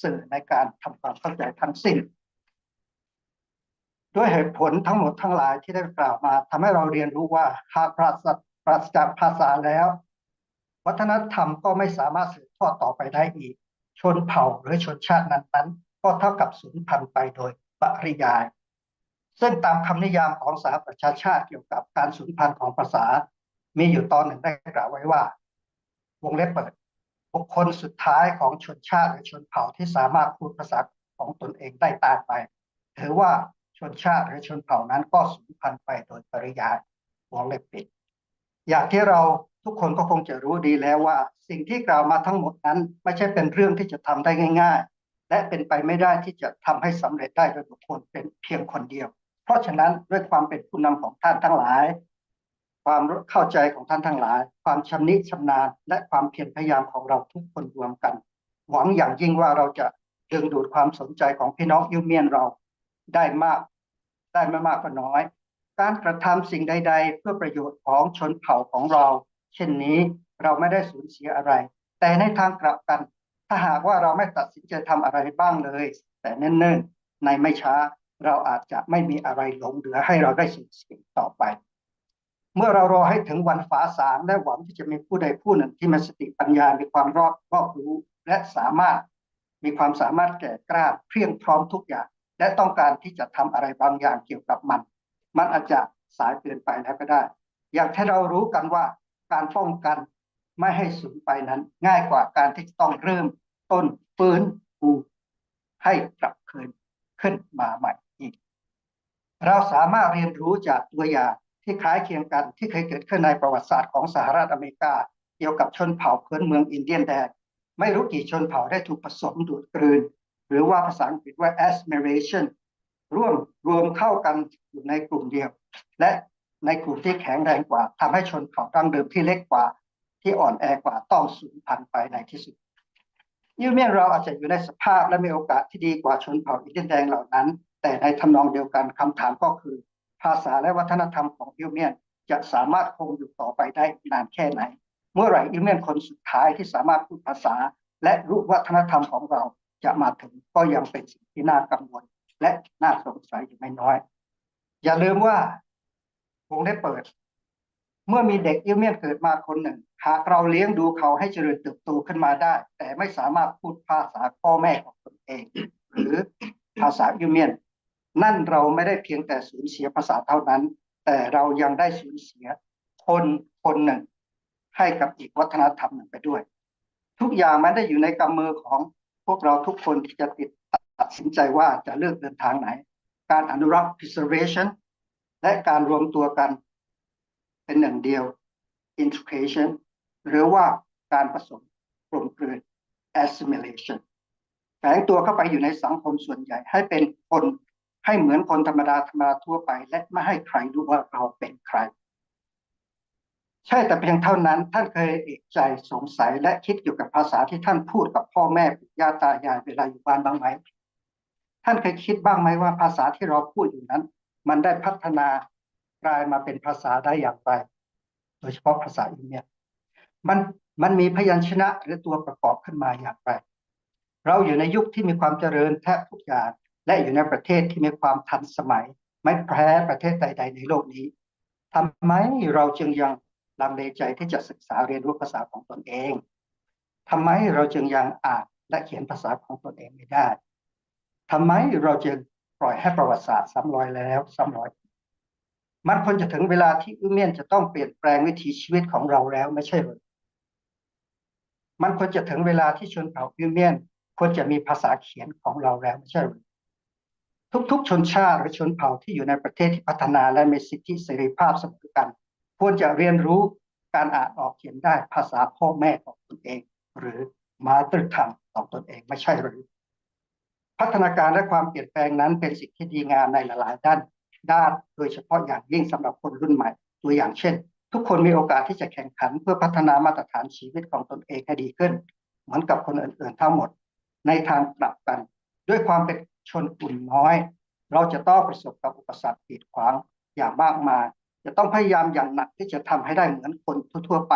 สื่อในการทำความเข้าใจทั้งสิ้น ด้วยเหตุผลทั้งหมดทั้งหลายที่ได้กล่าวมาทำให้เราเรียนรู้ว่าหากปราศปราศจากภาษาแล้ว วัฒนธรรมก็ไม่สามารถสืบทอดต่อไปได้อีก ชนเผ่าหรือชนชาตินั้นๆ ก็เท่ากับสูญพันธุ์ไปโดยปริยาย ซึ่งตามคำนิยามของสหประชาชาติเกี่ยวกับการสูญพันธุ์ของภาษา มีอยู่ตอนหนึ่งได้กล่าวไว้ว่า วงเล็บเปิด บุคคลสุดท้ายของชนชาติหรือชนเผ่าที่สามารถพูดภาษาของตนเองได้ตายไป ถือว่า ชนชาติหรือชนเผ่านั้นก็สูญพันธุ์ไปโดยปริยาย วงเล็บปิด อย่างที่เราทุกคนก็คงจะรู้ดีแล้วว่าสิ่งที่กล่าวมาทั้งหมดนั้นไม่ใช่เป็นเรื่องที่จะทำได้ง่ายๆ และเป็นไปไม่ได้ที่จะทำให้สำเร็จได้โดยบุคคลเป็นเพียงคนเดียว เพราะฉะนั้นด้วยความเป็นผู้นำของท่านทั้งหลาย ความเข้าใจของท่านทั้งหลาย ความชำนิชำนาญ และความเพียรพยายามของเราทุกคนรวมกัน หวังอย่างยิ่งว่าเราจะดึงดูดความสนใจของพี่น้องอิวเมียนเราได้มาก ได้ไม่มากก็น้อย การกระทำสิ่งใดๆ เพื่อประโยชน์ของชนเผ่าของเรา เช่นนี้เราไม่ได้สูญเสียอะไร แต่ในทางกลับกัน ถ้าหากว่าเราไม่ตัดสินใจทำอะไรบ้างเลย แต่เนิ่นๆ ในไม่ช้าเราอาจจะไม่มีอะไรหลงเหลือให้เราได้สูญเสียอีกต่อไป เมื่อเรารอให้ถึงวันฟ้าสางและหวังที่จะมีผู้ใดผู้หนึ่งที่มีสติปัญญา มีความรอบรอบรู้ และสามารถมีความสามารถแก่กล้าเพียงพร้อมทุกอย่าง และต้องการที่จะทำอะไรบางอย่างเกี่ยวกับมัน มันอาจจะสายเกินไปแล้วก็ได้ อย่างที่เรารู้กันว่าการป้องกันไม่ให้สูญไปนั้นง่ายกว่าการที่จะต้องเริ่มต้นฟื้นฟูให้กลับคืนขึ้นมาใหม่อีก เราสามารถเรียนรู้จากตัวอย่างที่คล้ายเคียงกันที่เคยเกิดขึ้นในประวัติศาสตร์ของสหรัฐอเมริกา เกี่ยวกับชนเผ่าพื้นเมืองอินเดียนแดง ไม่รู้กี่ชนเผ่าได้ถูกผสมดูดกลืน หรือว่าภาษาอังกฤษว่า assimilation ร่วมรวมเข้ากันอยู่ในกลุ่มเดียว และในกลุ่มที่แข็งแรงกว่าทำให้ชนเผ่าดั้งเดิมที่เล็กกว่าที่อ่อนแอกว่าต้องสูญพันธุ์ไปในที่สุด อิวเมียนเราอาจจะอยู่ในสภาพและมีโอกาสที่ดีกว่าชนเผ่าอินเดียนแดงเหล่านั้น แต่ในทำนองเดียวกันคำถามก็คือ ภาษาและวัฒนธรรมของอิวเมียนจะสามารถคงอยู่ต่อไปได้นานแค่ไหน เมื่อไหร่อิวเมียนคนสุดท้ายที่สามารถพูดภาษาและรู้วัฒนธรรมของเราจะมาถึง ก็ยังเป็นสิ่งที่น่ากังวลและน่าสงสัยอยู่ไม่น้อย อย่าลืมว่า วงเล็บเปิด เมื่อมีเด็กอิวเมียนเกิดมาคนหนึ่ง หากเราเลี้ยงดูเขาให้เจริญเติบโตขึ้นมาได้ แต่ไม่สามารถพูดภาษาพ่อแม่ของตนเอง หรือภาษาอิวเมียน นั่นเราไม่ได้เพียงแต่สูญเสียภาษาเท่านั้น แต่เรายังได้สูญเสียคนคนหนึ่งให้กับอีกวัฒนธรรมหนึ่งไปด้วย ทุกอย่างมันได้อยู่ในกำมือของพวกเราทุกคนที่จะติดตัดสินใจว่าจะเลือกเดินทางไหน การอนุรักษ์ preservation และการรวมตัวกันเป็นหนึ่งเดียว integration หรือว่าการผสมกลมกลืน assimilation แฝงตัวเข้าไปอยู่ในสังคมส่วนใหญ่ให้เป็นคนให้เหมือนคนธรรมดาธรรมดาทั่วไป และไม่ให้ใครรู้ว่าเราเป็นใคร ใช่แต่เพียงเท่านั้น ท่านเคยเอะใจสงสัยและคิดเกี่ยวกับภาษาที่ท่านพูดกับพ่อแม่ปู่ย่าตายายเวลาอยู่บ้านบ้างไหม ท่านเคยคิดบ้างไหมว่าภาษาที่เราพูดอยู่นั้น มันได้พัฒนากลายมาเป็นภาษาได้อย่างไร โดยเฉพาะภาษาอินเดีย มันมันมีพยัญชนะหรือตัวประกอบขึ้นมาอย่างไร เราอยู่ในยุคที่มีความเจริญแทบทุกอย่าง และอยู่ในประเทศที่มีความทันสมัย ไม่แพ้ประเทศใดๆในโลกนี้ ทำไมเราจึงยังลังเลใจที่จะศึกษาเรียนรู้ภาษาของตนเอง ทำไมเราจึงยังอ่านและเขียนภาษาของตนเองไม่ได้ ทำไมเราจึงปล่อยให้ประวัติศาสตร์ซ้ำรอยแล้วซ้ำรอย มันควรจะถึงเวลาที่อิวเมียนจะต้องเปลี่ยนแปลงวิถีชีวิตของเราแล้วไม่ใช่หรือ มันควรจะถึงเวลาที่ชนเผ่าอิวเมียนควรจะมีภาษาเขียนของเราแล้วไม่ใช่หรือ ทุกๆชนชาติหรือชนเผ่าที่อยู่ในประเทศที่พัฒนาและมีสิทธิเสรีภาพเสมอกัน ควรจะเรียนรู้การอ่านออกเขียนได้ภาษาพ่อแม่ของตนเอง หรือ mother tongue ของตนเองไม่ใช่หรือ พัฒนาการและความเปลี่ยนแปลงนั้นเป็นสิ่งที่ดีงามในหลายๆด้านด้านโดยเฉพาะอย่างยิ่งสำหรับคนรุ่นใหม่ ตัวอย่างเช่น ทุกคนมีโอกาสที่จะแข่งขันเพื่อพัฒนามาตรฐานชีวิตของตนเองให้ดีขึ้น เหมือนกับคนอื่นๆทั้งหมด ในทางกลับกัน ด้วยความเป็นชนกลุ่มน้อย เราจะต้องประสบกับอุปสรรคกีดขวางอย่างมากมาย จะต้องพยายามอย่างหนักที่จะทำให้ได้เหมือนคนทั่วๆไป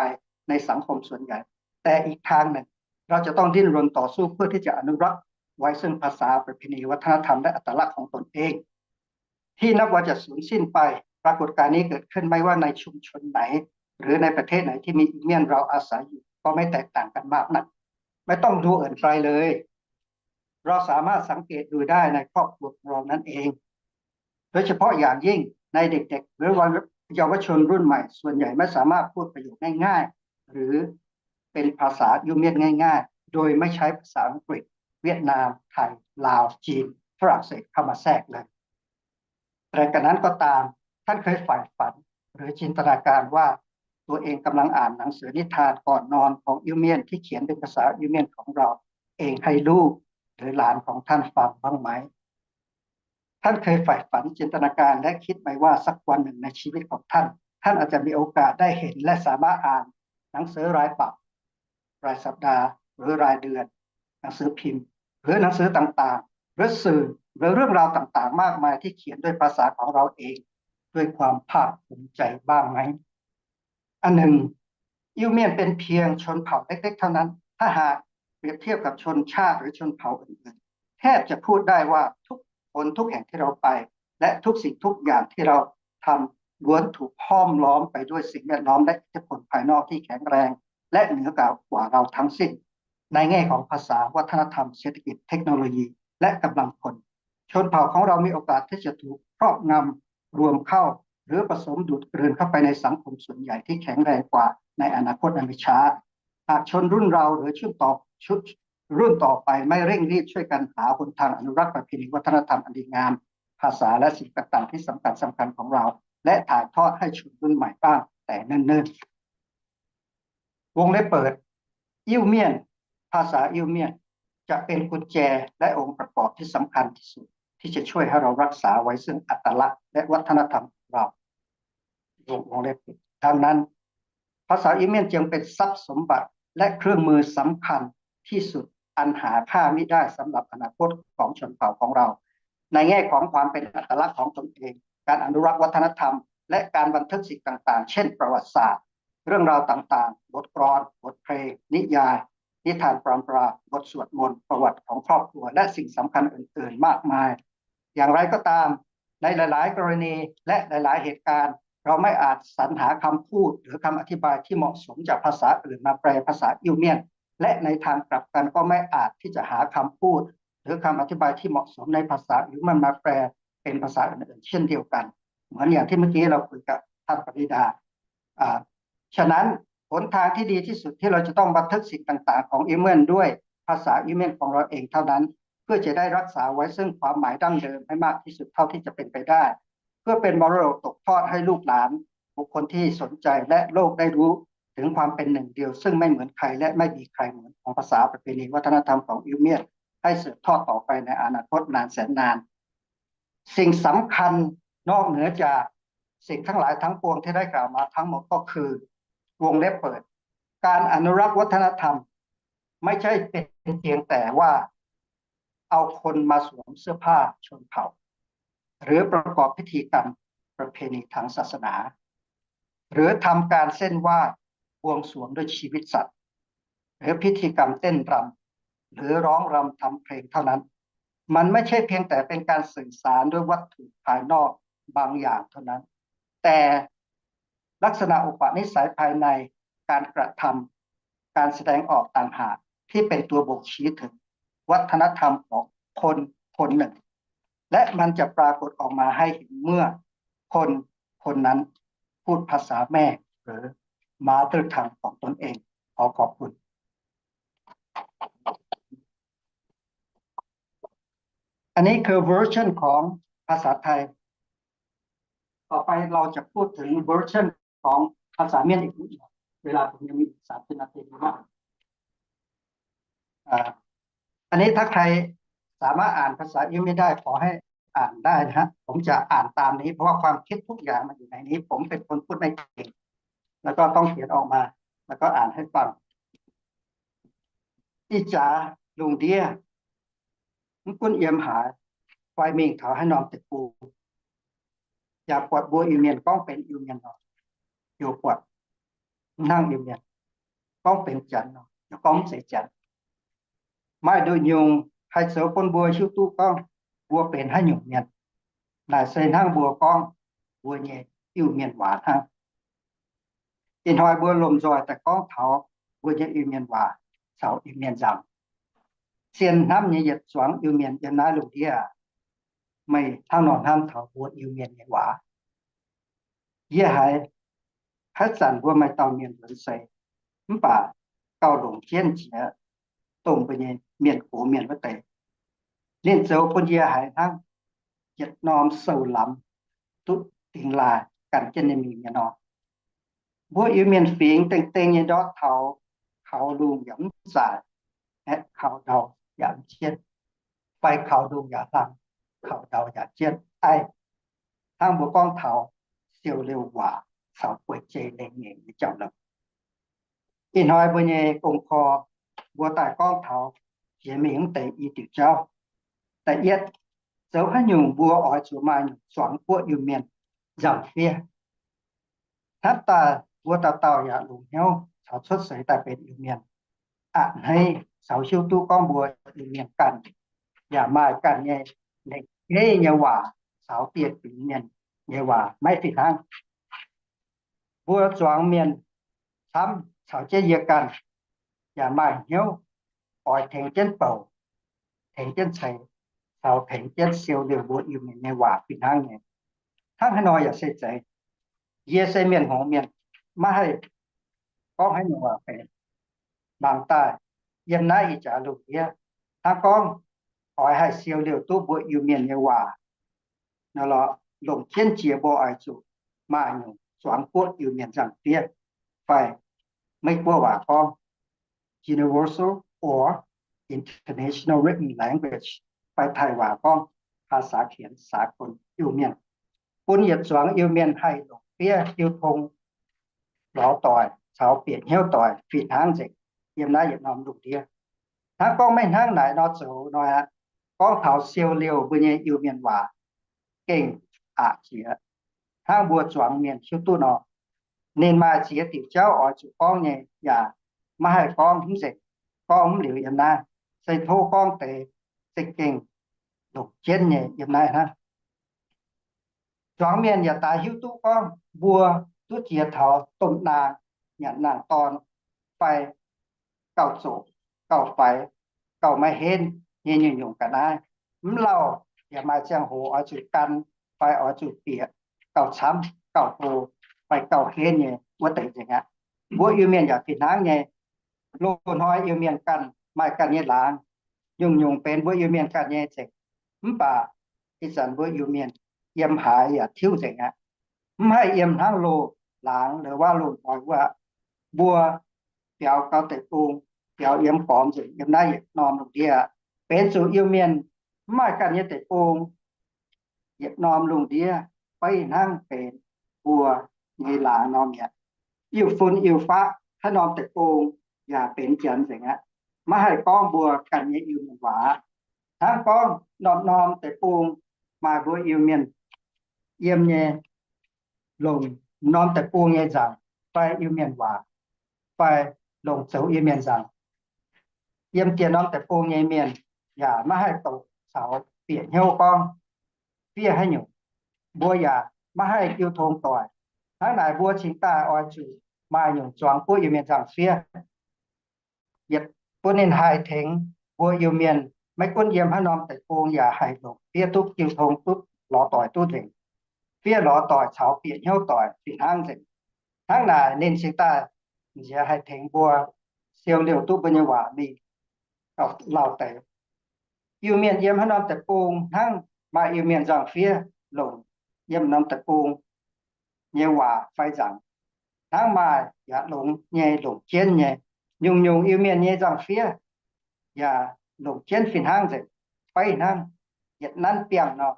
ในสังคมส่วนใหญ่ แต่อีกทางหนึ่ง เราจะต้องดิ้นรนต่อสู้เพื่อที่จะอนุรักษ์ไว้ซึ่งภาษาประเพณีวัฒนธรรมและอัตลักษณ์ของตนเอง ที่นับว่าจะสูญสิ้นไป ปรากฏการณ์นี้เกิดขึ้นไม่ว่าในชุมชนไหน หรือในประเทศไหนที่มีอิวเมียนเราอาศัยอยู่ก็ไม่แตกต่างกันมากนัก ไม่ต้องดูอื่นไกลเลย เราสามารถสังเกตดูได้ในครอบครัวของเรานั่นเอง โดยเฉพาะอย่างยิ่งในเด็กๆหรือว่าเยาวชนรุ่นใหม่ส่วนใหญ่ไม่สามารถพูดประโยคง่ายๆ หรือเป็นภาษาอิวเมียนง่ายๆ โดยไม่ใช้ภาษาอังกฤษ เวียดนาม ไทย ลาว จีน ฝรั่งเศสเข้ามาแทรกเลย แต่กระนั้นก็ตาม ท่านเคยใฝ่ฝันหรือจินตนาการว่า ตัวเองกำลังอ่านหนังสือนิทานก่อนนอนของอิวเมียนที่เขียนเป็นภาษาอิวเมียนของเราเองให้ลูกหรือหลานของท่านฟังบ้างไหม ท่านเคยใฝ่ฝันจินตนาการและคิดไหมว่าสักวันหนึ่งในชีวิตของท่าน ท่านอาจจะมีโอกาสได้เห็นและสามารถอ่านหนังสือรายปัก รายสัปดาห์ หรือรายเดือน หนังสือพิมพ์ หรือหนังสือต่างๆ หรือสื่อ หรือเรื่องราวต่างๆ มากมายที่เขียนด้วยภาษาของเราเอง ด้วยความภาคภูมิใจบ้างไหม อันหนึ่ง อิวเมียนเป็นเพียงชนเผ่าเล็กๆ เท่านั้น ถ้าหากเปรียบเทียบกับชนชาติหรือชนเผ่าอื่นๆ แทบจะพูดได้ว่าทุกคนทุกแห่งที่เราไป และทุกสิ่งทุกอย่างที่เราทำล้วนถูกห้อมล้อมไปด้วยสิ่งแวดล้อมและอิทธิพลภายนอกที่แข็งแรง และเหนือกว่าเราทั้งสิ้น ในแง่ของภาษา วัฒนธรรม เศรษฐกิจ เทคโนโลยี และกำลังคน ชนเผ่าของเรามีโอกาสที่จะถูกครอบงำรวมเข้า หรือผสมดูดกลืนเข้าไปในสังคมส่วนใหญ่ที่แข็งแรงกว่าในอนาคตอันไม่ช้า หากชนรุ่นเราหรือชุดต่อชุดรุ่นต่อไปไม่เร่งรีบช่วยกันหาหนทางอนุรักษ์ประเพณีวัฒนธรรมอันดีงาม ภาษาและสิ่งต่างๆที่สำคัญสำคัญของเรา และถ่ายทอดให้ชนรุ่นใหม่บ้างแต่เนิ่นๆ วงเล็บเปิด อิ้วเมียน ภาษาอิ้วเมียน จะเป็นกุญแจและองค์ประกอบที่สำคัญที่สุด ที่จะช่วยให้เรารักษาไว้ซึ่งอัตลักษณ์และวัฒนธรรมของเรา วงเล็บปิดดังนั้น ภาษาอิ้วเมียนจึงเป็นทรัพย์สมบัติและเครื่องมือสำคัญที่สุดอันหาค่ามิได้สำหรับอนาคตของชนเผ่าของเรา ในแง่ของความเป็นอัตลักษณ์ของตนเอง การอนุรักษ์วัฒนธรรม และการบันทึกสิ่งต่างๆ เช่นประวัติศาสตร์ เรื่องราวต่างๆ บทกลอน บทเพลง นิยาย นิทานปรำปรา บทสวดมนต์ ประวัติของครอบครัว และสิ่งสำคัญอื่นๆ มากมาย อย่างไรก็ตาม ในหลายๆ กรณีและหลายๆ เหตุการณ์ เราไม่อาจสรรหาคำพูดหรือคำอธิบายที่เหมาะสมจากภาษาอื่นมาแปลภาษาอิ้วเมียน และในทางกลับกันก็ไม่อาจที่จะหาคำพูดหรือคำอธิบายที่เหมาะสมในภาษาอิ้วเมียนมาแปลเป็นภาษาอื่นๆ เช่นเดียวกัน เหมือนอย่างที่เมื่อกี้เราคุยกับท่านปริดา ฉะนั้นหนทางที่ดีที่สุดที่เราจะต้องบันทึกสิ่งต่างๆ ของอิ้วเมียนด้วยภาษาอิ้วเมียนของเราเองเท่านั้น เพื่อจะได้รักษาไว้ซึ่งความหมายดั้งเดิมให้มากที่สุดเท่าที่จะเป็นไปได้ เพื่อเป็นมรดกตกทอดให้ลูกหลาน บุคคลที่สนใจและโลกได้รู้ถึงความเป็นหนึ่งเดียวซึ่งไม่เหมือนใครและไม่มีใครเหมือนของภาษาประเพณีวัฒนธรรมของอิ้วเมียนให้สืบทอดต่อไปในอนาคตนานแสนนาน สิ่งสำคัญนอกเหนือจากสิ่งทั้งหลายทั้งปวงที่ได้กล่าวมาทั้งหมดก็คือ วงเล็บเปิด การอนุรักษ์วัฒนธรรม ไม่ใช่เป็นเพียงแต่ว่าเอาคนมาสวมเสื้อผ้าชนเผ่า หรือประกอบพิธีกรรมประเพณีทางศาสนา หรือทำการเส้นไหว้บวงสรวงด้วยชีวิตสัตว์ หรือพิธีกรรมเต้นรำ หรือร้องรำทำเพลงเท่านั้น มันไม่ใช่เพียงแต่เป็นการสื่อสารด้วยวัตถุภายนอกบางอย่างเท่านั้น แต่ลักษณะอุปนิสัยภายในการกระทำ การแสดงออกต่างหากที่เป็นตัวบ่งชี้ถึงวัฒนธรรมของคนคนหนึ่ง และมันจะปรากฏออกมาให้เห็นเมื่อคนคนนั้นพูดภาษาแม่หรือ mother tongue ของตนเอง ขอขอบคุณ อันนี้คือ version ของภาษาไทย ต่อไปเราจะพูดถึง version ของภาษาเมียนอีกนิดหน่อย เวลาผมยังมีอีกสามสิบนาทีมาก อันนี้ถ้าใครสามารถอ่านภาษาอิ้วไม่ได้ขอให้อ่านได้นะฮะ ผมจะอ่านตามนี้ เพราะว่าความคิดทุกอย่างมันอยู่ในนี้ ผมเป็นคนพูดไม่เก่ง แล้วก็ต้องเขียนออกมา แล้วก็อ่านให้ฟัง Ih jaax lungh ndiev, mv gunv yiem haaix, fai mingh taux haaix norm deic-bung, yaac buatc mbuo Iu-Mienh gorngv benx Iu-Mienh nor, yaac buatc hnangv Iu-Mienh, gorngv benx Janx nor, yaac gorngv mv zeiz Janx. Maaih nduqc nyungc haih zoux bun mbuo hiuv duqv gorngv mbuo benx haaix nyungc mienh. Naaic se hnangv mbuo gorngv mbuo nyei Iu-Mienh waac hnangv. Ih hnoi mbuo lomh nzoih daaih gorngv taux mbuo nyei Iu-Mienh waac caux Iu-Mienh nzangc. Zien hnamv nyei yietc zuangx Iu-Mienh yiem naaiv lungh ndiev, meih hnangv nor hnamv taux mbuo Iu-Mienh nyei waac? Yie haiz haaix zanc mbuo maaih dauh mienh lunx seix, mv baac gauh longc jienv jiex dongh mbuo nyei mienh gox mienh wuov deix. Ninh zoux bun yie haiz hnangv yietc norm sou-lamz, duqv dingx laaih gan jienv ninh mingh nyei nor. Mbuo Iu-Mienh fingx dengh dengh nyei ndortv taux kaux lungh yaac mv zaic, aeqv, kaux ndau yaac mv jienv, fai kaux lungh yaac hlang, kaux ndau yaac jienv, aiv, hnangv mbuo gorngv taux siou liouh waac caux guei jei lengh nyeic nyei jauv-louc. Ih hnoi mbuo nyei gong-korv, mbuo daaih gorngv taux jiex mingh wuov deix i diuc jauv. Da'yietv, zoux haaix nyungc mbuo oix zuqc maaih nyungc zuangx guoqv Iu-Mienh nzangc-fiev. Hnamv daaih mbuo dauh dauh yaac longc hnyouv caux cuotv seix daaih benx Iu-Mienh, a'hneiv caux hiuv duqv gorngv mbuo Iu-Mienh ganh yaac maaih ganh nyei lengc jeiv nyei waac caux dieh fingx mienh nyei waac maiv fih hnangv. Mbuo zuangx mienh camv caux jienv yie ganh yaac maaih hnyouv oix tengx jienv bouc, tengx jienv ceix, caux tengx jienv siou liouh mbuo Iu-Mienh nyei waac fih hnangv nyei. Hnangv haaix nor yaac se zeiz, yie se mienh hngongx mienh, maiv haih gorngv haaix nyungc waac benx. Mangc daaih yiem naaiv ih jaax lungh ndiev, hnangv gorngv oix haih siou liouh duqv mbuo Iu-Mienh nyei waac nor, longc jienv jiex mbuo oix zuqc maaih nyungc zuangx guoqv Iu-Mienh nzangc-fiev fai Meiv-Guoqv waac gorngv universal or international written language, fai Taiv waac gorngv ภาษาเขียนสากล Iu-Mienh, bun yietc zuangx Iu-Mienh haih longc fiev jiu tong lorz doic caux bieqc hnyouv doic fih hnangv nzengc yiem naaiv yietc norm lungh ndiev. Hnangv gorngv maiv hnangv naaic nor zoux nor aqv, gorngv taux siou liouh mbuo nyei Iu-Mienh waac gengh aqc jiex. Hnangv mbuo zuangx mienh hiuv duqv nor, ninh maaih ziex diuc jauv oix zuqc gorngv nyei yaac maiv haih gorngv mv nzengc, gorngv mv liuz yiem naaiv, se tov gorngv deix za'gengh longc jienv nyei yiem naaiv hnangv. Zuangx mienh yaac daaix hiuv duqv gorngv mbuo duqv jiex taux domh naang, nyanc naang-dorn, fai gauh zoqc, gauh faix, gauh maiv henv nyei nyungc-nyungc ga'naaiv. Mv lauh yaac maaih ziangh hoc oix zuqc gan fai oix zuqc bieqc gauh camv, gauh hlo, fai gauh henv nyei wuov deix nzengc aqv. Mbuo Iu-Mienh yaac fih hnangv nyei. Loz-hnoi Iu-Mienh ganh maaih ganh nyei laangz, nyungc-nyungc benx mbuo Iu-Mienh ganh nyei nzengc. Mv baac ih zanc mbuo Iu-Mienh yiem haaix yaac tiuv nzengc aqv. Mv haih yiem hnangv loz-laangz la'waav loz-hnoi wuov, mbuo biaux gau deic-bung, biaux yiem gormx nzengc yiem naaiv yietc norm lungh ndiev, benx zuqc Iu-Mienh mv maaih ganh nyei deic-bung. Yietc norm lungh ndiev beiv hnangv benx mbuo nyei laangz nor mi'aqv. Iu-fun iu-faqv haaix norm deic-bung yaac benx janx nzengc aqv. Maiv haih gorngv mbuo ganh nyei Iu-Mienh waac aqv. Hnangv gorngv norm-norm deic-bung maaih mbuo Iu-Mienh yiem nyei, longc norm deic-bung nyei nzaangc fai Iu-Mienh waac, fai longc zoux Iu-Mienh nzaangc. Yiem dieh norm deic-bung nyei mienh yaac maiv haih doqc caux bieqc hnyouv gorngv fiev haaix nyungc. Mbuo yaac maiv haih jiu tong doic. Hnangv naaic mbuo cingx daaih oix zuqc maaih nyungc zuangx guoqv Iu-Mienh nzangc-fiev, yietc bun ninh haih tengx mbuo Iu-Mienh maiv gunv yiem haaix norm deic-bung yaac haih longc fiev duqv jiu tong duqv lorz doic duqv nzengc, fiev lorz doic caux bieqc hnyouv doic fih hnangv nzengc. Hnangv naaic ninh cingx daaih nziex haih tengx mbuo siou liouh duqv mbuo nyei waac mingh gauh lauh deix. Iu-Mienh yiem haaix norm deic-bung hnangv maaih Iu-Mienh nzangc-fiev longc yiem norm deic-bung nyei waac fai nzaangc. Hnangv maaih yaac longx nyei longc jienv nyei. Nyungc-nyungc Iu-Mienh nyei nzangc-fiev yaac longc jienv fih hnangv nzengc, beiv hnangv yietc nanv biangh nor.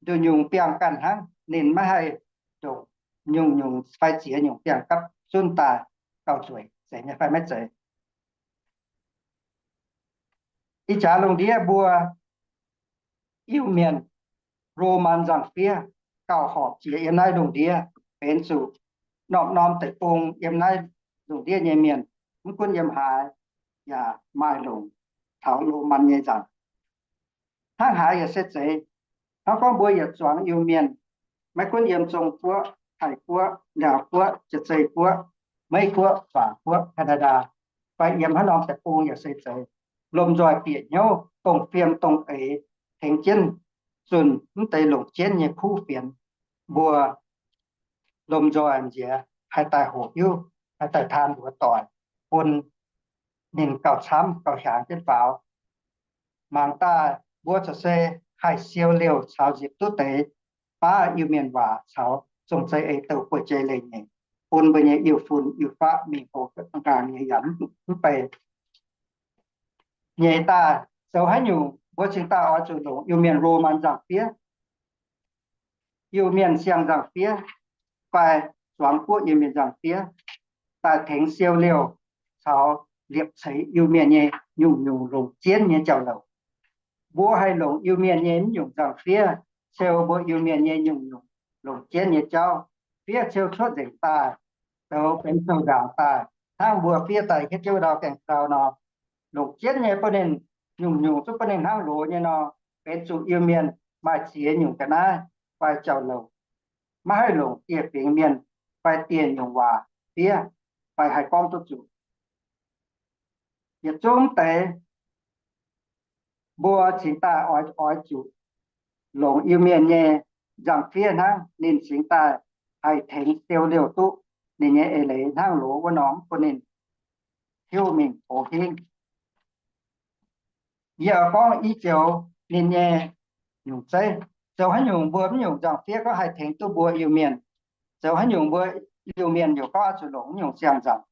Nduqc nyungc biangh ganh hnangv, ninh maiv haih ndongc nyungc-nyungc fai ziex nyungc biangh gapv zunv daaih gauh zueiz zeiz nyei fai maiv zeiz. Ih jaax lungh ndiev mbuo Iu-Mienh Loman nzangc-fiev gauh horpc jiex yiem naaiv lungh ndiev, benx zuqc norm-norm deic-bung yiem naaiv lungh ndiev nyei mienh, mv gunv yiem haaix, yaac maaih longc taux Loman nyei nzangc. Hnangv haaix yaac se zeiz. Hnangv gorngv mbuo yietc zuangx Iu-Mienh, maiv gunv yiem Zong-Guoqv, Taiv-Guoqv, Laauv-Guoqv, Jaa-Zei-Guoqv, Meiv-Guoqv, Fangx-Guoqv, Canada, fai yiem haaix norm deic-bung yaac se zeiz, lomh nzoih bieqc hnyouv dongh fiem dongh eix tengx jienv zunh mv deix longc jienv nyei kuv fienx. Mbuo lomh nzoih nziex haih daaih hoqc hiuv, haih daaih taan mbuox doic, bun ninh gauh camv gauh hiaangx jienv faaux. Mangc daaih mbuo corc se haih siou liouh caux nzipc duqv deix baav Iu-Mienh waac caux zong-zeiv ei douh buoz-jei leiz-nyeic, bun mbuo nyei iu-fun iu-faqv mingh gox nqaang nyei yaac mv bei. Nyeic daaih, zoux haaix nyungc mbuo cingx daaih oix zuqc longc Iu-Mienh Roman nzangc-fiev, Iu-Mienh siang-nzangc-fiev, fai zuangx guoqv Iu-Mienh nzangc-fiev daaih tengx siou liouh caux liepc ceix Iu-Mienh nyei nyungc-nyungc longc jienv nyei jauv-louc. Mbuo haih longc Iu-Mienh nyei mv nyungc nzangc-fiev siou mbuo Iu-Mienh nyei nyungc-nyungc longc jienv nyei jauv, fiev siou cuotv nzengc daaih, zoux benx sou-nzaangc daaih, hnangv mbuo fiev daaih hietv jienv wuov ndau gaengh ndau nor, longc jienv nyei bun ninh nyungc-nyungc zuqc bun ninh hnangv loz nyei nor, benx zuqc Iu-Mienh maaih ziex nyungc ga'naaiv fai jauv-louc. Maiv haih longc dieh fingx mienh fai dieh nyungc waac fiev fai haih gorngv duqv zuqc. Yietc zungv deix mbuo cingx daaih oix, oix zuqc longc Iu-Mienh nyei nzangc-fiev hnangv, ninh cingx daaih haih tengx siou liouh duqv ninh nyei eix leiz hnangv loz wuov norm bun ninh hiuv mingh gox hingv. Yie oix gorngv i joux ninh nyei nyungc zeiv. Zoux haaix nyungc mbuo mv nyungc nzangc-fiev gorngv haih tengx duqv mbuo Iu-Mienh? Zoux haaix nyungc mbuo Iu-Mienh yaac gorngv oix zuqc longc mv nyungc siang-nzangc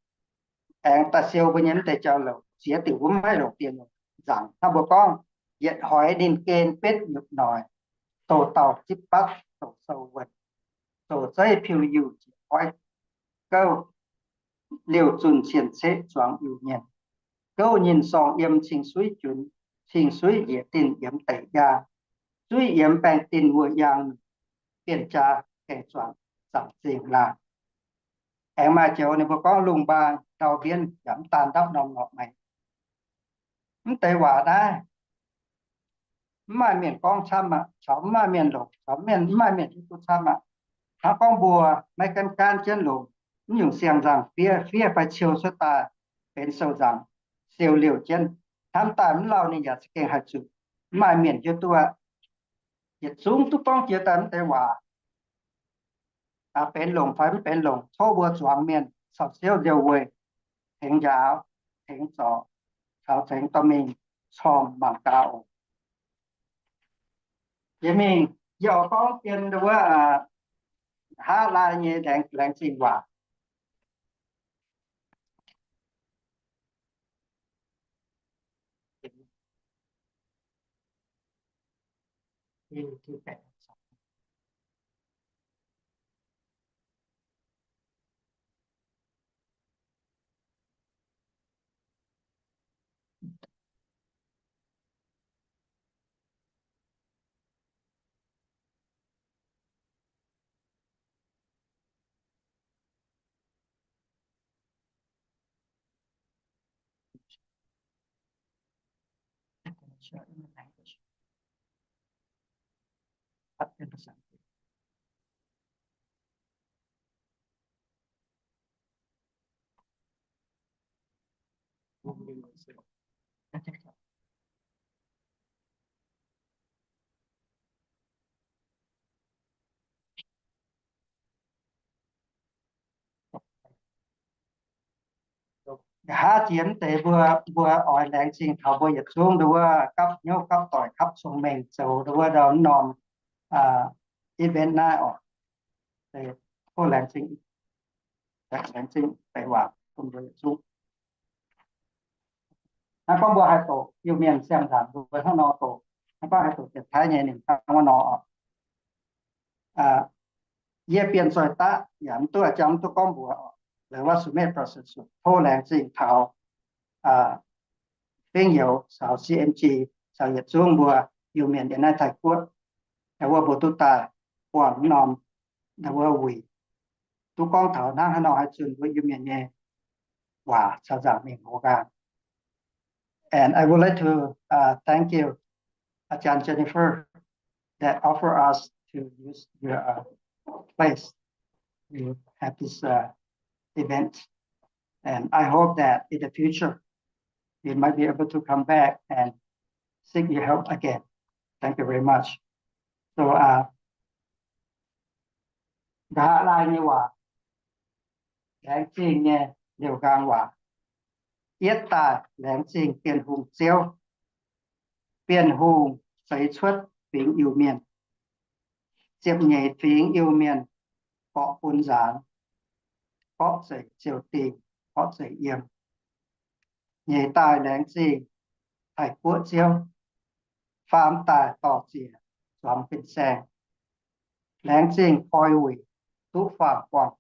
aengx daaih siou mbuo nyei mv deix jauv-louc, ziex diuc mbuo mv haih longc dieh nyungc nzangc. Hnangv mbuo gorngv, yietc hoix ninh gen betv nyutc noic, douz dauh zipv batv douz sou wuonh, zoux zeiv piu-yiuh jiex oix gouv, liouh zunh cien-ceqv zuangx Iu-Mienh, gouv nyinh sorng yiem cing-suiv junc, cing-suiv njiec dinh yiemx deic jaa, suiv yiemx baengh dinh wuov yaang, bienh jaa gaengh zuangx zaangc zingh laangh. Aengx maaih joux ninh mbuo gorngv lungh mbaang ndau mbienv yaac mv daan ndapv norm norqc meix. Mv deix waac naaiv mv maaih mienh gorngv camv aqv, caux mv maaih mienh longc, caux mienh, mv maaih mienh hiuv duqv camv aqv. Hnangv gorngv mbuo maiv gaanv gaanv jienv longc mv nyungc siang-nzangc fiev, fiev fai ciou cuotv daaih benx sou-nzaangc siou liouh jienv, hnamv daaih mv lauh ninh yaac za'gengh haih zuqc mv maaih mienh hiuv duqv aqv. Yietc zungv duqv gorngv jiex daaih mv deix waac, benx longc fai mv benx longc, tov mbuo zuangx mienh caux siouv nziou weic tengx njaaux, tengx zorc, caux tengx dorh mingh corng mangc gaax oc. Jiex mingh yie oix gorngv dien wuov, aa, haav laai nyei laengz, laengz zingh waac. Haav jiex mv deix mbuo, mbuo oix laengz zingh taux mbuo yietc zungv ndau wuov gapv hnyouv gapv doic gapv cong-mengh zoux ndau wuov ndau norm event naaiv oc. Tov laengz zingh, laengz zingh deix waac bun mbuo yietc zungv. Hnangv gorngv mbuo haih doqc Iu-Mienh siang-nzangc mbuo hnangv nor doqc, hnangv gorngv haih doqc Janx-Taiv nyei ninh hnangv wuov nor oc. Yie bienh zoih daqv yaac mv duqv, jangx mv duqv gorngv mbuox oc. Laaix wuov submit process tov laengz zingh taux fingx youz caux C M G caux yietc zungv mbuo Iu-Mienh yiem naaiv Taiv-Guoqv, wuov mbuo duqv daaih buangh norm wuic, duqv gorngv taux hnangv haaix nor haih zunh mbuo Iu-Mienh nyei waac caux nzaangc mingh hoz nqaang. And I would like to thank you, Ajahn Jennifer, that offer us to use your place to have this event. And I hope that in the future, we might be able to come back and seek your help again. Thank you very much. So, nqa'haav laai nyei waac, laengz zingh nyei liouh nqaang waac. Yietv daaih laengz zingh Bienh Hungh Ziouv. Bienh Hungh zeix cuotv fingx Iu-Mienh. Ziepc nyeic fingx Iu-Mienh gorqv bun nzaanx, gorqv zeic ziouc dingh, gorqv zeic yiem. Nyeic daaih laengz zingh Taiv-Guoqv Ziouv, faam daaih dorh ziec zuangx fin-saeng. Laengz zingh koi wuic duqv faam-buangh,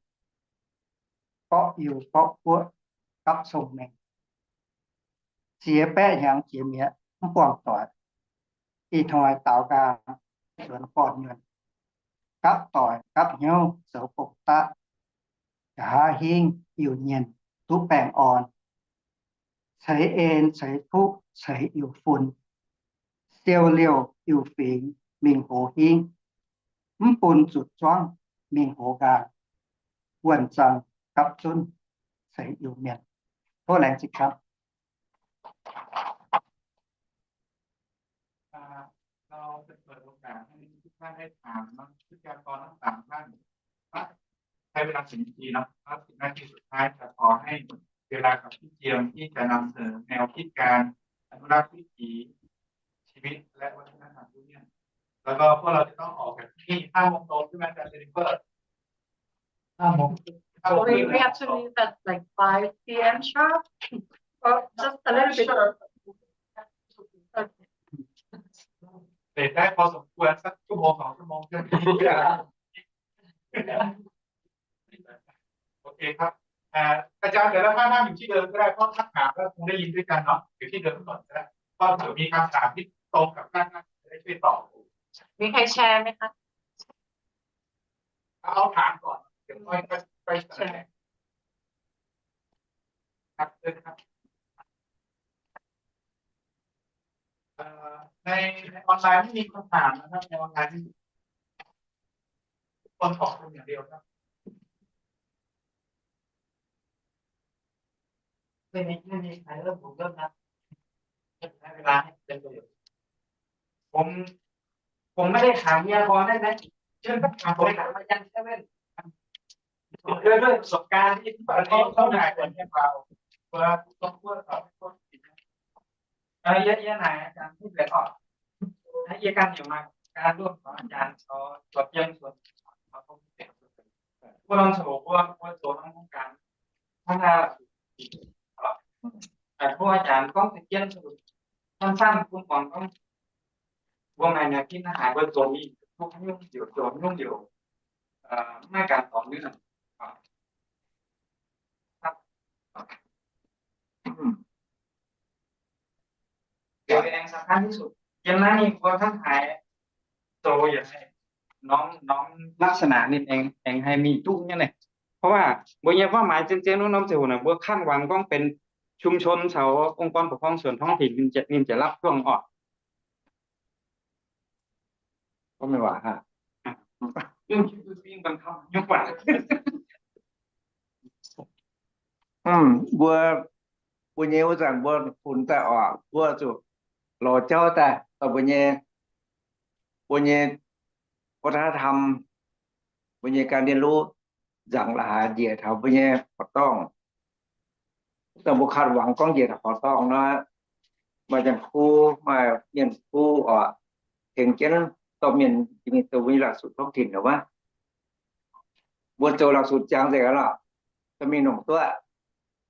gorqv Iu gorqv Guoqv gapv cong-mengh. Ziex baeqv hnyangx jiex mi'aqv mv buangh doic. Ih hnoi daaux nqaang nzuonx gorn-nyuonh, gapv doic gapv hnyouv zoux gong-daqv, nqa'haav hingv Iu-Mienh duqv baengh orn. Ceix en ceix fuqv ceix Iu-Fun, siou liouh Iu-Fingx mingh hoz hingv, mv bun zutc zuangv mingh hoz nqaang, wuonh zangh gapv zunv ceix Iu-Mienh. Tov laengz zingh camv. เราจะเปิดโอกาสให้ทุกท่านได้ถามเนาะ วิทยากรทั้งสามท่าน ใช้เวลาสิบนาทีเนาะ แล้วสิบนาทีสุดท้ายจะขอให้เวลากับพี่เจียมที่จะนำเสนอแนวคิดการอนุรักษ์วิถีชีวิตและวัฒนธรรมทุเรียน แล้วก็พวกเราจะต้องออกจากที่นี่ห้าโมงตรงใช่ไหมอาจารย์เจนนิเฟอร์ ห้าโมง ห้าโมง We, we have to leave at like five p m sharp. Or just a little bit. เลทได้พอสมควรสักชั่วโมงสองชั่วโมงใช่ไหม โอเคครับ อ่า อาจารย์เดี๋ยวเราถ้านั่งอยู่ที่เดิมก็ได้ เพราะถ้าถามก็คงได้ยินด้วยกันเนาะ อยู่ที่เดิมก่อนก็ได้ เพราะเผื่อมีคำถามที่ตรงกับท่าน ท่านจะได้ช่วยตอบ มีใครแชร์ไหมคะ เอาถามก่อน เดี๋ยวค่อยค่อยค่อยแชร์ ครับเชิญครับ เอ่อ ในในออนไลน์ไม่มีคำถามนะครับ ในออนไลน์ไม่มี ทุกคนขอบคุณอย่างเดียวครับ ไม่มีไม่มีใครเริ่ม ผมเริ่มนะ ใช้เวลาให้เป็นประโยชน์ ผม ผมไม่ได้ถามเมียพอได้ไหม เชิญครับ ผมถามอาจารย์เซเว่น ด้วยด้วยประสบการณ์ที่เขาเขาถ่ายผลให้เรา เวลาต้องพูดเขาไม่พูดผิด เออ เยอะแยะหลายอาจารย์พูดเลยก็ให้เยอะกันอยู่มา การร่วมของอาจารย์เขาตรวจเยี่ยมส่วนเขาต้องเสร็จ พวกเราโฉบพวกพวกโฉบต้องการ ถ้า แต่พวกอาจารย์ต้องเยี่ยมสรุปสั้นๆ คุณหมอต้อง ว่าไงเนี่ยที่ทหารเบอร์ตัวนี้พวกยุ่งอยู่โจรยุ่งอยู่ เอ่อ ไม่การต่อเนื่อง ครับ ครับ อืม เดี๋ยวแรงสำคัญที่สุด ยังไงพอท่านหายโตอย่างไร น้อง น้อง ลักษณะนี่เอง เองให้มีตู้เนี่ยนะ เพราะว่า บางอย่างความหมายเจ๋งๆ น้องๆ จะหัวหน้า บางครั้งหวังต้องเป็นชุมชน เสาองค์กรปกครองส่วนท้องถิ่น นี่จะ นี่จะรับช่วงออก ก็ไม่ว่าฮะ อ่ะ เรื่องชีวิตจริงมันทำยากกว่า อืม บัว บัวเยว่าจั่งบัวขุนแต่ออก บัวจุลอเจ้าแต่ต่อบัวเย บัวเย วัฒนธรรม บัวเย การเรียนรู้ nzangc la'haaix njiec taux mbuo nyei horqc dorngh. Dongh mbuo khat wangc gorngv njiec taux horqc dorngh nor, maaih janx-kuv, maaih mienh kuv oc, tengx jienv dorh mienh mingh zoux mbuo nyei หลักสูตรท้องถิ่น wuov. Mbuo zoux หลักสูตร ziangx nzengc aqv lorqc, dorh mingh nongc duqv.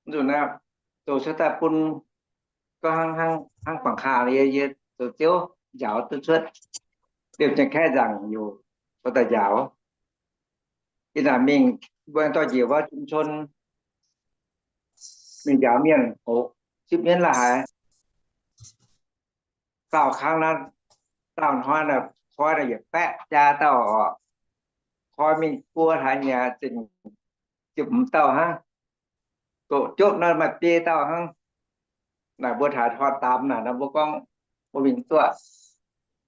Mv nzunc naaiv zoux cuotv daaih bun gorngv hnangv, hnangv bangc kaa yie, yie zoux ziouv njaaux duqv cuotv, liemh jienv kaeqv nzaangc youc dorh daaih njaaux. Yie naaic mingh mbuo dorh njiec wuov ชุมชน mingh njaaux mienh hoc zipv mienv la'haaix. Dauh kangv naaiv, dauh hnoi naaic koi naaic yietc baeqv jaa dauh oc. Koi mingh buo hlaax nyaac zengc ziepc hmz dauh hnangv. Doqc jopv naaiv maaih biei dauh hnangv. Naaic mbuo taaix hnoi daamx naaic nor mbuo gorngv mbuo mingh duqv.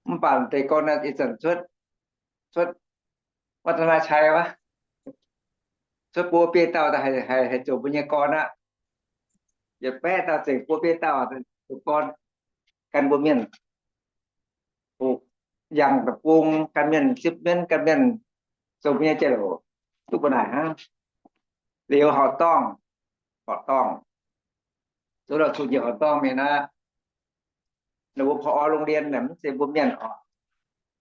Mv baac deix gorn naaiv ih zanc cuotv, cuotv วัฒนชัย wuov, cuotv buo biei dauh haih, haih zoux mbuo nyei gorn aqv. Yietc baeqv dauh zengc buo biei dauh zoux gorn gan mbuo mienh. Yangh deic-bung gan mienh zipv mienv gan mienh zoux mbuo nyei jauv-louc duqv mbuo naaic hnangv. Liuz horqc dorngh, horqc dorngh, zoux la'zuqc njiec horqc dorngh mingh aqv. Ninh mbuo ผอ โรงเรียน naaic mv zeiz mbuo mienh oc.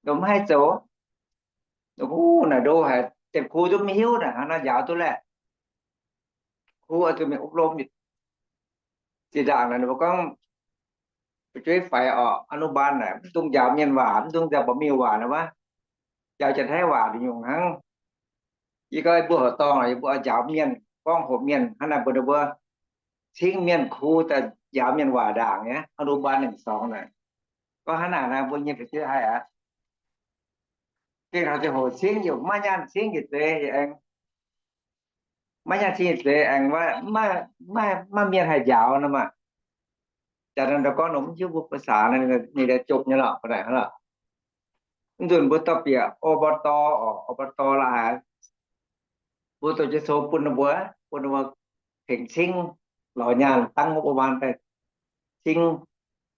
Ninh mbuo mv haih zoux. Ov, naaic ndo haic, ziepc kuv duqv maiv hiuv naaic, hnangv naaiv njaaux duqv laeh. Kuv oix zuqc mingh อบรม zinh ndaangc naaic, ninh mbuo gorngv fu'jueiv faix orqc, อนุบาล naaic, mv dungx njaaux mienh waac, mv dungx njaaux mbuo Miuh waac naaic wuov, njaaux Janx-Taiv waac ndongc nyungc hnangv. Yie gorngv mbuo horqc dorngh, yie mbuo oix njaaux mienh, gorngv hoqc mienh, hnangv naaic mbuo, ninh mbuo cingv mienh kuv daaih njaaux mienh waac ndaangc nyei, อนุบาล หนึ่ง สอง naaic. Gorngv hnangv naaic naaic, mbuo nyei fu'jueiv haih aqv. Gengh taux ziangh hoc cingv yaac maiv nyaanh cingv yietc deix aengx, maiv nyaanh cingv yietc deix aengx, maiv, maiv mienh haih njaaux nor maah. Jaax daaih gorngv nor mv hiuv mbuo ภาษา ninh daaih jopv nyei lorqc, ba'naaic hnangv lorqc. Mv nzunc mbuo dorh bieqc อบต. orqc, อบต. la'haaix, mbuo dorh jienv sou bun ninh mbuo, bun ninh mbuo tengx cingv lorz nyaanh dangv งบประมาณ daaih cingv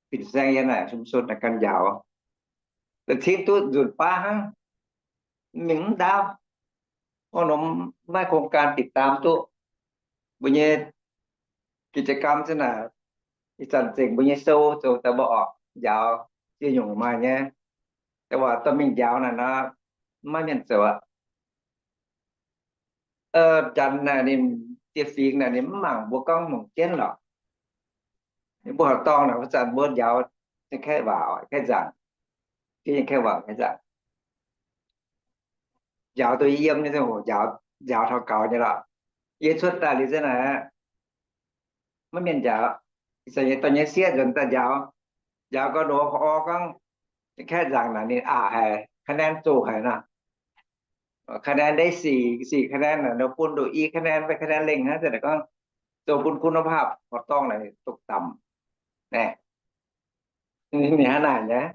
fin-saeng yiem naaic ชุมชน naaic ganh njaaux. Daaih cingv duqv nzunc baav hnangv, mingh mv ndaauv, gorngv nor maiv โครงการ ติดตาม duqv mbuo nyei กิจกรรม se naaic, ih zanc zengc mbuo nyei sou zoux daaih mbuo orqc njaaux ziex nyungc maaih nyei. Da'wuoqc dorh mingh njaaux naaic nor, maiv mienh zoux aqv. Janx naaic ninh, dieh fingx naaic ninh mv mangc mbuo gorngv longc jienv lorqc. Ninh mbuo horqc dorngh naaic, wuov zanc mbuo njaaux nyei kaeqv waac, kaeqv nzaangc, kaeqv waac, kaeqv nzaangc, njaaux duqv yiem nyei, njaaux, njaaux taux gaux nyei lorqc. Yie cuotv daaih liuz se naaic, maiv mienh njaaux. Ih zanc yie dorh nyei sieqv nzuonx daaih njaaux, njaaux gau nor, o, gorngv kaeqv nzaangc naaic ninh aqc haic, คะแนน zoh haic nor. คะแนน ได้สี่ สี่ คะแนน naaic, nor bun nduqc i คะแนน fai คะแนน lengh hnangv, se naaic gorngv zoux bun คุณภาพ horqc dorngh naaic duqv damc naaic. Ninh hnangv naaic nyei,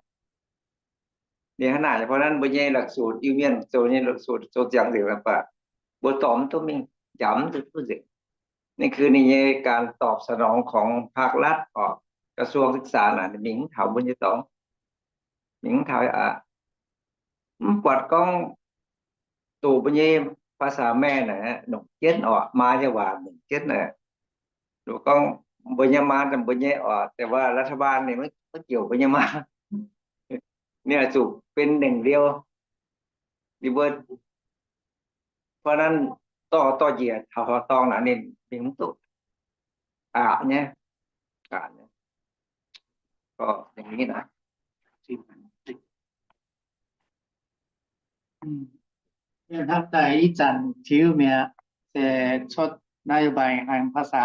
ninh hnangv naaic nyei.เพราะฉะนั้น mbuo nyei หลักสูตร Iu-Mienh zoux nyei หลักสูตร zoux ziangx nzengc la'baac mbuo dorh mv duqv mingh, njaaux mv duqv nzengc. นี่คือ ninh nyei การตอบสนองของภาครัฐ orqc, กระทรวงศึกษา naaic, ninh mingh mv taux mbuo nyei dorngx, mingh mv taux aqv. Mv buatc gorngv doqc mbuo nyei ภาษาแม่ naaic, longc jienv orqc, maa nyei waac longc jienv naaic. Doqc gorngv mbuo nyei maa, mbuo nyei orqc, แต่ว่า รัฐบาล ninh maiv, maiv ziouc mbuo nyei maa. Ninh oix zuqc benx lengc liouh. Ninh mbuo, เพราะฉะนั้น dorh, dorh njiec taux horqc dorngh naaic ninh mingh mv duqv. Aqc nyei, aqc nyei. Gorngv อย่างนี้นะ Hnangv daaih ih zanc tiuv mi'aqv, se cuotv นโยบาย aengx ภาษา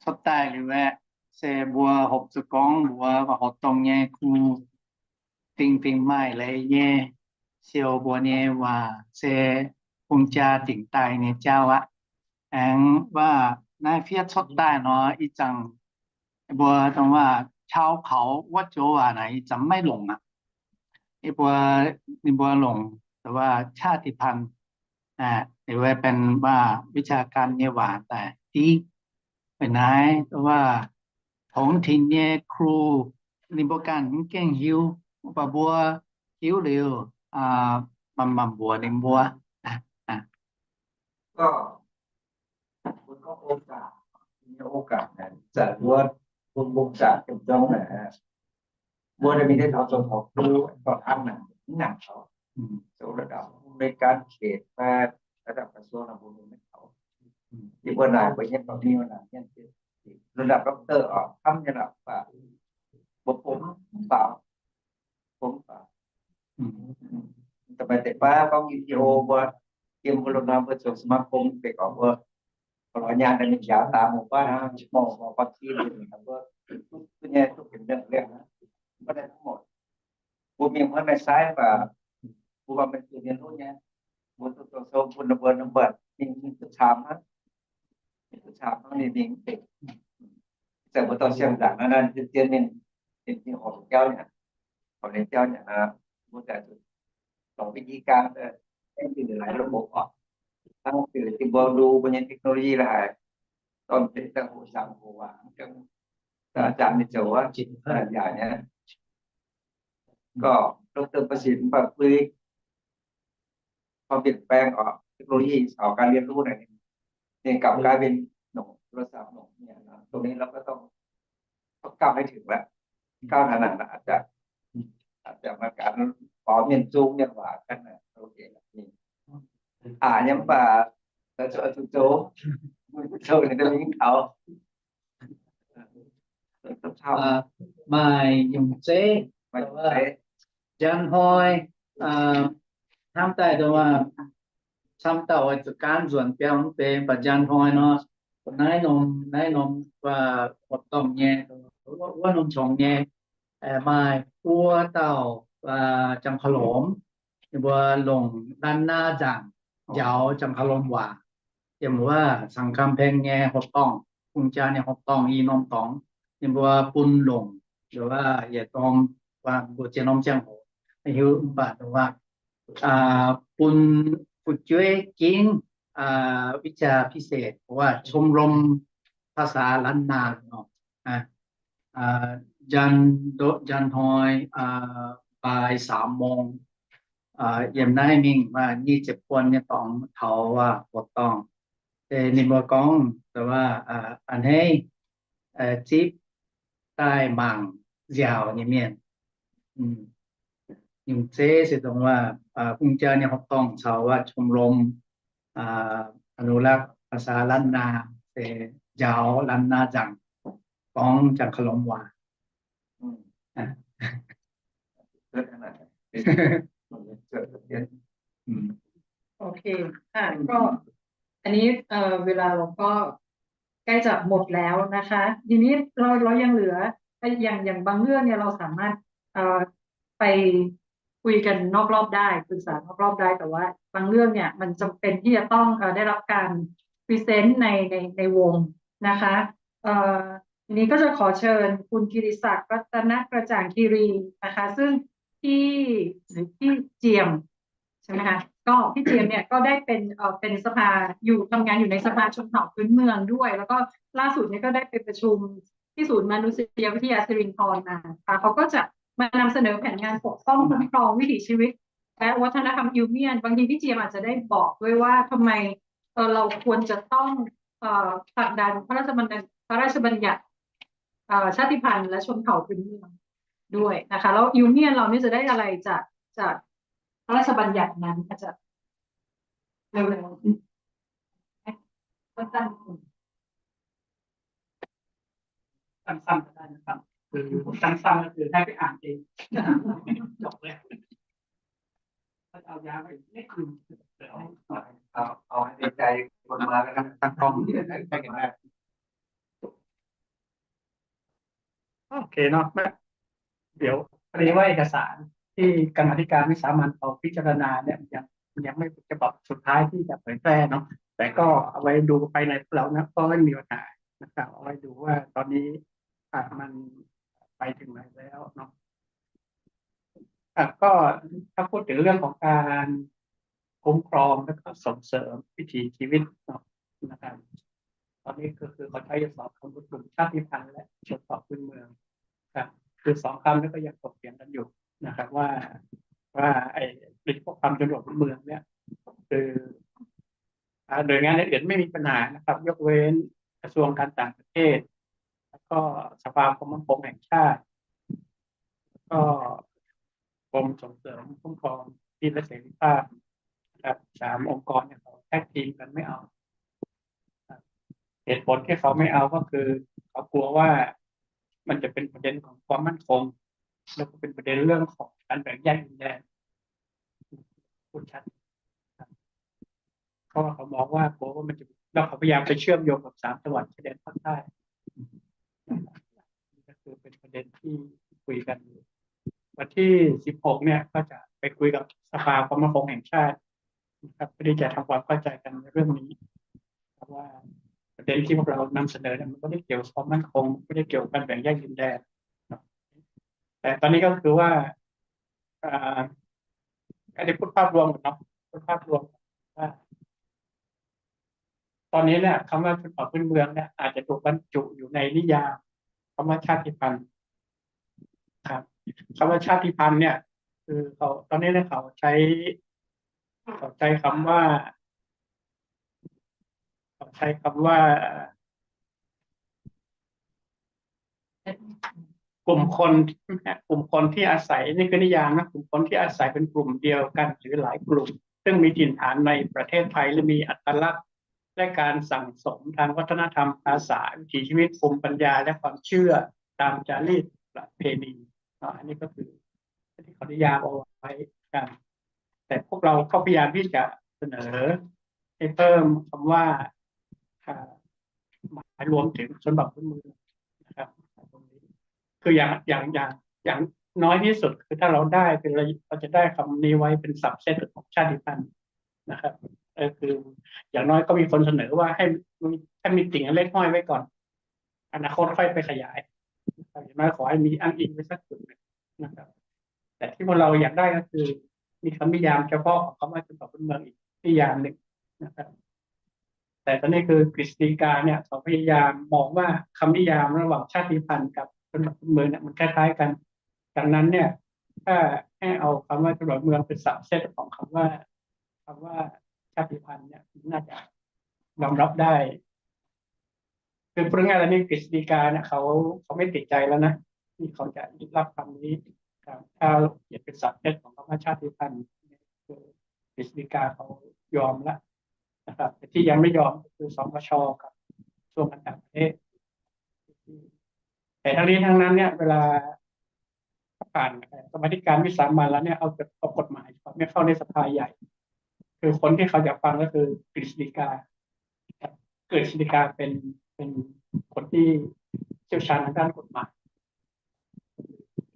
cuotv daaih liuz aeqv, se mbuo hopv zuqc gorngv mbuox horqc dorngh nyei ครู fingx-fingx maaih leiz nyei siou mbuo nyei waac se bung jaa dingc daaih nyei jauv aqv. Aengx waac naaiv fiev cuotv daaih nor, ih zanc mbuo dongh waac ชาวเขา wuov joux waac naaic ih zanc maiv longc aqv. Yie mbuo, ninh mbuo longc ชาติพันธุ์ liuz benx waac วิชาการ nyei waac daaih div. Weic naaiv waac ท้องถิ่น nyei ครู ninh mbuo ganh mv gengh hiuv, mv baac mbuo hiuv liuz, manc-manc mbuox ninh mbuo. ก็ mbuo gorngv โอกาส, มีโอกาส naaic, zanc wuov bun bung zanc dongh naaic, mbuo mingh deix taux zoux taux kuv, dorh hnangv naaic mv nangc taux, zoux ระดับ อำนวยการเขต fai ระดับ กระทรวง naaic mbuo mingh maiv taux. Yie mbuo naaic mbuo nyei dorh mingh naaic mienh ระดับ ด็อกเตอร์ oc, hnamv nyei lorqc, mv baac mbuo bungx mv faaux, bungx mv faaux. Da'faanh deix baav gorngv วิดีโอ mbuo, yiem mbuo lungh ndorm mbuo zoux สมาคม deix gorngv mbuo lorz nyaanh daaih mingh njaaux daaih mbuo baav hnangv, mbuo, mbuo บางที mbuo, mbuo nyei duqv benx เรื่อง liangh, mbuo daaih duqv หมด. Mbuo mingh mbuo naaiv sai baac, mbuo baac maiv zuqc mienh lunx nyei. Mbuo duqv zoux sou bun ninh mbuo, ninh mbuo mingh, mingh duqv caamx hnangv, mingh duqv caamx hnangv ninh mingh mv deix. Ih zanc mbuo dorh siang-nzaangc naaiv, naaiv zien mienh, mienh horpc jauv nyei, horpc nyei jauv nyei, mbuo daaih zuqc longc วิธีการ aengx zinh laaix ระบบ oc. Hnangv deix mbuo ndu mbuo nyei เทคโนโลยี la'haic, dorh mv deix daaih hoqc zaangc hoqc waac, aa, zanc mingh zoux wuov, yaac nyei. Gorngv ดอกเตอร์ ประสิทธิ์ mv baac bui ความเปลี่ยนแปลง oc, เทคโนโลยี ข่าวการเรียนรู้ naaic, ninh กลับกลายเป็น โทรศัพท์ nongc, ตรงนี้เราก็ต้อง ต้องก้าวให้ถึงแล้ว ก้าวถนัดแล้ว อาจจะ อาจจะมาการ gorx mienh zung mienh waac ganh. Aa, yiem mv baac zoux, zoux, zoux ninh mingh taux maaih nyungc zeiv, njang hnoi hnamv daaih camv dauh oix zuqc gaanv nzuonx biauv mv bei, mv baac njang hnoi nor, naaiv norm, naaiv norm horpc dorngh nyei, wuov norm qongx nyei, maaih buo dauh jangx kaux lomc, ninh mbuo longc Lan Naa nzaangc njaaux jangx kaux lomc waac, yiem wuov Sangx Kam Paeng nyei horpc dorngh, Bung Jaa nyei horpc dorngh i norm dorngx, ninh mbuo bun longc, nduov yietc norm, mbuo zien norm ziangh hoc maiv hiuv, mv baac nduov bun fu'jueiv gingv วิชาพิเศษ หรือว่าชมรมภาษาล้านนา njang, njang hnoi บ่ายสามโมง yiem naaiv mingh maaih nyic ziepc buon nyei dorngx taux horpc dorngh. Ninh mbuo gorngv, nduov, a'hneiv zipv daaih mangc nziaauc nyei mienh. Nyungc zeiv se dongh wuov Bung Jaa nyei horpc dorngh caux wuov ชมรม อนุรักษ์ภาษาล้านนา se njaaux Lan Naa nzaangc, gorngv jangx kaux lomc waac. OK ค่ะ ก็อันนี้เอ่อเวลาเราก็ใกล้จะหมดแล้วนะคะ ทีนี้เราเรายังเหลืออย่างอย่างบางเรื่องเนี่ยเราสามารถเอ่อไปคุยกันนอกรอบได้ ปรึกษานอกรอบได้ แต่ว่าบางเรื่องเนี่ยมันจำเป็นที่จะต้องเอ่อได้รับการ present ในในในวงนะคะเอ่อทีนี้ก็จะขอเชิญคุณกิติศักดิ์รัตนกระจ่างคีรีนะคะ ซึ่งพี่หรือพี่เจียมใช่ไหมคะ ก็พี่เจียมเนี่ยก็ได้เป็นเอ่อเป็นสภาอยู่ทำงานอยู่ในสภาชนเผ่าพื้นเมืองด้วย แล้วก็ล่าสุดเนี่ยก็ได้ไปประชุมที่ศูนย์มนุษยวิทยาสิรินธรมาค่ะ เขาก็จะมานำเสนอแผนงานปกป้องคุ้มครองวิถีชีวิตและวัฒนธรรมอิวเมียน บางทีพี่เจียมอาจจะได้บอกด้วยว่าทำไมเอ่อเราควรจะต้องเอ่อผลักดันพระราชบัญญัติพระราชบัญญัติเอ่อชาติพันธุ์และชนเผ่าพื้นเมืองด้วยนะคะ แล้วอิวเมียนเราเนี่ยจะได้อะไรจากจากพระราชบัญญัตินั้น อาจจะเร็วๆสั้นๆ สั้นๆก็ได้นะครับ คือสั้นๆก็คือให้ไปอ่านเอง จบเลย ก็เอายาวไปอีกนิดนึง เดี๋ยวเอาเอาให้ใจคนมาแล้วกัน ตั้งกล้อง โอเคเนาะ เดี๋ยวพอดีว่าเอกสารที่กรรมาธิการวิสามัญเขาพิจารณาเนี่ยมันยังมันยังไม่เป็นฉบับสุดท้ายที่จะเผยแพร่เนาะ แต่ก็เอาไว้ดูภายในพวกเรานะ ก็ไม่มีปัญหานะครับ เอาไว้ดูว่าตอนนี้อ่ะมันไปถึงไหนแล้วเนาะ อ่ะก็ถ้าพูดถึงเรื่องของการคุ้มครองและก็ส่งเสริมวิถีชีวิตเนาะนะครับ ตอนนี้ก็คือเขาใช้อยู่สองคำคือกลุ่มชาติพันธุ์และชนเผ่าพื้นเมืองครับ คือสองคำนี้ก็ยังถกเถียงกันอยู่นะครับ ว่าว่าไอ้โดยเฉพาะคำชนเผ่าพื้นเมืองเนี่ยคืออ่าหน่วยงานอื่นๆไม่มีปัญหานะครับ ยกเว้นกระทรวงการต่างประเทศ แล้วก็สภาความมั่นคงแห่งชาติ แล้วก็กรมส่งเสริมคุ้มครองสิทธิและเสรีภาพนะครับ สามองค์กรเนี่ยเขาแท็กทีมกันไม่เอา เหตุผลที่เขาไม่เอาก็คือเขากลัวว่ามันจะเป็นประเด็นของความมั่นคง แล้วก็เป็นประเด็นเรื่องของการแบ่งแยกดินแดน พูดชัด เพราะว่าเขามองว่ากลัวว่ามันจะ แล้วเขาพยายามไปเชื่อมโยงกับสามจังหวัดชายแดนภาคใต้ นี่ก็คือเป็นประเด็นที่คุยกันอยู่ วันที่สิบหกเนี่ยก็จะไปคุยกับสภาความมั่นคงแห่งชาตินะครับ เพื่อที่จะทำความเข้าใจกันในเรื่องนี้ เพราะว่าประเด็นที่พวกเรานำเสนอเนี่ยมันไม่ได้เกี่ยวกับความมั่นคง ไม่ได้เกี่ยวกับการแบ่งแยกดินแดนเนาะ แต่ตอนนี้ก็คือว่าอ่าอันนี้พูดภาพรวมก่อนเนาะ พูดภาพรวมว่า ตอนนี้เนี่ยคำว่าชนเผ่าพื้นเมืองเนี่ยอาจจะถูกบรรจุอยู่ในนิยามคำว่าชาติพันธุ์ครับ คำว่าชาติพันธุ์เนี่ย คือเขาตอนนี้เนี่ยเขาใช้เขาใช้คำว่าเขาใช้คำว่า กลุ่มคนกลุ่มคนที่อาศัย นี่คือนิยามนะ กลุ่มคนที่อาศัยเป็นกลุ่มเดียวกันหรือหลายกลุ่ม ซึ่งมีถิ่นฐานในประเทศไทย และมีอัตลักษณ์ และการสั่งสมทางวัฒนธรรม ภาษา วิถีชีวิต ภูมิปัญญา และความเชื่อตามจารีตประเพณี อันนี้ก็คือที่เขานิยามเอาไว้กัน แต่พวกเราก็พยายามที่จะเสนอให้เพิ่มคำว่าหมายรวมถึงชนเผ่าพื้นเมืองนะครับ คืออย่างอย่างอย่างอย่างน้อยที่สุด คือถ้าเราได้เป็นเราจะได้คำนี้ไว้เป็น subset ของชาติพันธุ์นะครับเออคืออย่างน้อยก็มีคนเสนอว่าให้ให้มีติ่งเล็กห้อยไว้ก่อน อนาคตค่อยไปขยายนะครับอย่างน้อยขอให้มีอ้างอิงไว้สักจุดหนึ่งนะครับ แต่ที่พวกเราอยากได้ก็คือมีคำนิยามเฉพาะของคำว่าชนเผ่าพื้นเมืองอีกนิยามหนึ่งนะครับ แต่ตอนนี้คือกฤษฎีกาเนี่ยเขาพยายามมองว่าคำนิยามระหว่างชาติพันธุ์กับชนเผ่าพื้นเมืองเนี่ยมันคล้ายๆกัน ดังนั้นเนี่ยถ้าให้เอาคำว่าชนเผ่าพื้นเมืองเป็น subset ของคำว่าคำว่าชาติพันธุ์เนี่ยมันน่าจะยอมรับได้ คือพูดง่ายๆแล้วนี่กฤษฎีกาเนี่ยเขาเขาไม่ติดใจแล้วนะที่เขาจะยึดรับคำนี้ครับถ้าเขียนเป็น subset ของคำว่าชาติพันธุ์คือกฤษฎีกาเขายอมแล้วนะครับแต่ที่ยังไม่ยอมก็คือสมชกับกระทรวงการต่างประเทศแต่ทั้งนี้ทั้งนั้นเนี่ยเวลาผ่านกรรมาธิการวิสามัญแล้วเนี่ยเอาเอากฎหมายฉบับนี้เข้าในสภาใหญ่ คือคนที่เขาอยากฟังก็คือกฤษฎีกา กฤษฎีกาเป็นเป็นคนที่เชี่ยวชาญทางด้านกฎหมาย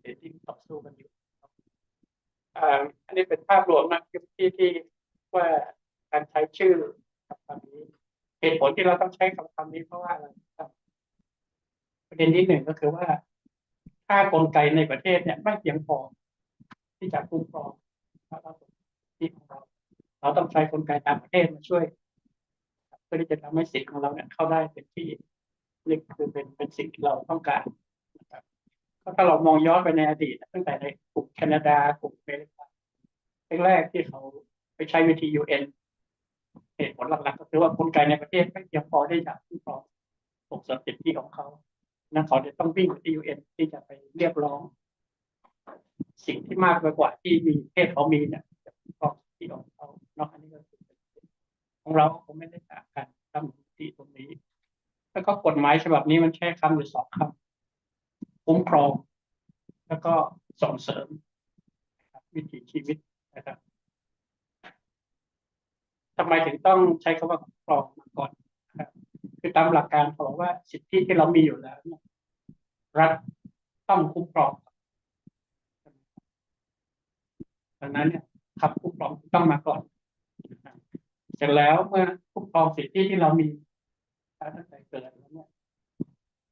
เดี๋ยวที่ต่อสู้กันอยู่อ่าอันนี้เป็นภาพรวมนะที่ที่ที่ว่าการใช้ชื่อคำนี้เหตุผลที่เราต้องใช้คำคำนี้เพราะว่าอะไรครับประเด็นที่หนึ่งก็คือว่า ถ้ากลไกในประเทศเนี่ยไม่เพียงพอที่จะคุ้มครองที่ของเราเราต้องใช้กลไกต่างประเทศมาช่วยเพื่อที่จะทำให้สิทธิ์ของเราเนี่ยเข้าได้เป็นที่นี่คือเป็นเป็นสิ่งที่เราต้องการนะครับก็ถ้าเรามองย้อนไปในอดีตตั้งแต่ในกลุ่มแคนาดากลุ่มอเมริกาแรกๆที่เขาไปใช้วิธี ยู เอ็น เหตุผลหลักๆก็คือว่ากลไกในประเทศไม่เพียงพอที่จะคุ้มครองส่งเสริมสิทธิของเขานั้นเขาจะต้องวิ่งไปที่ ยู เอ็น ที่จะไปเรียกร้องสิ่งที่มากไปกว่าที่มีประเทศเขามีเนี่ยจะคุ้มครองสิทธิของเขาเนาะอันนี้ก็คือของเราก็คงไม่ได้ต่างกันตามสิทธิตรงนี้แล้วก็กฎหมายฉบับนี้มันใช้คำอยู่สองคำคุ้มครองแล้วก็ส่งเสริมวิถีชีวิตนะครับทำไมถึงต้องใช้คำว่าคุ้มครองมาก่อนนะครับคือตามหลักการเขาบอกว่าสิทธิที่เรามีอยู่แล้วเนี่ยรัฐต้องคุ้มครองดังนั้นเนี่ยคำคุ้มครองต้องมาก่อนเสร็จแล้วเมื่อคุ้มครองสิทธิที่เรามีตั้งแต่เกิดแล้วเนี่ย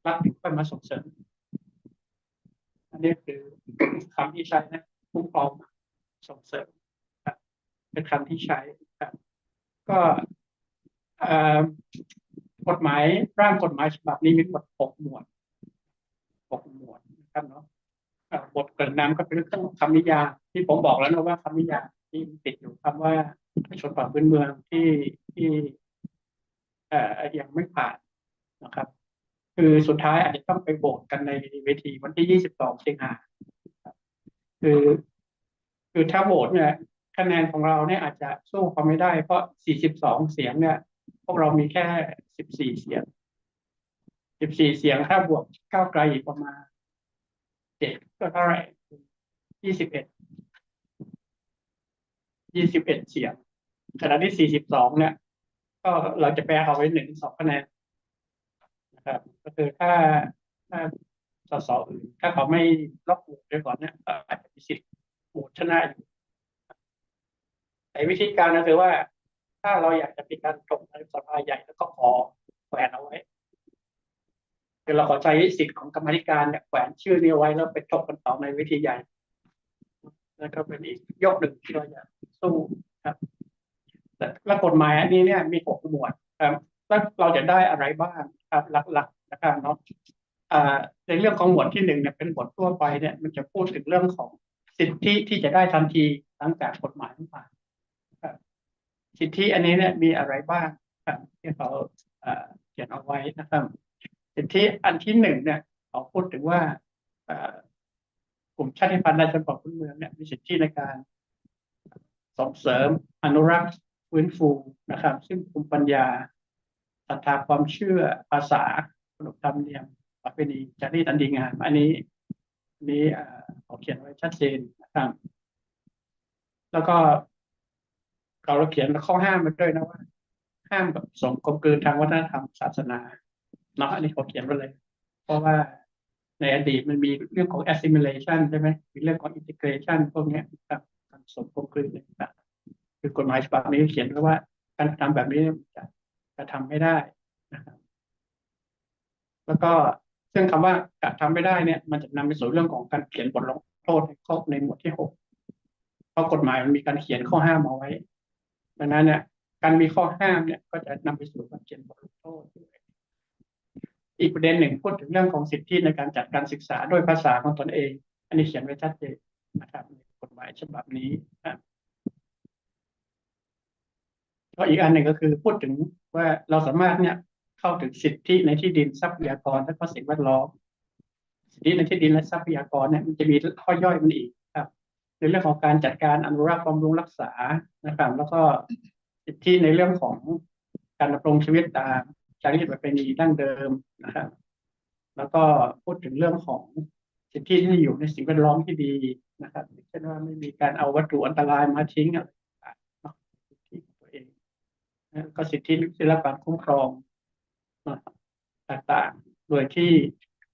รัฐถึงค่อยมาส่งเสริมอันนี้คือคำที่ใช้นะคุ้มครองส่งเสริมเป็นคำที่ใช้ครับก็กฎหมายร่างกฎหมายฉบับนี้มีทั้งหมดหกหมวดหกหมวดนะครับเนาะบทเกริ่นนำก็เป็นเรื่องของคำนิยามที่ผมบอกแล้วนะว่าคำนิยามที่ติดอยู่คำว่าชนเผ่าพื้นเมืองที่ที่ยังไม่ผ่านนะครับ คือสุดท้ายอาจจะต้องไปโหวตกันในเวทีวันที่ยี่สิบสองสิงหาคือคือถ้าโหวตเนี่ยคะแนนของเราเนี่ยอาจจะสู้เขาไม่ได้เพราะสี่สิบสองเสียงเนี่ยพวกเรามีแค่สิบสี่เสียงสิบสี่เสียงถ้าบวกก้าวไกลอีกประมาณเจ็ดก็เท่าไหร่ยี่สิบเอ็ดยี่สิบเอ็ดเสียงขณะที่สี่สิบสองเนี่ยก็เราจะแพ้เขาไปหนึ่งสองคะแนนนะครับก็คือถ้าถ้าสสอื่นถ้าเขาไม่ล็อกโหวตไปก่อนเนี่ยก็อาจจะมีสิทธิ์โหวตชนะอยู่แต่วิธีการก็คือว่า ถ้าเราอยากจะมีการถกในสภาใหญ่แล้วก็ขอแขวนเอาไว้คือเราขอใช้สิทธิ์ของกรรมาธิการเนี่ยแขวนชื่อนี้ไว้แล้วไปถกกันต่อในเวทีใหญ่แล้วก็เป็นอีกยกหนึ่งที่เราอยากสู้ครับและกฎหมายอันนี้เนี่ยมีหกหมวดครับแล้วเราจะได้อะไรบ้างครับหลักๆนะครับเนาะในเรื่องของหมวดที่หนึ่งเนี่ยเป็นบททั่วไปเนี่ยมันจะพูดถึงเรื่องของสิทธิที่จะได้ทันทีหลังจากกฎหมายผ่านสิทธิอันนี้เนี่ยมีอะไรบ้างที่เขาเขียนเอาไว้นะครับสิทธิอันที่หนึ่งเนี่ยเขาพูดถึงว่า กลุ่มชาติพันธุ์ราชนบทพื้นเมืองเนี่ยมีสิทธิในการส่งเสริมอนุรักษ์ฟื้นฟูนะครับซึ่งภูมิปัญญาศรัทธาความเชื่อภาษาขนบธรรมเนียมประเพณีจารีตอันดีงามอันนี้อันนี้เขาเขียนไว้ชัดเจนนะครับแล้วก็เราเขียนข้อห้ามมาด้วยนะว่าห้ามแบบสมกลมกลืนทางวัฒนธรรมศาสนาเนาะอันนี้เขาเขียนไว้เลยเพราะว่าในอดีตมันมีเรื่องของ assimilation ใช่ไหมมีเรื่องของ integration พวกนี้ครับการสมกลมกลืนต่างๆคือกฎหมายฉบับนี้เขียนไว้ว่าการกระทำแบบนี้จะกระทำไม่ได้นะครับแล้วก็ซึ่งคำว่ากระทำไม่ได้เนี่ยมันจะนำไปสู่เรื่องของการเขียนบทลงโทษในข้อในหมวดที่หกเพราะกฎหมายมันมีการเขียนข้อห้ามเอาไว้ดังนั้นเนี่ยการมีข้อห้ามเนี่ยก็จะนำไปสู่การเขียนบทลงโทษด้วยอีกประเด็นหนึ่งพูดถึงเรื่องของสิทธิในการจัดการศึกษาด้วยภาษาของตนเอง อันนี้เขียนไว้ชัดเจนนะครับในกฎหมายฉบับนี้นะก็อีกอันหนึ่งก็คือพูดถึงว่าเราสามารถเนี่ยเข้าถึงสิทธิในที่ดินทรัพยากรและก็สิ่งแวดล้อมสิทธิในที่ดินและทรัพยากรเนี่ยมันจะมีข้อย่อยมันอีกครับในเรื่องของการจัดการอนุรักษ์บำรุงรักษานะครับแล้วก็สิทธิในเรื่องของการดำรงชีวิตตามจารีตประเพณีดั้งเดิมนะครับแล้วก็พูดถึงเรื่องของสิทธิที่อยู่ในสิ่งแวดล้อมที่ดีนะครับเช่นว่าไม่มีการเอาวัตถุอันตรายมาทิ้งอะไรต่างๆที่ของตัวเองก็สิทธิที่ได้รับการคุ้มครองต่างๆโดยที่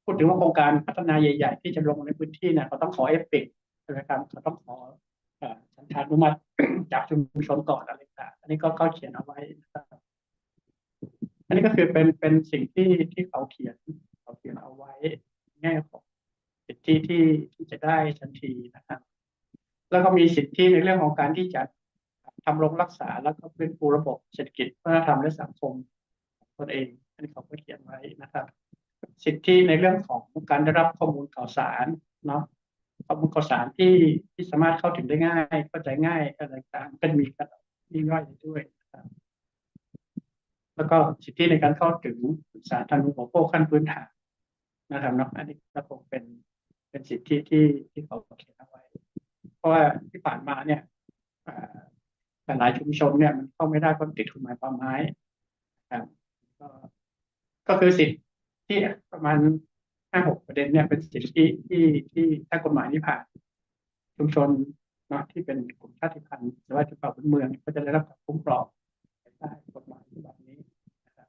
พูดถึงว่าโครงการพัฒนาใหญ่ๆที่จะลงในพื้นที่เนี่ยเขาต้องขอเอฟเฟกใช่ไหมครับเขาต้องขอฉันทานุมัติจากชุมชนก่อนอะไรต่างอันนี้ก็เขาเขียนเอาไว้นะครับอันนี้ก็คือเป็นเป็นสิ่งที่ที่เขาเขียนเขาเขียนเอาไว้แง่ของสิทธิที่ที่จะได้ทันทีนะครับแล้วก็มีสิทธิในเรื่องของการที่จะทำรงรักษาแล้วก็ฟื้นฟูระบบเศรษฐกิจวัฒนธรรมและสังคมของตนเองอันนี้เขาก็เขียนไว้นะครับสิทธิในเรื่องของการได้รับข้อมูลข่าวสารเนาะข้อมูลข่าวสารที่ที่สามารถเข้าถึงได้ง่ายเข้าใจง่ายอะไรต่างๆก็มีการย่อยด้วยนะครับแล้วก็สิทธิในการเข้าถึงสาธารณูปโภคขั้นพื้นฐานนะครับเนาะอันนี้ก็คงเป็นเป็นสิทธิที่ที่เขาเขียนเอาไว้เพราะว่าที่ผ่านมาเนี่ยหลายชุมชนเนี่ยมันเข้าไม่ได้เพราะติดกฎหมายป่าไม้ครับก็ก็คือสิทธิที่ประมาณห้าหกประเด็นเนี่ยเป็นสิทธิที่ที่ถ้ากฎหมายนี้ผ่านชุมชนเนาะที่เป็นกลุ่มชาติพันธุ์หรือว่าชนเผ่าพื้นเมืองก็จะได้รับการคุ้มครองภายใต้กฎหมายฉบับนี้นะครับ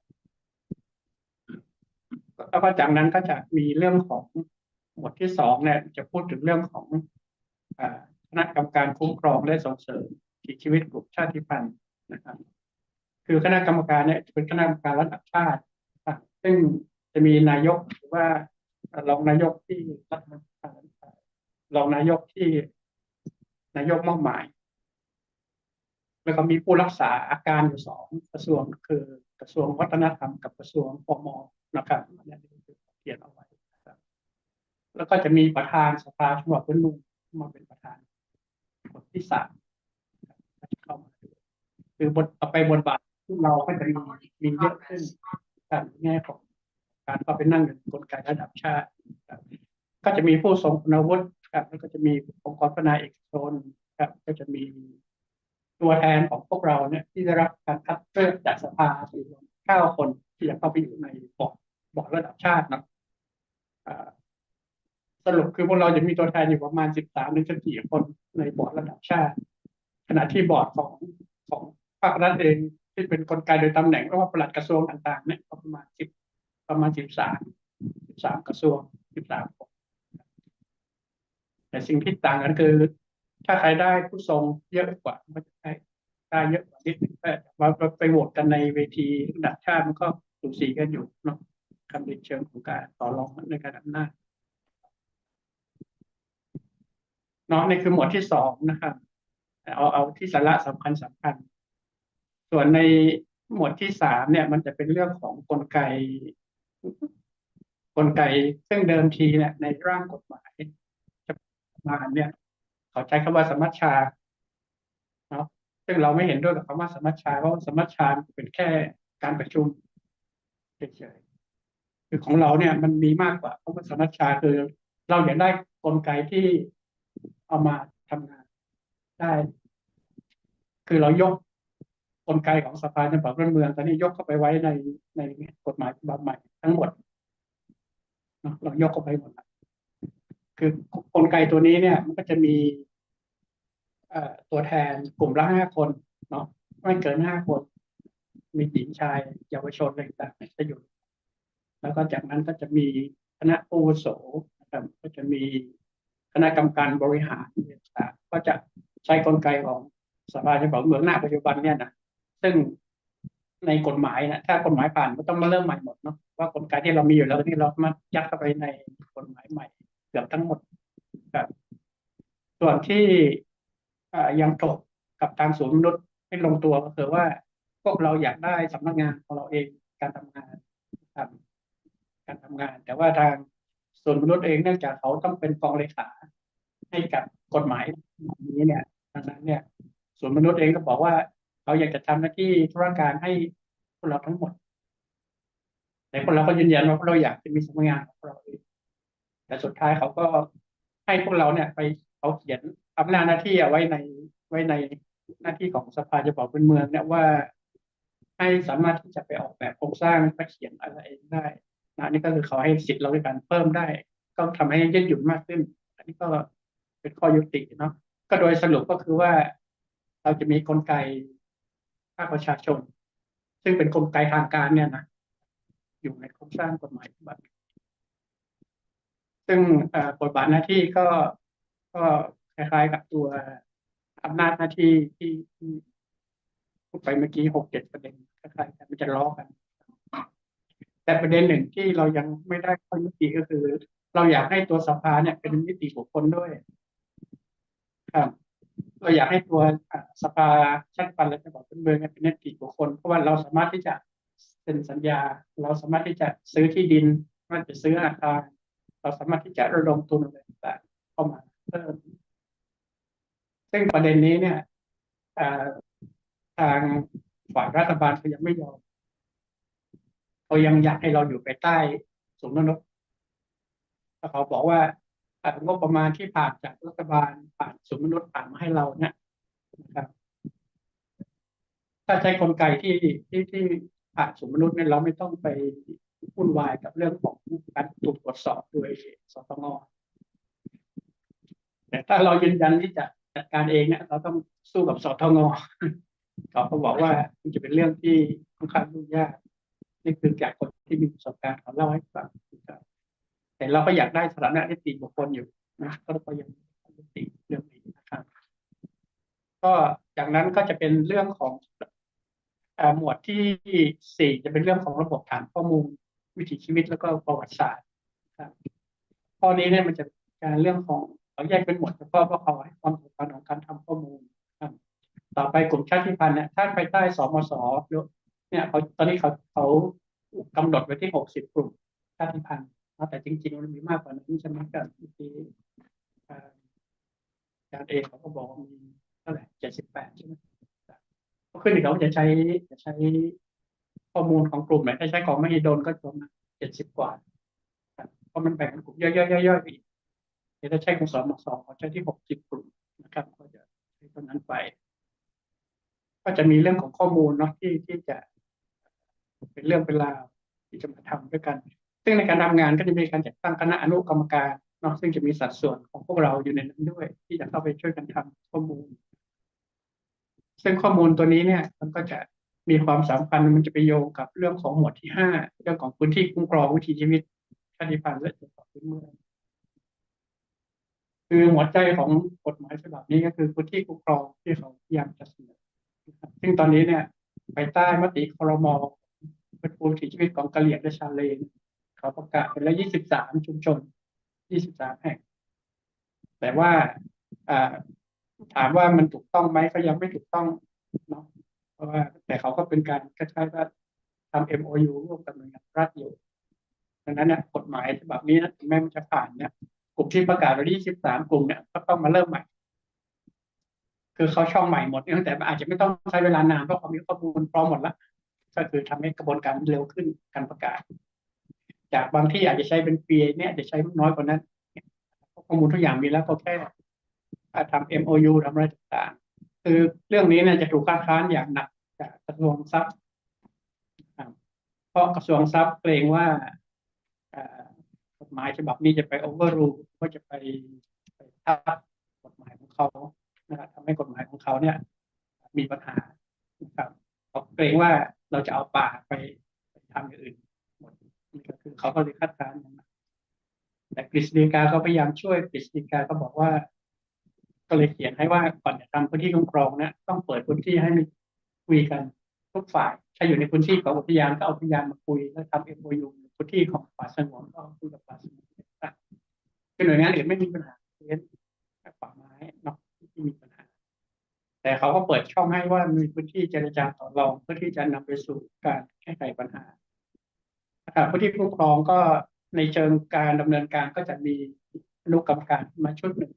แล้วก็จากนั้นก็จะมีเรื่องของหมวดที่สองเนี่ยจะพูดถึงเรื่องของคณะกรรมการคุ้มครองและส่งเสริมวิถีชีวิตกลุ่มชาติพันธุ์นะครับคือคณะกรรมการเนี่ยจะเป็นคณะกรรมการระดับชาติซึ่งจะมีนายกหรือว่ารองนายกที่รัฐมนตรีรองนายกที่นายกมอบหมายแล้วก็มีผู้รักษาการอยู่สองกระทรวงคือกระทรวงวัฒนธรรมกับกระทรวงปมนะครับเขียนเอาไว้นะครับแล้วก็จะมีประธานสภาจังหวัดพื้นเมืองมาเป็นประธานคนที่สามเข้ามาคือบทต่อไปบทบาทที่เราก็จะมีมีเยอะขึ้นในแง่ของการเข้าไปนั่งในกลไกระดับชาติก็จะมีผู้ทรงคุณวุฒิครับแล้วก็จะมีองค์กรพัฒนาเอกชนครับก็จะมีตัวแทนของพวกเราเนี่ยที่ได้รับการคัดเลือกจากสภาสี่คนเก้าคนที่จะเข้าไปอยู่ในบอร์ดบอร์ดระดับชาตินะสรุปคือพวกเราจะมีตัวแทนอยู่ประมาณสิบสามถึงสิบสี่คนในบอร์ดระดับชาติขณะที่บอร์ดของของภาครัฐเองที่เป็นกลไกโดยตำแหน่งเรียกว่าปลัดกระทรวงต่างๆเนี่ยประมาณสิบประมาณสิบสามสิบสามกระทรวงสิบสามคนแต่สิ่งที่ต่างกันคือ ถ้าใครได้ผู้ทรงเยอะกว่ามันก็จะได้ได้เยอะกว่านิดนึงแต่ว่าไปโหวตกันในเวทีระดับชาติมันก็สูสีกันอยู่เนาะคำเรียนเชิงของการต่อรองในการอำนาจเนาะนี่คือหมวดที่สองนะครับเอาเอาที่สาระสำคัญสำคัญ ส่วนในหมวดที่สามเนี่ยมันจะเป็นเรื่องของกลไกกลไกซึ่งเดิมทีเนี่ยในร่างกฎหมายฉบับประมาณเนี่ยเขาใช้คำว่าสมัชชาเนาะซึ่งเราไม่เห็นด้วยกับคำว่าสมัชชาเพราะว่าสมัชชาเป็นแค่การประชุมเฉยๆคือของเราเนี่ยมันมีมากกว่าคำว่าสมัชชาคือ เราอยากได้กลไกที่เอามาทำงานได้ คือเรายกกลไกของสภาจะบอกเรื่องเมืองตอนนี้ยกเข้าไปไว้ในในกฎหมายฉบับใหม่ทั้งหมดเนาะ เรายกเข้าไปหมดละ คือกลไกตัวนี้เนี่ยมันก็จะมีตัวแทนกลุ่มละห้าคนเนาะ ไม่เกินห้าคน มีหญิงชายเยาวชนอะไรต่างๆจะอยู่ แล้วก็จากนั้นก็จะมีคณะผู้อาวุโสนะครับ ก็จะมีคณะกรรมการบริหารต่างๆก็จะใช้กลไกของสภาเฉพาะเมืองหน้าปัจจุบันเนี่ยนะ ซึ่งในกฎหมายนะ ถ้ากฎหมายผ่านก็ต้องมาเริ่มใหม่หมดเนาะ ว่ากลไกที่เรามีอยู่แล้วนี่เรามายัดเข้าไปในกฎหมายใหม่เกือบทั้งหมดครับ ส่วนที่ยังถกกับทางศูนย์มนุษย์ไม่ลงตัวก็คือว่า พวกเราอยากได้สำนักงานของเราเอง การทำงาน การทำงาน แต่ว่าทางศูนย์มนุษย์เองเนื่องจากเขาต้องเป็นกองเลขาให้กับกฎหมายนี้เนี่ย ดังนั้นเนี่ย ศูนย์มนุษย์เองก็บอกว่าเขาอยากจะทำหน้าที่ธุรการให้พวกเราทั้งหมด แต่พวกเราก็ยืนยันว่าพวกเราอยากจะมีสำนักงานของพวกเราเอง แต่สุดท้ายเขาก็ให้พวกเราเนี่ยไป เขาเขียนอำนาจหน้าที่เอาไว้ในไว้ในหน้าที่ของสภาเฉพาะพื้นเมืองเนี่ยว่า ให้สามารถที่จะไปออกแบบโครงสร้างและเขียนอะไรเองได้นะ นี่ก็คือเขาให้สิทธิ์เราในการเพิ่มได้ ก็ทำให้ยืดหยุ่นมากขึ้น อันนี้ก็เป็นข้อยุติเนาะ ก็โดยสรุปก็คือว่า เราจะมีกลไกภาคประชาชน ซึ่งเป็นกลไกทางการเนี่ยนะ อยู่ในโครงสร้างกฎหมายฉบับ ซึ่งบทบาทหน้าที่ก็ก็คล้ายๆกับตัวอำนาจหน้าที่ที่ที่พูดไปเมื่อกี้หกเจ็ดประเด็นคล้ายๆกัน มันจะล้อกัน แต่ประเด็นหนึ่งที่เรายังไม่ได้ข้อยุติก็คือ เราอยากให้ตัวสภาเนี่ยเป็นนิติบุคคลด้วยครับ เราอยากให้ตัวสภาชาติพันธุ์และจังหวัดพื้นเมืองเนี่ยเป็นนิติบุคคล เพราะว่าเราสามารถที่จะเซ็นสัญญา เราสามารถที่จะซื้อที่ดิน เราจะซื้ออาคาร เราสามารถที่จะระดมทุนอะไรต่างๆเข้ามาเพิ่ม ซึ่งประเด็นนี้เนี่ยทางฝ่ายรัฐบาลเขายังไม่ยอม เขายังอยากให้เราอยู่ภายใต้ศูนย์มนุษย์ แล้วเขาบอกว่างบประมาณที่ผ่านจากรัฐบาลผ่านศูนย์มนุษย์ผ่านมาให้เราเนี่ยนะครับ ถ้าใช้กลไกที่ที่ที่ผ่านศูนย์มนุษย์เนี่ยเราไม่ต้องไปวุ่นวายกับเรื่องของการถูกตรวจสอบโดยสตง แต่ถ้าเรายืนยันที่จะจัดการเองเนี่ยเราต้องสู้กับสตง เขาก็บอกว่ามันจะเป็นเรื่องที่ค่อนข้างยุ่งยาก นี่คือจากคนที่มีประสบการณ์เขาเล่าให้ฟัง แต่เราก็อยากได้สถานะนิติบุคคลอยู่นะ ก็ก็ยังไม่ได้ยุติเรื่องนี้นะครับ ก็จากนั้นก็จะเป็นเรื่องของหมวดที่สี่จะเป็นเรื่องของระบบฐานข้อมูลวิถีชีวิตแล้วก็ประวัติศาสตร์ครับ ข้อนี้เนี่ยมันจะการเรื่องของเขาแยกเป็นหมวดเฉพาะเพราะเขาให้ความสำคัญของการทำข้อมูลครับ ต่อไปกลุ่มชาติพันธุ์เนี่ยถ้าภายใต้สมสเนี่ยเขาตอนนี้เขาเขากำหนดไว้ที่หกสิบกลุ่มชาติพันธุ์นะ แต่จริงๆมันมีมากกว่านั้นใช่ไหมครับ เมื่อกี้อาจารย์เอกเขาก็บอกว่ามีเท่าไหร่เจ็ดสิบแปดใช่ไหม ก็ขึ้นอยู่กับว่าจะใช้จะใช้ข้อมูลของกลุ่มไหน ถ้าใช้ของมหิดลก็ประมาณเจ็ดสิบกว่าครับ เพราะมันแบ่งเป็นกลุ่มย่อยๆๆๆไปอีก แต่ถ้าใช้ของสมสเขาใช้ที่หกสิบกลุ่มนะครับ ก็จะใช้เท่านั้นไป ก็จะมีเรื่องของข้อมูลเนาะที่ที่จะเป็นเรื่องเป็นราวที่จะมาทำด้วยกัน ซึ่งในการทำงานก็จะมีการจัดตั้งคณะอนุกรรมการเนาะ ซึ่งจะมีสัดส่วนของพวกเราอยู่ในนั้นด้วย ที่จะเข้าไปช่วยกันทำข้อมูล ซึ่งข้อมูลตัวนี้เนี่ยมันก็จะมีความสัมพันธ์ มันจะไปโยงกับเรื่องของหมวดที่ห้า เรื่องของพื้นที่คุ้มครองวิถีชีวิตชาติพันธุ์และชนเผ่าพื้นเมือง คือหัวใจของกฎหมายฉบับนี้ก็คือพื้นที่คุ้มครองที่เขาพยายามจะเสนอนะครับ ซึ่งตอนนี้เนี่ยภายใต้มติครม.พื้นที่ชีวิตของกะเหรี่ยงและชาวเล เขาประกาศไปแล้วยี่สิบสามชุมชน ยี่สิบสามแห่ง แต่ว่าถามว่ามันถูกต้องไหมก็ยังไม่ถูกต้องเนาะ เพราะว่าแต่เขาก็เป็นการคล้ายๆว่าทำ เอ็ม โอ ยู ร่วมกับหน่วยงานรัฐอยู่ ดังนั้นเนี่ยกฎหมายฉบับนี้นะถึงแม้มันจะผ่านเนี่ย กลุ่มที่ประกาศไว้ยี่สิบสามกลุ่มเนี่ยก็ต้องมาเริ่มใหม่ คือเขาช่องใหม่หมดตั้งแต่มันอาจจะไม่ต้องใช้เวลานานเพราะเขามีข้อมูลพร้อมหมดแล้ว ก็คือทำให้กระบวนการเร็วขึ้นการประกาศ จากบางที่อาจจะใช้เป็นปีเนี่ยจะใช้น้อยกว่านั้น ข้อมูลทุกอย่างมีแล้วก็แค่ทำ เอ็ม โอ ยู ทำอะไรต่างๆ คือเรื่องนี้เนี่ยจะถูกคัดค้านอย่างหนักจากกระทรวงทรัพย์ เพราะกระทรวงทรัพย์เกรงว่ากฎหมายฉบับนี้จะไป overrule ก็จะไปไปทับกฎหมายของเขานะครับทำให้กฎหมายของเขาเนี่ยมีปัญหานะครับเขาเกรงว่าเราจะเอาป่าไปไปทำอย่างอื่นหมดนี่ก็คือเขาก็เลยคัดค้านอย่างหนักแต่กฤษฎีกาก็พยายามช่วยกฤษฎีกาก็บอกว่า ก็เลยเขียนให้ว่าก่อนจะทำพื้นที่คุ้มครองเนี่ยต้องเปิดพื้นที่ให้มีคุยกันทุกฝ่ายถ้าอยู่ในพื้นที่ของอุทยานก็เอาพยานมาคุยแล้วทำ เอ็ม โอ ยู พื้นที่ของป่าสงวนก็คุยกับป่าสงวนต่างๆคือหน่วยงานอื่นไม่มีปัญหาเว้นป่าไม้เนาะที่มีปัญหาแต่เขาก็เปิดช่องให้ว่ามีพื้นที่เจรจาต่อรองเพื่อที่จะนำไปสู่การแก้ไขปัญหานะครับพื้นที่คุ้มครองก็ในเชิงการดำเนินการก็จะมีอนุกรรมการมาชุดหนึ่ง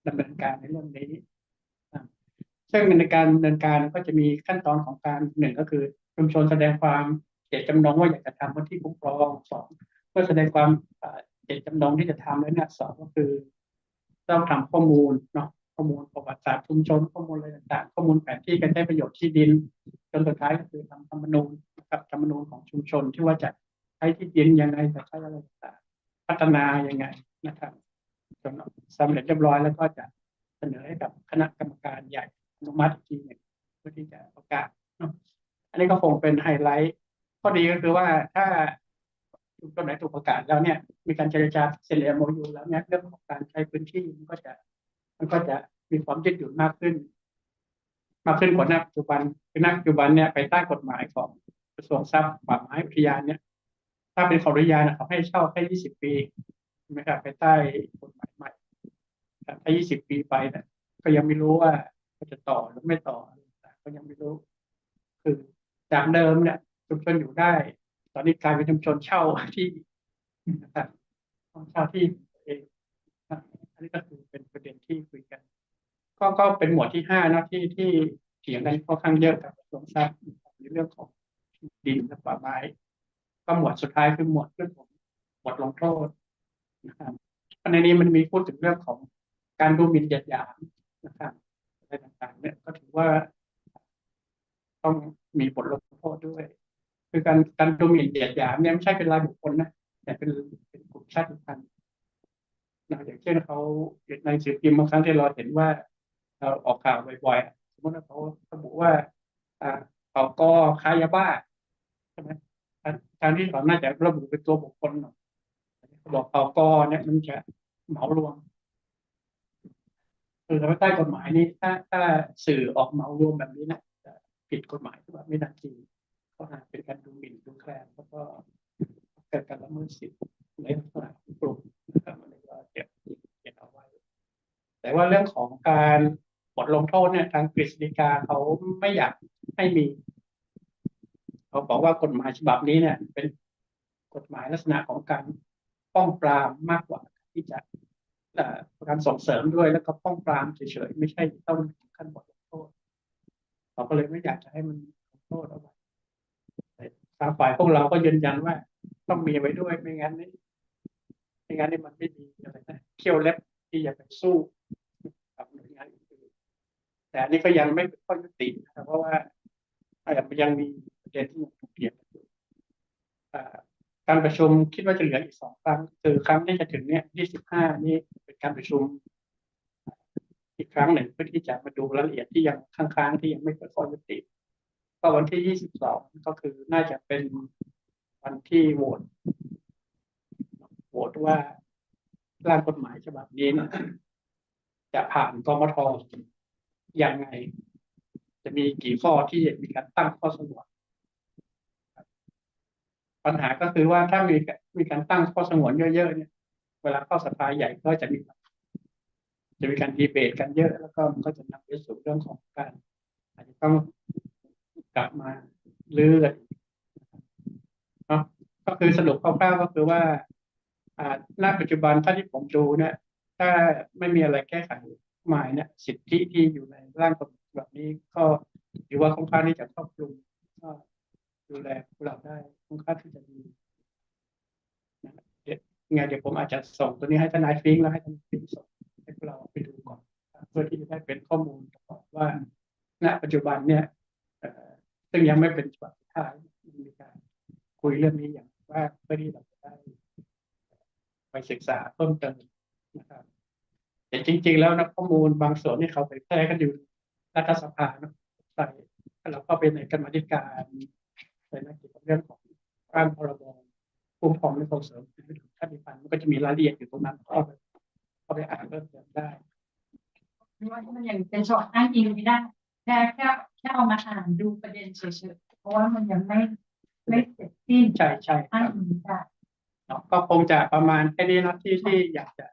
ดำเนินการในเรื่องนี้ซึ่งในการดำเนินการก็จะมีขั้นตอนของการหนึ่งก็คือชุมชนแสดงความเจตจำนงว่าอยากจะทำพื้นที่คุ้มครองสองเมื่อแสดงความเจตจำนงที่จะทำแล้วเนี่ยสองก็คือต้องทำข้อมูลเนาะข้อมูลประวัติศาสตร์ชุมชนข้อมูลอะไรต่างๆข้อมูลแผนที่การใช้ประโยชน์ที่ดินจนสุดท้ายก็คือทำธรรมนูญนะครับธรรมนูญของชุมชนที่ว่าจะใช้ที่ดินยังไงจะใช้อะไรต่างๆพัฒนายังไงนะครับจนสำเร็จเรียบร้อยแล้วก็จะเสนอให้กับคณะกรรมการใหญ่อนุมัติอีกทีหนึ่งเพื่อที่จะประกาศเนาะอันนี้ก็คงเป็นไฮไลท์ข้อดีก็คือว่าถ้าชุมชนไหนถูกประกาศแล้วเนี่ยมีการเจรจาเซ็น เอ็ม โอ ยู แล้วเนี่ยเรื่องของการใช้พื้นที่มันก็จะมันก็จะมีความยืดหยุ่นมากขึ้น มากขึ้นกว่าณปัจจุบันคือณปัจจุบันเนี่ยภายใต้กฎหมายของกระทรวงทรัพย์ป่าไม้อุทยานเนี่ยถ้าเป็นของอุทยานเขาให้เช่าแค่ยี่สิบปีใช่ไหมครับภายใต้กฎหมายใหม่ถ้ายี่สิบปีไปเนี่ยก็ยังไม่รู้ว่าเขาจะต่อหรือไม่ต่ออะไรต่างก็ยังไม่รู้คือจากเดิมเนี่ยชุมชนอยู่ได้ตอนนี้กลายเป็นชุมชนเช่าที่นะครับต้องเช่าที่เองอันนี้ก็คือเป็นประเด็นที่คุยกันก็ก็เป็นหมวดที่ห้านะที่ที่เถียงกันค่อนข้างเยอะกับกระทรวงทรัพย์ในเรื่องของที่ดินและป่าไม้ก็หมวดสุดท้ายคือหมวดเรื่องของบทลงโทษนะครับในนี้มันมีพูดถึงเรื่องของการดูหมิ่นเหยียดหยามนะครับอะไรต่างๆเนี่ยก็ถือว่าต้องมีบทลงโทษด้วยคือการการดูหมิ่นเหยียดหยามเนี่ยไม่ใช่เป็นรายบุคคลนะแต่เป็นเป็นกลุ่มชาติพันธุ์นะอย่างเช่นเขาในหนังสือพิมพ์บางครั้งที่เราเห็นว่าเราออกข่าวบ่อยๆสมมติว่าเขาระบุว่าเผากอค้ายาบ้าใช่ไหมทางที่เขาน่าจะระบุเป็นตัวบุคคลหน่อยเขาบอกเผากอเนี่ยมันจะเหมารวมคือภายใต้กฎหมายนี้ถ้าถ้าสื่อออกเหมารวมแบบนี้นะจะผิดกฎหมายฉบับนี้ทันทีข้อหาเป็นการดูหมิ่นดูแคลนแล้วก็เกิดการละเมิดสิทธิ์ในลักษณะของกลุ่มนะครับอันนี้ก็เก็บเก็บเอาไว้แต่ว่าเรื่องของการบทลงโทษเนี่ยทางกฤษฎีกาเขาไม่อยากให้มีเขาบอกว่ากฎหมายฉบับนี้เนี่ยเป็นกฎหมายลักษณะของการป้องปรามมากกว่าที่จะการส่งเสริมด้วยแล้วก็ป้องปรามเฉยๆไม่ใช่ต้องถึงขั้นบทลงโทษเขาก็เลยไม่อยากจะให้มันลงโทษเอาไว้ทางฝ่ายพวกเราก็ยืนยันว่าต้องมีไว้ด้วยไม่งั้นนี่ไม่งั้นนี่มันไม่มีอะไรนะเขี้ยวเล็บที่จะไปสู้กับหน่วยงานอื่นๆแต่อันนี้ก็ยังไม่เป็นข้อยุตินะเพราะว่ายังมีประเด็นที่ยังถกเถียงกันอยู่การประชุมคิดว่าจะเหลืออีกสองครั้งคือครั้งที่จะถึงเนี่ยที่สิบห้านี้เป็นการประชุมอีกครั้งหนึ่งเพื่อที่จะมาดูรายละเอียดที่ยังค้างๆที่ยังไม่เป็นข้อยุติก็วันที่ยี่สิบสองก็คือน่าจะเป็นวันที่โหวตโหวตว่าร่างกฎหมายฉบับนี้เนี่ยจะผ่านกมทยังไง จะมีกี่ข้อที่มีการตั้งข้อสงวนปัญหาก็คือว่าถ้ามีมีการตั้งข้อสงวนเยอะๆเนี่ยเวลาเข้าสภาใหญ่ก็จะมีจะมีการดีเบตกันเยอะแล้วก็มันก็จะนำไปสู่เรื่องของการอาจจะต้องกลับมารื้อกันเนาะก็คือสรุปคร่าวๆก็คือว่าณปัจจุบันถ้าที่ผมดูเนี่ยถ้าไม่มีอะไรแก้ไขมายเนี่ยสิทธิที่อยู่ในร่างกฎหมายแบบนี้ก็ถือว่าค่อนข้างที่จะครอบคลุมก็ดูแลพวกเราได้ค่อนข้างที่จะดีนะ ไงเดี๋ยวผมอาจจะส่งตัวนี้ให้ทนายฟิงค์ แล้วให้ทนายฟิงค์ส่งให้พวกเราไปดูก่อน เพื่อที่จะได้เป็นข้อมูลประกอบว่า ณ ปัจจุบันเนี่ย เอ่อ ซึ่งยังไม่เป็นฉบับสุดท้าย มีการคุยเรื่องนี้อย่างว่า เพื่อที่เราจะได้ไปศึกษาเพิ่มเติมนะครับ แต่จริงๆแล้วนะ ข้อมูลบางส่วนที่เขาเผยแพร่กันอยู่รัฐสภานะ ใส่ เราเข้าไปในกรรมาธิการ ในเกี่ยวกับเรื่องของร่างพรบคุ้มครองและส่งเสริมสิทธิชาติพันธุ์ มันก็จะมีรายละเอียดอยู่ตรงนั้น เข้าไป เข้าไปอ่านเพิ่มเติมได้ ว่ามันยังเป็นฉบับอ้างอิงไม่ได้ แค่ แค่ แค่เอามาอ่านดูประเด็นเฉยๆ เพราะว่ามันยังไม่ ไม่เสร็จสิ้น ใช่ ใช่ครับ อ้างอิงไม่ได้ เนาะ ก็คงจะประมาณแค่นี้เนาะ ที่ ที่อยากจะ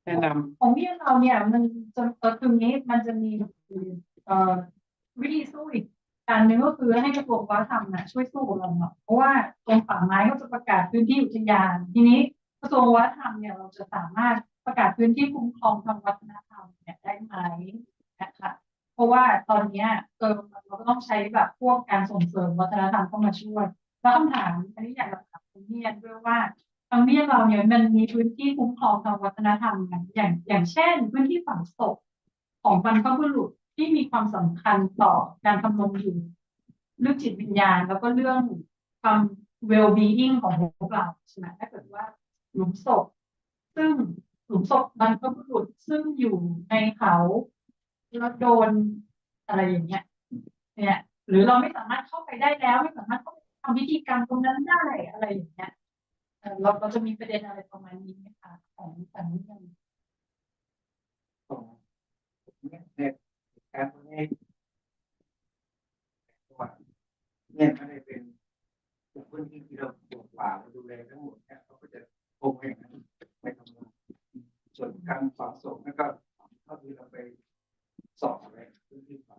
แนะนำ ของเวียดเราเนี่ย มันจะ เอ่อ คืออย่างนี้ มันจะมี เอ่อ วิธีสู้อีกการหนึ่งก็คือให้กระทรวงวัฒนธรรมน่ะช่วยสู้กับเราหน่อย เพราะว่ากรมป่าไม้ก็จะประกาศพื้นที่อุทยาน ทีนี้กระทรวงวัฒนธรรมเนี่ย เราจะสามารถประกาศพื้นที่คุ้มครองทางวัฒนธรรมเนี่ยได้ไหมนะคะ เพราะว่าตอนเนี้ย เออ เราก็ต้องใช้แบบพวกการส่งเสริมวัฒนธรรมเข้ามาช่วย แล้วคำถามอันนี้อยากจะถามคุณเมียนด้วยว่า ทางเมียนเราเนี่ยมันมีพื้นที่คุ้มครองทางวัฒนธรรมไหม อย่าง อย่างเช่น พื้นที่ฝังศพของบรรพบุรุษที่มีความสำคัญต่อการดำรงอยู่ เรื่องจิตวิญญาณ แล้วก็เรื่องความ well-being ของพวกเราใช่ไหม ถ้าเกิดว่าหลุมศพ ซึ่งหลุมศพบรรพบุรุษซึ่งอยู่ในเขา แล้วโดนอะไรอย่างเงี้ย เนี่ย หรือเราไม่สามารถเข้าไปได้แล้ว ไม่สามารถเข้าไปทำพิธีกรรมตรงนั้นได้ อะไรอย่างเงี้ย เอ่อ เรา เราจะมีประเด็นอะไรประมาณนี้ไหมคะ ของ ของเรื่อง ของเนี่ย เหตุการณ์พวกนี้ เพราะว่าเนี่ยไม่ได้เป็น เป็นพื้นที่ที่เราปลูกป่า เราดูแลทั้งหมดเนี่ย เขาก็จะคงไว้อย่างนั้น ไม่ทำลาย ส่วนการฝังศพนั่นก็เท่าที่เราไปสอบอะไรพื้นที่ป่า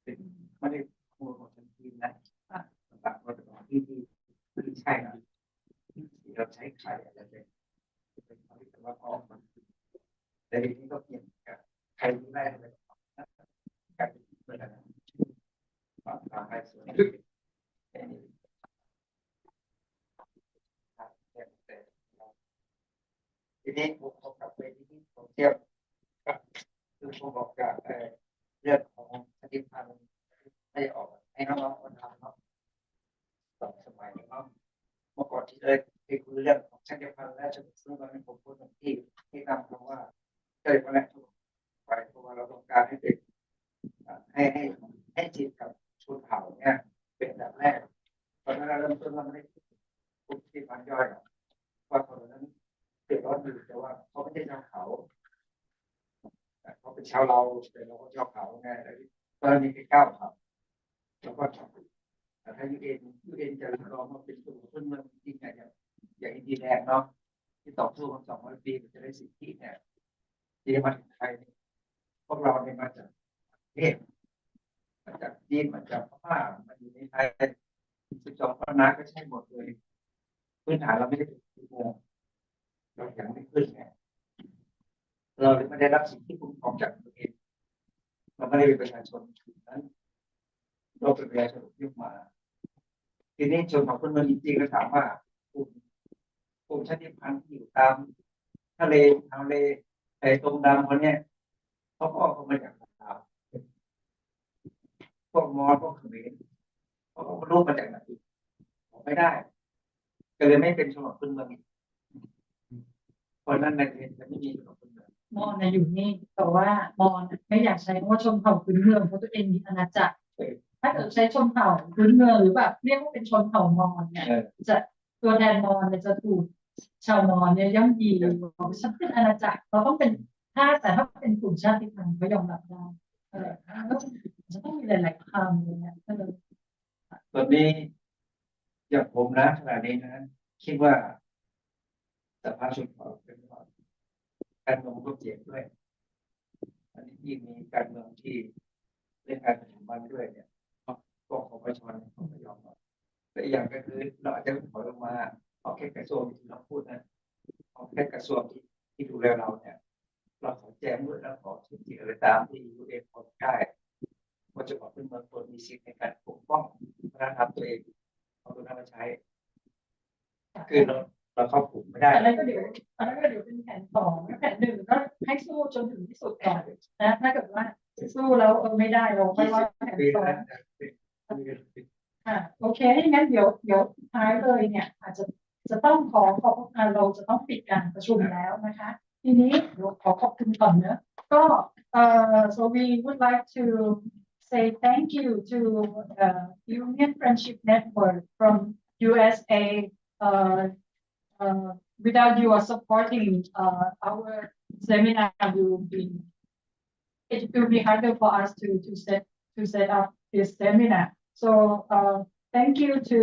เป็น ไม่ได้ข้อมูลของทางจีนนะ ต่างๆ ก็จะบอกที่ ที่ ที่ใช่นะ ที่เราใช้ไข่อะไรเนี่ย เป็นของที่แต่ว่าออกมา แต่ทีนี้ก็เปลี่ยนกับไข่ที่ได้อะไร กลายเป็นเวลา ความตายส่วนหนึ่ง ทีนี้ผมขอกลับไปที่ผมเทียบกับ คือผมบอกกับ เอ่อ เรื่องของชาติพันธุ์ ไม่ได้ออกให้น้องๆเขาทำเนาะ สองสมัยเนาะ เมื่อก่อนที่เคย เคยคุยเรื่องของชาติพันธุ์และชนบท ซึ่งตอนนั้นผมพูดถึงที่ ที่นำคำว่าชาติพันธุ์และชนบทไป เพราะว่าเราต้องการให้เป็น อ่า ให้ ให้ ให้จิตกับชนเผ่าเนี่ยเป็นอันดับแรก เพราะฉะนั้นเราเริ่มต้นว่าไม่ได้พูดที่พันย่อยหรอก ว่าคนนั้นเดือดร้อนอยู่ แต่ว่าเขาไม่ใช่ชาวเขา เขาเป็นชาวเรา แต่เราก็ชาวเขาไง แล้วตอนนี้ไปก้าวเขา แล้วก็ แต่ถ้า ยูเอ็น ยูเอ็น จะรับรองว่าเป็นตัวพื้นเมืองจริงๆ เนี่ย อย่าง อย่างอินเดียแดงเนาะ ที่ต่อสู้มาสองร้อยปี มันจะได้สิทธิเนี่ย ที่จะมาถึงไทยเนี่ย พวกเราเนี่ยมาจากประเทศ มาจากจีน มาจากพม่า มาอยู่ในไทย สิบสอง พันนาก็ใช่หมดเลย พื้นฐานเราไม่ได้เป็นอุโมงค์ เรายังไม่ขึ้นไง เราเลยไม่ได้รับสิทธิคุ้มครองจากตัวเอง เราไม่ได้เป็นประชาชนนั้น เราเป็นประชาชนอพยพมา ทีนี้ชนเผ่าพื้นเมืองจริงๆ ก็ถามว่ากลุ่ม กลุ่มชาติพันธุ์ที่อยู่ตามทะเล ทะเล ไอ้ตรงดำคนเนี้ย เขาก็ออกมาจากลาว พวกมอญ พวกเขมร เขาก็ไม่รู้มาจากไหน ออกไม่ได้ ก็เลยไม่เป็นชนเผ่าพื้นเมืองอีก เพราะฉะนั้นในประเทศจะไม่มีชนเผ่าพื้นเมือง มอญนะอยู่นี่ แต่ว่ามอญนะไม่อยากใช้คำว่าชนเผ่าพื้นเมือง เพราะตัวเองมีอาณาจักร ถ้าเกิดใช้ชนเผ่าพื้นเมือง หรือแบบเรียกว่าเป็นชนเผ่ามอญเนี่ย เออ จะ ตัวแทนมอญเนี่ยจะถูกชาวมอญเนี่ยย่ำยี บอกว่าฉันเป็นอาณาจักร เราต้องเป็น ถ้า แต่ถ้าเป็นกลุ่มชาติพันธุ์ก็ยอมรับได้ เออ ก็จะต้องมีหลายๆ คำอะไรเงี้ย เออ ตอนนี้อย่างผมนะ ขณะนี้นะ คิดว่าสภาชนเผ่าเป็น การเมืองก็เปลี่ยนด้วย อันนี้ยิ่งมีการเมืองที่เล่นการเมืองมันด้วยเนี่ย พวกของประชาชนเขาไม่ยอมหรอก และอีกอย่างก็คือเราอาจจะถอยลงมา เอาแค่กระทรวงที่เราพูดนะ เอาแค่กระทรวงที่ ที่ดูแลเราเนี่ย เราขอแจมด้วย แล้วขอทุกสิ่งอะไรตามที่ ยูเอ็น พอได้ ว่าจะบอกเป็นเมืองควรมีสิทธิ์ในการปกป้องวัฒนธรรมตัวเอง เอาตัวนั้นมาใช้ คือเรา เราเข้ากลุ่มไม่ได้ อันนั้นก็เดี๋ยว อันนั้นก็เดี๋ยวเป็นแผนสอง และแผนหนึ่งก็ให้สู้จนถึงที่สุดก่อนนะ ถ้าเกิดว่าสู้แล้วเออไม่ได้ เราค่อยว่าแผนสอง อ่ะ โอเค ถ้าอย่างนั้นเดี๋ยว เดี๋ยวสุดท้ายเลยเนี่ย อาจจะ จะต้องขอขอบ อ่ะ เราจะต้องปิดการประชุมแล้วนะคะ ทีนี้เดี๋ยวขอขอบคุณก่อนเนอะ ก็ uh, so we would like to say thank you to the Union Friendship Network from U S A. Uh, uh, without your supporting, uh, our seminar will be, it will be harder for us to, to set, to set up this seminar. So, uh, thank you to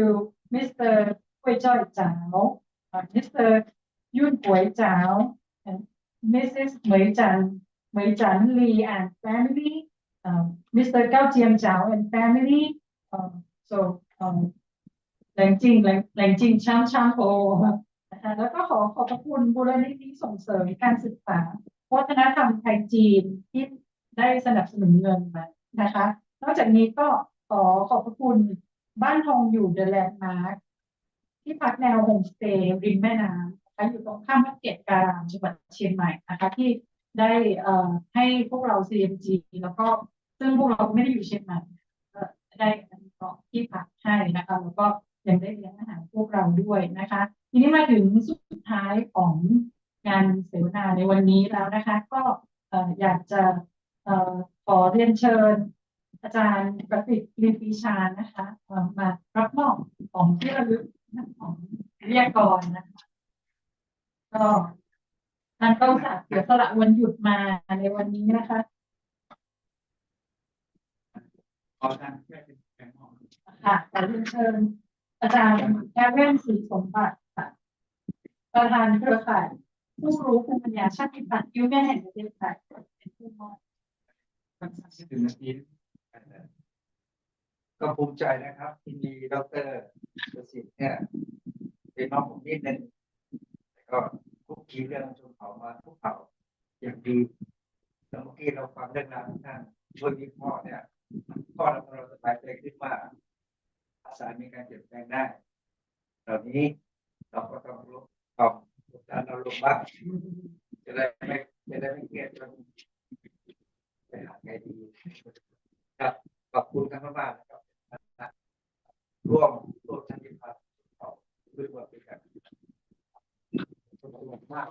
Mister Guay Joy Zhao, uh, Mister Yun Guay Zhao, and Missus Mei Zhan, Mei Zhan Li and family, um, Mister Gao Jian Zhao and family. Um, so, um, แหลงจริง แหลง แหลงจริง ช้าง ช้าง โอ นะคะ แล้วก็ขอขอบพระคุณมูลนิธิส่งเสริมการศึกษาวัฒนธรรมไทยจีนที่ได้สนับสนุนเงินมานะคะ นอกจากนี้ก็ขอขอบพระคุณบ้านทองอยู่ The Landmark ที่พักแนวโฮมสเตย์ริมแม่น้ำนะคะ อยู่ตรงข้ามวัดเกตุการาม จังหวัดเชียงใหม่นะคะ ที่ได้ เอ่อ ให้พวกเรา ซีเอ็มจี แล้วก็ ซึ่งพวกเราไม่ได้อยู่เชียงใหม่ ก็ได้อนุเคราะห์ที่พักให้นะคะ แล้วก็ยังได้เลี้ยงอาหารพวกเราด้วยนะคะ ทีนี้มาถึงสุดท้ายของงานเสวนาในวันนี้แล้วนะคะ ก็ เอ่อ อยากจะ เอ่อ ขอเรียนเชิญอาจารย์ประสิทธิ์ ลีปรีชานะคะ เอ่อ มารับมอบของที่ระลึกของวิทยากรนะคะ ก็ท่านก็อุตส่าห์เสียสละวันหยุดมาในวันนี้นะคะ ขอท่านช่วยเป็นแทนมอบ ค่ะ ขอเรียนเชิญอาจารย์แอเรน ศรีสมบัติค่ะ ประธานเครือข่ายผู้รู้ภูมิปัญญาชาติพันธุ์คิวเมียนแห่งประเทศไทย เป็นผู้มอบ สั้นๆ แค่หนึ่งนาที ก็ภูมิใจนะครับ ที่มีดอกเตอร์ประสิทธิ์เนี่ย เป็นน้องผมนิดนึง แล้วก็คุกคีเรื่องชนเผ่ามาทุกเผ่าอย่างดี แล้วเมื่อกี้เราฟังเรื่องราวที่ท่านช่วยวิเคราะห์เนี่ย ข้อเราสบายใจขึ้นว่า ภาษามีการเปลี่ยนแปลงได้ เหล่านี้เราก็ต้องรู้ ต้องดันอารมณ์บ้าง จะได้ไม่ จะได้ไม่เครียดจนไปหาไงดี ครับ ขอบคุณท่านมากๆ นะครับ ร่วม ร่วมสันติภาพ ร่วมด้วยกัน ขอบคุณมาก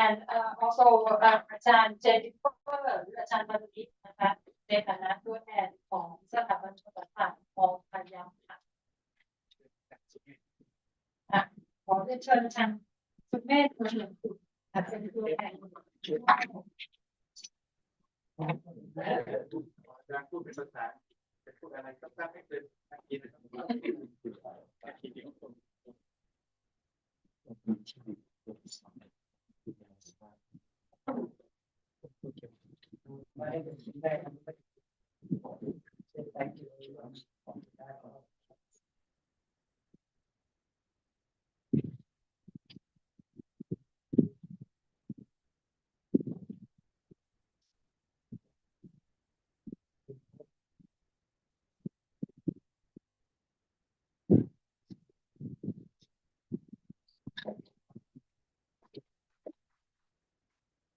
And uh, also uh, อาจารย์เจนนิเฟอร์ หรืออาจารย์มารุนิตนะคะ ในฐานะตัวแทนของสถาบันชลประทานมอพายัพค่ะ อ่ะ ขอเรียนเชิญอาจารย์สุเมธ บุญเหลืองสุข ค่ะ เป็นตัวแทน การพูดเป็นภาษา จะพูดอะไรก็ได้ ไม่เกินนาทีนะครับ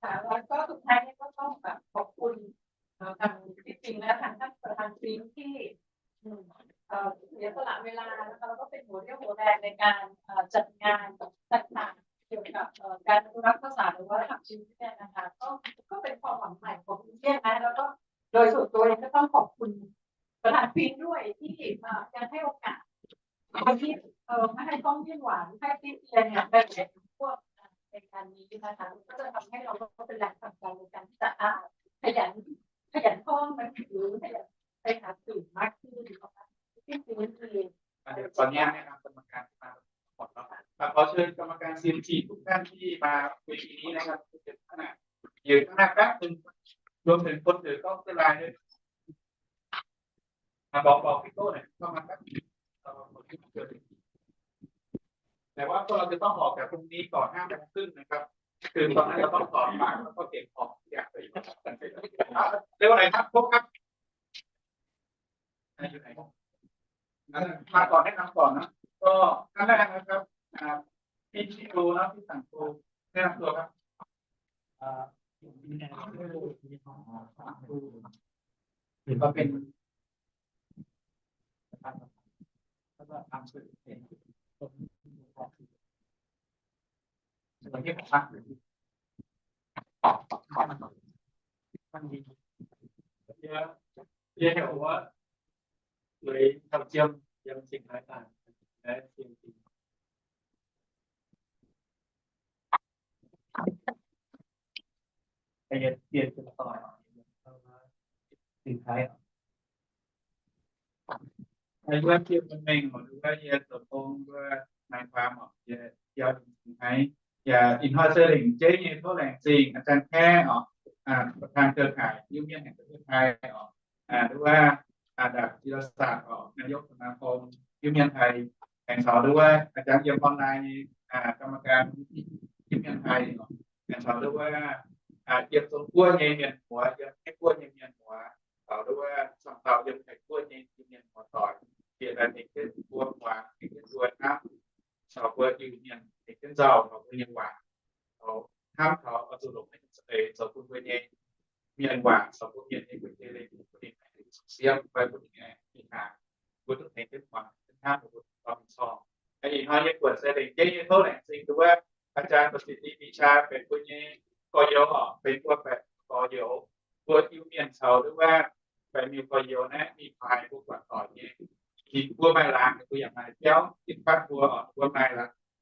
ค่ะ แล้วก็สุดท้ายนี้ก็ต้องแบบขอบคุณ เอ่อ ทางพี่ปิงและทางท่านประธานฟิงที่ อืม เอ่อ เสียสละเวลานะคะ แล้วก็เป็นหัวเรี่ยวหัวแรงในการ เอ่อ จัดงานต่างๆ เกี่ยวกับ เอ่อ การอนุรักษ์ภาษาหรือว่าวัฒนธรรมจีนเนี่ยนะคะ ก็ ก็เป็นความหวังใหม่ของกรุงเทพนะ แล้วก็โดยส่วนตัวเองก็ต้องขอบคุณประธานฟิงด้วยที่ เอ่อ ยังให้โอกาส ที่ เอ่อ ไม่ให้ต้องยื่นหวาน ให้ติเตียนเนี่ย ไปเรียนพวกในการนี้นะคะ ก็จะทำให้เราก็เป็นแรงผลักดันในการที่จะ อ่า ขยัน ขยันท่องหนังสือ ขยันไปหาสื่อมากขึ้นนะคะ ที่จริงคือ เดี๋ยวขออนุญาตแนะนำกรรมการที่มาทั้งหมดเนาะ ครับ ขอเชิญกรรมการ ซีเอ็มจี ทุกท่านที่มาเวทีนี้นะครับ ยืนข้างหน้า ยืนข้างหน้าแป๊บนึง รวมถึงคนถือกล้องเสื้อลายด้วย อ่ะ บอก บอกพี่โก้หน่อย เข้ามาครับ แต่ว่าพวกเราจะต้องออกจากตรงนี้ก่อนห้าโมงครึ่งนะครับ คือตอนนั้นเราต้องถอดปลั๊กแล้วก็เก็บของทุกอย่างเลย เร็วหน่อยครับ พบครับ อ่ะ อยู่ไหนครับ อ่ะ มาก่อน แนะนำก่อนนะ ก็ท่านแรกนะครับ อ่า พี่ชิโอนะ พี่สังโก แนะนำตัวครับ อ่า ก็เป็น แล้วก็ทำสื่อเป็นคนที่ผมรัก มันมีเยอะ เยอะแยะว่า เลยทำเชื่อมยังสิ่งหลายอย่างและสิ่งที่ ไอ้เหี้ยเปลี่ยนเป็นต่อย ถึงไทย ไอ้เรื่องที่มันแม่งหมดว่าเฮียตกลงว่าหมายความออกเฮียเดียวถึงไทย อย่าอินทอยเซอร์ลิงเจ๊เยโทษแหล่งสิ่ง อาจารย์แค่ออก อ่า ประธานเครือข่าย Iu Mien แห่งประเทศไทยออก อ่า หรือว่า อ่า ดาบจิรศักดิ์ออก นายกสมาคม Iu Mien ไทย แห่งเขาด้วย อาจารย์เอี่ยมออนไลน์ อ่า กรรมการ Iu Mien ไทยออก แห่งเขาด้วย อ่า เอี่ยมทรงกล้วย เย เมียนหัว เอี่ยมให้กล้วย เย เมียนหัว เขาด้วย สองเขา เอี่ยมให้กล้วย เย เมียนหัวต่อย เปลี่ยนอะไรเป็นเส้นบัวขวา เป็นเส้นบัวน้ำ เขาเพื่อ Iu Mien เป็นเส้นเจ้า เขาเพื่อยังหวาน เขาห้ามเขาเอาตัวหลงให้สเตย์ เขาคุณเพื่อเย Mienh waac caux mbuo mienh nyei gueix deix leiz bun ninh aengx siepv fai bun ninh aengx mingh haaix, mbuo duqv tengx jienv muangx jienv hnamv mbuo dorh mingh corng. Ih hnoi nyei buonc se lengc jeiv nyei tov laengz zingh duqv wuov อาจารย์ ประสิทธิปรีชา benx mbuo nyei gorx-youz oc, benx mbuo baeqc gorx-youz, mbuo Iu Mienh caux duqv wuov baeqc miuc gorx-youz naaiv mingh haaix mbuo buatc doic nyei. Ninh mbuo maaih laangz ninh mbuo yaac maaih biauv, jienv fatv mbuo oc, mbuo maaih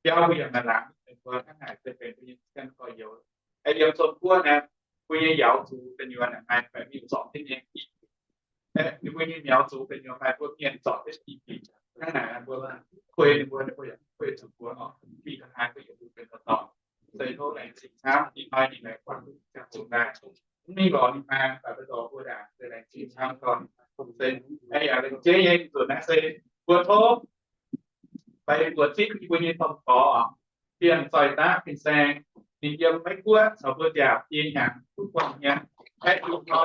biauv mbuo yaac maaih laangz, mbuo hnangv naaic se benx mbuo nyei gorx-youz. Yiem Zong-Guoqv naaiv, mbuo nyei yauz zuqc gu'nyuoz maaih baeqc miuc zorpc jienv nyei. Ninh mbuo nyei miauz zuqc gu'nyuoz maaih mbuo mienh zorpc jienv i bieqc. Hnangv naaic mbuo kuei ninh mbuo, ninh mbuo yaac kuei zuqc mbuo oc. Mingh ga'haaix mbuo yaac mbuo benx dorngx. Se tov laengz zingh camv, ih hnoi ninh laengz guangc duqv ziangh zuqc daaih. Mv mingh lorz ninh maa, daaih mbuo dorh mbuo ndaangc se laengz zingh camv gorn. Se, yaac lengc jeiv nyei nzunc naaiv se mbuo tov fai mbuo zipv mbuo nyei domh gorx, Bienh Zoih Daqv Fin-Saeng, ninh yiem Meiv Guoqv caux mbuo nziaauc die hnyangx duqv buangh hnyangx, aeqv, ih hnoi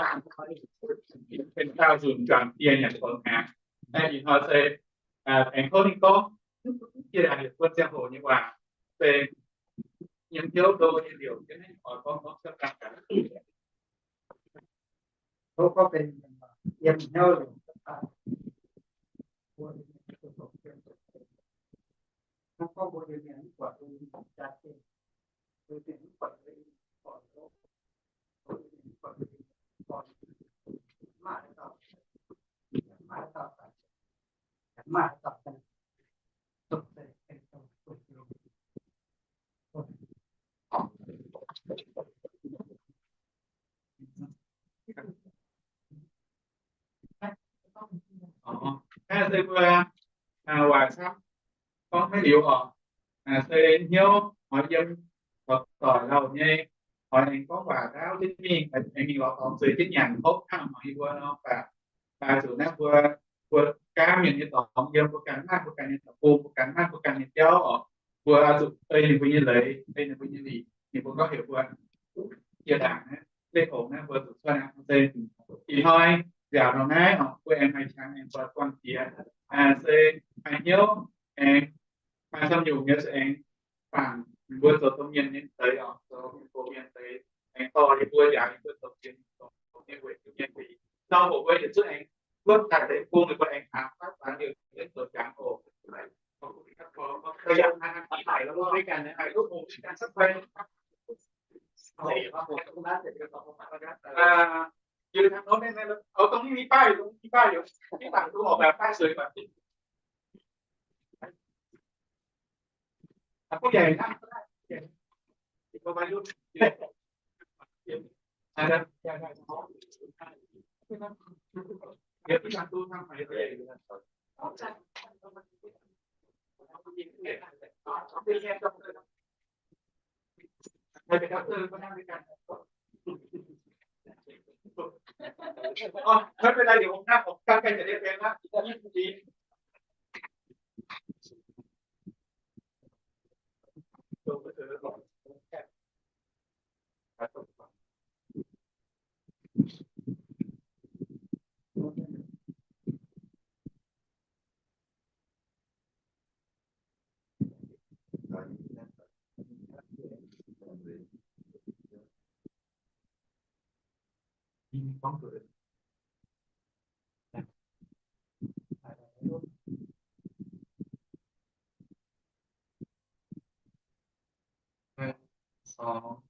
benx daauh nzunc juangc die hnyangx tongx hnyangx. Aeqv, ih hnoi se aengx tov ninh gorngv jiex ndaangc yietc buonc ziangh hoc nyei waac, se yiem hnyouv ndo nyei liouc jienv oix gorngv gorngv cuotv daaih gaax. Tov gorngv benx yiem hnyouv liouc cuotv daaih. Mbuo mienh mv buatc jaax zinh, mbuo mienh mv buatc, mbuo mienh mv buatc, mbuo mienh mv buatc, maaih dauh, maaih dauh, maaih dauh, Naaiv se mbuo waac camv gorngv maiv liuz oc. Se hnyouv oix yiem doic lauh nyei, oix aengx gorngv waac ndaauv jienv mingh, aengx mingh lorz dorngx zueiz jienv nyanc hopv hnangv mangc yie mbuo nor, mv baac zuqc naaiv mbuo, mbuo gaamv mienh nyei dorngx yiem, mbuo ganh maanh mbuo ganh nyei deic-bung, mbuo ganh maanh mbuo ganh nyei biauv oc. Mbuo zuqc ei ninh mbuo nyei leiz, ei ninh mbuo nyei lingc, ninh mbuo gorngv heuc mbuo jiex ndaangc naaiv, leih hongx naaiv mbuo zuqc cuotv aqv. Se ih hnoi nziaauc nor naaiv oc, mbuo aengx maaih qangx aengx zoih buangh jiex, se maaih hnyouv aengx maaih camv nyungc nyei se aengx bangc mbuo zoux domh mienh nyei deix oc, zoux mienh gox mienh deix aengx dorh yie mbuo yaac yie mbuo zoux mienh, zoux mienh weic Iu Mienh deix. Nor mbuo mbuo yietc zungv aengx wuov daaih deix bung ninh mbuo aengx hnamv fatv daaih liuz jienv zoux jangx oc. ขอบคุณครับ ขอ ขออนุญาตนะครับ ถ่ายรูปด้วยกันนะครับ ถ่ายรูปหมู่ด้วยกันสักใบ ยืนทางโน้นได้ไหม เอาตรงนี้มีป้ายอยู่ ตรงนี้มีป้ายอยู่ ที่ต่างดูออกแบบป้ายสวยกว่า อ่ะ ผู้ใหญ่นั่งก็ได้ ผู้ใหญ่ เด็กวัยรุ่น นะครับ เดี๋ยวที่ทางตู้ทางไหนก็ได้ ใครเป็นด็อกเตอร์ก็นั่งด้วยกัน อ๋อ ไม่เป็นไร เดี๋ยวผมนั่ง ผมตั้งใจจะเรียนเพลงละ ยี่สิบปี ครับ Bóng đuổi. Sóng.